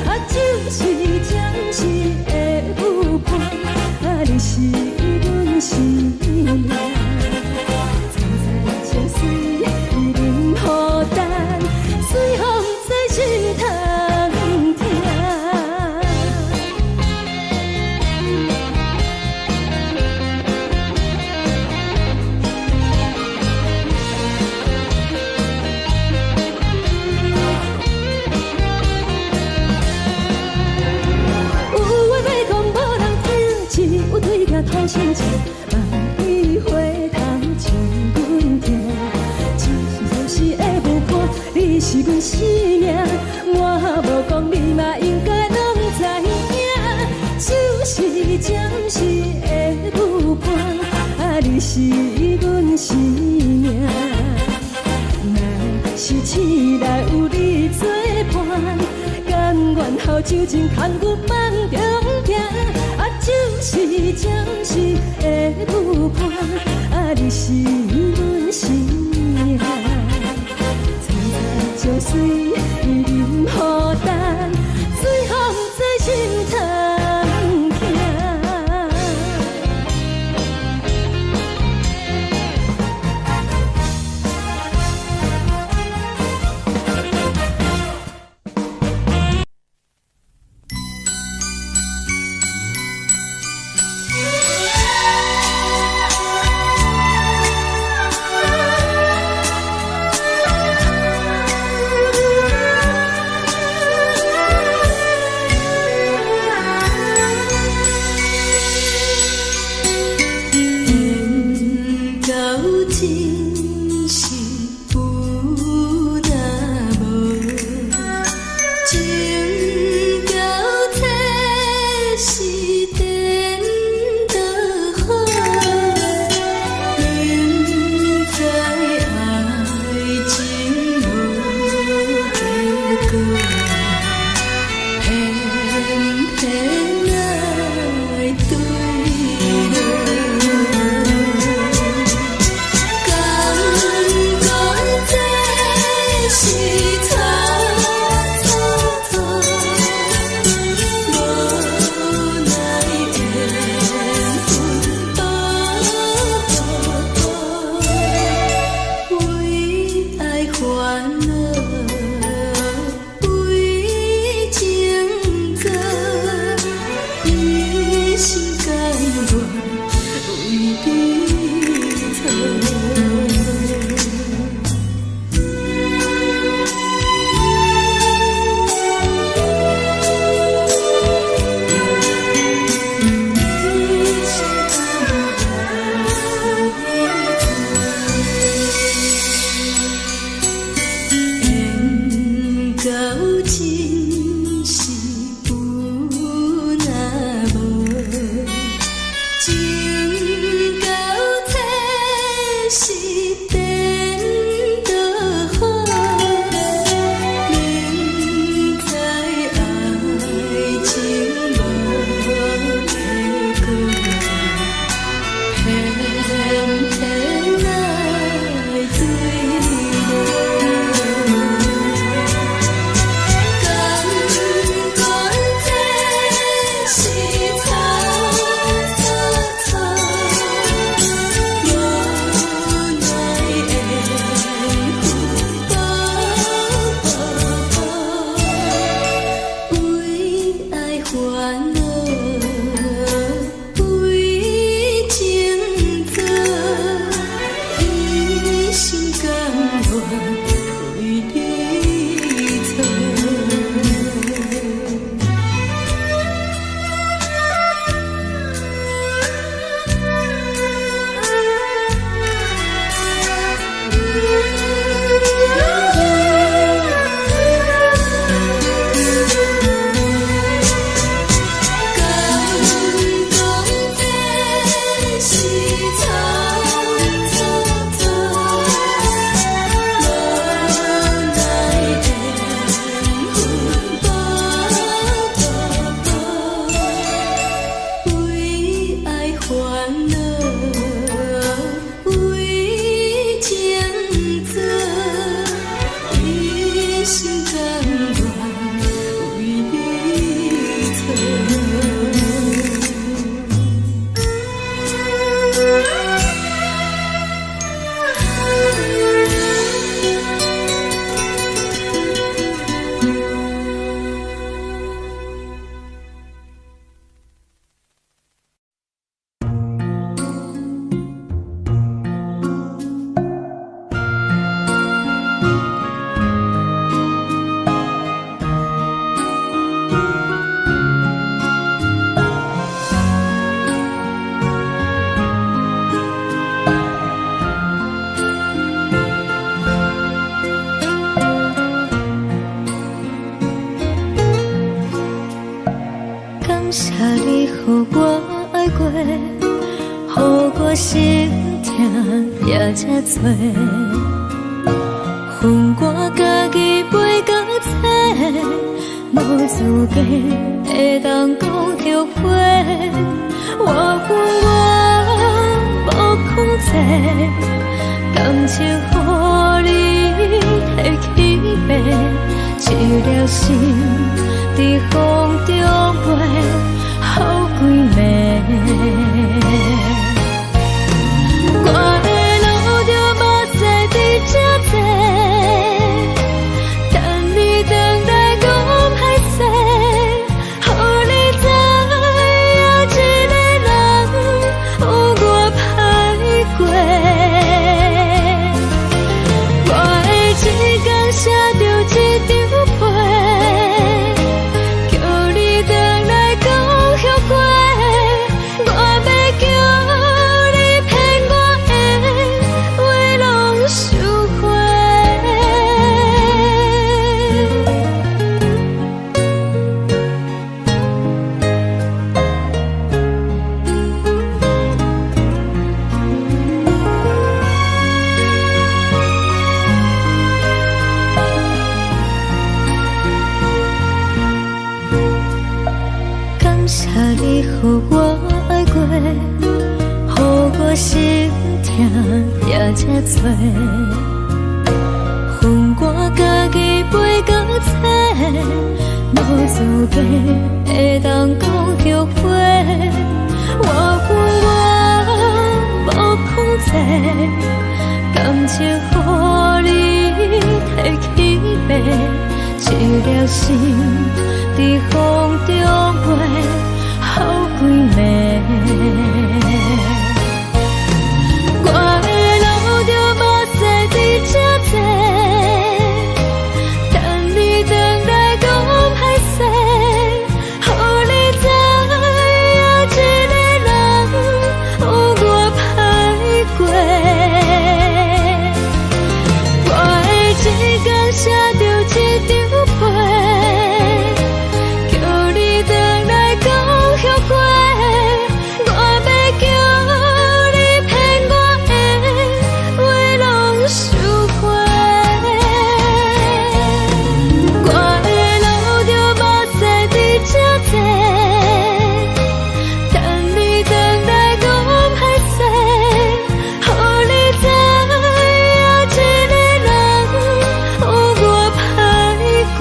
[SPEAKER 1] 啊，只是暫時的舞伴，啊，你是阮生命。層層情隨淋雨重，水予毋知心通疼。有話欲講無人聽，只有對鏡苦心情，望你回頭笑阮聽。只是暫時的舞伴，你是阮生命，我無講你嘛應該攏知影。只是暫時的舞伴，啊，你是阮生命。若是醒來有你作伴，甘願予酒精牽阮放中行。啊，只是暫時的舞伴，啊，你是阮生命。層層情隨淋雨重，水予毋知心通疼。
[SPEAKER 3] 缘到尽时有若无，情到彻是颠倒好，明知爱情无结果，偏偏爱坠落。感
[SPEAKER 1] 也遮濟，予我家己飞到册，無資格會當講後悔。我恨我無控制，感情予你提去爬，一粒心佇風中飛，予幾暝。我會流著目屎佇這坐，等你轉來講歹勢，予你知影一个人有偌歹過。我會一工寫著一張批，叫你轉來講後悔。我欲叫你騙我的話攏收回。感謝你予我愛過，予我心疼也這濟，予我家己飛到冊，無資格會當講後悔。我恨我無控制，感情予你提去爬，一粒心佇風中飛，予幾暝。我會流著目屎佇這坐，等你轉來講歹勢，予你知影一個人有偌歹過。我會一工寫著一張批，叫你轉來講後悔。我欲叫你騙我的話攏收回。我會流著目屎佇這坐，等你轉來講歹勢，予你知影一個人有偌歹過。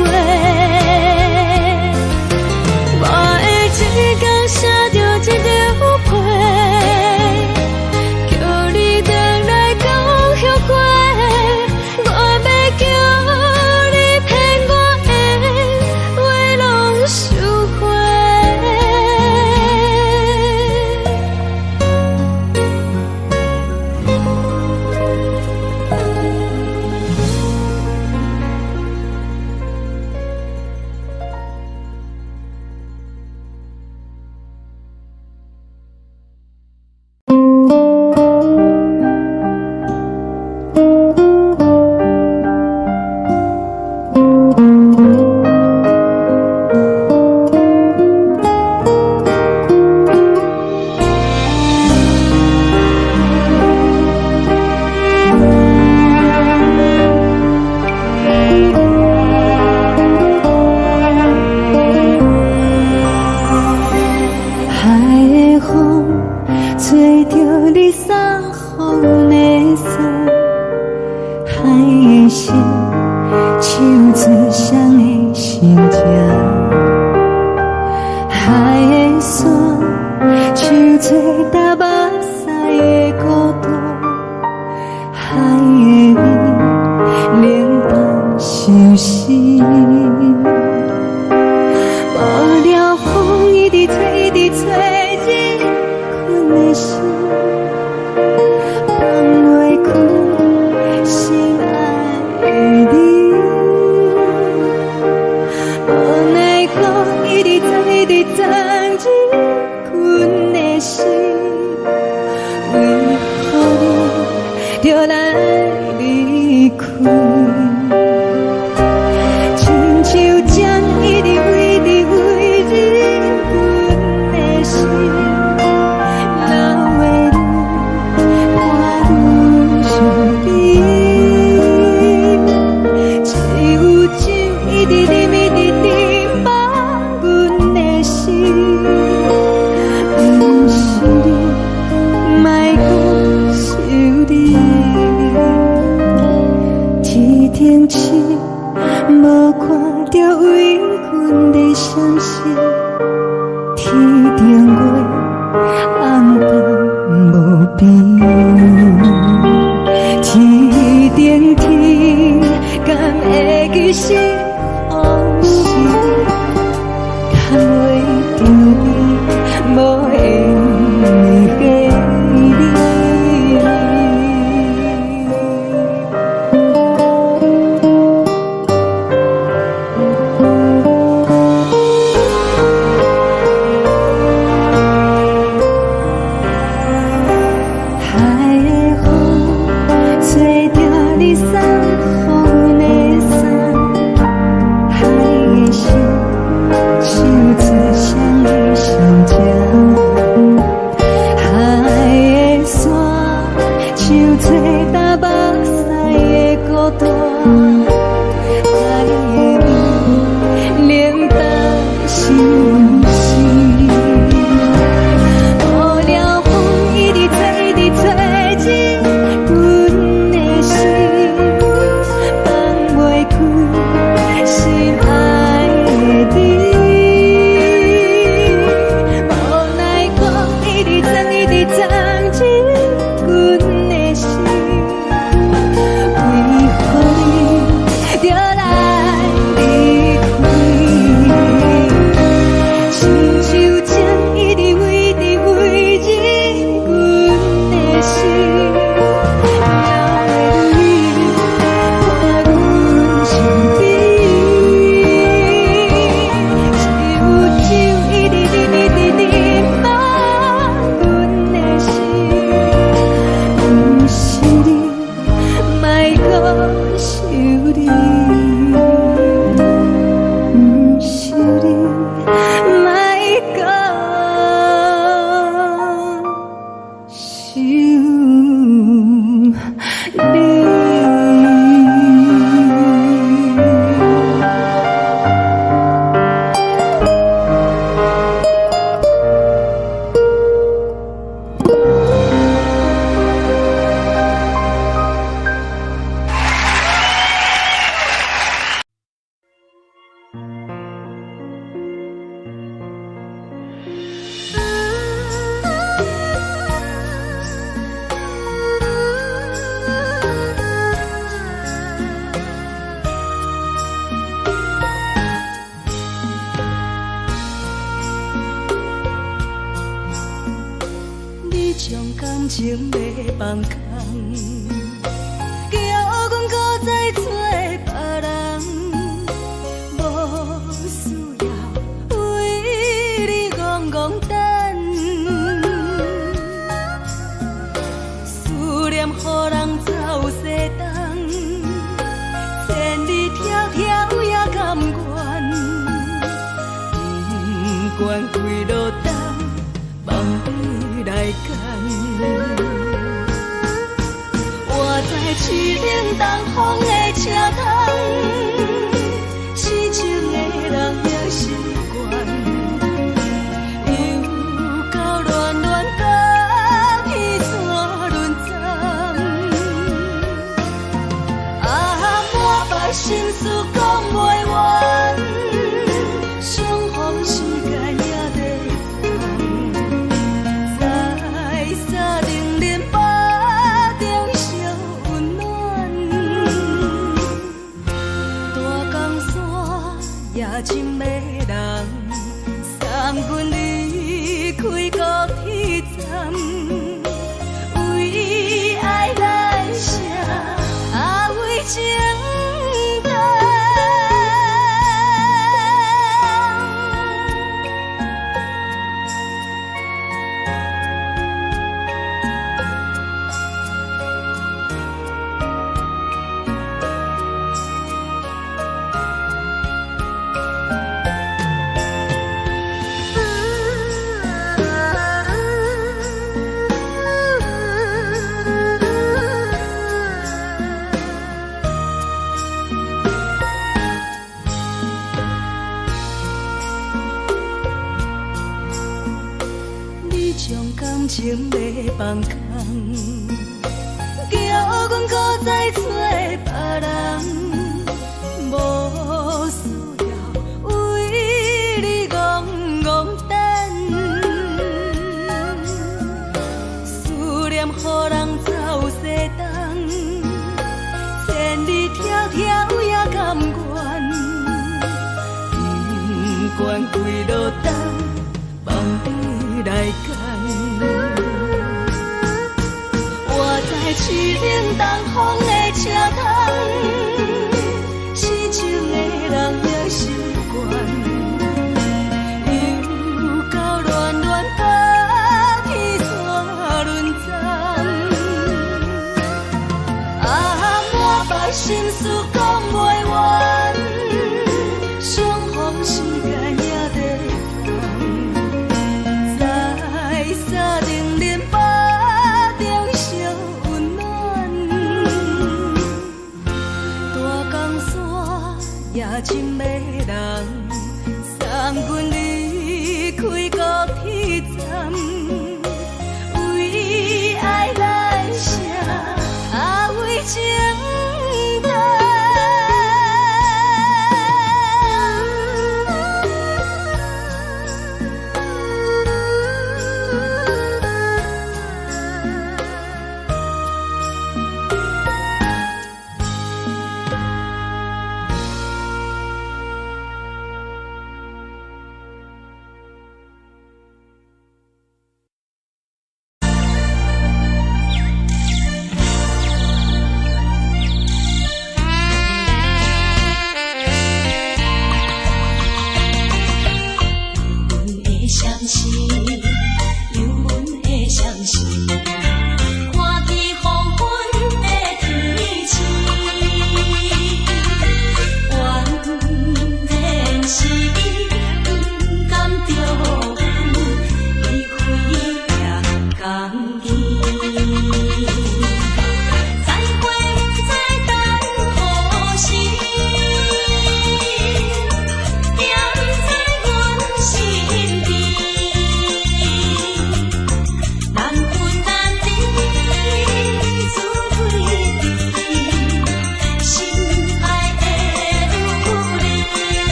[SPEAKER 1] 我會一工寫著一張批，叫你轉來講後悔。我欲叫你騙我的話攏收回。
[SPEAKER 3] 海的風吹著你送予阮的衫，海的聲唱出誰的心情，海的沙唱出流目屎的孤單，海的味冷淡相思。無聊風一直吹，一直吹，入阮的心，放袂開心愛的你。無奈何一直藏，一直藏入阮的心，為何你著來離開？親像針一直飛，一直飛入阮的心，流的淚，看愈城市，無看著為阮咧閃爍，天頂月暗淡無邊，天頂天敢會記是予是，趁袂著你無緣的彼你。海的風吹著你送予阮的衫，海的心唱出誰的心情，海的沙唱出東北西的孤單，海的雨冷淡是阮心。無聊風一直吹，一直吹進阮的心，放袂開心愛的你。無奈風一直鑽，一直鑽進阮的心，為何你著來離開？親像情一直圍直圍進阮的心，哪會你伴阮身邊？只有酒一直啉，一直啉滿阮的心，毋是你，莫閣想你，毋是你，莫閣想你。你將感情欲放空，叫阮閣再找別人，無需要為你戇戇等，思念予人走西東，千里迢迢也甘願，不管幾落冬，望你來牽。我在凄冷東風的車窗，痴情的人也習慣，又到暖暖甲彼山轮转。啊，满腹心事講袂完，相逢時間也在轉，在三重林腹中相溫暖。大江山也真迷人，送阮離開高鐵站，為愛來寫，啊為情等。你將感情欲放空，叫阮閣再找別人。疼也甘願，不管幾落冬，放你來揀。我知凄冷東風的車窗，痴情的人也習慣。又到暖暖冬天煞輪昨。啊，满腹心事講袂完，相逢時間也短暫，在三重林腹中相溫暖。大江山也真迷人，送阮離開高鐵站，為愛來寫，啊為情等。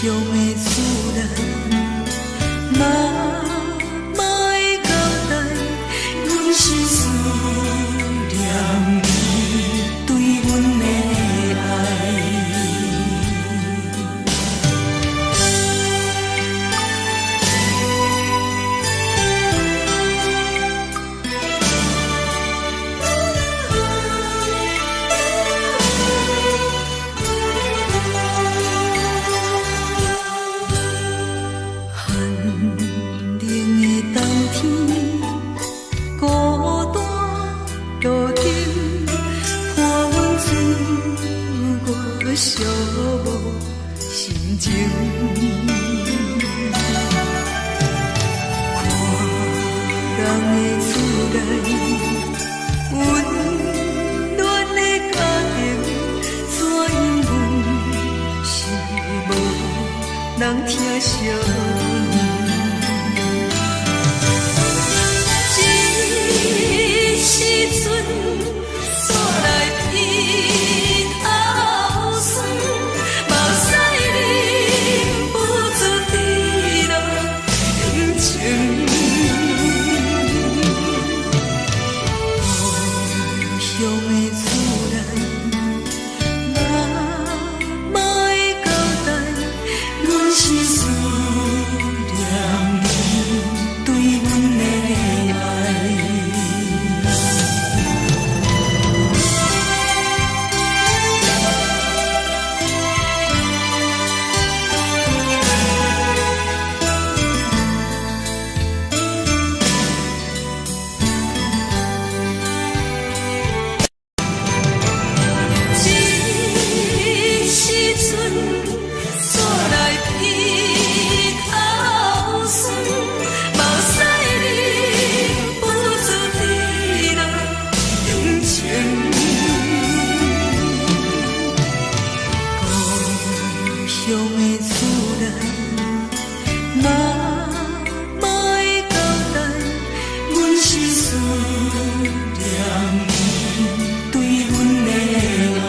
[SPEAKER 3] 鄉的厝內，媽媽的交代，阮是思念你對阮的愛。寒冷的冬天，孤單路燈，伴阮自我寂寞心情。看人的厝內，溫暖的家庭，怎樣阮是無人疼惜阮。這時陣煞來鼻頭酸，目屎忍不住滴落眼睛。故鄉的厝內，媽媽的交代，阮是思念你對阮的愛。這時陣煞來鼻頭酸，目屎忍不住滴落眼睛。故鄉的厝內，媽媽的交代，阮是思念你對阮的愛。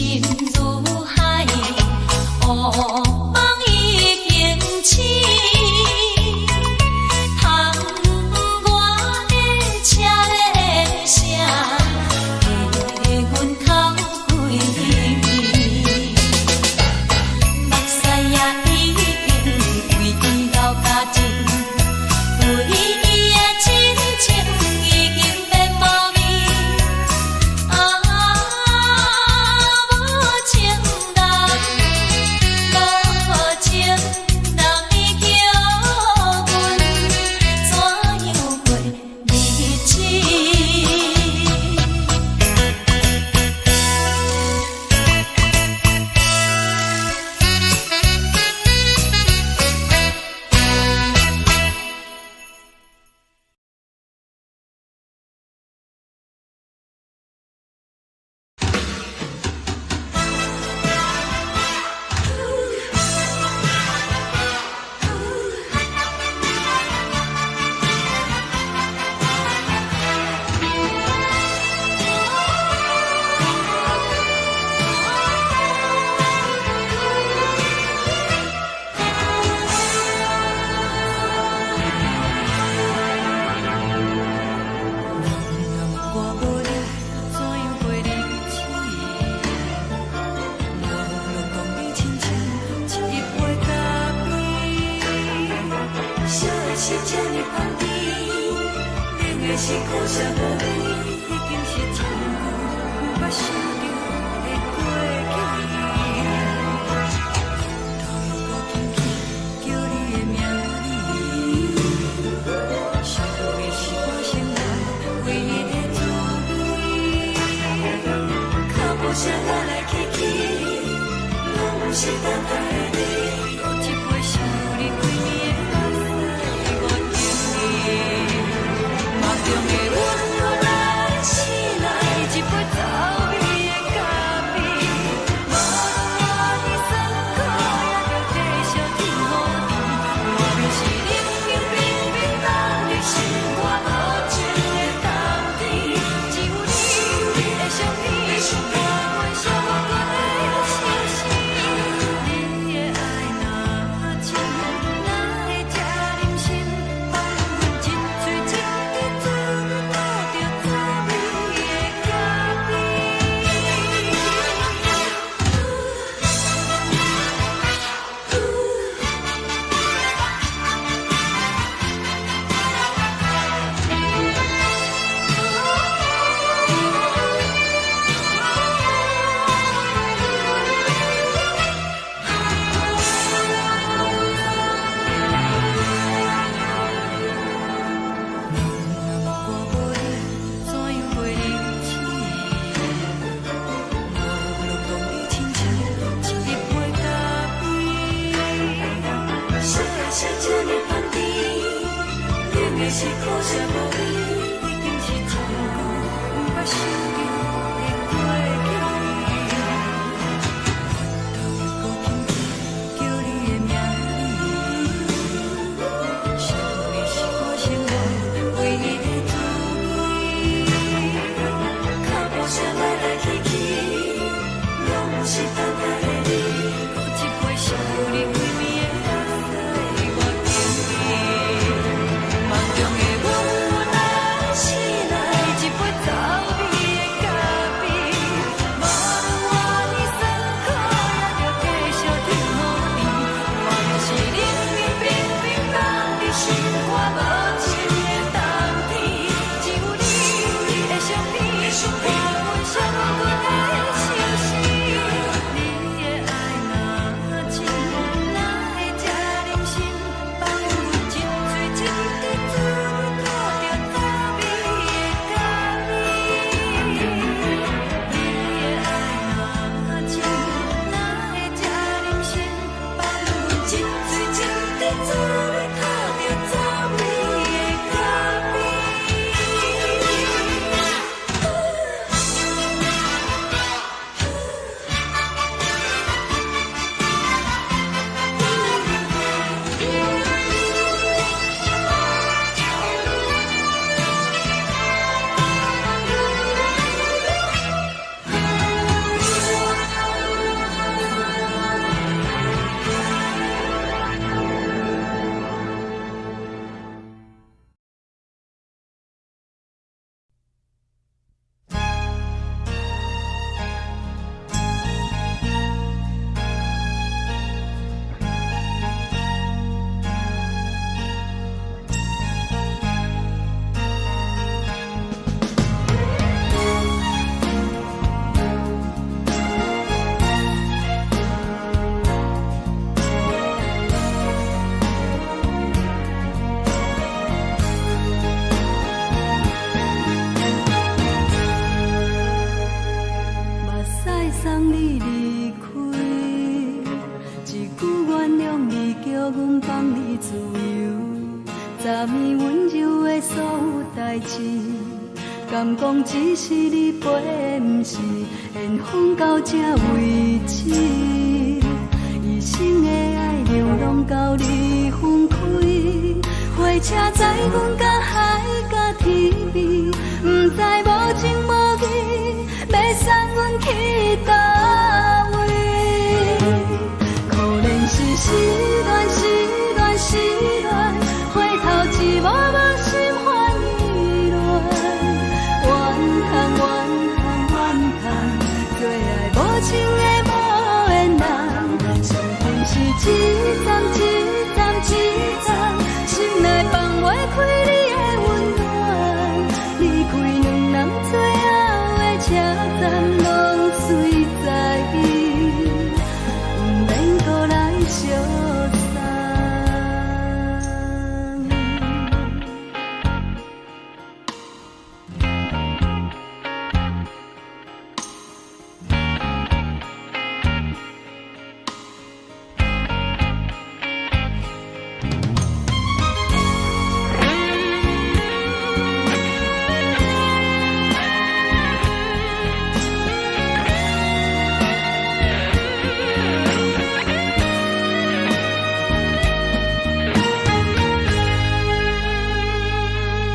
[SPEAKER 1] 深如海，烏夢已經醒，窗外的車鈴聲，替阮哭幾暝。目屎也已經為伊流乾淨，對伊的真情已經變無味。啊，無情人，無情人，伊叫阮怎樣過日子？
[SPEAKER 3] 人若我無你，怎樣過日子？無論講你親像一杯咖啡，燒的是這呢香甜，冷的是苦澀無味，已經是真久毋捌想著的過去。頭又閣輕輕叫你的名字，想的是我生活唯一的滋味。腳步聲來來去去，攏毋是等待的你。閣一杯想你規暝的目屎，我敬你。夢中的阮來醒來，一杯走味的咖啡。無論偌尼酸苦，也著繼續天雨甜。莫非是冷冷冰冰放入心肝無情的冬天？只有你的相片，伴阮寂寞的相思。你的愛若真，哪會這忍心放阮一喙一滴怎吐著走味的咖啡？人若我無你，怎樣過日子？無論講你親像一杯咖啡，燒的是這呢香甜，冷的是苦澀無味，已經是真久毋捌想著的過去。頭又閣輕輕叫你的名字，想你是我生活唯一的滋味。腳步聲來來去去，攏毋是等待的你。閣一杯想你規暝的目屎，我敬你。夢中的阮來
[SPEAKER 1] 自由。昨暝溫柔的所有代誌，敢講只是你飛，毋是緣分到這為止。一生的愛流浪到你分開，火車載阮到海角天邊，毋知無情無義，欲送阮去佗位。可憐是失戀，失戀，失戀，回頭一幕幕心煩意亂。怨嘆怨嘆怨嘆，做愛無情的無緣人，相逢是一站一站一站，心內放袂開你的溫暖。離開兩人最後的車站，攏隨在意，毋免閣來相送。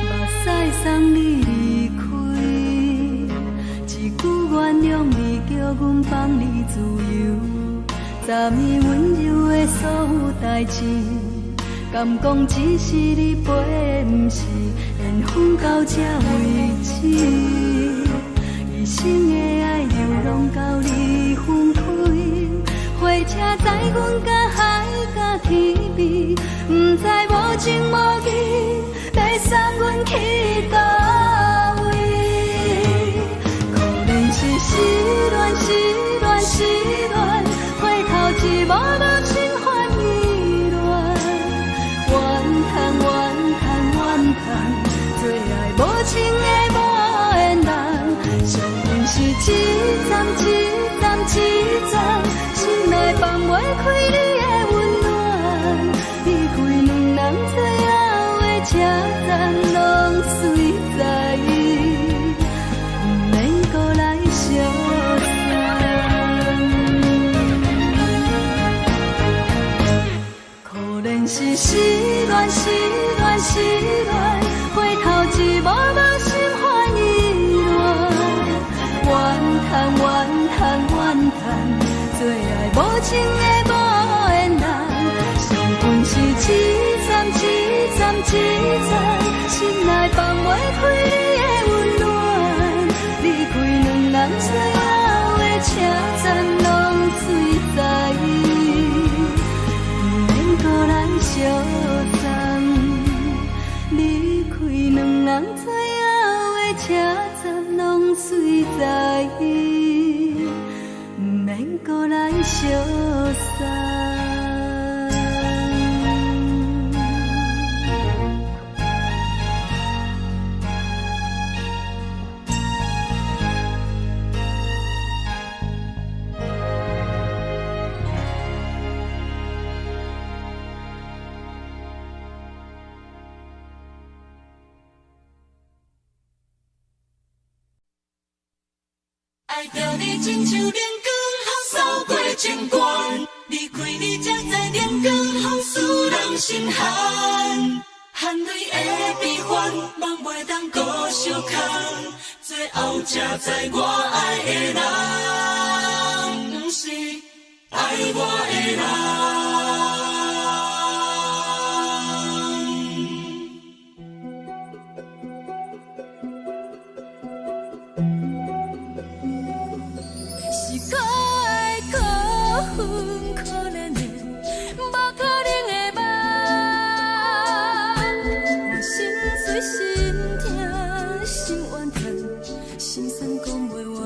[SPEAKER 1] 目屎送你離開，一句原諒你，叫阮放你自由。昨暝溫柔的所有代誌，敢講只是你飛，毋是緣分到這為止。一生的愛流浪到你分開，火車載阮到海角天邊，毋知無情無義，欲送阮去佗位。可憐是失戀，失戀，失戀，回頭一幕幕心煩意亂。怨嘆怨嘆怨嘆，做愛無情的無緣人，相逢是一站一站一站，心內放袂開你的溫暖。離開兩人最後的車站，攏隨在意，毋免閣來相送。可憐是失戀，失戀，失戀，回頭一幕幕心煩意亂。怨嘆怨嘆怨嘆，做愛無情的無緣人，相逢是一站一站一站，心內放袂開你的溫暖。離開兩人最後的車站，攏隨在意，毋免閣來相送。離開兩人最後的車站，攏隨在意，毋免閣來相送。
[SPEAKER 3] 愛著你親像冷光風掃過情關，離開你才知冷光風使人心寒，含淚的悲歡，夢袂當閣相空，最後才知我愛的人，毋是愛我的人。
[SPEAKER 1] 是可愛可恨可憐的，無可能的夢。我心碎心痛心怨嘆，心酸講袂完。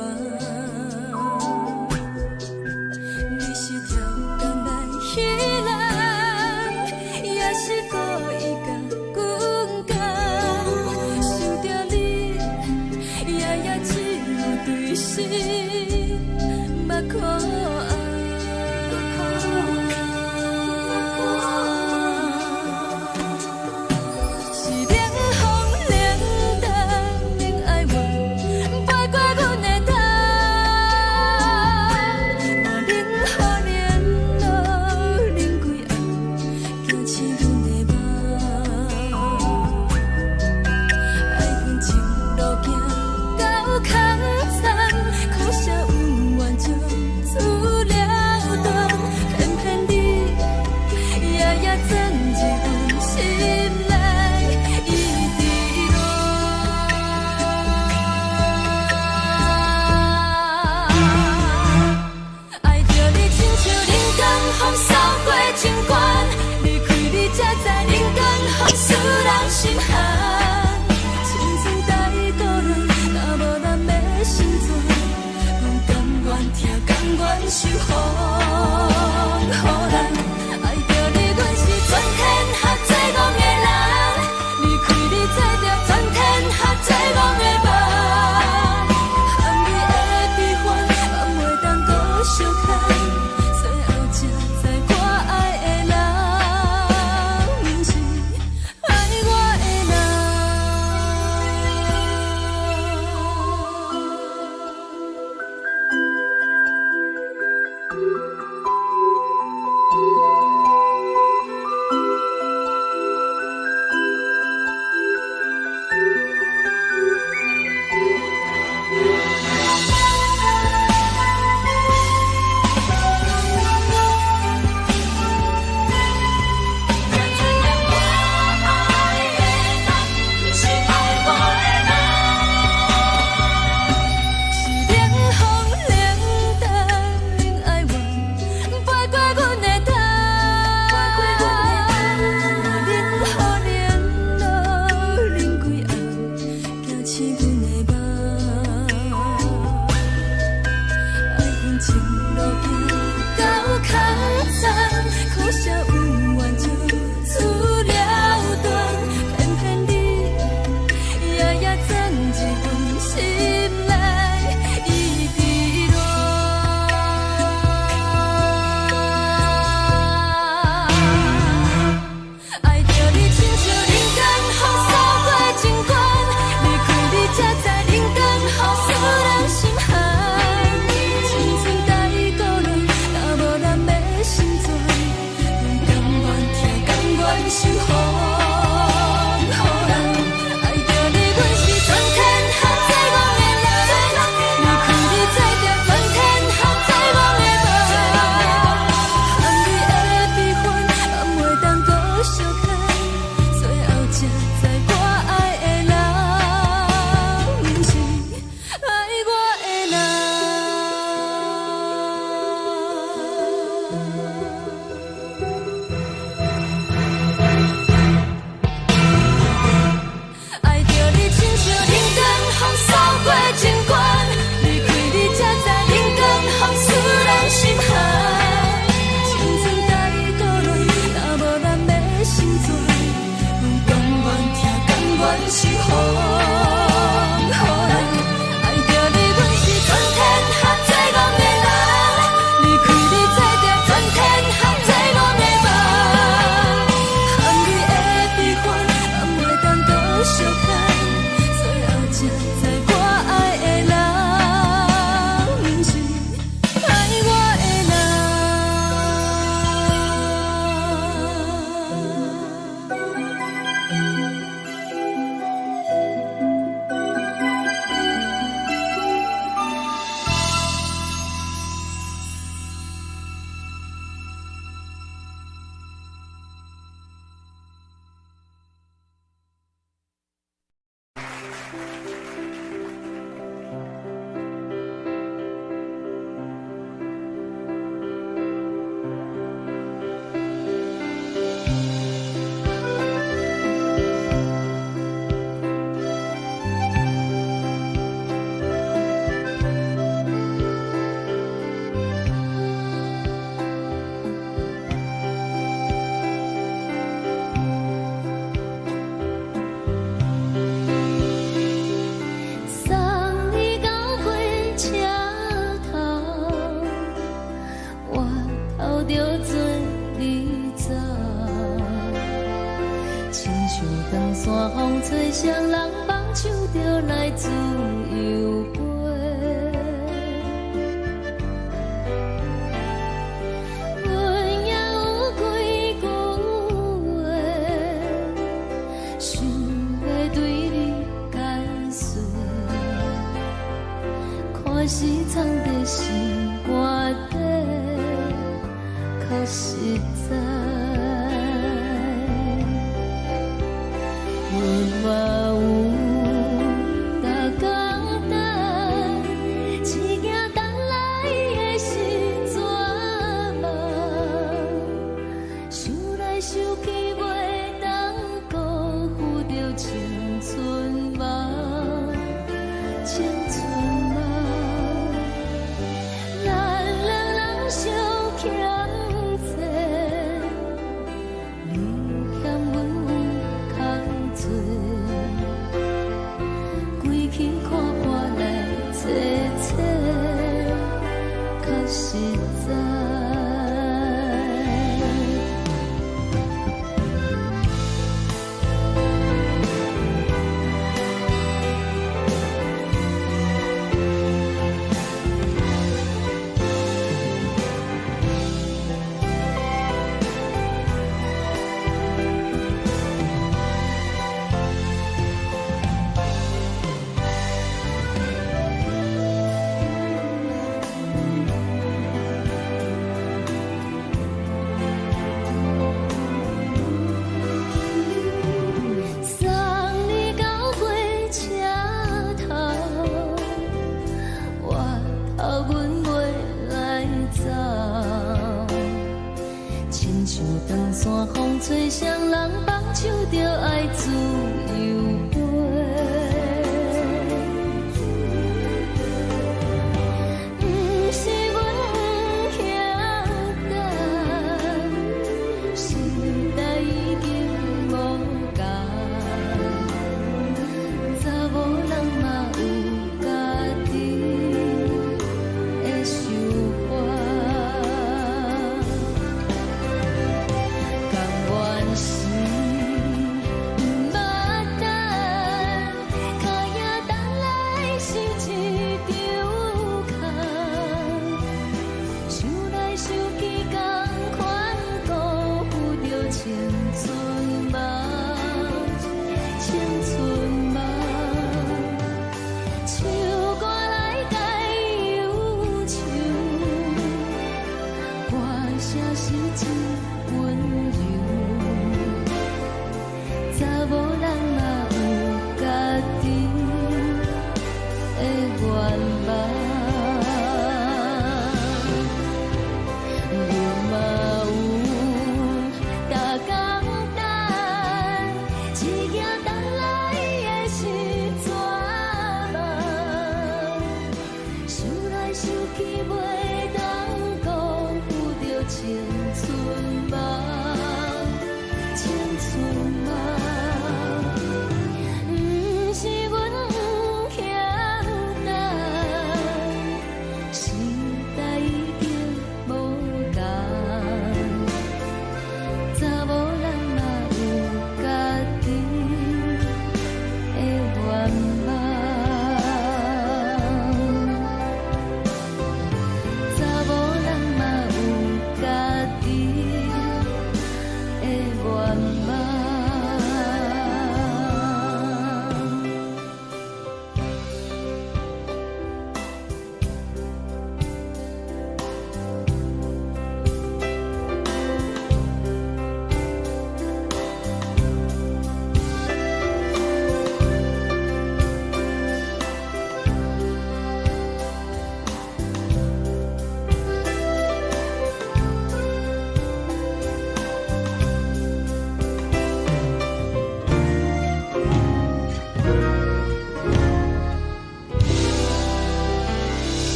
[SPEAKER 1] 像冷江風掃過情關，離開你才知冷江風使人心寒。青春太孤單，若無咱欲成全，阮甘願疼，甘願受風雨難。愛著你，阮是全天下最戇的人。離開你，做著全天下最戇的夢。含你的悲歡，放袂當閣相牽。最後才知我愛的人，毋是愛我的人。是愛我的人。是冷風冷淡，冷愛怨，飛過阮的頭。冷雨冷露冷規暗，驚醒阮的夢。愛阮情路行到空残，可惜有緣就此了斷，偏偏你夜夜鑽入阮心內，一直戀。愛著你親像冷江風掃過情關，離開你才知冷江風使人心寒。青春太孤單，若無咱欲成全，阮甘願疼，甘願受風雨難。愛著你，阮是全天下最戇的人。離開你，做著全天下最戇的夢。含你的悲歡，放袂當閣相牽。最後才知我愛的人，毋是愛我的人。愛著你親像冷江風掃過情關，離開你才知冷江風使人心寒。青春太孤單，若無咱欲成全，阮甘願疼，甘願受風雨難。愛著你，阮是全天下最戇的人。離開你，做著全天下最戇的夢。含你的悲歡，放袂當閣相牽。最後才知我愛的人，毋是愛我的人。
[SPEAKER 2] 送你到火車頭，我頭著做你走。親像長山風吹，誰人放手就來自由飛。阮也有幾句話，想欲對你解釋。看是藏在心肝底，較實在。阮嘛有逐工等，只驚等來的是絕望。
[SPEAKER 1] 親像長山風吹，啥人放手就愛自由飛。毋是阮欠等，时代已經無仝，查某人嘛有家己的想法。甘願是毋捌等，跤影等來是一場空。想來想去，仝款辜負著青春夢，青春夢。唱歌來解憂愁，歌聲是真溫柔。查某人嘛有家己的願望，阮嘛有逐工等，一行等來的是绝望。想來想去，袂當辜負著青春夢，青春夢。毋是阮欠等，時代已經無仝，查某人嘛有家己的願望，查某人嘛有家己的願望。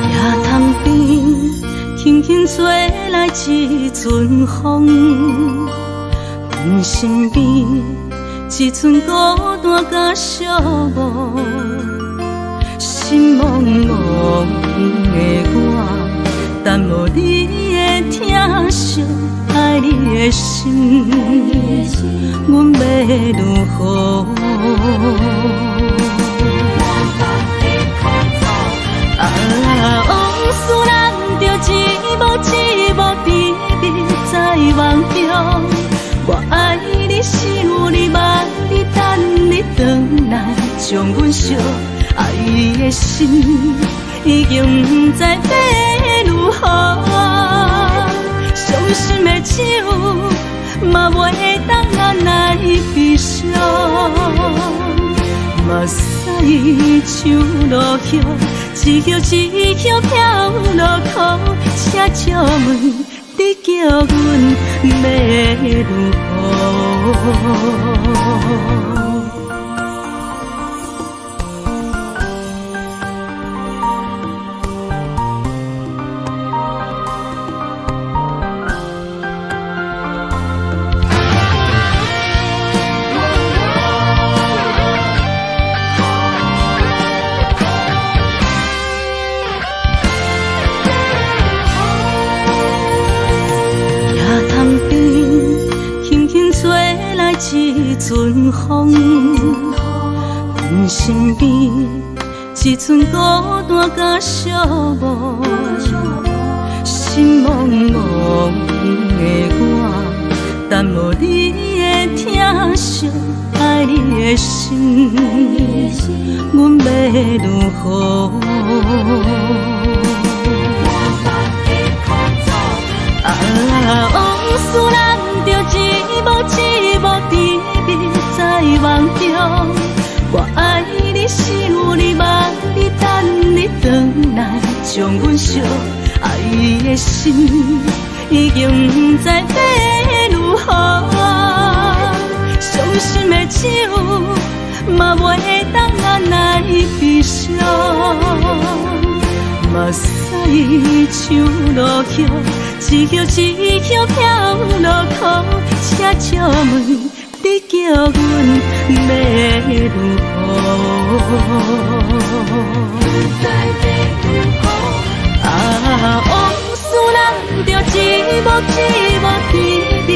[SPEAKER 3] 野潭邊，輕輕吹來一陣風，阮身邊一陣孤單佮寂寞，心茫茫的我，等無你的疼惜，愛你的心，阮欲如何？啊，往事難著一幕一幕甜蜜在夢中。我愛你，想你，望你，等你轉來，將阮惜。愛的心已經毋知欲如何，傷心的酒嘛袂當按捺悲傷。目屎像落雨，一葉一葉飄落苦，請借問你叫阮欲如何？野潭邊，輕輕吹來一陣風，阮身邊
[SPEAKER 1] 一寸孤單佮寂寞，心茫茫的我，等無你的疼惜，愛你的心，阮欲如何？啊，往事難著一幕一幕甜蜜在夢中。我愛你，想你，望你，等你轉來，將阮惜。愛的心已經毋知欲如何，傷心的酒嘛袂當按捺悲傷。目屎像落雨，一葉一葉飄落苦，請借問你叫阮欲如何？啊，往事難著一幕一幕甜蜜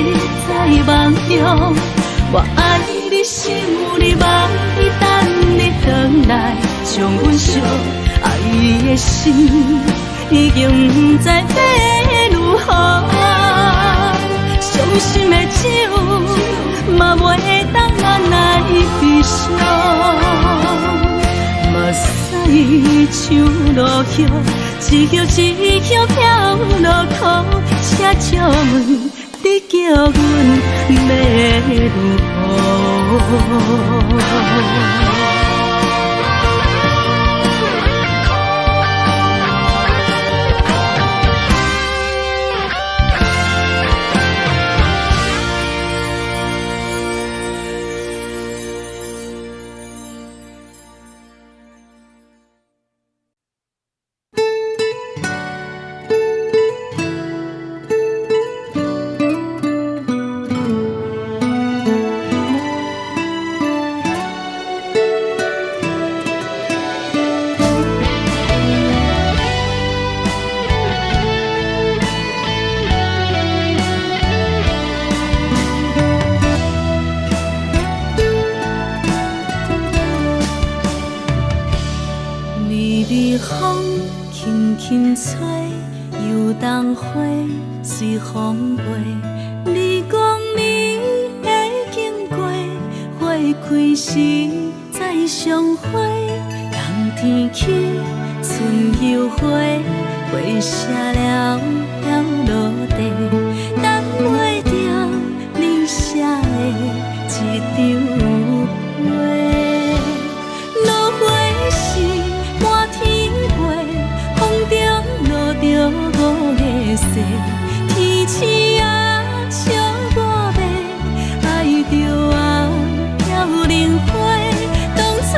[SPEAKER 1] 在夢中。我愛你，想你，望你，等你轉來，將阮惜。愛的心已經毋知欲如何，傷心的酒嘛袂當按捺悲傷。目屎像落雨，一葉一葉飄落苦，請借問你叫阮欲如何？微微風輕輕吹，油桐花隨風飛。你講你會經過，花開時再相會。冬天起，春又回，花謝了飄落地，等袂著你寫的一張批。落花時滿天飛，風中落著五个誓，天星啊笑我欲愛著啊飄零花。當初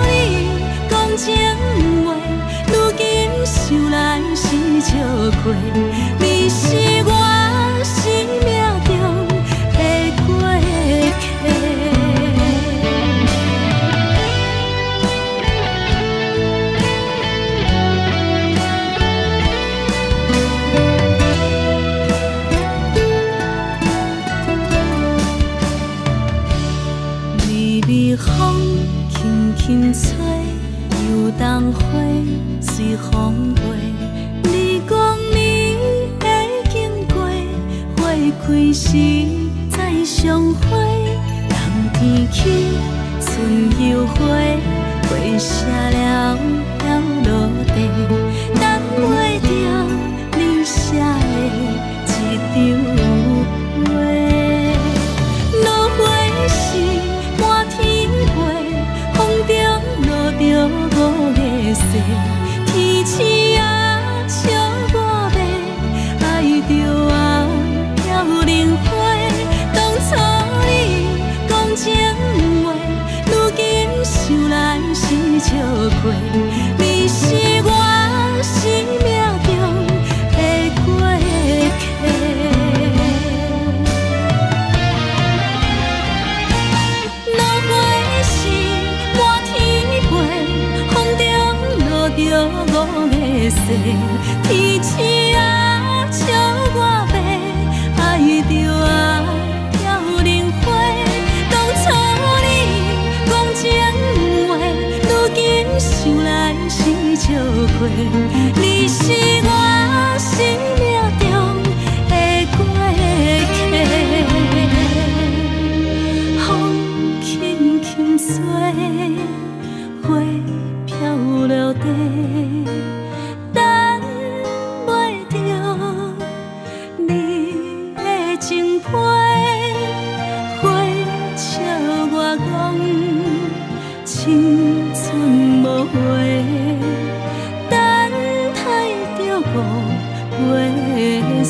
[SPEAKER 1] 你講情話，如今想來是笑虧。你是我生命中的過客。微微風輕輕吹，油桐花隨風飛。你講你會經過，花開時再相會。冬天起，春又回，花謝了飄落地，等袂著你寫的一張批。落花時滿天飛，風中落著五个誓，天星啊笑我欲愛著啊飄零花。當初你講情話，如今想來是笑虧。你是我生命中的過客。落花時滿天飛，風中落著五个誓，天星啊笑我欲愛著啊飄零花。當初你講情話，如今想來過，你是我生命中的過客。風輕輕吹，花飄落地，等袂著你的情批，花笑我講青春無話，等待著五月雪。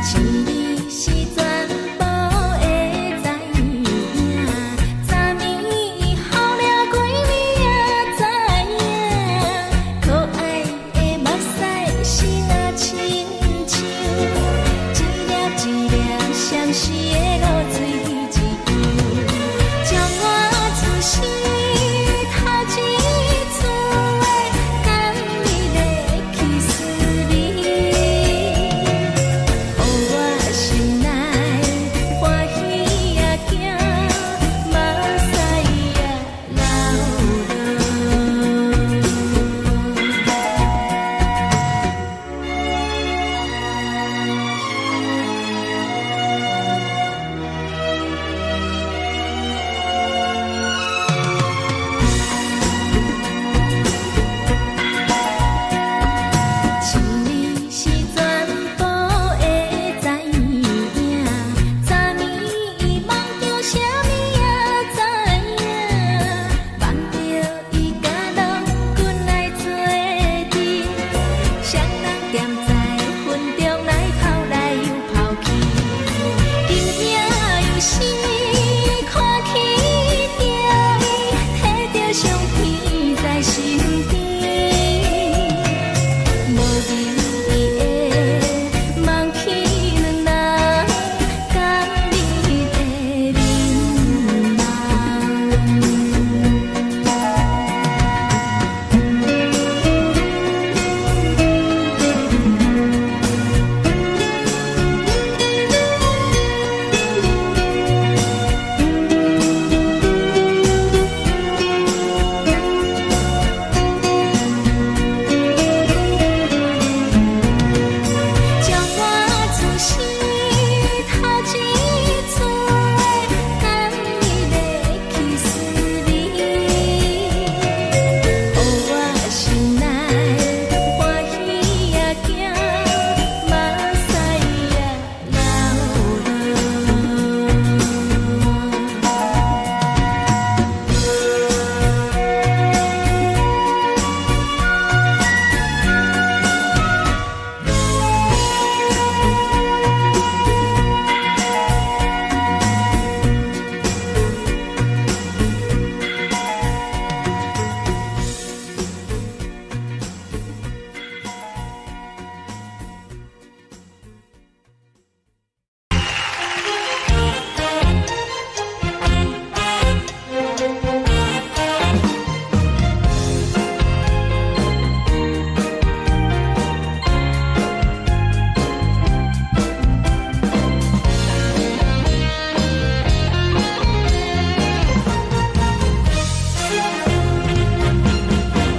[SPEAKER 2] 情你是全部的知影，昨暝予掠几暝也知影，可愛的目屎是若親像一粒一粒相思的露水一樣，將我此生頭一次的甘蜜的去思念。予我心內歡喜也驚，目屎也流落。情你是全部的知影，昨暝夢著啥物也知影，望著伊佮郎君來做陣，雙人踮在雲中來跑來又跑去，今夜又是看起著伊，提著相片在身邊。無意義的望去兩人甘蜜的面貌。將我此生頭一次的甘蜜的去思念，予我心內歡喜也驚，目屎也流落。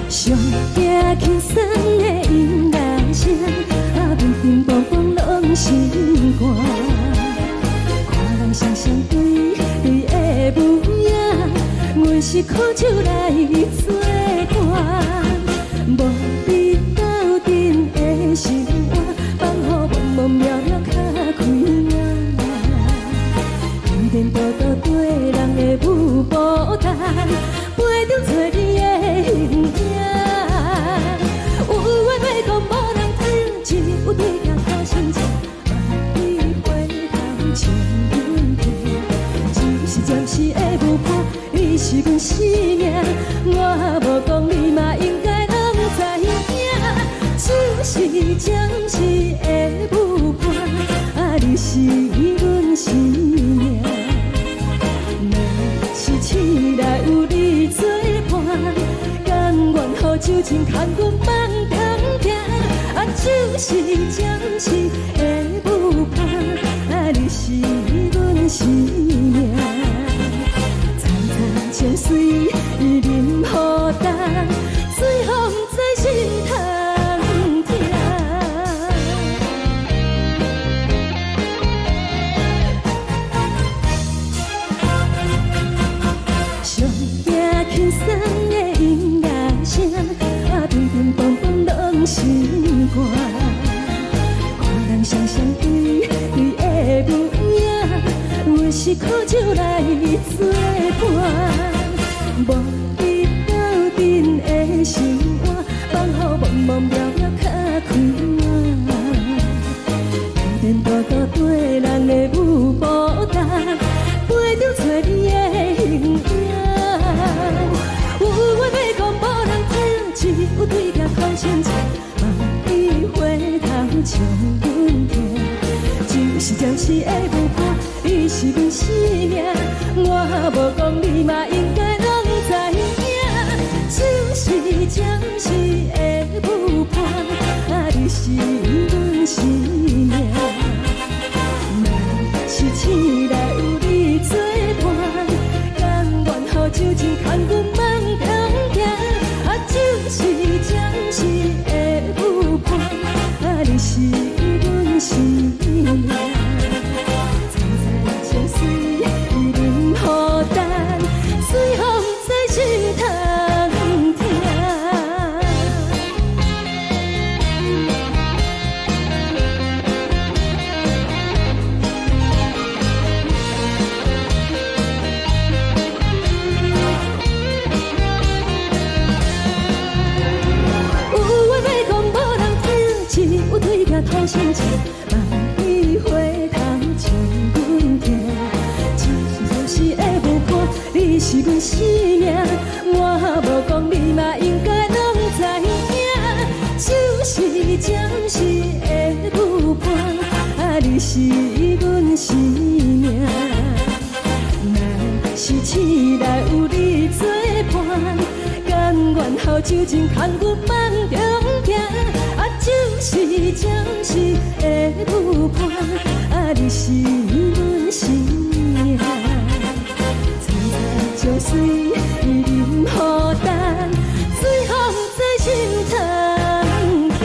[SPEAKER 3] 上驚輕鬆的音樂聲，啊，乒乒乓乓攏心肝。看人雙雙對對的舞影，阮是苦酒來做伴，無比鬥陣的心肝，放予默默渺渺較開眼。天颠倒倒對人的舞步單，陪著找你的形影。情牽阮放通行。啊，酒是暫時的舞伴，啊，你是阮生命。層層情隨淋雨重，隨風在心頭疼。上驚輕鬆的音樂聲，啊，乒乒乓乓攏心肝。看人雙雙對對的舞影，阮是苦酒來作伴。無你鬥陣的生活，放予茫茫渺渺較開朗。天大大對人的舞步動，飛著找你的形影。有話欲講無人聽，只有對鏡講親情，望你回頭笑阮聽。酒是暫時的舞伴，你是阮生命，我無講你嘛應該攏知影。酒是暫時的舞伴，啊，你是阮生命。若是醒來有你作伴，甘願予酒精牽阮放通行。啊，酒是暫時的舞伴，啊，你是阮生命。層層情隨淋雨重，隨風在心頭疼。有話欲講無人聽，只有對鏡吐心情，望你回頭笑阮聽。酒是暫時的舞伴，你是阮生命，我無講你嘛應該攏知影。酒是暫時的舞伴，啊，你是阮生命。若是醒來有你作伴，甘願予酒精牽阮放中行。啊，酒是暫時的舞伴，啊，你是阮生命。層層情隨淋雨重，隨風在心頭疼。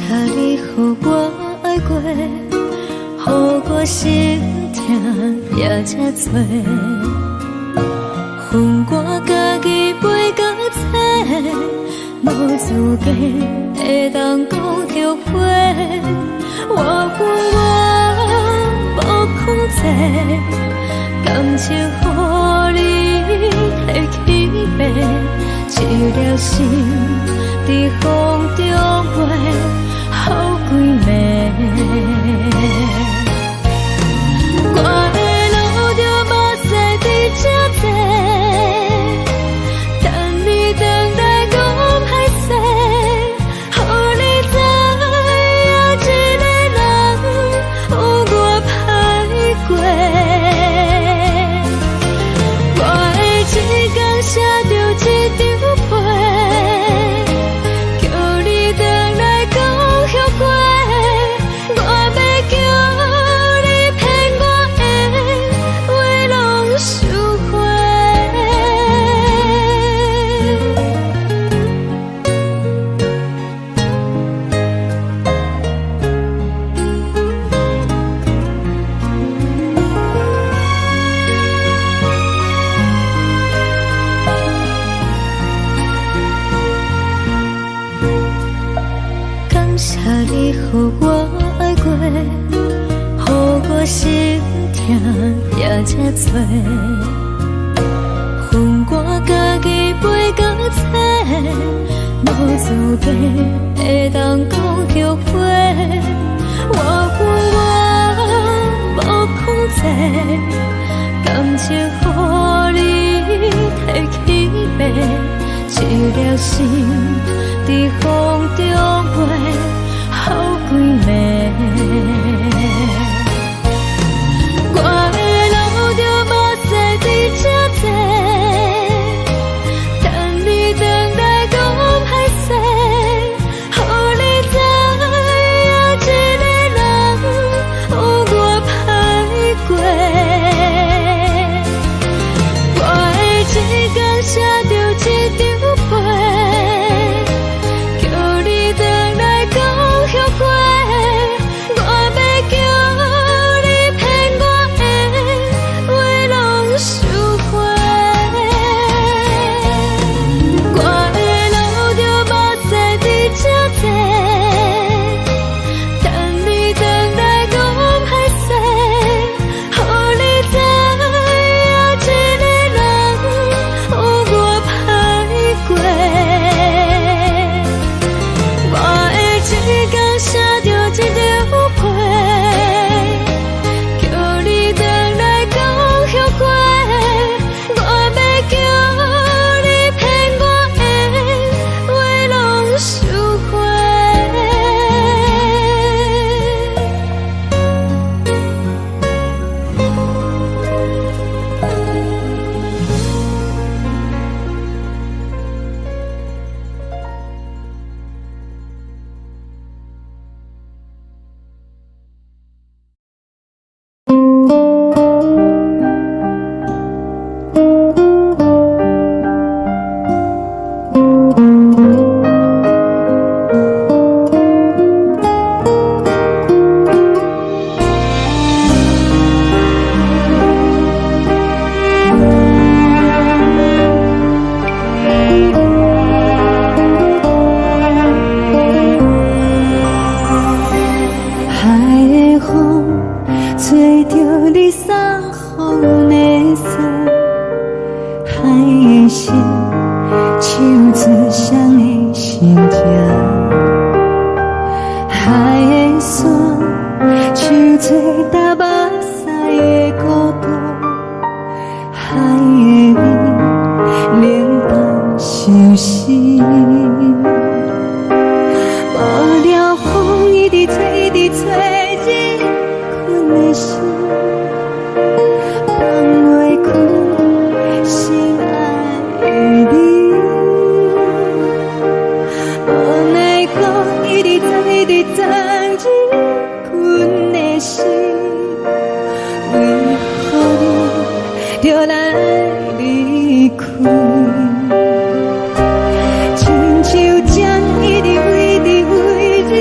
[SPEAKER 1] 你予我愛過，予我心疼也這多。予我家己飛到找，無資格會當講後悔。我有我無控制，感情予你提去爬，一粒心佇風中飛，予幾暝。我會流著目屎佇這坐，等你轉來講歹勢，予你知影一個人有偌歹過。我會一工寫著一張批，叫你轉來講後悔。我欲叫你騙我的話攏收回。感謝你予我愛過，予我心疼也這多。予我家己飛到找，無資格會當講後悔。我有我無控制，感情予你提去爬，一粒心佇風中飛，予幾暝。我會流著目屎佇這坐，等你轉來講歹勢，予你知影一個人有偌歹過。我會一工寫著一張批，叫你轉來講後悔。我欲叫你騙我的話攏收回。我會流著目屎佇這坐，等你轉來講歹勢，予你知影一個人有偌歹過。我會一工寫著一張批，叫你轉來講後悔。我欲叫你騙我的話攏收回。
[SPEAKER 3] 海的風吹著你送予的衫，海的心唱出誰的心情，海的山唱出搭目屎的孤獨，海的味冷淡相思。無聊風一直吹，一直吹，入困的心，放袂開心愛的你。無奈何一直藏，一直藏入困的心，為何你著來離開？親像針一直飛，一直飛入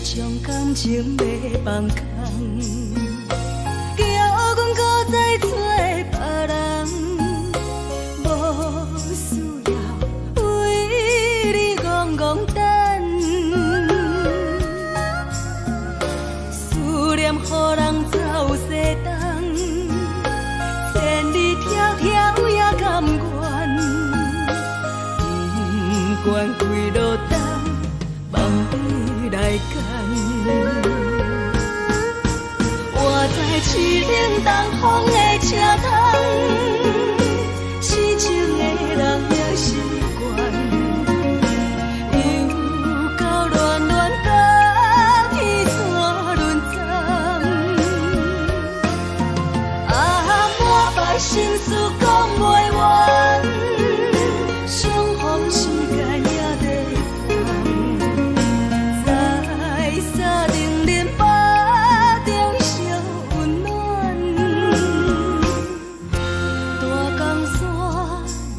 [SPEAKER 3] 將感情欲放空，叫阮閣再揣別人，無需要為你戇戇等，思念予人走西東，千里迢迢也甘願，不管幾落冬，望你來牽。活在淒冷東風的車窗，痴情的人也習慣，又到戀戀甲天山輪鬃。啊，满腹心事講袂完，相逢時間也在藏，在三重林腹中相溫暖。大江山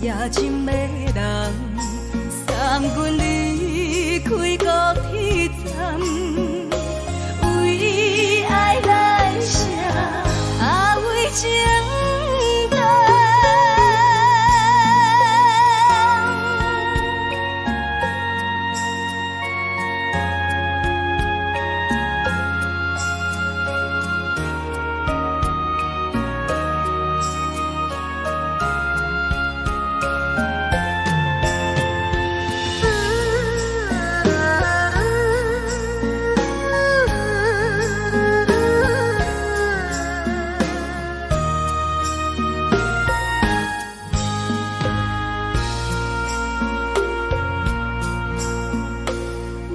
[SPEAKER 3] 也真迷人，送阮離開高鐵站，為愛來寫，啊為情等。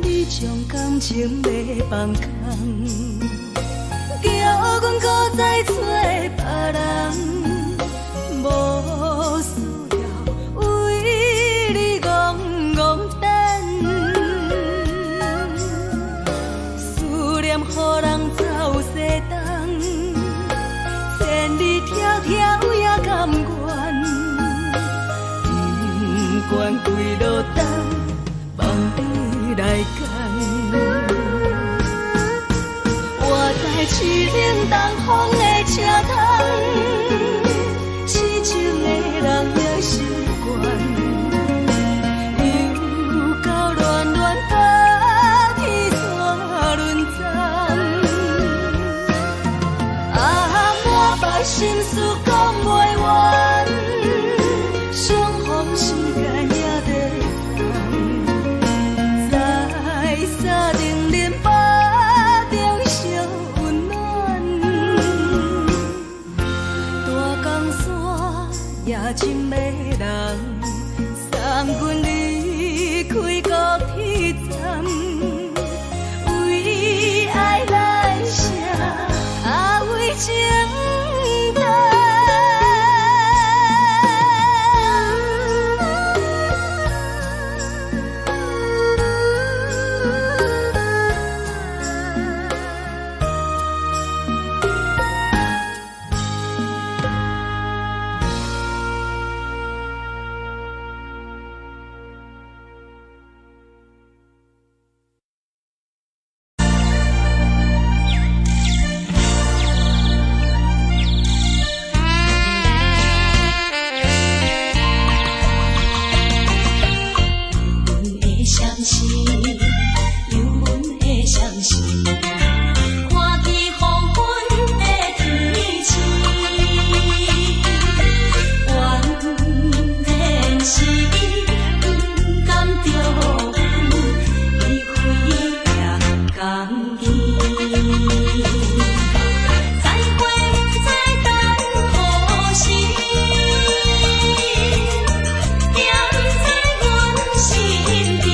[SPEAKER 3] 你將感情欲放空，叫阮閣再揣別人，無需要為你戇戇等，思念予人走西東，千里迢迢也甘願，不管幾落冬，望你來牽。活在淒冷東風的車窗，痴情的人也習慣，又到戀戀甲天山輪鬃。啊，滿腹心事講袂完，相逢時間也在藏，在三重林腹中相溫暖。大江山也真迷人，送阮離開高鐵站，為愛來寫，啊為情等。
[SPEAKER 1] 阮的相思，有阮的相思，看见黃昏的天星，原來是伊不甘著阮，伊飛也共去。再會不知等何時，惦在阮身邊。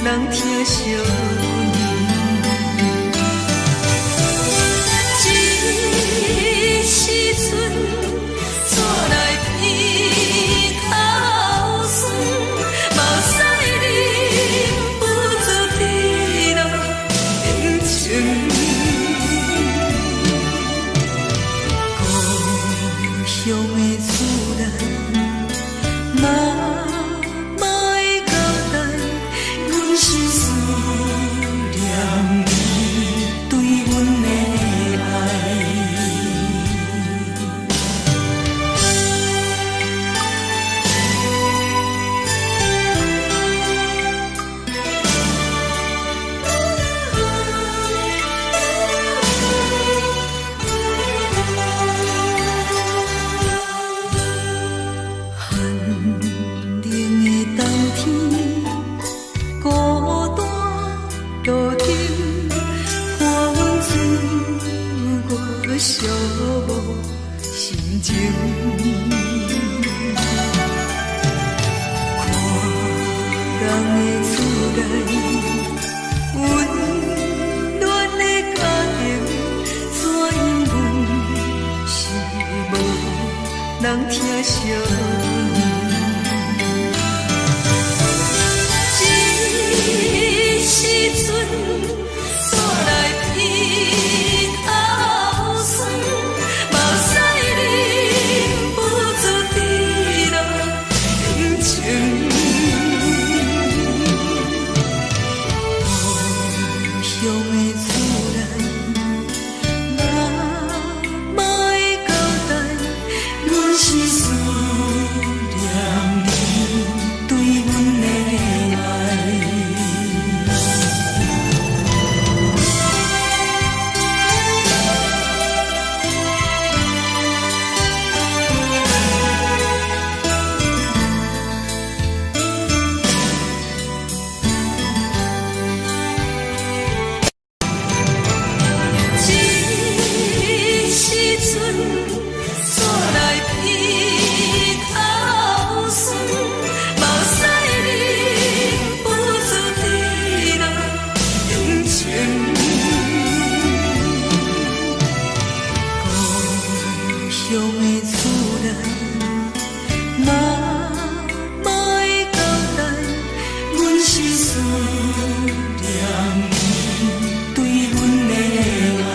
[SPEAKER 3] 人疼惜你。這時陣，煞來鼻頭酸，目屎忍不住滴落眼睛。故鄉的厝內，媽媽的交代，阮是思念你對阮的愛。寒冷的冬天，孤單路頂，看阮自我寂寞心情。看人的厝內，溫暖的家庭，怎樣阮是無人疼惜你。這時陣，煞來鼻頭酸，目屎忍不住滴落眼睛。故鄉的厝內，媽媽的交代，阮是思念你對阮的愛。這時陣，煞來鼻頭酸，目屎忍不住滴落眼睛。故鄉的厝內，媽媽的交代，阮是思念你對阮的愛。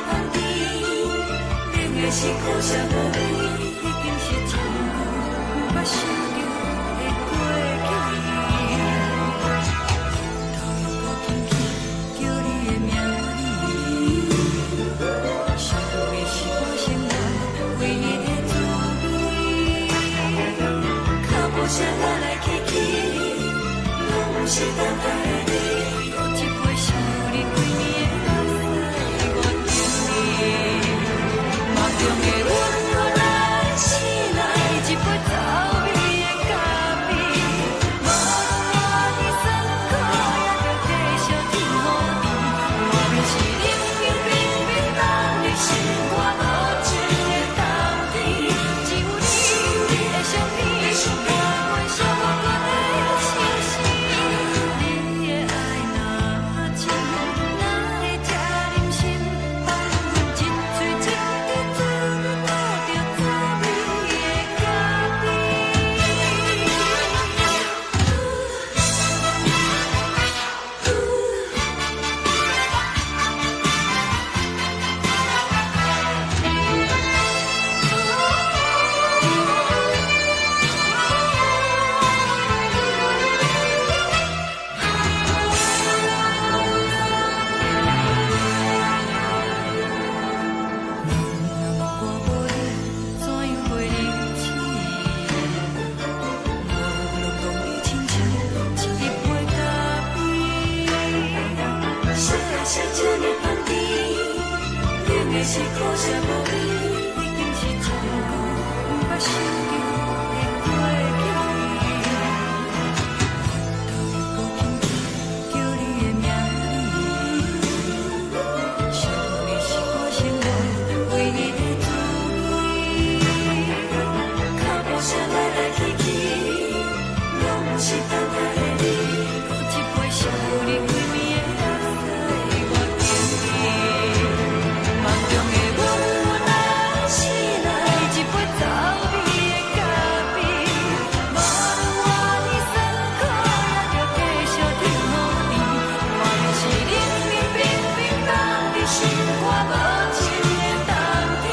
[SPEAKER 3] 香甜，冷的是苦涩无味，已經是真久毋捌想著的過去。頭又閣輕輕叫你的名字，想的是我生活唯一的滋味。腳步聲來來去去，攏毋是等待的你。閣一杯想你規暝的目屎，我敬你。夢中的阮予咱醒來，一杯走味的咖啡。無論偌尼酸苦，也著繼續天雨甜。莫非是冷冷冰冰凍入心肝無情的冬天？只有你的相片，伴阮寂寞的相思。你的愛若真，哪會這忍心放阮一喙一滴做你吐著滋味的咖啡？若我無你，怎樣過日子？無論講你親像一杯咖啡。啥人是這呢香甜？冷的是苦澀無味，已經是真久毋捌想著的過去。頭又閣輕輕叫你的名字，想你是我生活唯一的滋味。腳步聲來來去去，攏毋是等待的你。閣一杯想你規暝的目屎，我敬你。夢中的阮咱醒來，一杯走味的咖啡。無論偌尼酸苦，也著繼續天雨甜。莫非是冷冷冰冰凍入心肝無情的冬天？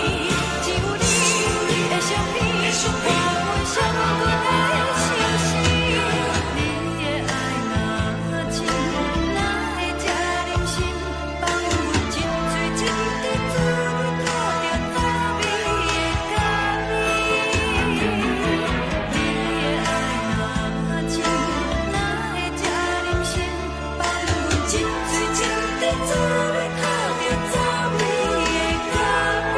[SPEAKER 3] 只有你的相片，伴阮寂寞的相思。你的愛若真，哪會這忍心放阮一喙一滴做你吐著滋味的咖啡？你的愛若真，哪會這忍心放阮一喙一滴做你吐著滋味的咖啡？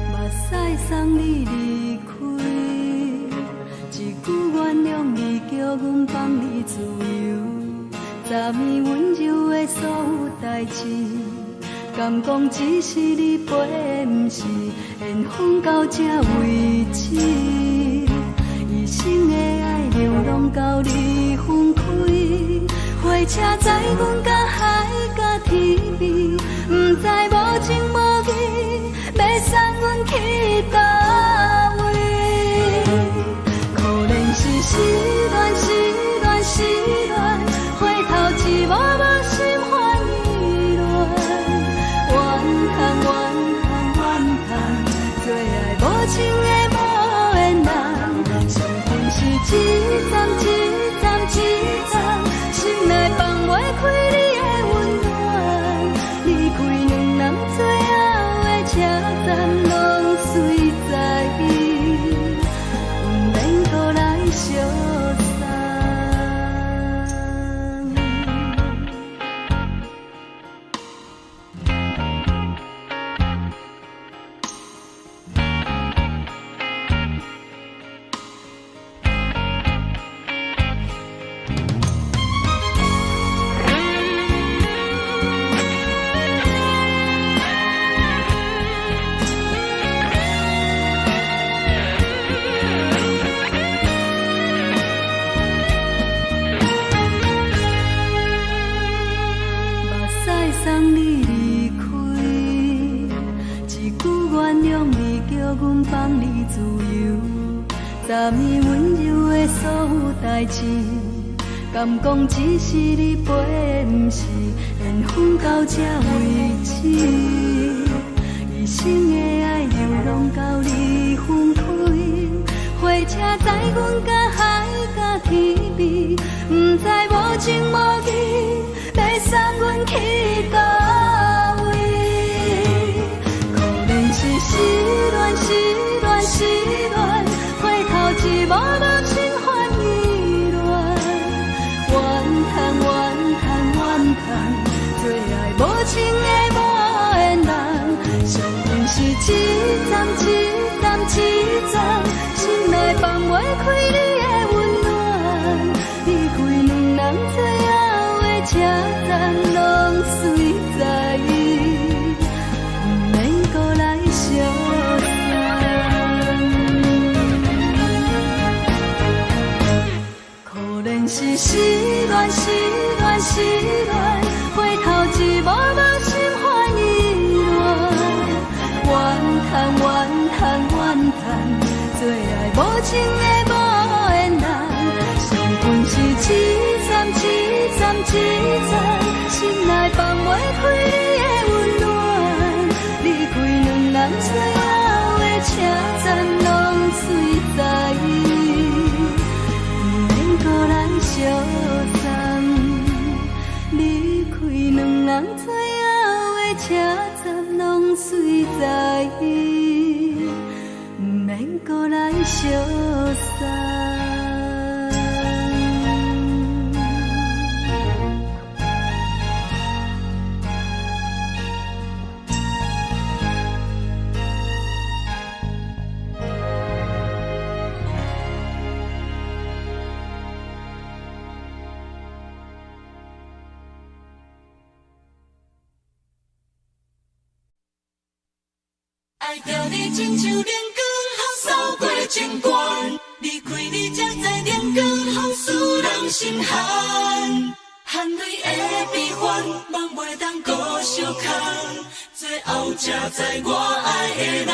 [SPEAKER 3] 目屎送你離開，一句原諒你，叫阮放你自由。昨暝溫柔的所有代誌，敢講只是你陪的，毋是緣分到這為止。一生的愛流浪到你分開，火車載阮到海角天邊，毋知無情無義，欲送阮去佗位？可憐是失戀，失戀，失戀，回頭一幕幕心煩意亂，怨嘆怨嘆怨嘆，做愛無情的無緣人，傷心是一站一站一站，心內放袂
[SPEAKER 1] 送你離開。一句原諒你，叫阮放你自由。昨暝溫柔的所有代誌，敢講只是你陪，毋是緣分到這為止。一生的愛流浪到你分開，火車載阮甲海甲天邊，毋知無情無義，欲送阮去佗位？可憐是失戀，失戀，失戀，回頭一幕幕心煩意亂。怨嘆怨嘆怨嘆，做愛無情的無緣人，相逢是一站一站一站，心內放袂開你的溫暖。離開兩人最後的車站，攏隨在，毋免閣來相送。可憐是失戀，失戀，失戀，回頭一幕幕心煩意亂。怨嘆怨嘆怨嘆，做愛無情的無緣人，相逢是一站一站一站，心內放袂開你的溫暖。離開兩人最後的車站，攏隨在，毋免閣來相送。離開兩人最後的車站，攏隨在，毋免閣來相送。
[SPEAKER 3] 愛著你親像冷光予掃過情關，離開你才知冷光予使人心寒。含淚的悲歡，夢袂當閣相空，最後才知我愛的人，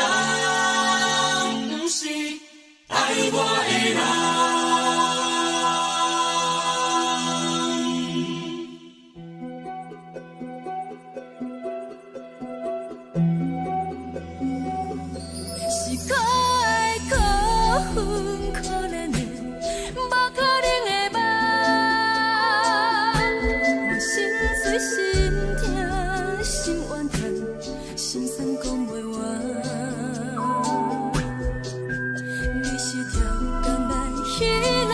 [SPEAKER 3] 毋是愛我的人。
[SPEAKER 1] 是可愛可恨可憐的，無可能的夢。我心碎心疼心怨嘆，心酸講袂完。你是跳工來彼人，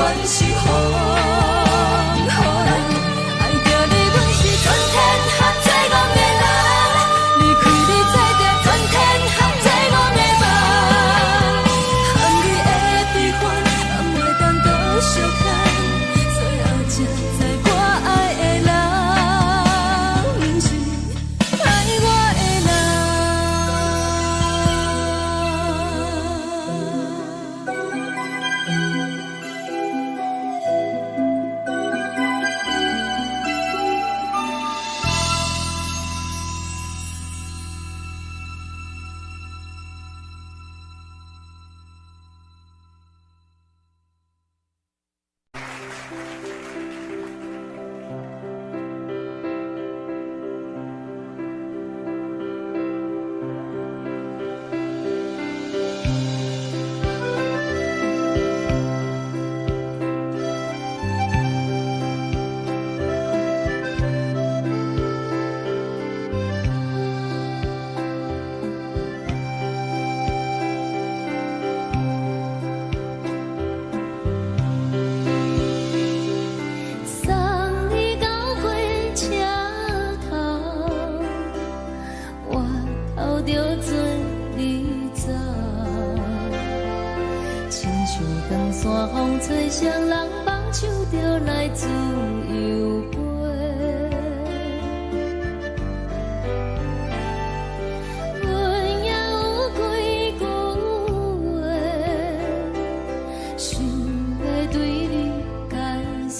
[SPEAKER 3] 阮是風雨人。愛著你，阮是全天下最戇的人。離開你，做著全天下最戇的夢。含你的悲歡，嘛袂當閣相牽，最後才知我愛的人，毋是愛我的人。
[SPEAKER 2] 送你到火車頭，我頭著做你走。親像長山風吹，誰人放手就來自由飛。阮也有幾句話，想欲對你解釋。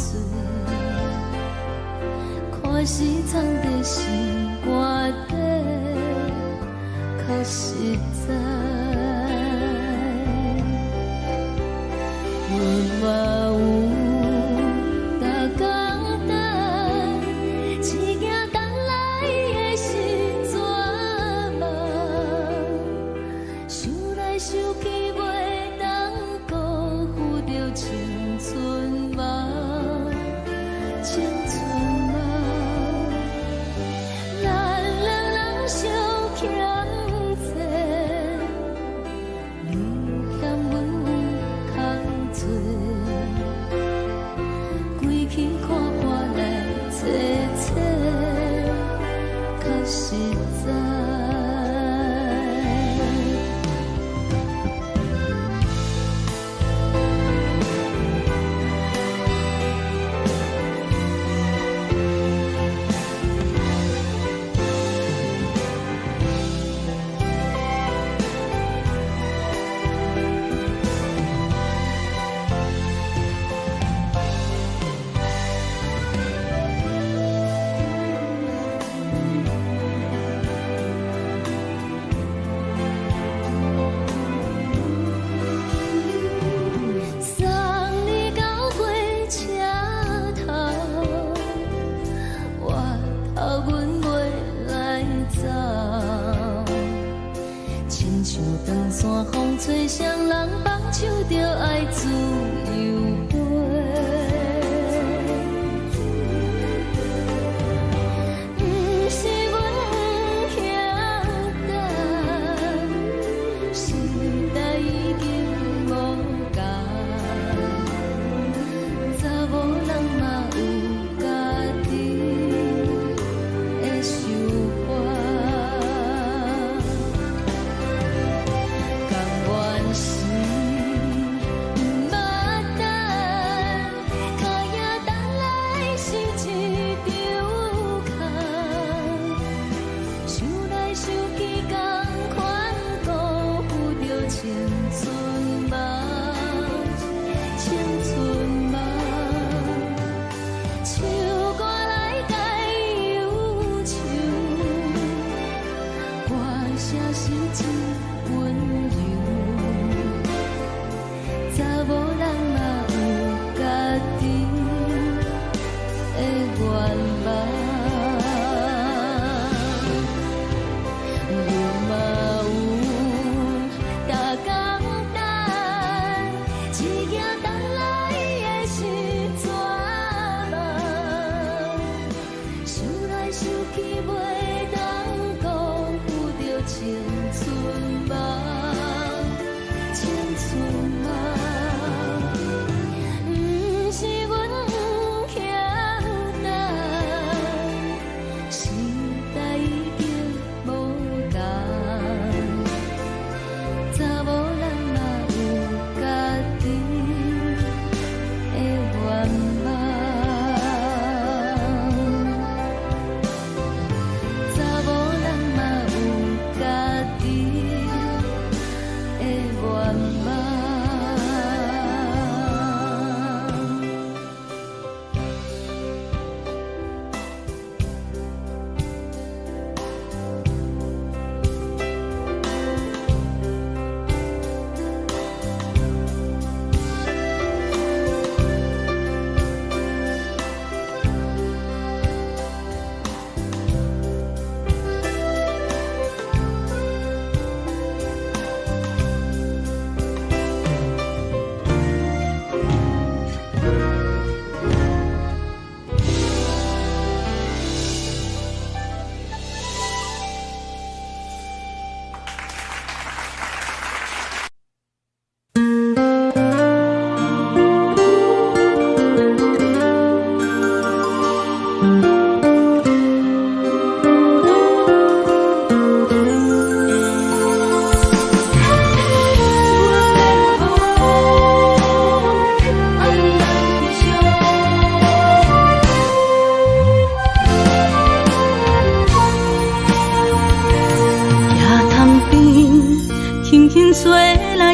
[SPEAKER 2] 看是藏佇心肝底，較實在。阮嘛有逐工等，只驚等來的是絕望。想來想去，袂當辜負著青春夢，青春夢。咱兩人相欠債，你欠阮有較濟。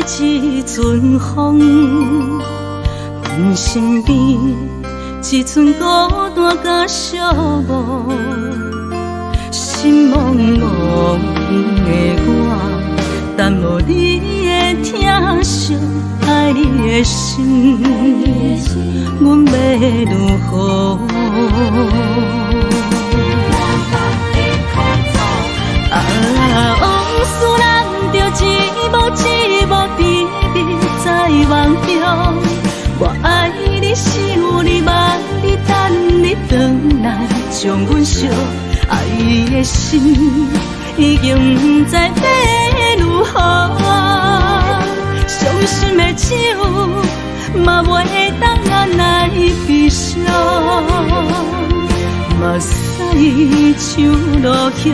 [SPEAKER 1] 一陣風，阮身邊一陣孤單佮寂寞，心茫茫的我，等無你的疼惜，愛你的心，阮欲如何？啊，往事難著一幕一幕甜蜜在夢中。我愛你，想你，望你，等你轉來，將阮惜。愛的心已經毋知欲如何，傷心的酒嘛袂當按捺悲傷。目屎像落葉，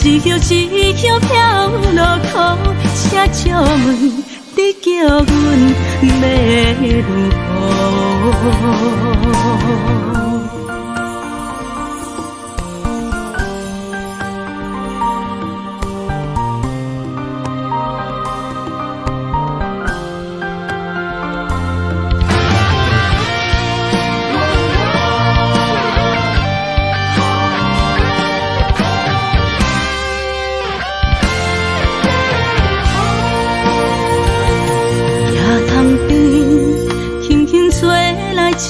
[SPEAKER 1] 一葉一葉飄落空，請借問你叫阮欲如何？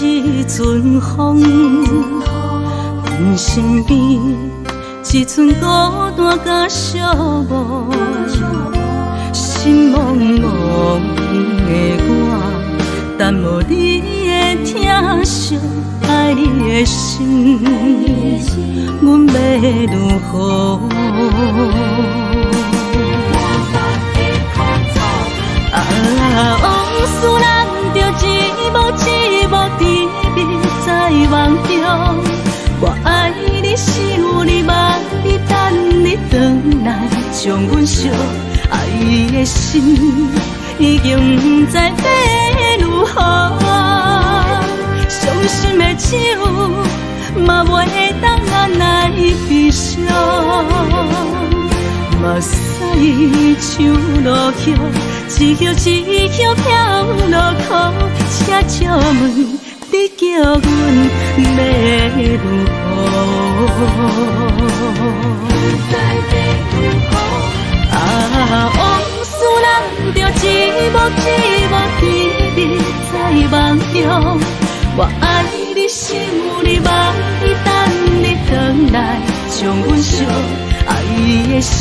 [SPEAKER 1] 一陣風，阮身邊一陣孤單佮寂寞，心茫茫的我，等無你的疼惜，愛你的心，阮欲如何？啊，往事難著一幕一幕甜蜜在夢中。我愛你，想你，望你，等你轉來，將阮惜。愛的心已經毋知欲如何，傷心的酒嘛袂當按捺悲傷。目屎像落葉，一葉一葉飄落空，請借問你叫阮欲如何？啊，往事難著一幕一幕甜蜜在夢中。我愛你，想你，望你，等你轉來，將阮惜。愛的心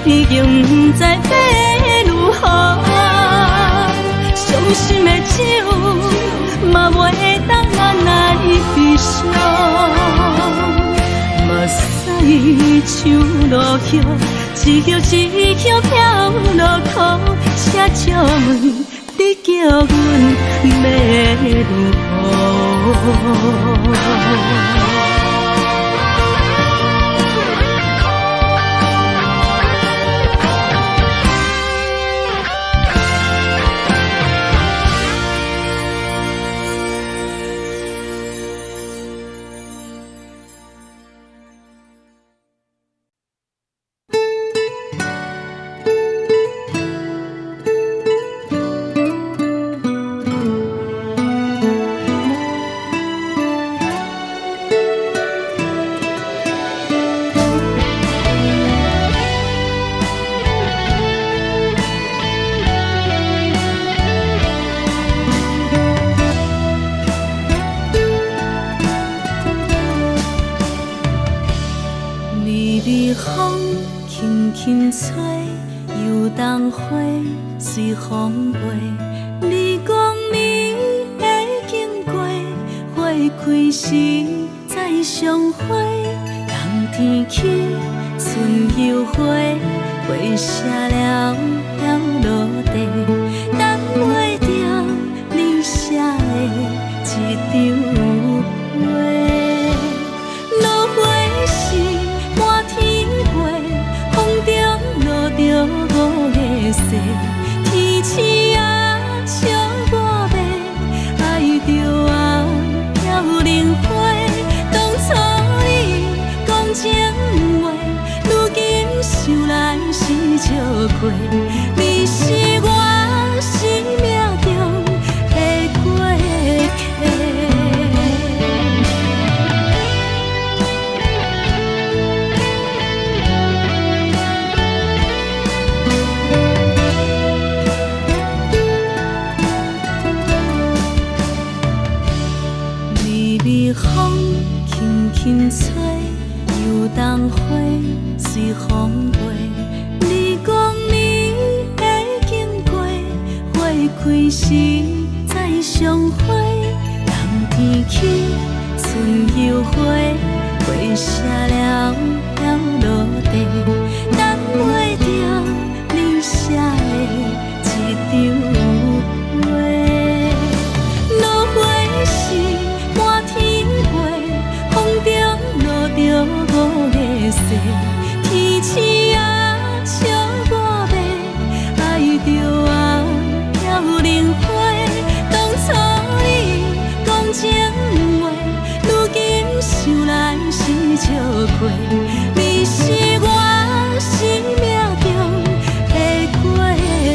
[SPEAKER 1] 已經毋知欲如何，傷心的酒嘛袂當按捺悲傷。目屎像落葉，一葉一葉飄落空，請借問你叫阮欲如何？微微風輕輕吹，油桐花隨風飛。你講你會經過，花開時再相會。冬天起，春又回，花謝了了落地，等袂著你寫的一張批。落花時滿天飛，風中落著五月雪，天鼠仔笑我欲愛著啊飘零花。當初你講情話，如今想來是笑虧。你是我輕吹，油桐花隨風飛。你講你會經過，花開時再相會。冬天起，春又回，花謝了飄落地，等袂著你寫的一張批。落花時滿天飛，風中落著五个誓，天星啊笑我欲，愛著啊飄零花。當初你講情話，如今想來是笑虧。你是我生命中的過客。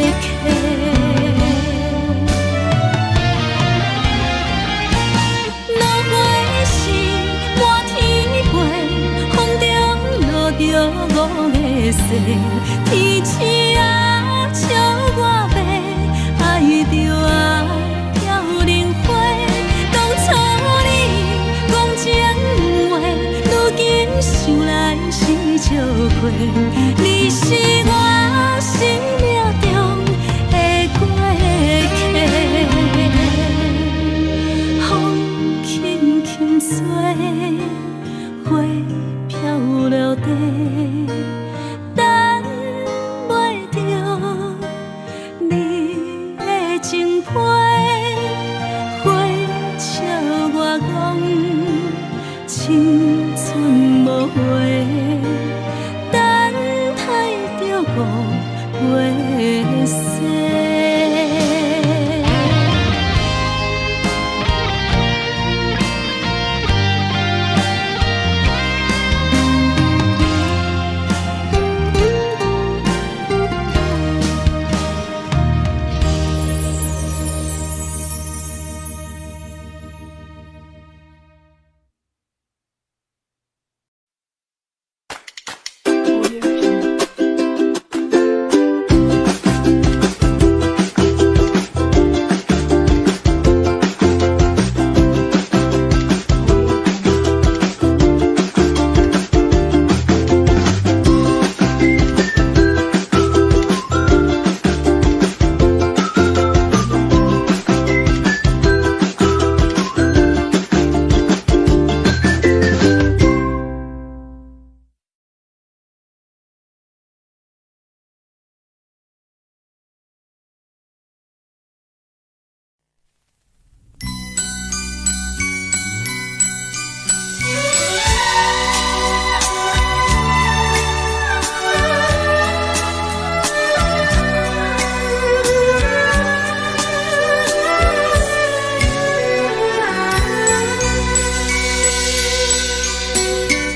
[SPEAKER 1] 落花時滿天飛，風中落著五个誓，天星啊笑我欲，愛著啊飄零花。當初你講情話，如今想來是笑虧。你是我生命中的過客。風輕輕吹，花飄落地，等袂著你的情批。花笑我講青春無話，等待著五月雪。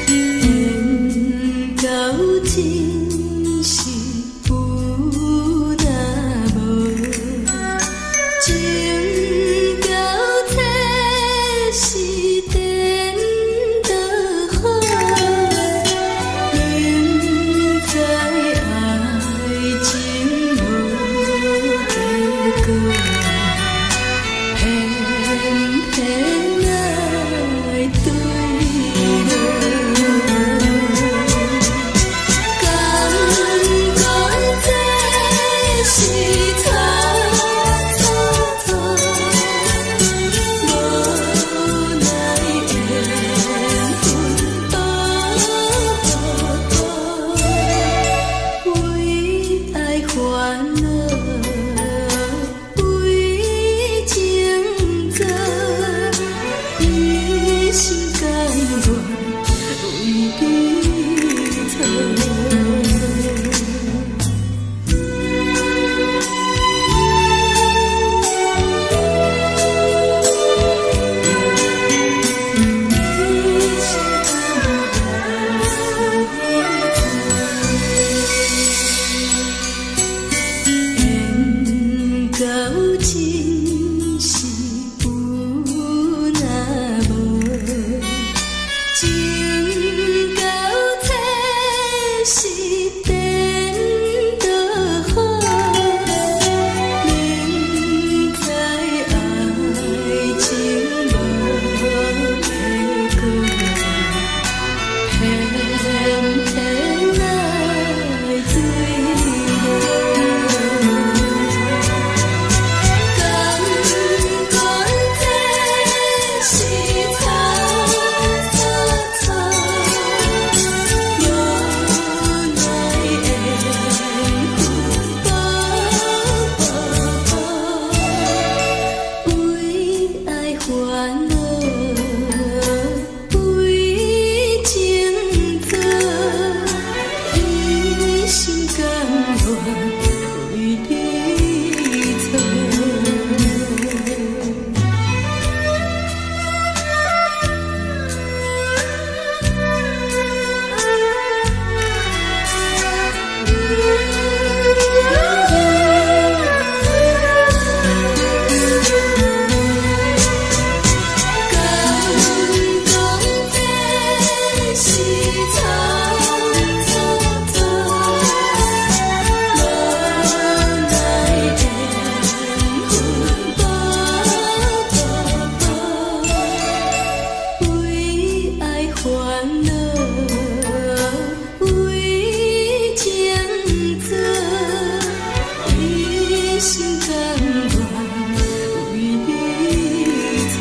[SPEAKER 1] 緣到真是有若無，情到這是顛倒好，明知愛情無結果，偏偏愛對落。敢講這是錯錯錯，無奈煩惱，為情做，一心甘願為你做。敢講這是草草草，無奈緣分薄薄薄，為愛煩惱，為情做，一心甘願為你做。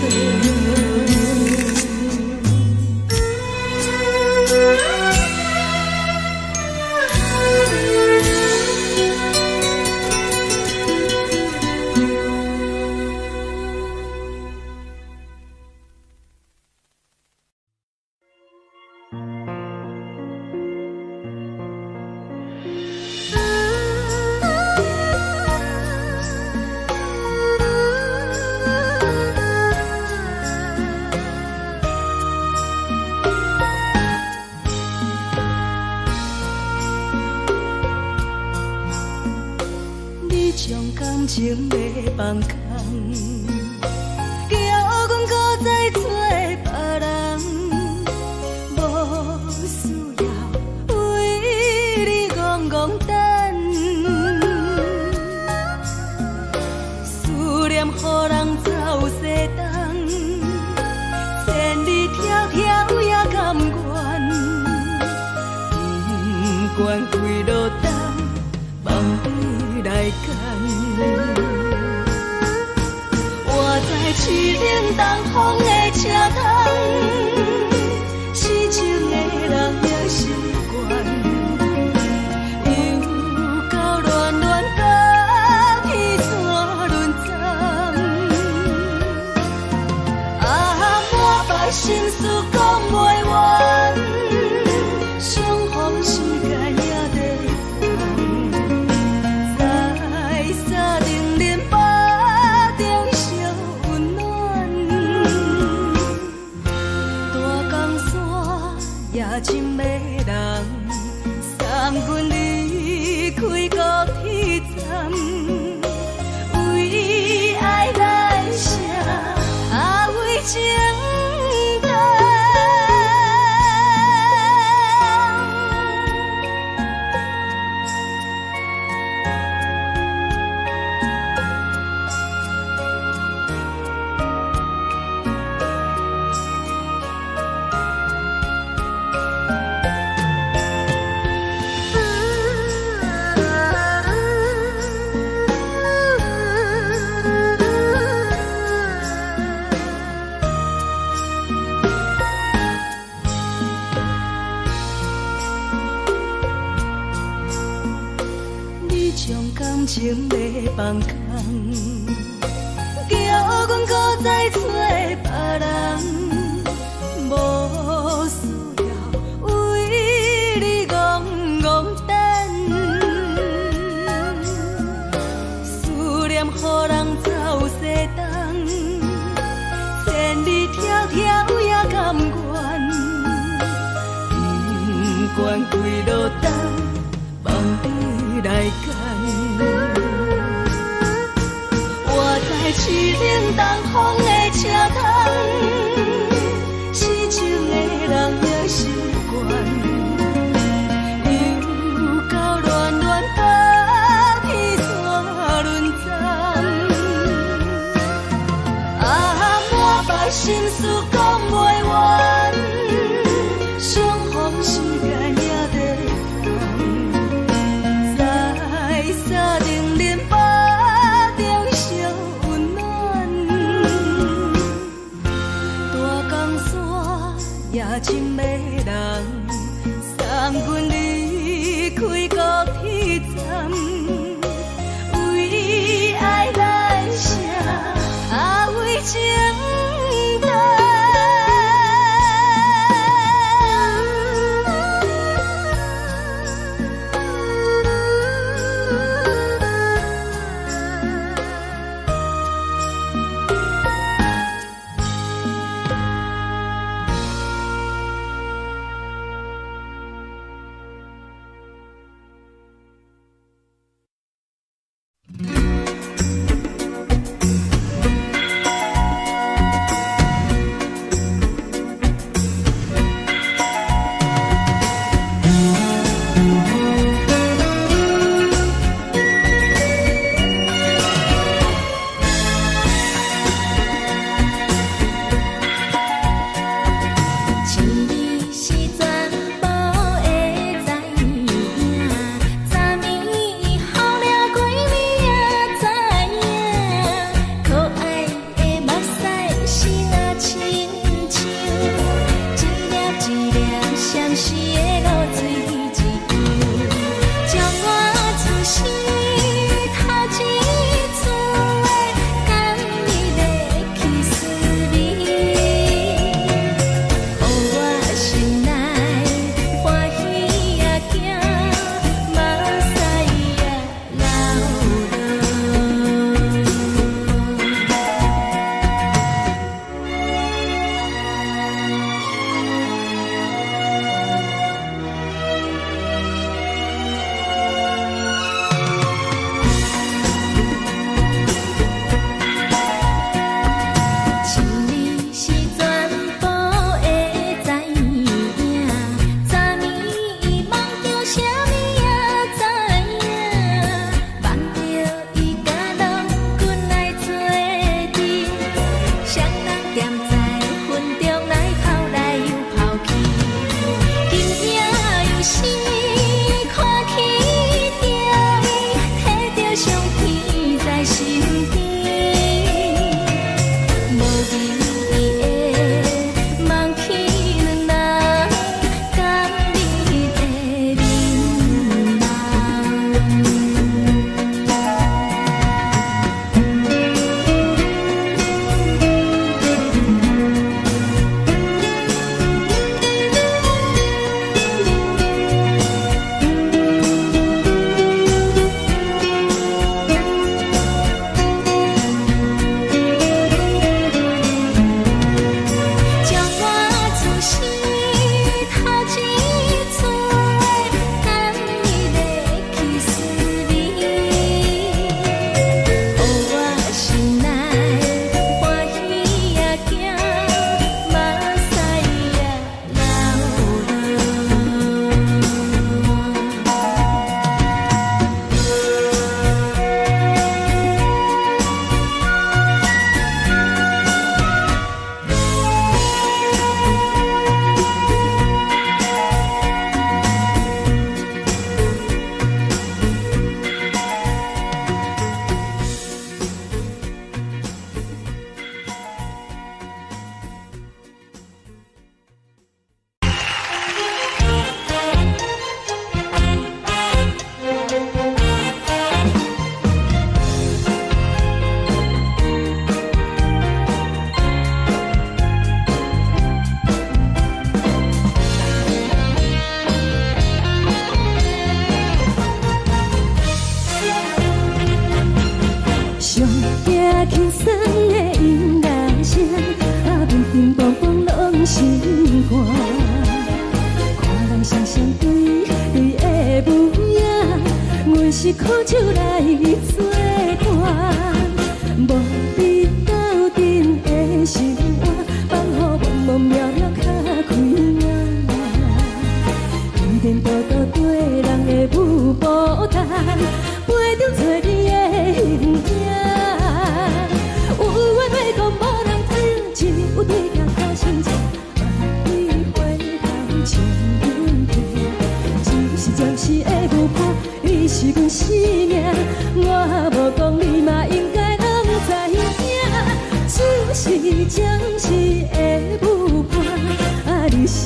[SPEAKER 1] 你將感情欲放空，叫阮閣再找別人，無需要為你戇戇等，思念予人走西東，千里迢迢也甘願，不管幾落冬，望你來牽。我知淒冷東風的車窗，痴情的人也習慣，又到暖暖甲彼山輪鬃。啊，满腹心事講袂完，相逢時間也在藏，在三重恁腹中相溫暖。大江山也真迷人，送阮離開高鐵站，為愛來寫，啊為情等。你將感情欲放空，叫阮閣再找別人，無需要為你戇戇等，思念予人走西東，千里迢迢也甘願，不管幾落冬，望你來牽。我知淒冷東風的車窗，痴情的人也習慣，又到暖暖甲彼山輪鬃。啊，滿腹心事講袂完，相逢時間也在藏，在三重恁腹中相溫暖。大江山也真迷人，送阮離開高鐵站，為愛來寫，啊為情。
[SPEAKER 2] 時的露水一樣，將我此生頭一次的甘蜜的 kiss 你，予我心內歡喜仔驚，目屎仔流落。像你是全部會知影，昨暝伊夢著啥物也知影，夢著伊佮郎君來做陣，雙人踮在雲中來跑來又跑去，今夜有時看起著伊，提著相片在身邊。無味的夢去兩人甘蜜的面容。將我此生頭一次的甘蜜的 kiss 你，予我心內歡喜仔驚，目屎仔流落。
[SPEAKER 1] 上驚輕鬆的音樂聲，啊，乒乒乓乓攏心肝。看人雙雙對對的舞影，阮是苦酒來做伴，無比鬥陣的生活，放予茫茫渺渺較開眼。天天多多對人的舞步动，陪著找你的形影。有話欲講無人聽，只有對鏡看心情，望你回頭笑阮聽。只是暫時的舞伴，伊是阮生命。我無講你嘛應該攏知影，只是暫時的舞伴，啊，你是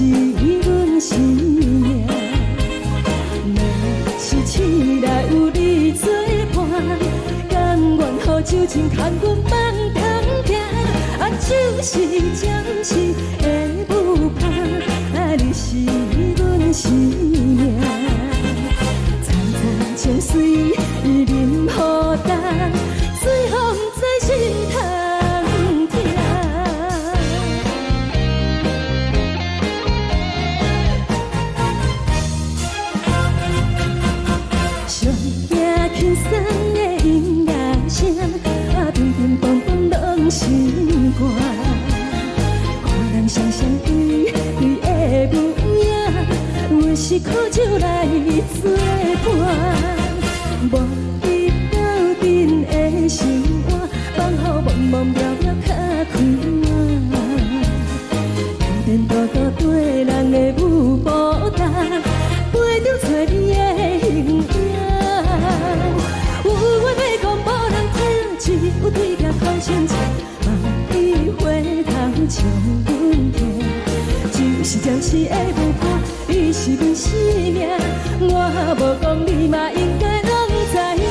[SPEAKER 1] 阮生命。若是醒來有你作伴，甘願予酒精牽阮放通行。啊，只是暫時的舞伴，啊，你是阮生命。層層情水啉予重，最予毋知心通疼。上驚輕鬆的音樂聲，啊，乒乒乓乓攏心肝。看人雙雙對對的舞影，阮是苦酒來做伴，無比鬥陣的生活，放予茫茫渺渺較開眼。天天多多對人的舞步動，陪著找你的形影。有話欲講無人聽，只有對鏡看心情，望你回頭笑阮聽。只是暫時的舞伴，伊
[SPEAKER 3] 你是阮生命，我無講你嘛應該攏知影。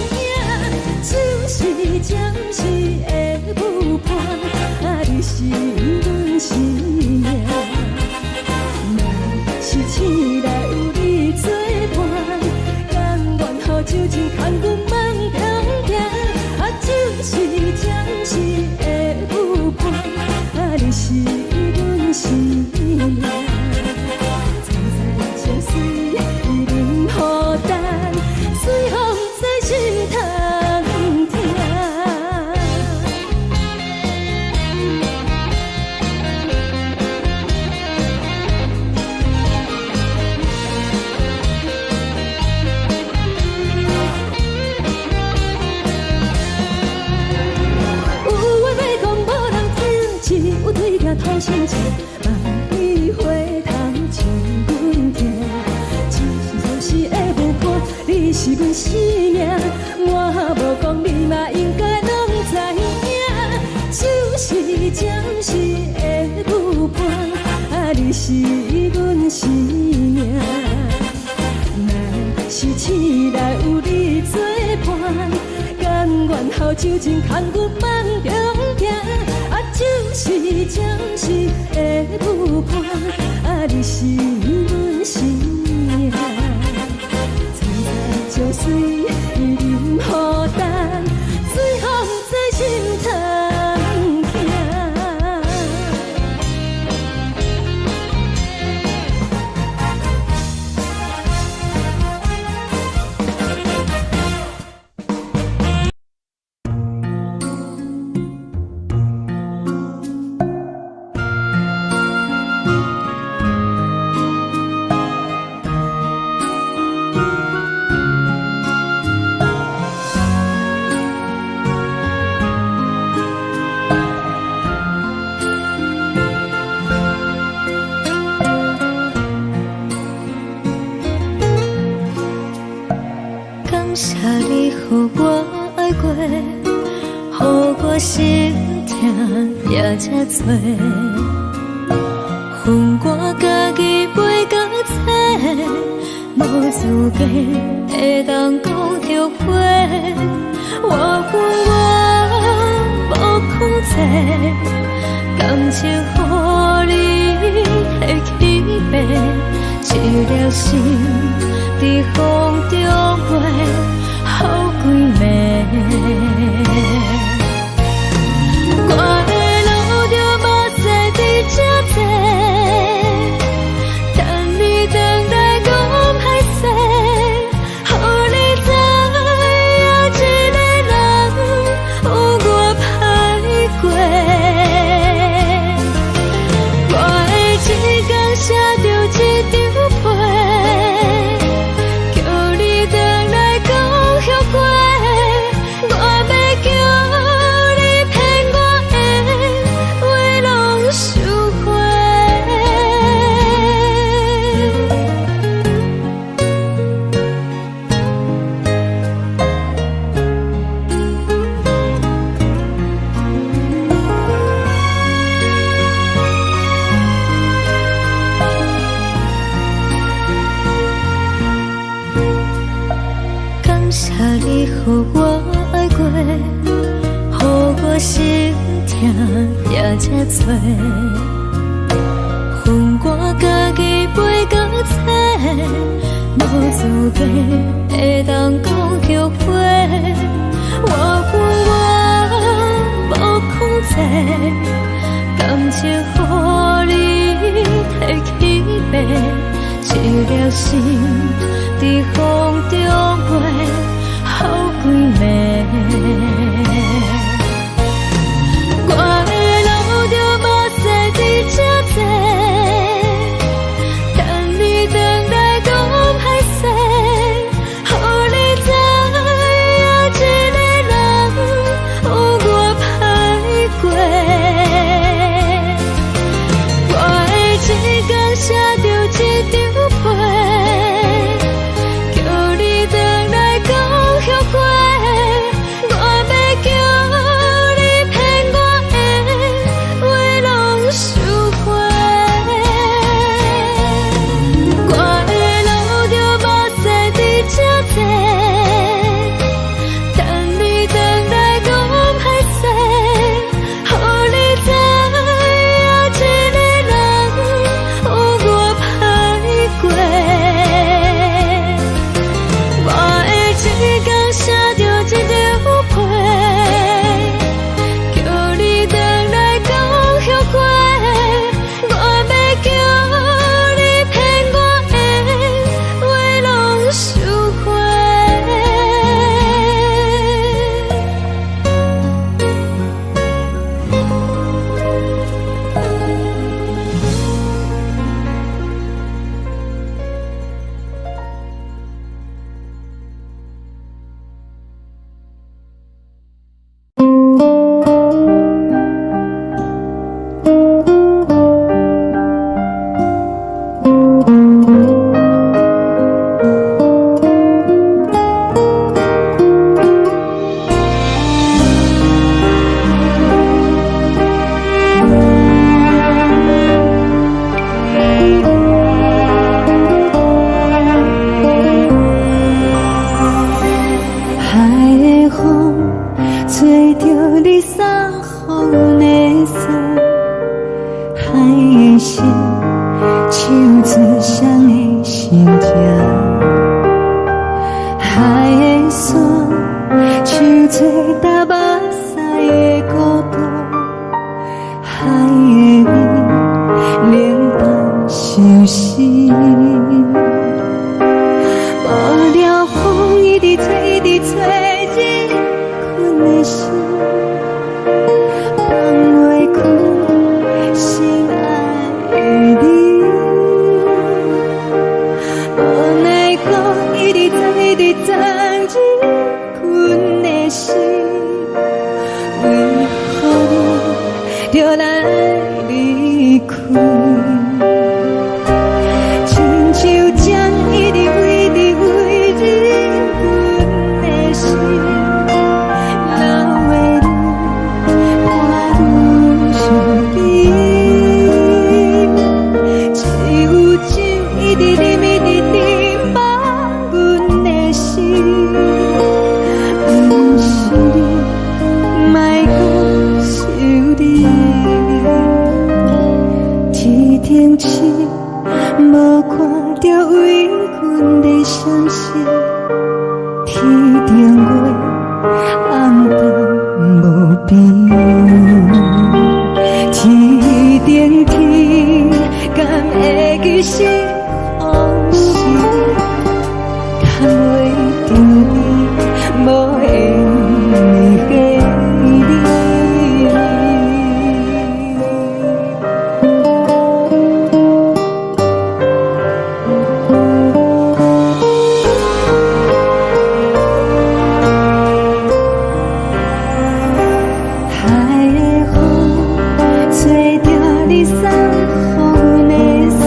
[SPEAKER 3] 酒是暫時的舞伴，啊，你是阮生命。若是醒來有你作伴，甘願予酒精牽阮夢中行。啊，酒是暫時的舞伴，啊，你是阮生命。層層情絲忍予等，隨風在心頭疼。有話欲講無人聽，只有對鏡吐心情，望你回頭像阮疼。酒是暫時的舞伴，你是阮生命，我無講你嘛應該攏知影。酒是暫時的舞伴，啊，你是阮生命。若是醒來有你作伴，甘願予酒精牽阮夢中行。啊，酒是暫時的舞伴，啊，你是阮生命。層層情絲忍予等，隨風在心頭疼。
[SPEAKER 2] 感謝你予我愛過，予我心疼也這多。分我家己飛到找，無資格會當講後悔。我分我無控制，感情予你提去爬，一粒心佇風中飛，予規暝。我會流著目屎佇這坐，等你轉來講歹勢，予你知影一個人有偌歹過。我會一工寫著一張批，叫你轉來講後悔。我欲叫你騙我的話攏收回。感謝你予我愛過，予我心疼也這多。分我家己飛到找，無資格會當講後悔。我分我無控制，感情予你提去爬，一粒心佇風中飛，予規暝。我會流著目屎佇這坐，等你轉來講歹勢，予你知影一個人有偌歹過。我會一工寫著一張批，叫
[SPEAKER 1] 海的心，唱出誰的心情？海的山，唱出踏目屎的孤單。海的味，冷淡相思。無聊風一直吹，一直吹，入阮的心，放袂開心愛的你。無奈何一直鑽，一直鑽入阮的心，為何你著來離開？親像針一直圍直圍入阮的心，流的淚伴阮身邊。只有酒一直啉，一直啉，放阮的心。毋是你，莫閣想你。天頂星，無看著為阮咧閃爍，天頂月，暗淡無邊。天頂天，敢會記是予是？牽袂著你，無緣的你。海的風吹著你送予阮的衫，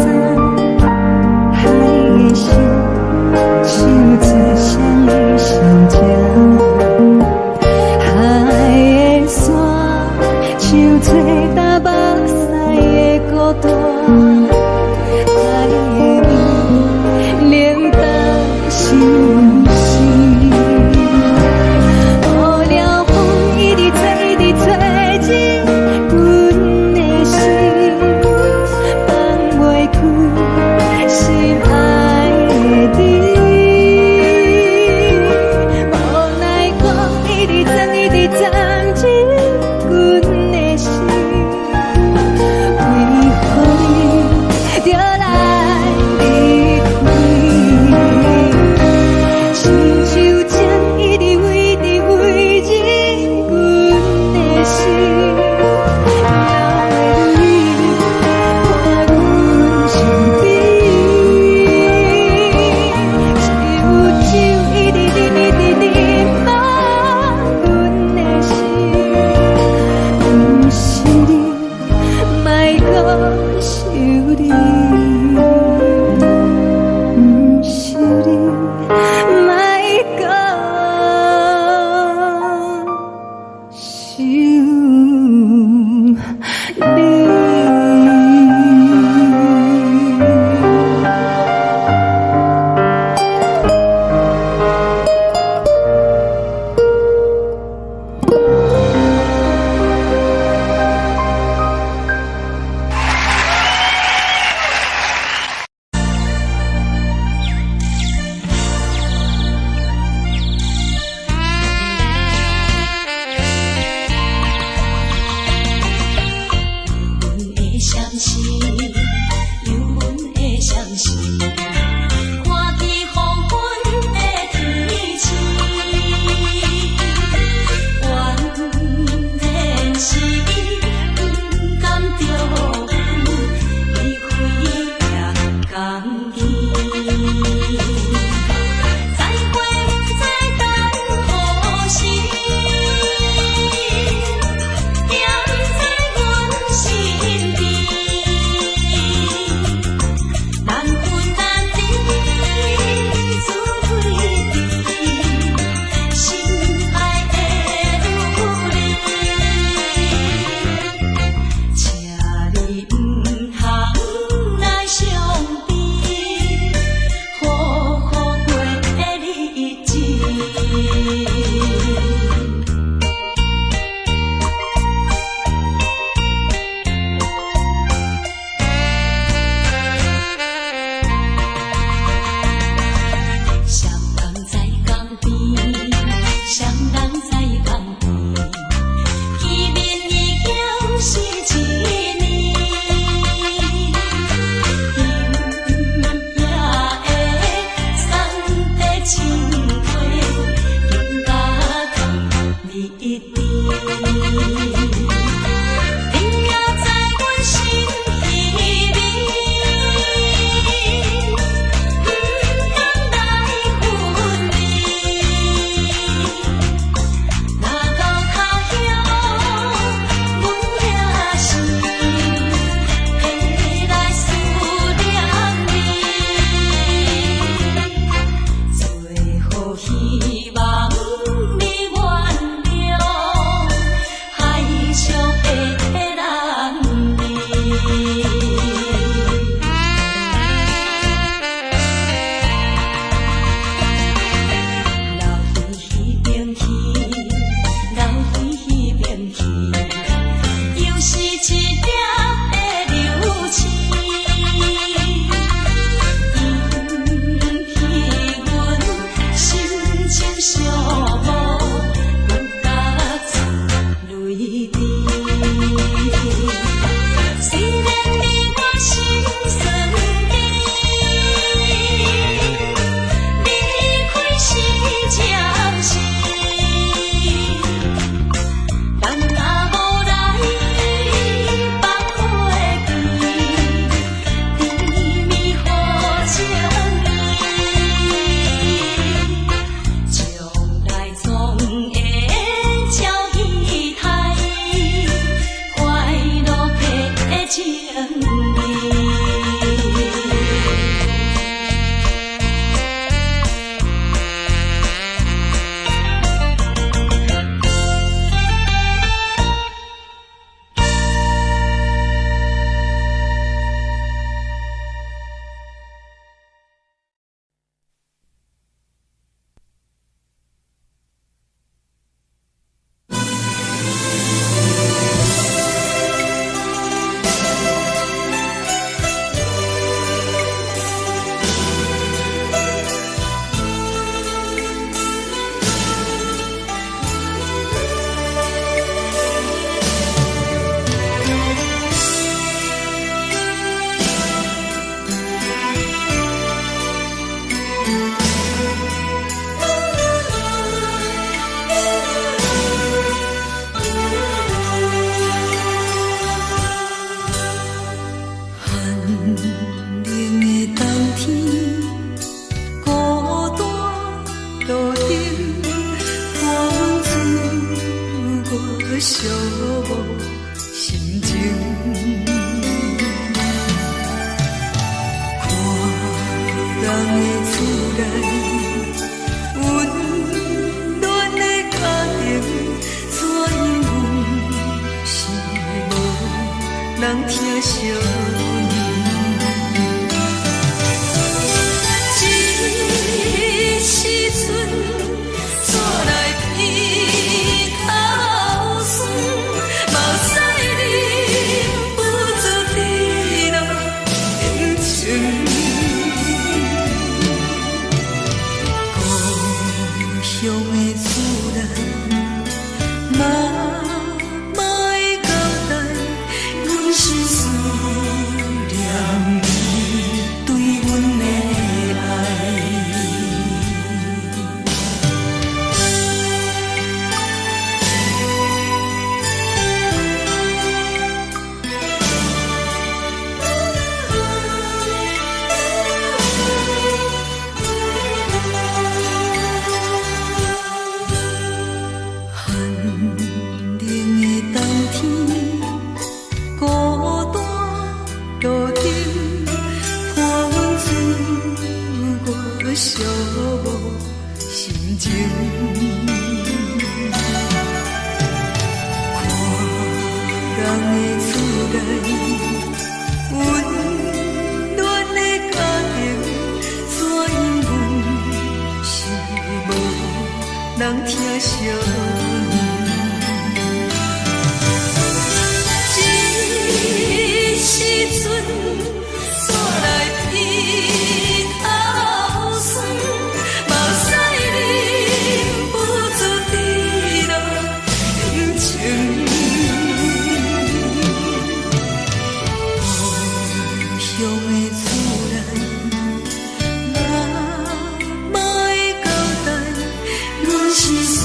[SPEAKER 1] 海的心唱出誰的心情？海的山唱出踏目屎的孤單，海的味冷淡相思。無聊風一直吹，一直吹入阮的心，放袂開心愛的你。無奈何一直鑽，一直鑽入阮的心，為何你著來離開？親像針一直圍直圍入阮的心，流的淚伴阮身邊。只有酒一直啉，一直啉，放阮的心。毋是你，莫閣想你。毋是你，莫閣想你。
[SPEAKER 3] 阮的相思，有阮的相思，看见黃昏的天星，原來是伊不甘著阮離開行去。再會不知等何時，惦在阮身邊。人疼惜阮。這時陣煞來鼻頭酸，目屎忍不住滴落眼睛。故鄉的厝內，媽媽的交代，阮是思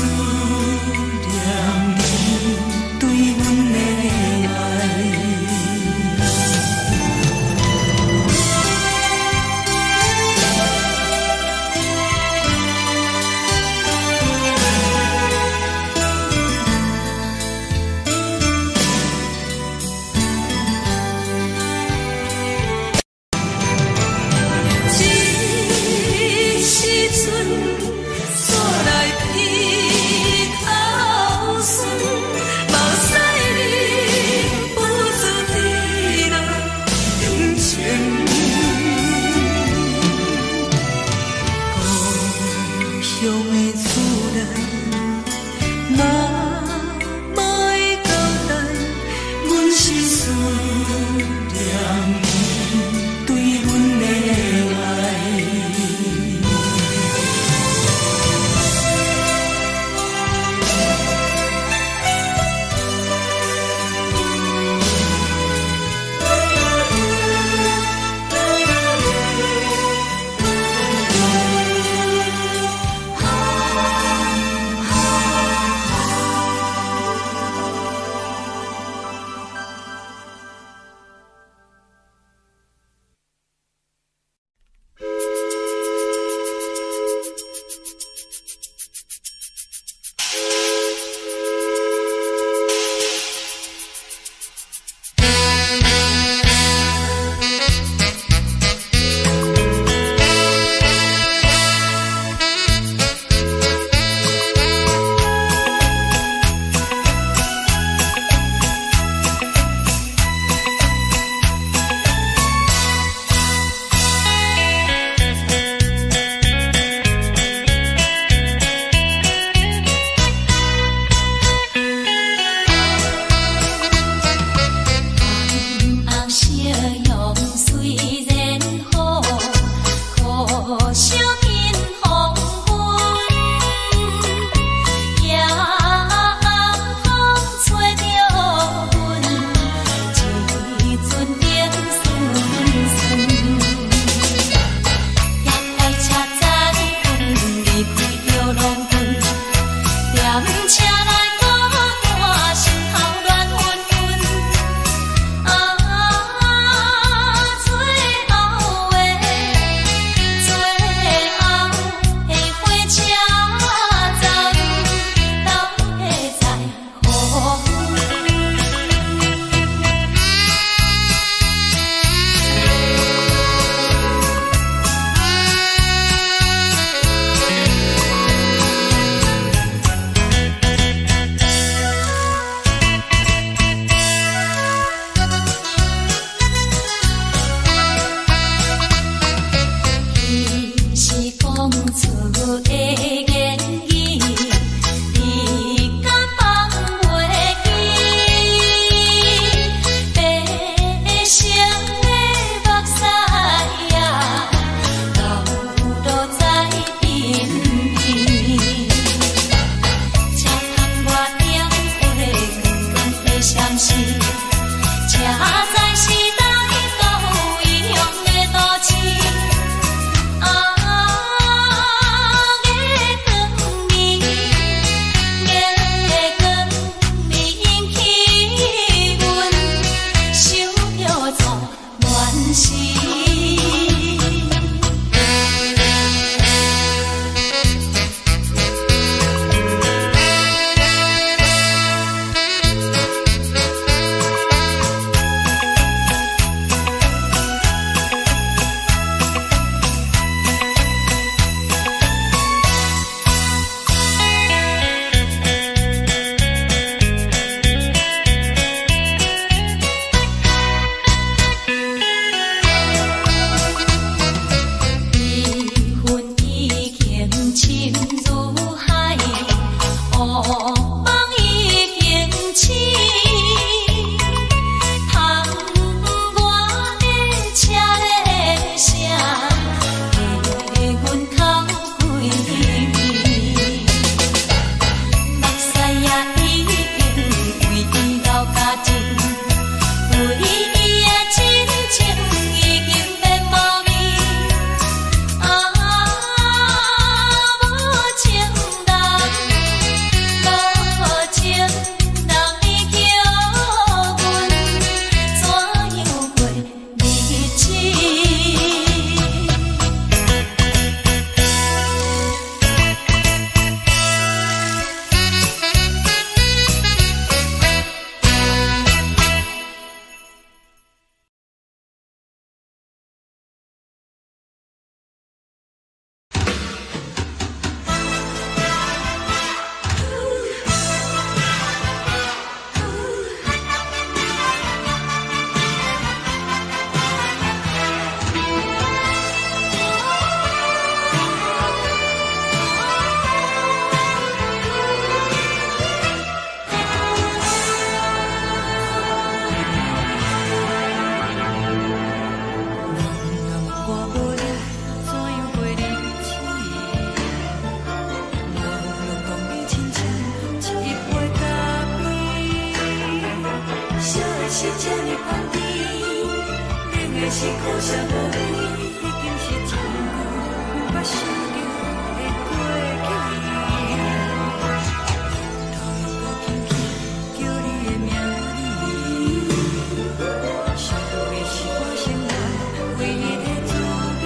[SPEAKER 3] 的是苦涩無味，已經是真久毋捌想著的過去。頭又閣輕輕叫你的名字，想你是我生活唯一的滋味。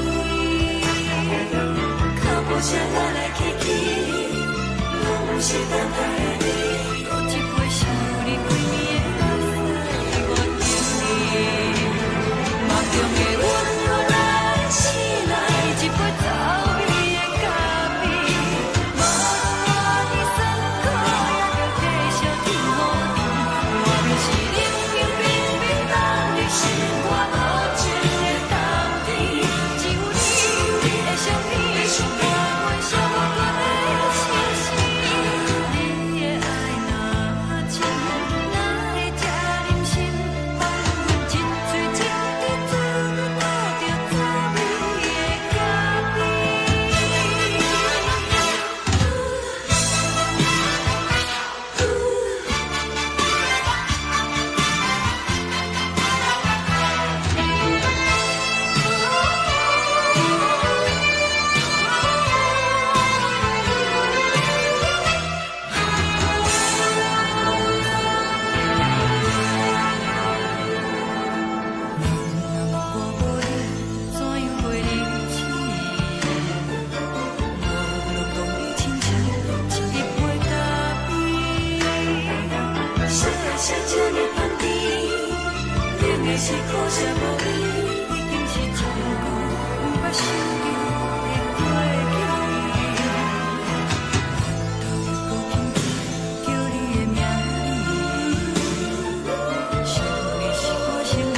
[SPEAKER 3] 腳步聲來來去去，攏毋是等待的你。閣一杯想你規暝的目屎，我敬你。夢中的阮予咱醒來，一杯走味的咖啡。無論偌尼酸苦，也著繼續天雨甜。外面是冷冷冰冰凍入心肝無情的冬天，只有你的相片，伴阮寂寞的相思。你的愛若真，哪會這忍心放阮一喙一滴做你吐著滋味的咖啡？若我無你，怎樣過日子？無論當你親像一杯咖啡。啥啥這呢香甜，冷的是苦澀無味，已經是真久毋捌想著的過去。頭又閣輕輕叫你的名字，想你是我生活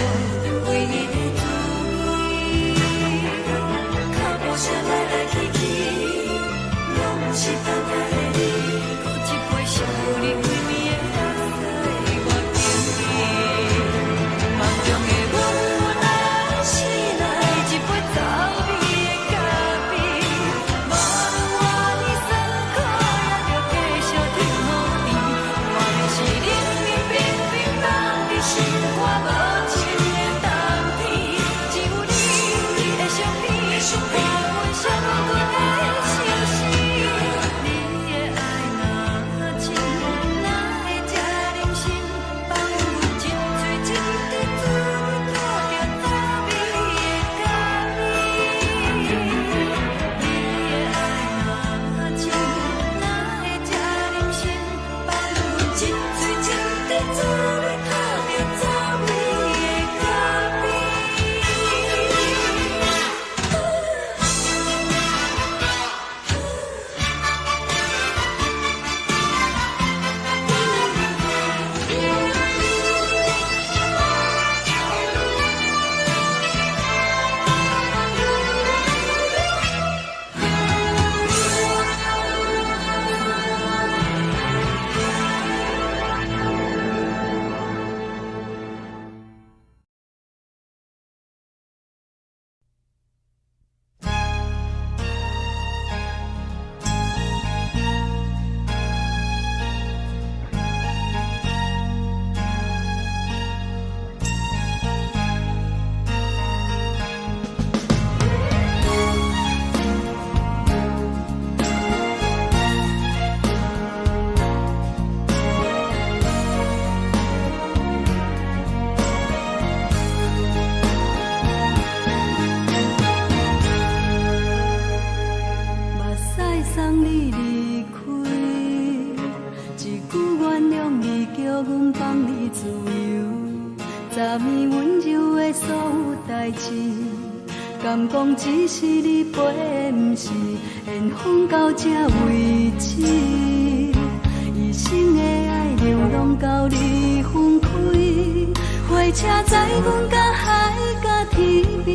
[SPEAKER 3] 唯一的滋味。腳步聲來來去去，攏毋是等待的你。閣一杯想你規暝的目屎，我敬你。夢中的阮來醒來，一杯走味的咖啡。無論偌尼酸苦，也著繼續天雨甜。外面是冷冷冰冰凍入心肝無情的冬天，只有你的相片，伴阮寂寞的相思。你的愛若真，哪會這忍心放阮一喙一滴做你吐著滋味的咖啡？你的愛若真，哪會這忍心放阮一喙一滴做你吐著滋味的咖啡？目屎送你離開，一句原諒你，叫阮放你自由。昨暝溫柔的所有代誌，敢講只是你陪的，毋是緣分到這為止。一生的愛流浪到你分開，火車載阮到海角天邊，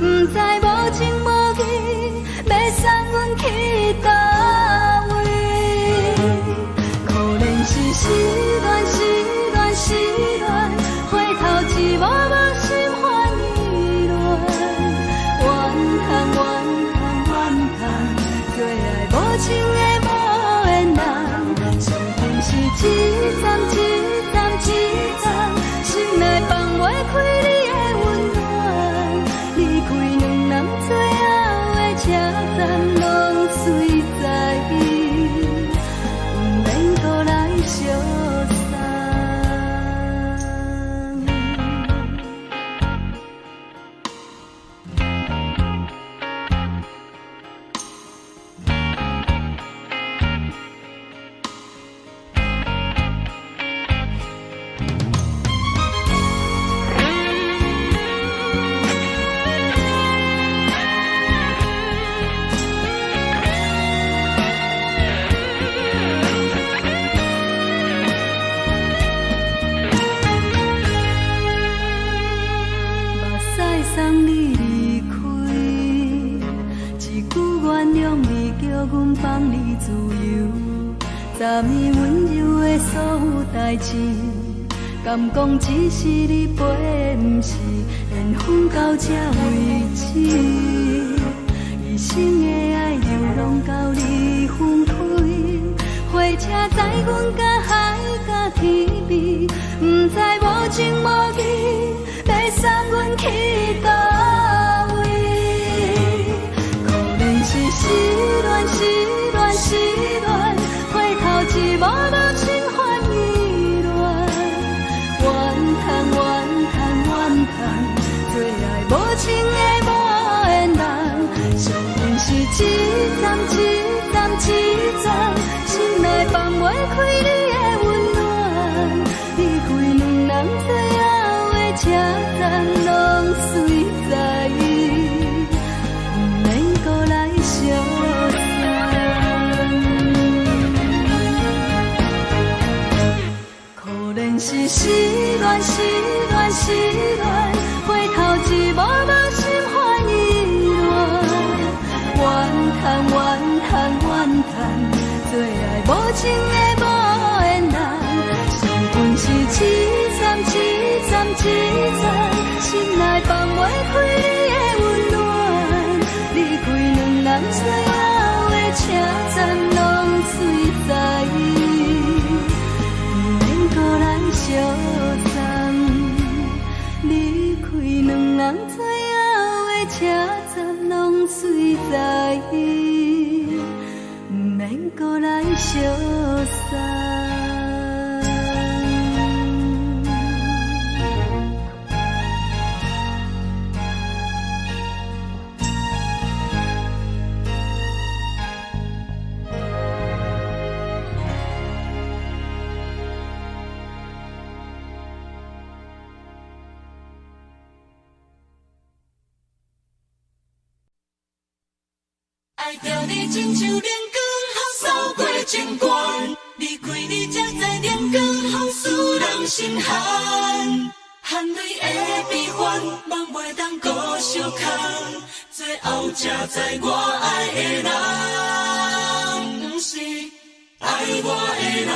[SPEAKER 3] 毋知無情無義，欲送阮去佗位？可憐是失戀，失戀，失戀，回頭一幕幕心煩意亂，怨嘆怨嘆怨嘆，做愛無情的無緣人，上天是一站一站一站，心內放袂開你的溫暖。
[SPEAKER 1] 送你離開。一句原諒你，叫阮放你自由。昨暝溫柔的所有代誌，敢講只是你陪，毋是緣分到這為止。一生的愛流浪到你分開，火車載阮甲海甲天邊，毋知無情無義，欲送阮去佗位？可憐是失戀，失戀，失戀，回頭一幕幕心煩意亂。怨嘆怨嘆怨嘆，做愛無情的無緣人，惜阮是一站一站一站，心內放袂開你的溫暖。離開兩人最後的車站，攏隨在，毋免閣來相送。可憐是失戀，失戀，失戀，回頭一幕幕心煩意亂。怨嘆怨嘆怨嘆，做愛無情的無緣人，惜阮是一站一站一站，心內放袂開你的溫暖。離開兩人最後的車站，攏隨在，毋免閣來相送。離開兩人最後的車站，攏隨在，毋免閣來相送。
[SPEAKER 3] 愛著你親像冷光予掃過情關，離開你才知冷光予使人心寒。含淚的悲歡，夢袂當閣相空，最後才知我愛的人，毋是愛我的人。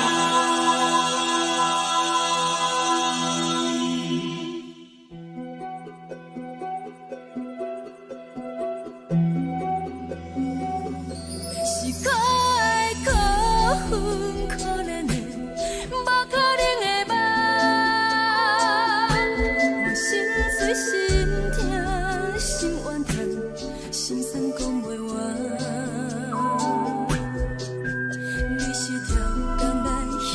[SPEAKER 1] 是可愛可恨可憐的，無可能的夢。我心碎心疼心怨嘆，心酸講袂完。你是跳江來彼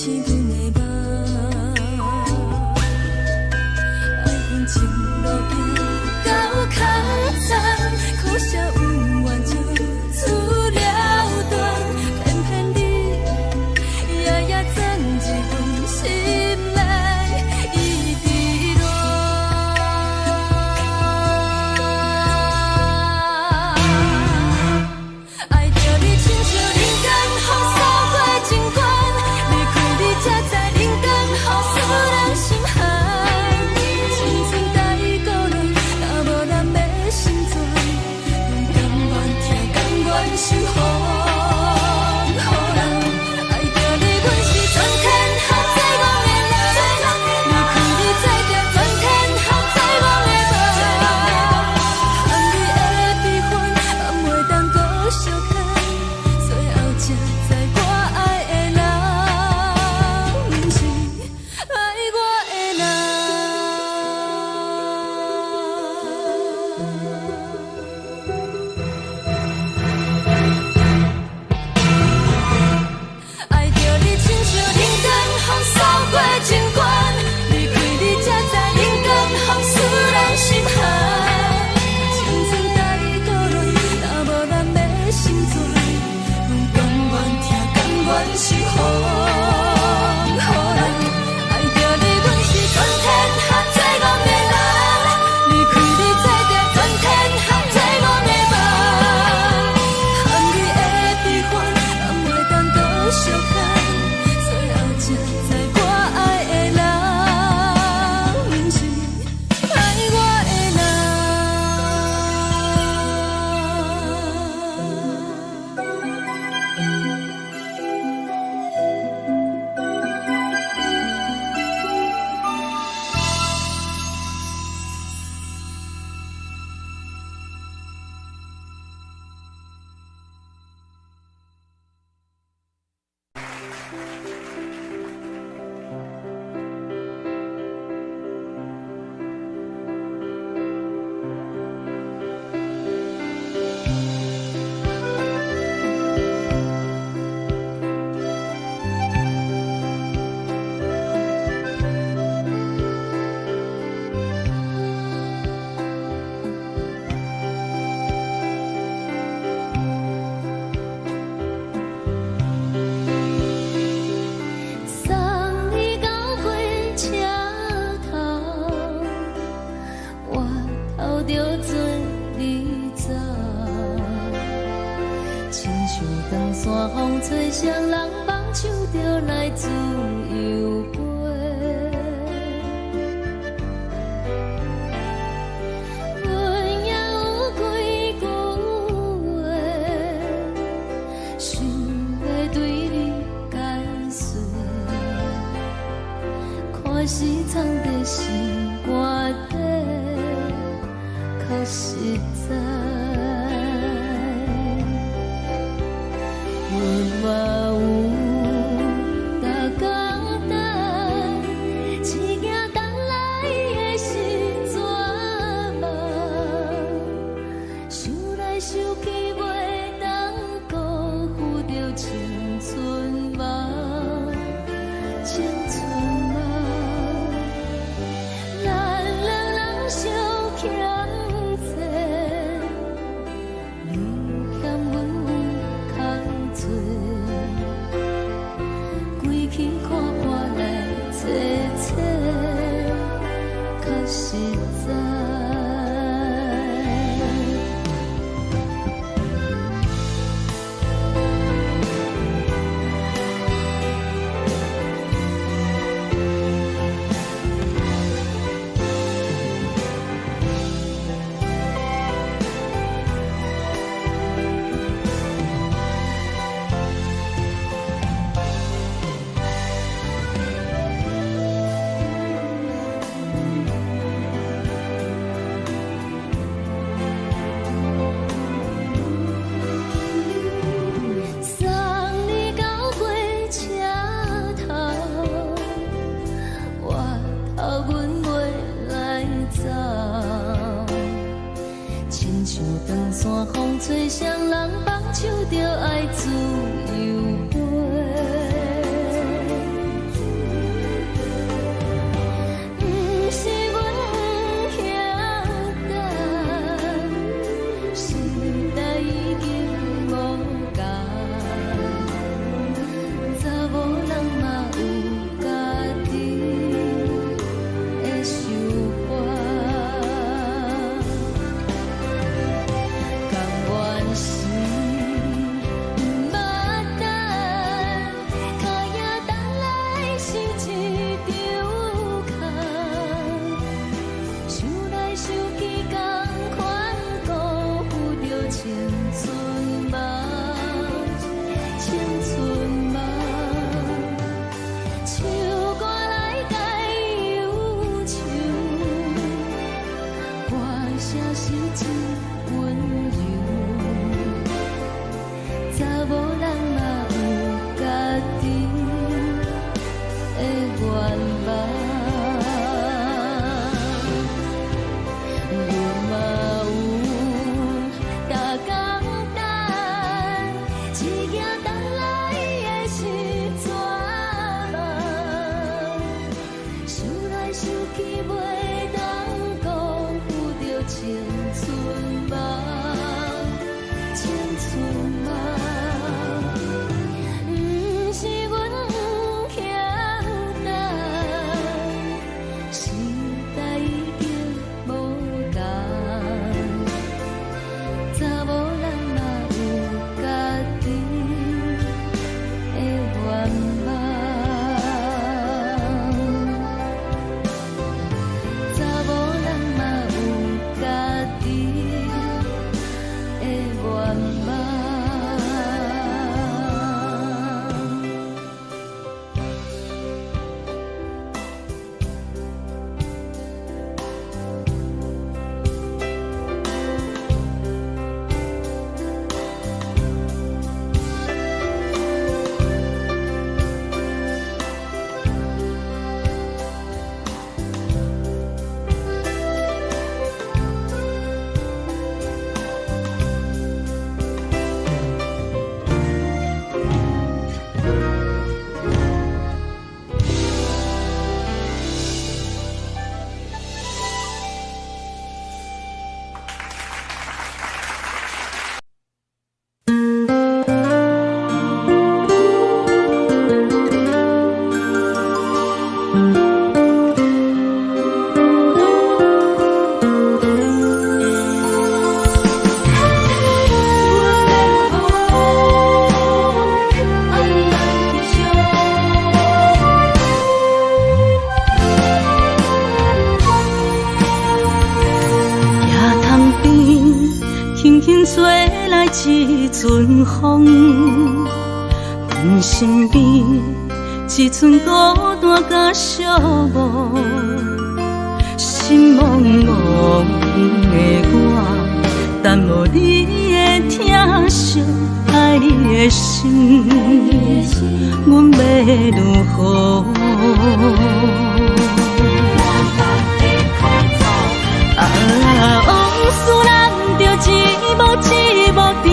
[SPEAKER 3] 醒阮的夢。愛向前路行到較早，可惜有緣就此了斷，偏偏你夜夜鑽入阮心內，一直戀。愛著你親像人間風掃過情關，離開你才知人間雨使人心寒。青春太孤單，若無人欲心存，阮甘願疼，甘願受予人。愛著你，阮是全天下最戇的人。離開你才叫全天下最戇的夢。含你的悲歡，嘛袂當閣相牽，最後才知我愛的人，毋是愛我的人。愛著你親像人間風掃過情關，離開你才知人間風使人心寒。青春太孤單，若無人欲心存，阮甘願疼，甘願受予人。愛著你，阮是全天下最戇的人。離開你才叫全天下最戇的夢。含你的悲歡，嘛袂當閣相牽，最後才知我愛的人，毋是愛我的人。
[SPEAKER 2] 送你到火車頭，我頭著做你走。親像長山風吹，誰人放手就來自由飛。阮也有幾句話，想欲對你解說。看是藏佇心肝底，較實在。阮嘛有逐工等，只驚等來的是绝望。想來想去，袂當辜負著青春夢，青春夢。咱兩人相欠債，你欠阮有較濟，規氣看破來找找，較實在。
[SPEAKER 1] 望。阮嘛有逐工等，一行等来的是绝望。想来想去，袂当辜负著青春梦，青春梦。毋是阮欠等，时代已经无仝，查某人嘛有家己的愿望。查某人嘛有家己的愿望。野塘边，轻轻吹来一阵风，阮身边一阵孤单佮寂寞，心茫茫的我，等无你的疼惜，爱你的心，阮欲如何？啊，往事咱著一幕一幕甜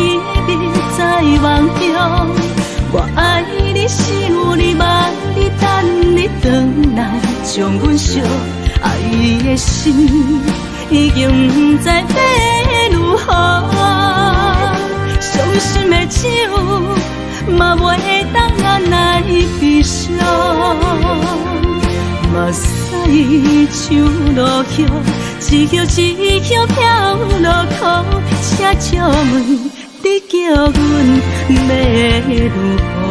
[SPEAKER 1] 蜜在梦中。我爱你，想你，望你，等你转来，将阮惜。爱的心已经不知欲如何，伤心的酒嘛袂当按捺悲伤。目屎像落雨，一叶一叶飘落空，请借问你叫阮欲如何？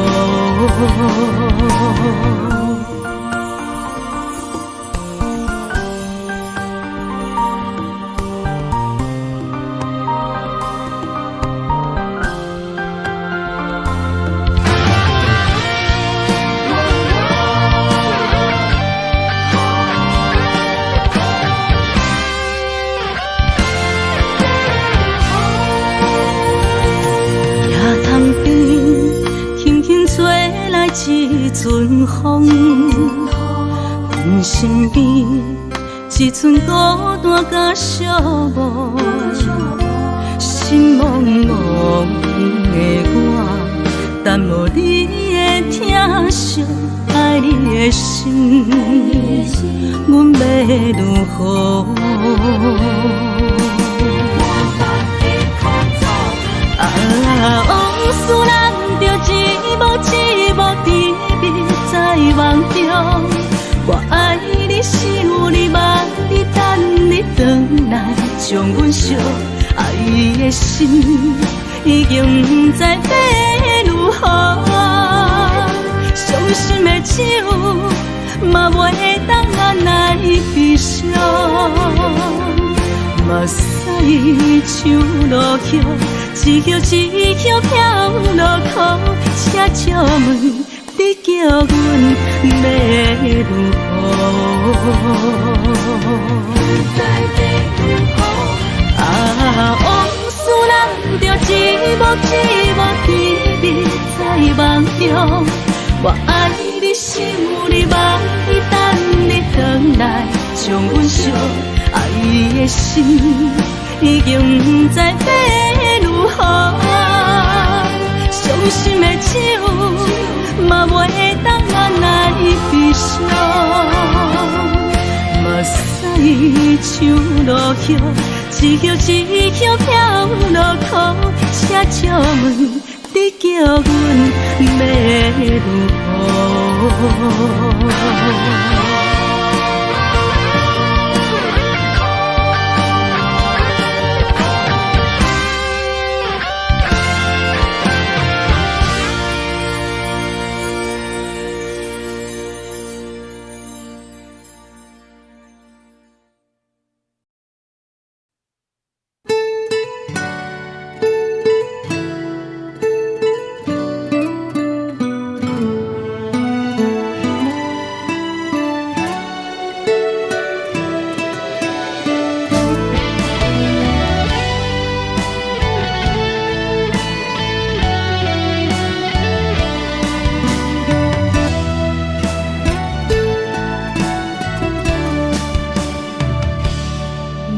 [SPEAKER 1] 野塘边，轻轻吹来一阵风，阮身边一阵孤单佮寂寞，心茫茫的我，等无你的疼惜，爱你的心，阮欲如何？啊，往事咱著一幕一幕甜蜜在梦中。我爱你，想你，望你，等你转来，将阮惜。爱的心已经不知欲如何，伤心的酒嘛袂当按捺悲伤。目屎像落雨，一叶一叶飘落空，请借问你叫阮欲如何？啊，往事咱著一幕一幕甜蜜在梦中。我爱你，想你，望你，等的心已經毋知欲如何，傷心的酒嘛袂當按捺悲傷，目屎像落葉，一葉一葉飄落苦，請借問你叫阮欲如何？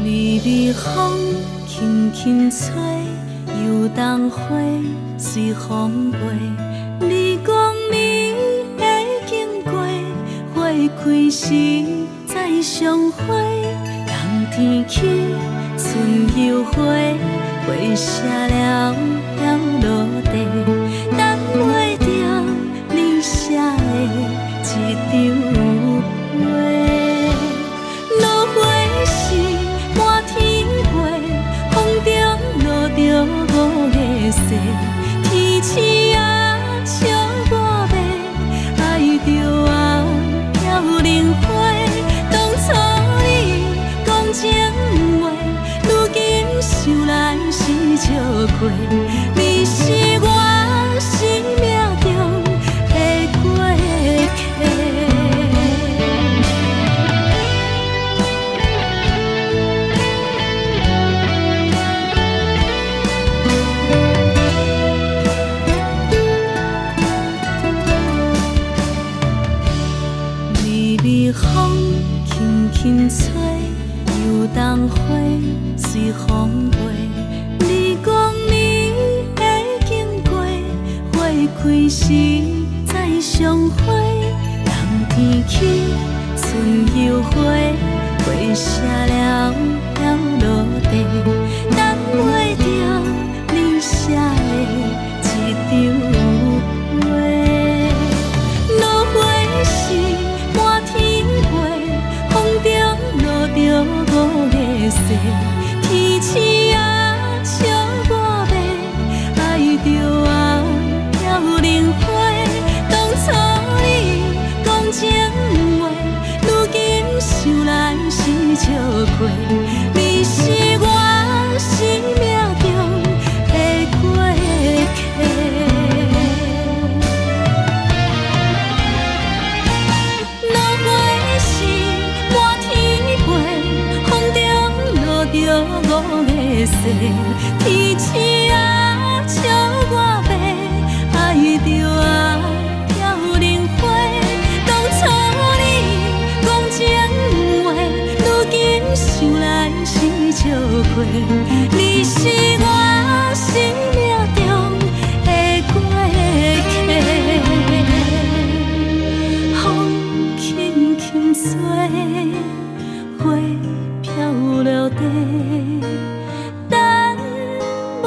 [SPEAKER 1] 微微風輕輕吹，油桐花隨風飛。你講你會經過，花開時再相會。冬天起，春又回，花謝了飄落地，等袂著你寫的一張批。落花時滿天飛，風中落著五个誓，天鼠仔笑我欲愛著啊飄零花。當初你講情話，如今想來是笑話，你是我生命中的過客。微微風輕輕吹，油桐花隨風飛。你講你會經過，花開時再相會。冬天起，春又回，花謝了飄落地，等袂著你寫的一張批。落花時滿天飛，風中落著五个誓，天鼠仔笑我欲愛著啊飄零花。當初你講情話，如今想來是笑話，你是我生命中的過客。落花時滿天飛，風中落著五个誓，天鼠仔笑我欲愛著啊飄零花。當初你講情話，如今想來是笑話，你是我生命中的過客。風輕輕吹，花飄落地，等袂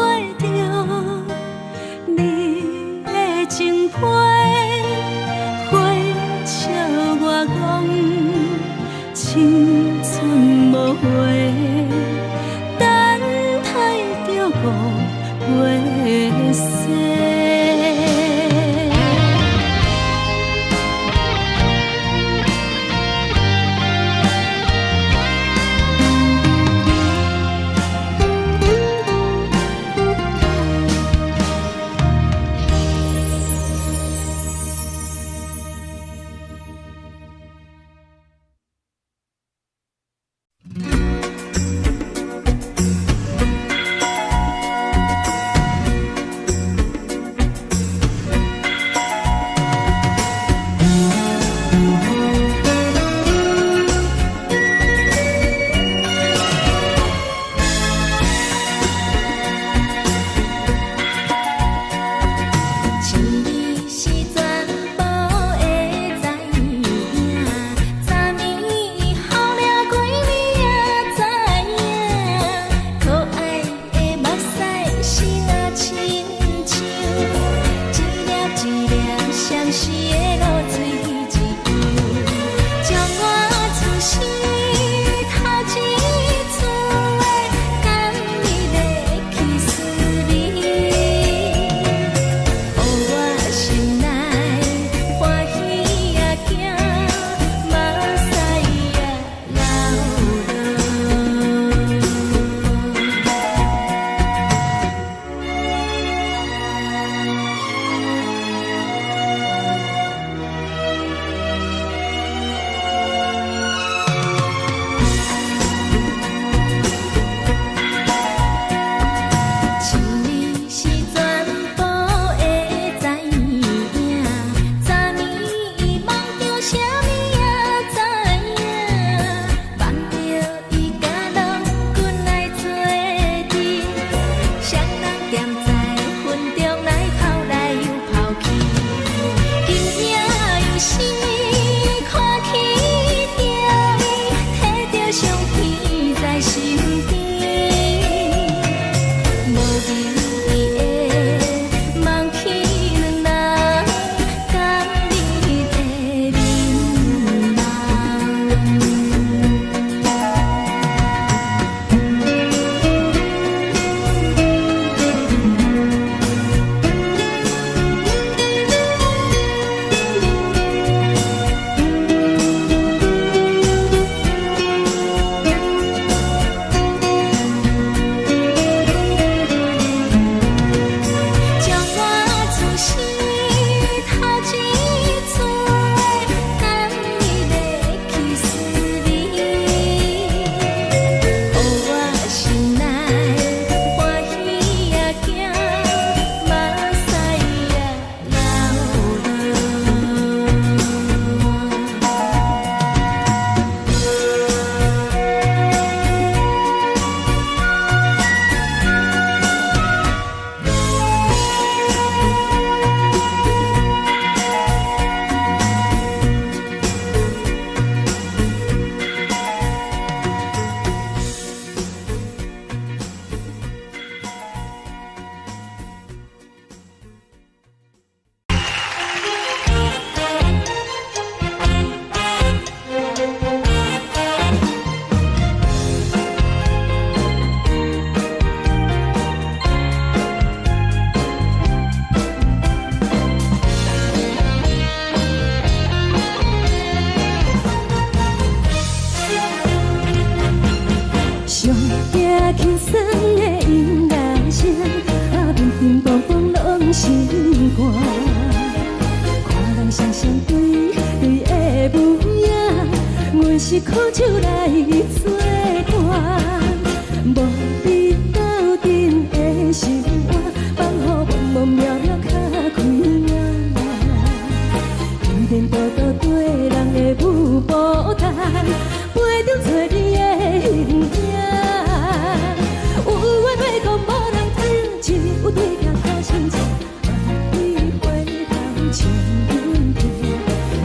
[SPEAKER 2] 啥物也知影，望著伊佮郎君來做陣，雙人踮在雲中來跑來又跑去，今夜又是看起著伊，提著相片在身邊，無眠的夢去兩人甘美的眠夢。將我此生頭一次甘美的去思味，予我心內歡喜也驚，目屎也流落。
[SPEAKER 1] 上驚輕鬆的音樂聲，啊，乒乒乓乓攏心肝。看人雙雙對對的舞影，阮是苦酒來做伴，無比鬥陣的心肝，放予茫茫渺渺較開眼。天道道對人的舞步動，陪著找你的形影。有緣袂講無人聽，只有對鏡看親像，望你回頭笑阮聽。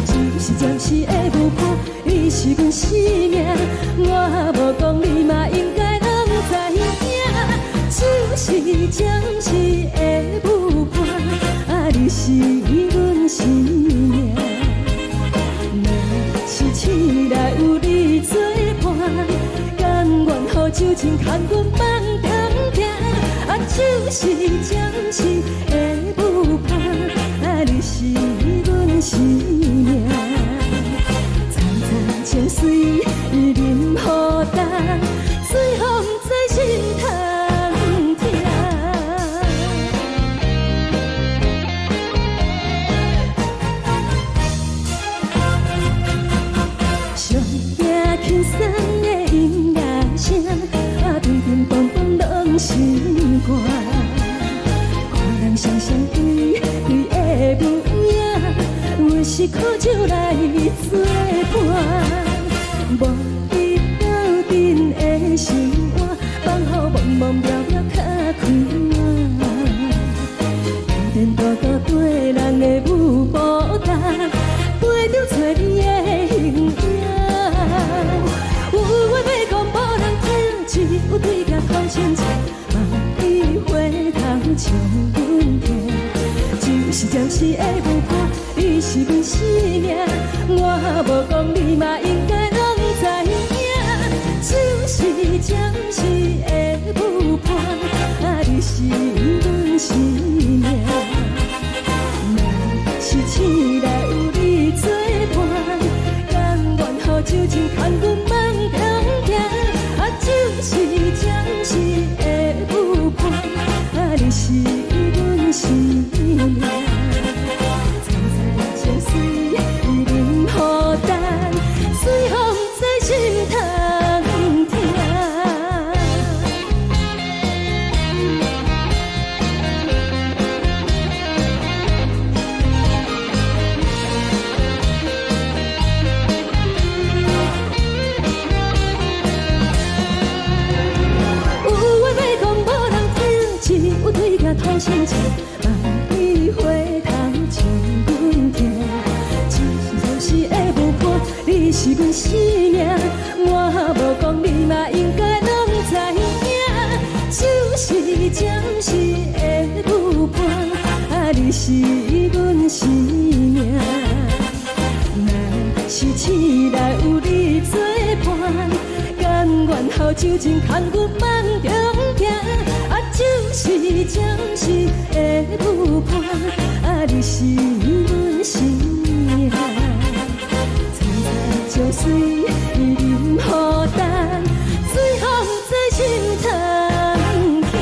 [SPEAKER 1] 只是暫時的舞伴，伊是阮生命，我無講你嘛應該攏知影。只是暫時的舞伴，啊，你是阮生命。若是醒來有你做伴，甘願予酒精牽阮放通聽。啊，只是暫時的舞伴，啊，你是阮生命。層層情水伊啉予干，醉予毋知心通疼。上驚輕鬆的音樂聲，啊，乒乒乓乓攏心肝。看人雙雙對對的舞影，阮是苦酒來做伴，無比鬥陣的心肝，放予茫茫渺渺較開眼。天道道對人的舞步動，陪著找你的形影。有話欲講無人聽，只有對鏡看親像，望你回頭笑阮聽。只是暫時的舞伴，伊是阮生命，我無講你嘛應該攏知影。只是暫時的舞伴，啊，你是阮生命。若是醒來有你做伴，甘願予酒精牽阮放通聽。啊，只是暫時的舞伴，啊，你是阮生命。層層情水伊啉予干，醉予毋知心通疼。
[SPEAKER 3] 親像萬里回頭像阮疼。一時暫時的舞伴，你是阮生命，我無講你嘛應該攏知影。就是暫時的舞伴，啊，你是阮生命。若是醒來有你作伴，甘願候酒精空阮萬中行。啊，就是暫時的舞伴，啊，你是阮生命。蒼蒼江水淋雨丹，水風在心頭疼。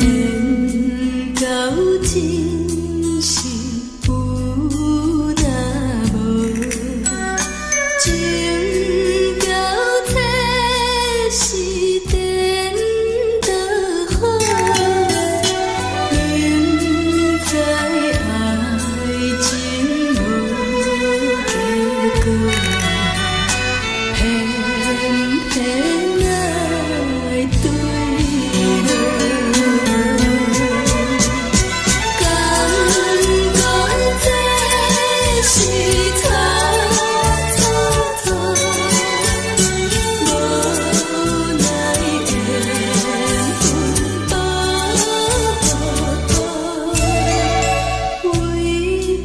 [SPEAKER 1] 緣到真是有若無，情到這是顛倒好，明知愛情無結果，偏偏愛對落。敢講這是錯錯錯，無奈緣分薄薄，為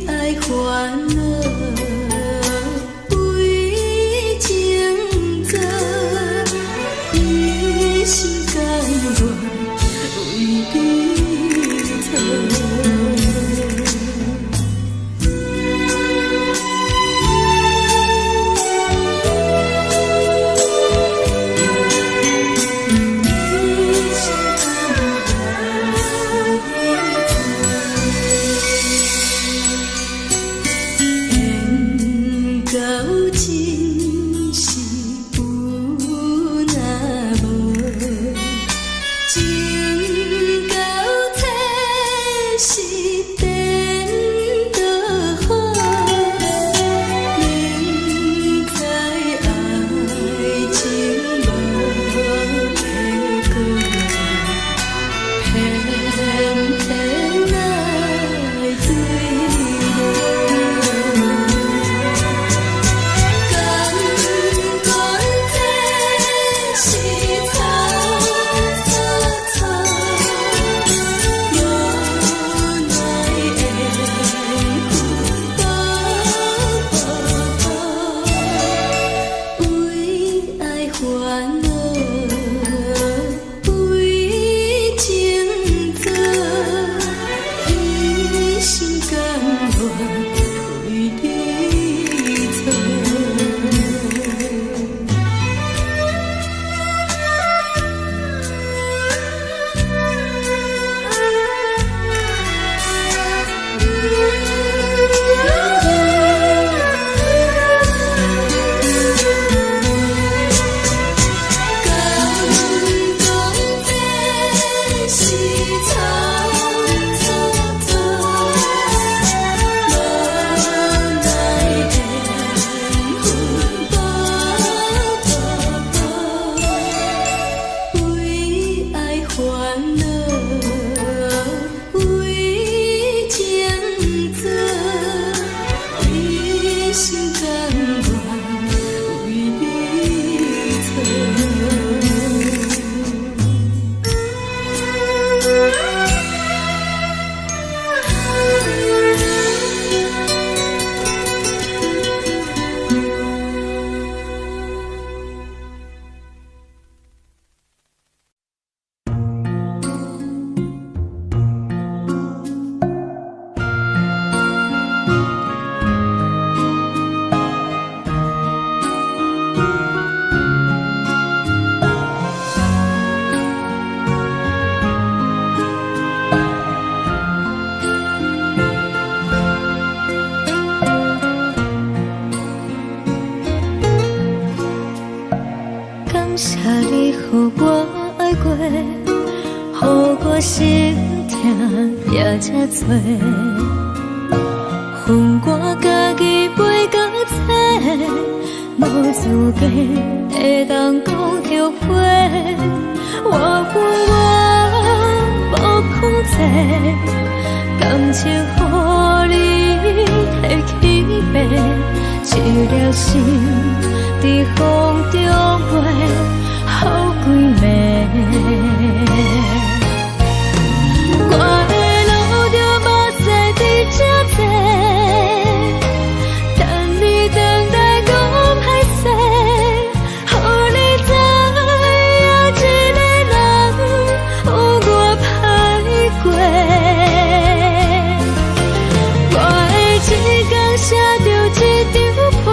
[SPEAKER 1] 愛煩惱，為情做，一心甘願為你做。一心甘願為你做。予我心疼也遮多。予我家己飞到册，無資格會當講後悔。我有我無控制，感情予你提去爬，一粒心佇風中飛，予規暝。我會流著目屎佇這坐，等你轉來講歹勢，予你知影一个人有偌歹過。我會一工寫著一張批，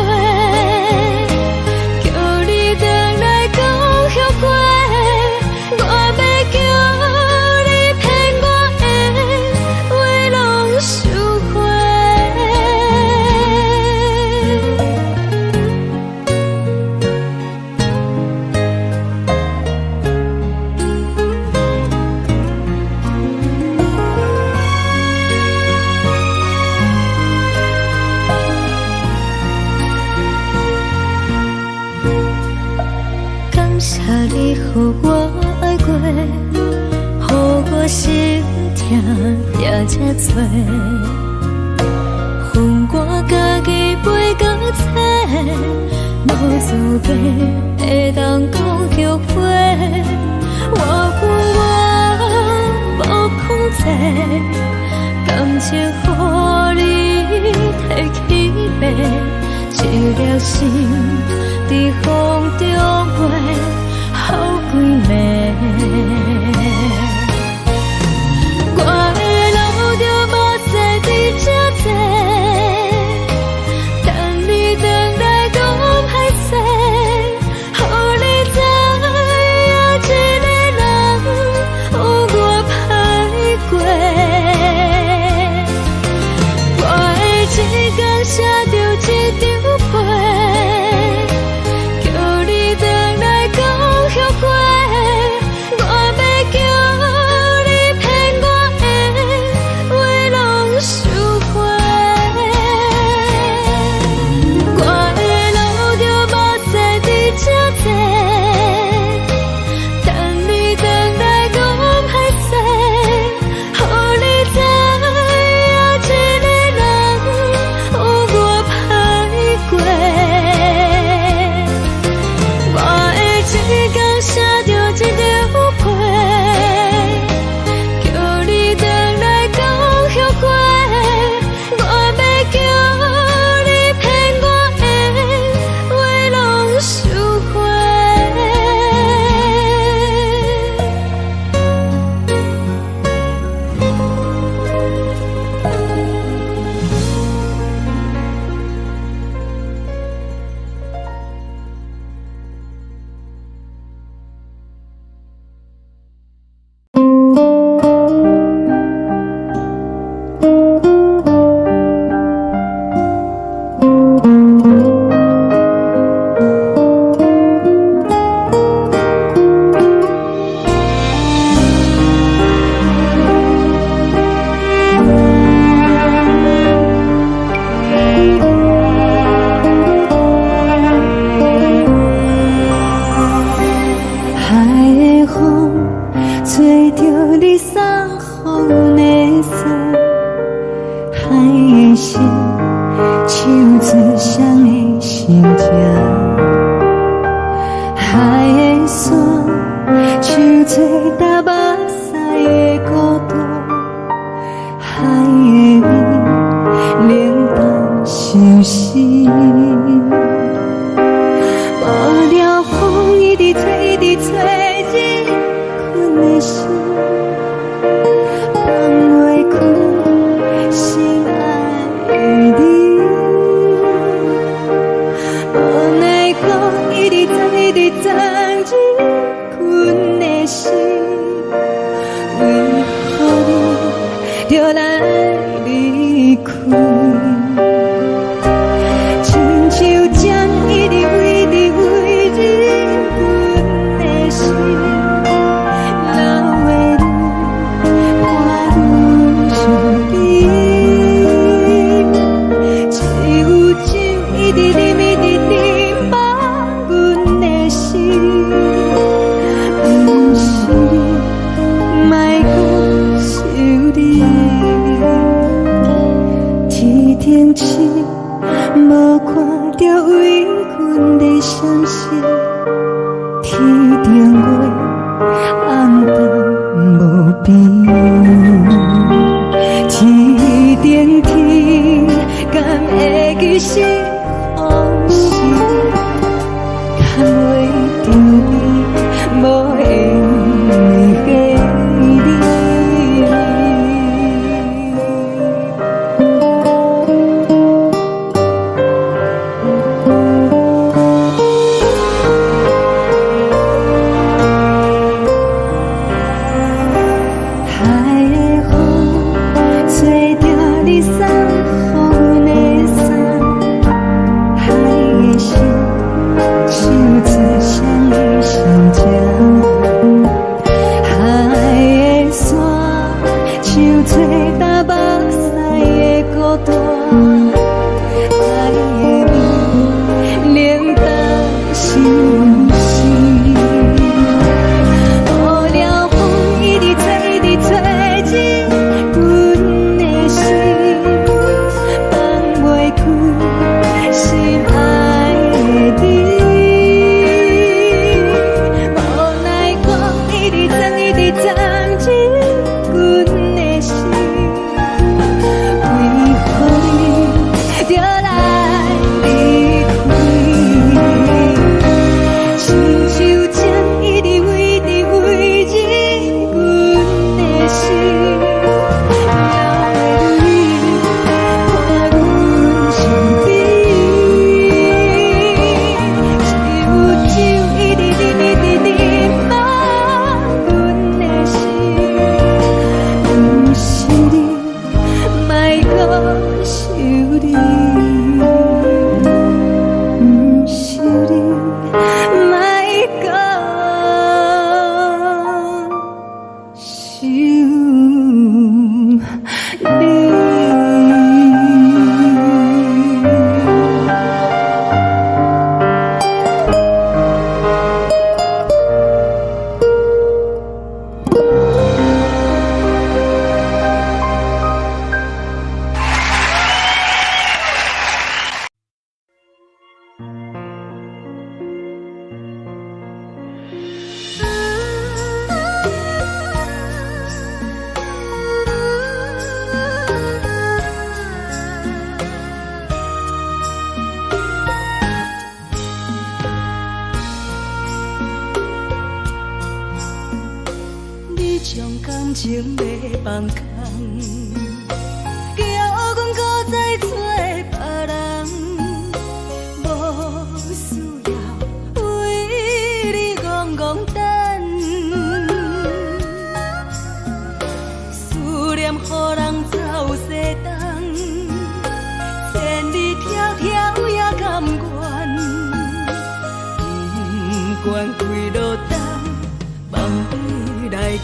[SPEAKER 1] 叫你轉來講後悔。我欲叫你騙我的話攏收回。感謝你予我愛過，予我心疼也這多。予我家己飛到冊，無資格會當講後悔。我有我無控制，感情予你提去爬，一粒心佇風中飛，予規暝。我會流著目屎佇這坐，等你轉來講歹勢，予你知影一個人有偌歹過。我會一工寫著一張批，叫你轉來講後悔。我欲叫你騙我的話攏收回。我會流著目屎佇這坐，等你轉來講歹勢，予你知影一個人有偌歹過。我會一工寫著一張批，叫你轉來講後悔。我欲叫你騙我的話攏收回。
[SPEAKER 3] 海的風吹著你送予阮的衫，海的心唱出誰的心情，海的山唱出流目屎的孤單，海的味冷淡相思。無聊風一直吹，一直吹，入困的心，放袂開心愛的你。無奈風一直鑽，一直鑽入困的心，為何你著來離開？親像直忍，一直忍，放阮的心。毋是你，莫閣想你。天頂星，無看著為阮咧閃爍，天頂月，暗淡無邊。天頂天，敢會記是往事？牽袂著你，無緣的你。海的風，吹著你送予阮的衫，海的心，唱出双语双情。海的山，像做担目屎的孤單。海的味，冷淡心事。無聊風一直吹，一直吹入阮的心，放袂開心愛的你。無奈風一直鑽，一直鑽入阮的心，為何你著來離開？親像情一直圍，一直圍入阮的心，留你伴阮身邊。只有酒一直忍，一直忍，放阮的心。毋是你，莫閣想你。毋是你，莫閣想你。
[SPEAKER 1] 你將感情欲放空，叫阮閣再找別人，無需要為你戇戇等，思念予人走西東，千里迢迢也甘願，不管幾落冬，放你來牽。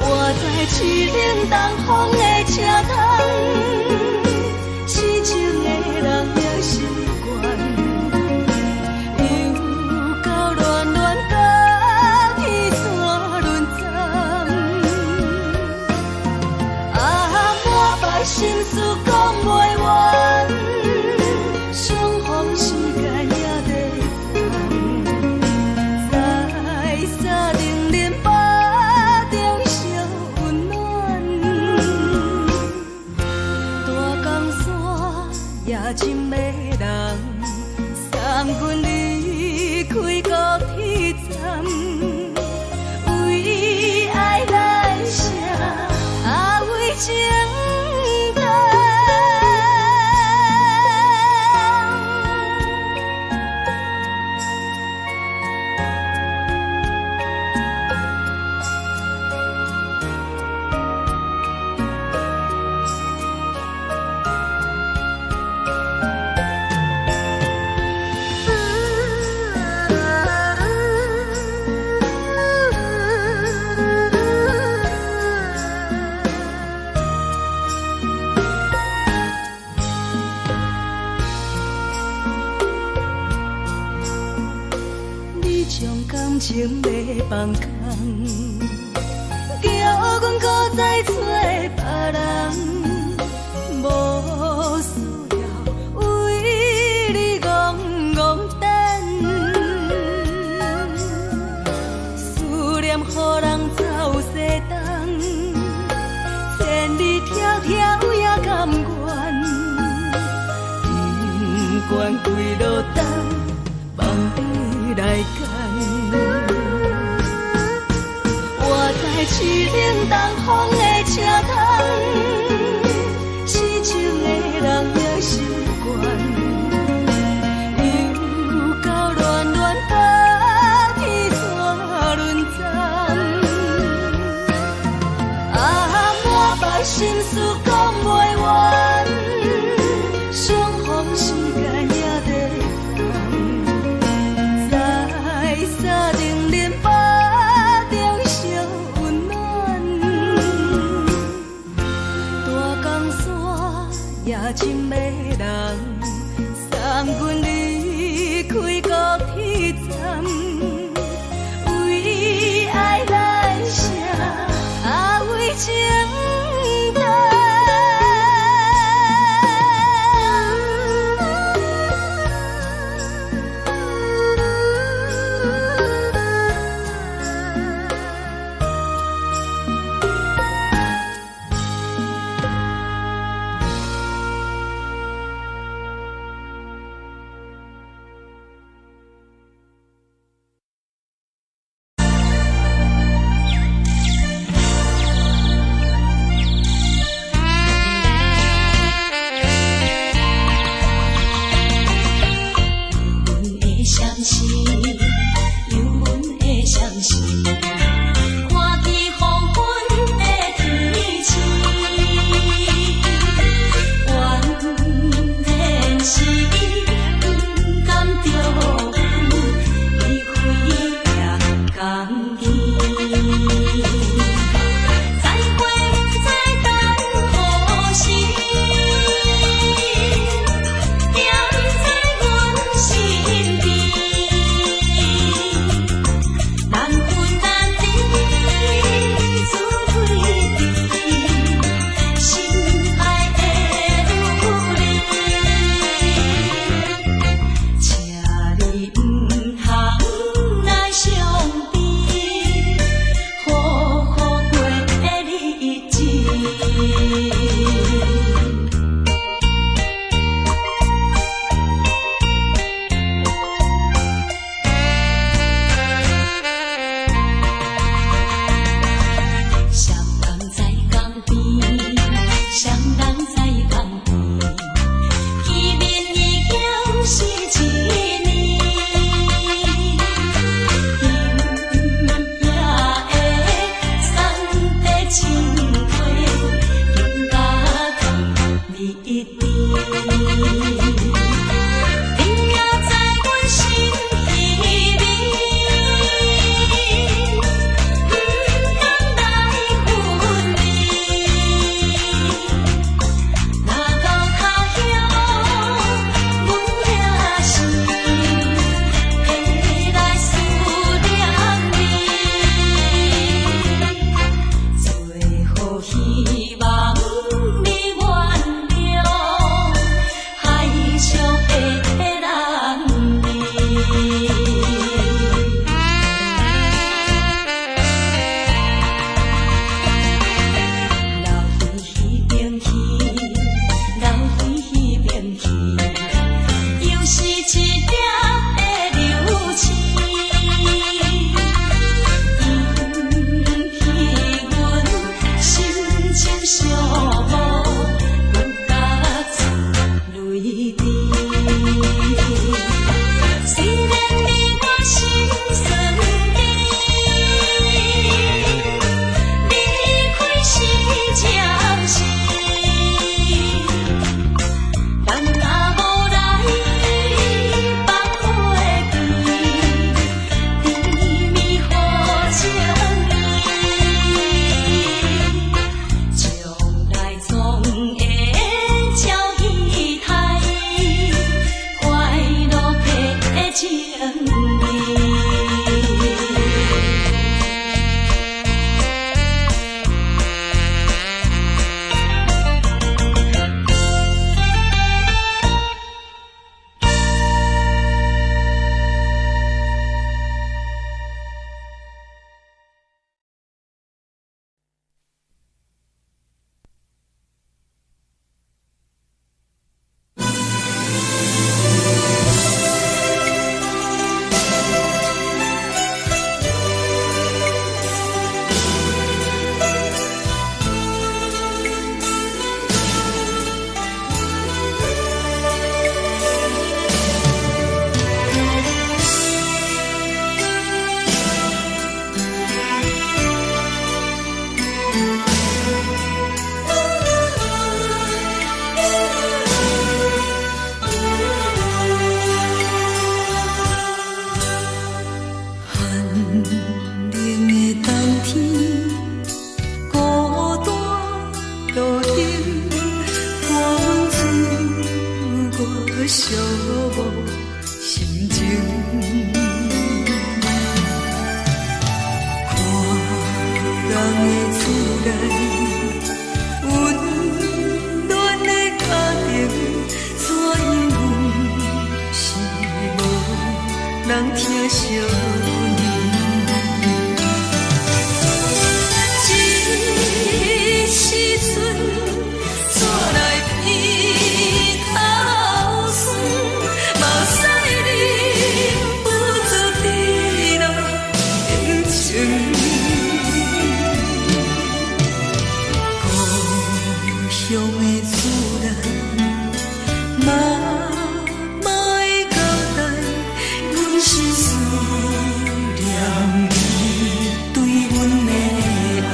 [SPEAKER 1] 我在凄冷東風的車窗，痴情的人已習慣，又到暖暖甲天山輪針。啊，满腹心事講袂完，相逢時間也在等，在三重林腹中相溫暖。大江山也真迷人，送阮離開高鐵站，為愛來寫，啊為情等。
[SPEAKER 3] 將感情欲放空，叫阮閣再揣別人，無需要為你戇戇等，思念予人走西東，千里迢迢也甘願，不管幾落冬，放你來揀。我在凄冷東風的車窗，痴情的人也習慣，又到暖暖冬天煞輪轉。啊，滿腹心事講袂完，相逢時間也短暫，在三重連腹中相溫暖。大江山也真迷人，送阮離開高鐵站，為愛來寫，啊為情等。無心情。看人的厝內，溫暖的家庭，怎樣阮是無人疼惜阮。這時陣，煞來鼻頭酸，目屎忍不住滴落眼睛。故鄉的厝內，媽媽的交代，阮是思念你對阮的愛。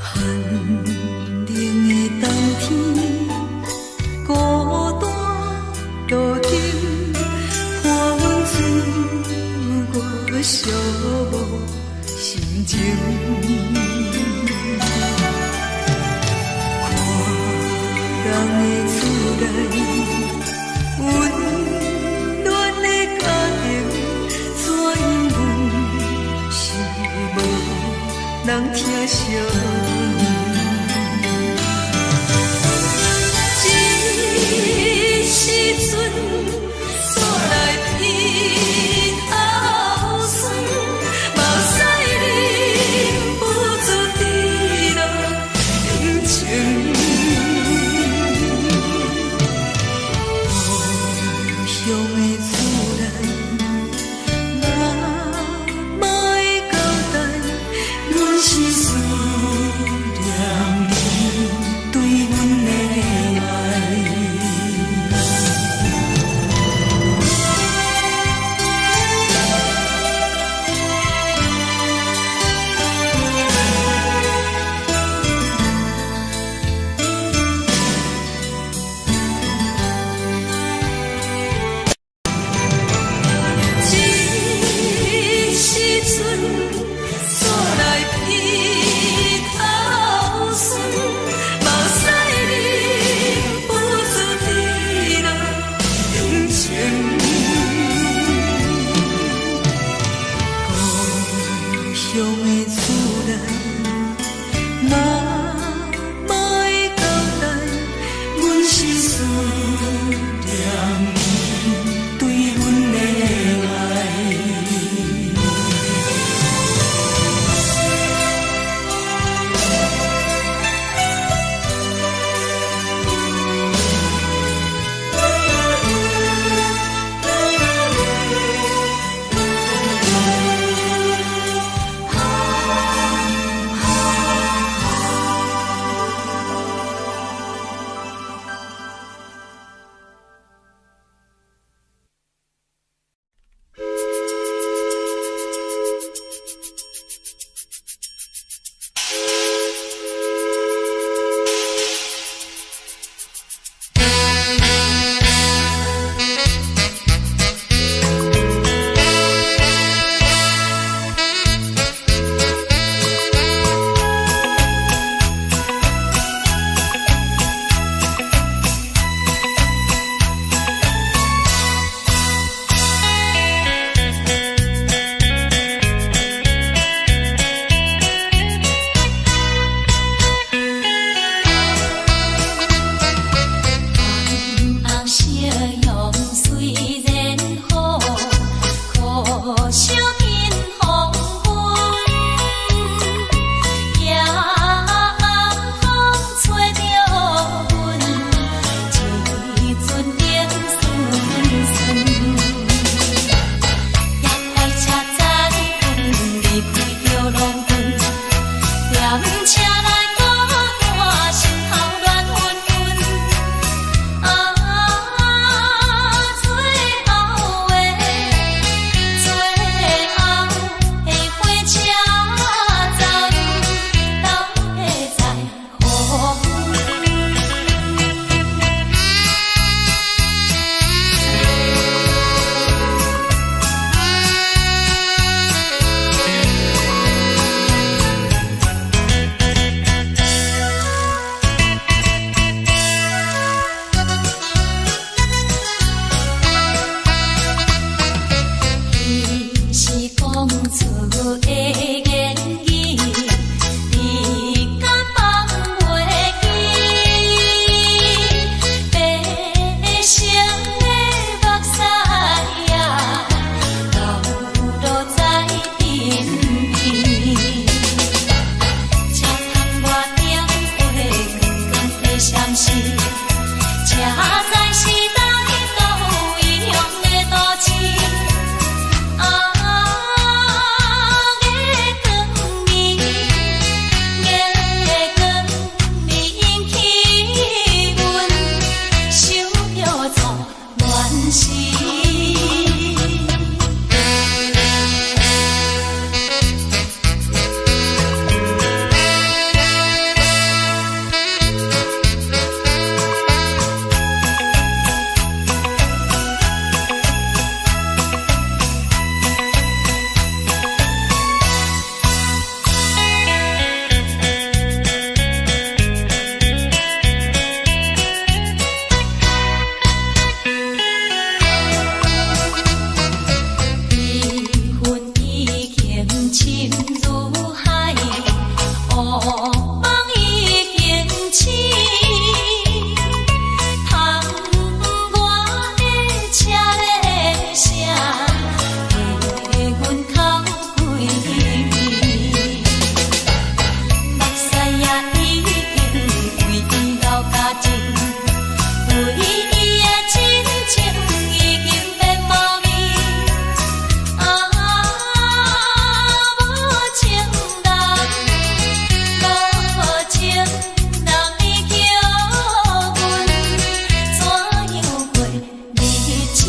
[SPEAKER 3] 寒冷的冬天，孤單路燈，看阮自我寂寞心情。看人的厝內，溫暖的家庭，怎樣阮是無人疼惜阮。這時陣，煞來鼻頭酸，目屎忍不住滴落眼睛。故鄉的厝內，媽媽的交代，阮是思念你對阮的愛。這時陣，煞來鼻頭酸，目屎忍不住滴落眼睛。故鄉的厝內，媽媽的交代，阮是思念你對阮的愛。
[SPEAKER 2] 紅夕陽雖然好，可惜見黃昏。夜暗風吹著阮，一陣冷淥淥。夜快車載阮離開著郎君，踮車內孤單，心頭亂紛紛。啊，最後的最後的火車站，到底在何方？
[SPEAKER 1] 夢已經醒，窗外的車咧聲，替阮哭幾暝。目屎也已經為伊流乾淨，為伊的真情已經變無味。啊，無情人，無情人，你叫阮怎樣過日子？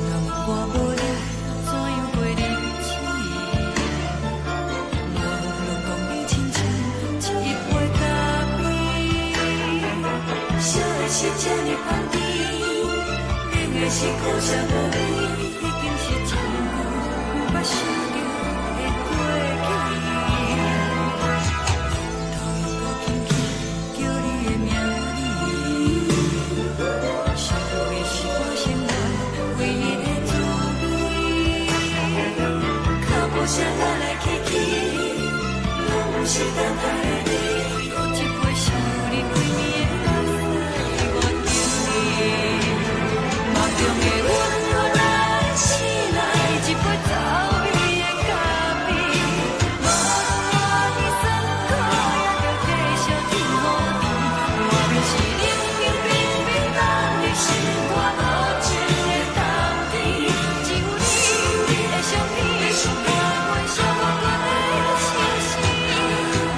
[SPEAKER 3] 人若我無你，怎樣過日子？無論講你親像一杯咖啡，燒的是這呢香甜，冷的是苦澀無味，已經是真久毋捌想著的過去。頭又閣輕輕叫你的名字，想的是我生活唯一的滋味。腳步聲來來去去，攏毋是等待的你。閣一杯想你規暝的目屎，我敬你。夢中的阮閣來醒來，一杯走味的咖啡。無論偌尼酸苦，也著繼續天雨甜。無論是冷冷冰冰，咱的心肝無情的冬天，只有你，你的相片，伴阮寂寞的相思。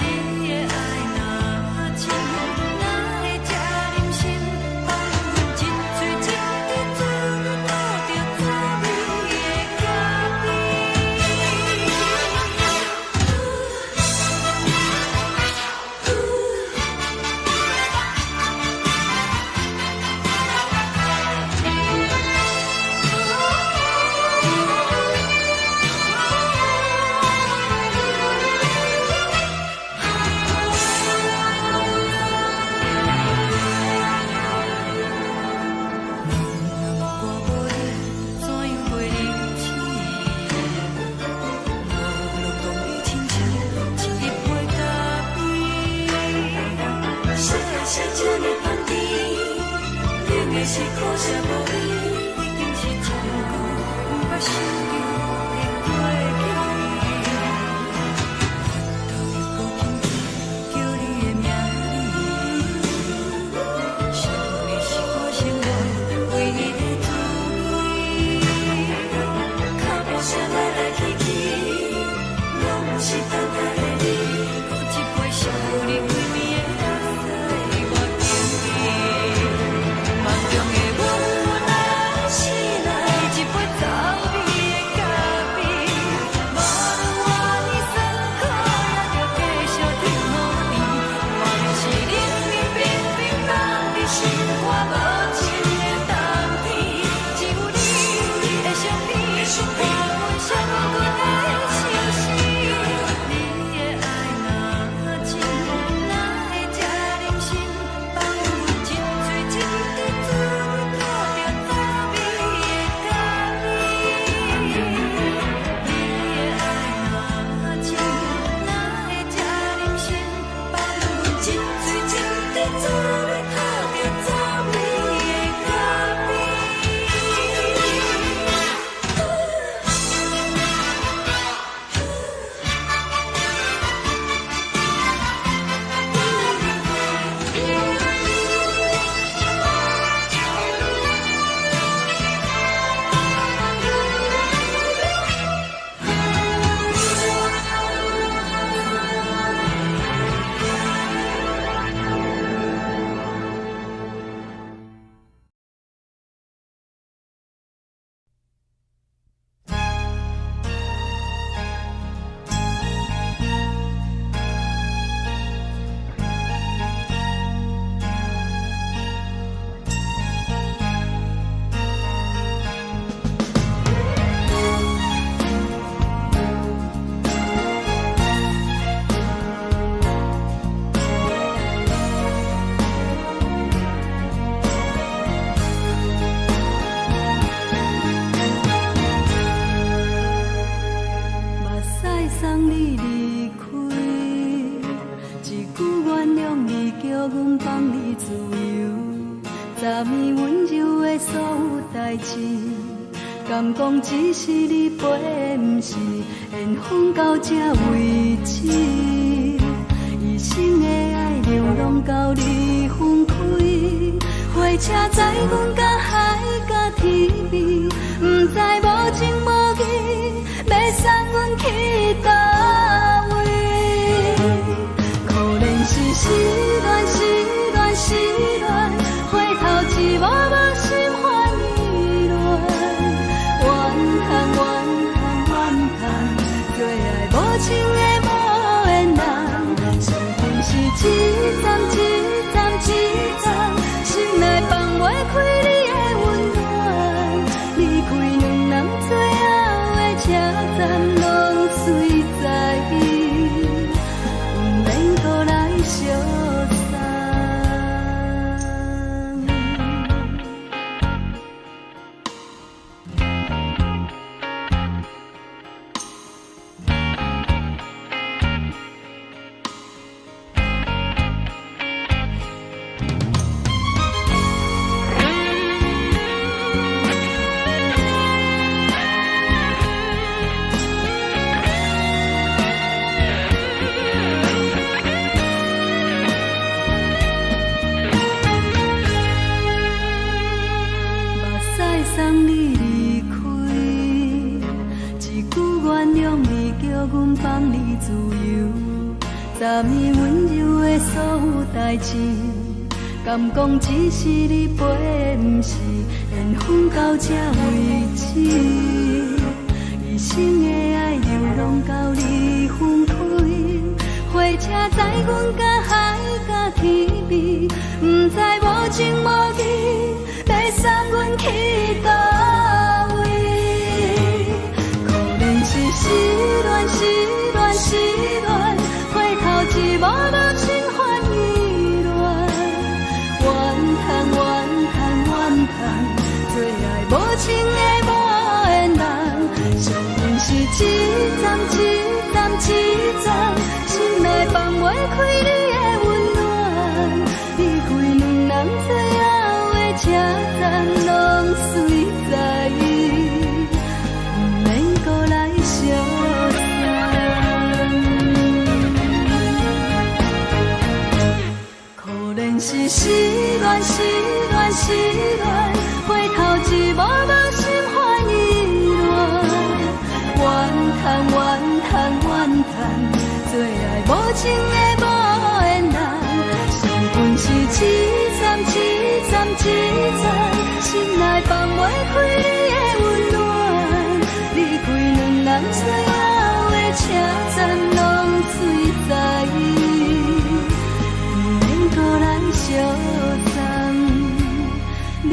[SPEAKER 3] 你的愛若真，哪會這忍心放阮一喙一滴做阮吐著滋味的咖啡？若我無你，怎樣過日子？無論講你親像一杯咖啡，燒的是這呢香甜，冷的是苦澀無味，已經是真久毋捌想著的過去。頭又閣輕輕叫你的名字，想的是我生活唯一的滋味。腳步聲來來去去，攏毋是等待的你。閣一杯想你規暝的目屎，我敬你。夢中的阮來醒來，一杯走味的
[SPEAKER 1] 阮放你自由。昨暝溫柔的所有代誌，敢講只是你陪，毋是緣分到這為止。一生的愛流浪到你分開，火車載阮到海角天邊，毋知無情無義，欲送阮去佗位。可憐是失戀，失戀，失戀，回頭一幕幕心煩意亂。怨嘆怨嘆怨嘆，做愛無情的無緣人，相逢是一站一站一站，心內放袂開你的溫暖。離開兩人最後的車站，攏隨在意，毋免閣來相送。目屎送你離開，一句原諒你，叫阮放你自由。昨暝溫柔的所有代誌，敢講只是你陪，毋是緣分到這為止。一生的愛流浪到你分開，火車載阮到海角天邊，毋知無情無義，欲送阮去佗位。可憐是失戀，失戀，失戀，回頭一幕幕心煩意亂。怨嘆怨嘆怨嘆，做愛無情的無緣人，相逢是一站一站一站，心內放袂開你的溫暖。離開兩人最後的車站，攏隨在意，毋免閣來相送。可憐是失戀，失戀，失戀，回頭一幕幕心煩意亂。怨嘆怨嘆怨嘆，做愛無情的無緣人，相逢是一站一站一站，心內放袂開你的溫暖。離開兩人最後的車站，攏隨在意，毋免閣來相送。離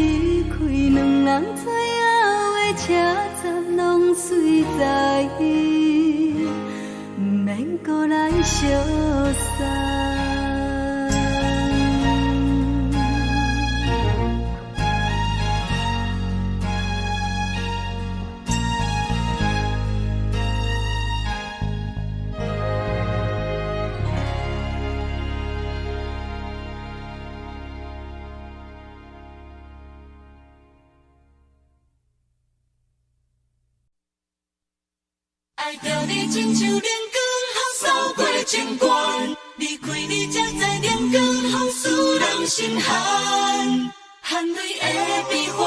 [SPEAKER 1] 開兩人最後的車站，攏隨在意，毋免閣來相送。
[SPEAKER 3] 愛著你親像冷光風掃過情關，離開你才知冷光風使人心寒。含淚的悲歡，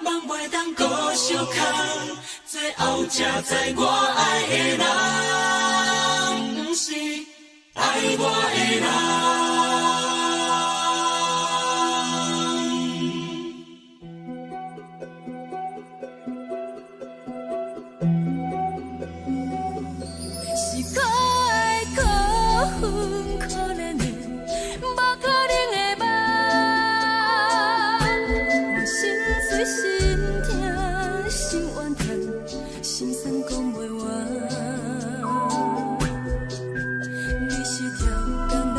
[SPEAKER 3] 夢袂當閣相空，最後才知我愛的人，毋是愛我的人。
[SPEAKER 1] 是可愛可恨可憐的，無可能的夢。我心碎心痛心怨嘆，心酸講袂完。你是超工來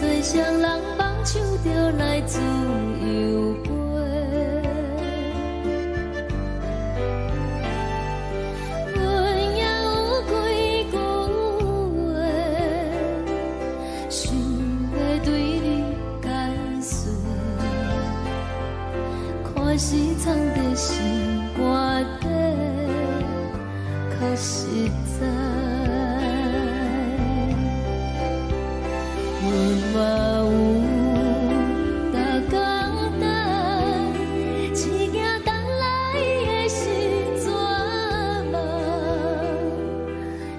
[SPEAKER 2] 揣啥人放手就來自由飛。阮也有幾句話，想欲對你解說，看是藏佇心肝底，較實在。阮嘛有逐工等，只驚等來的是絕望。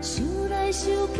[SPEAKER 2] 想來想去，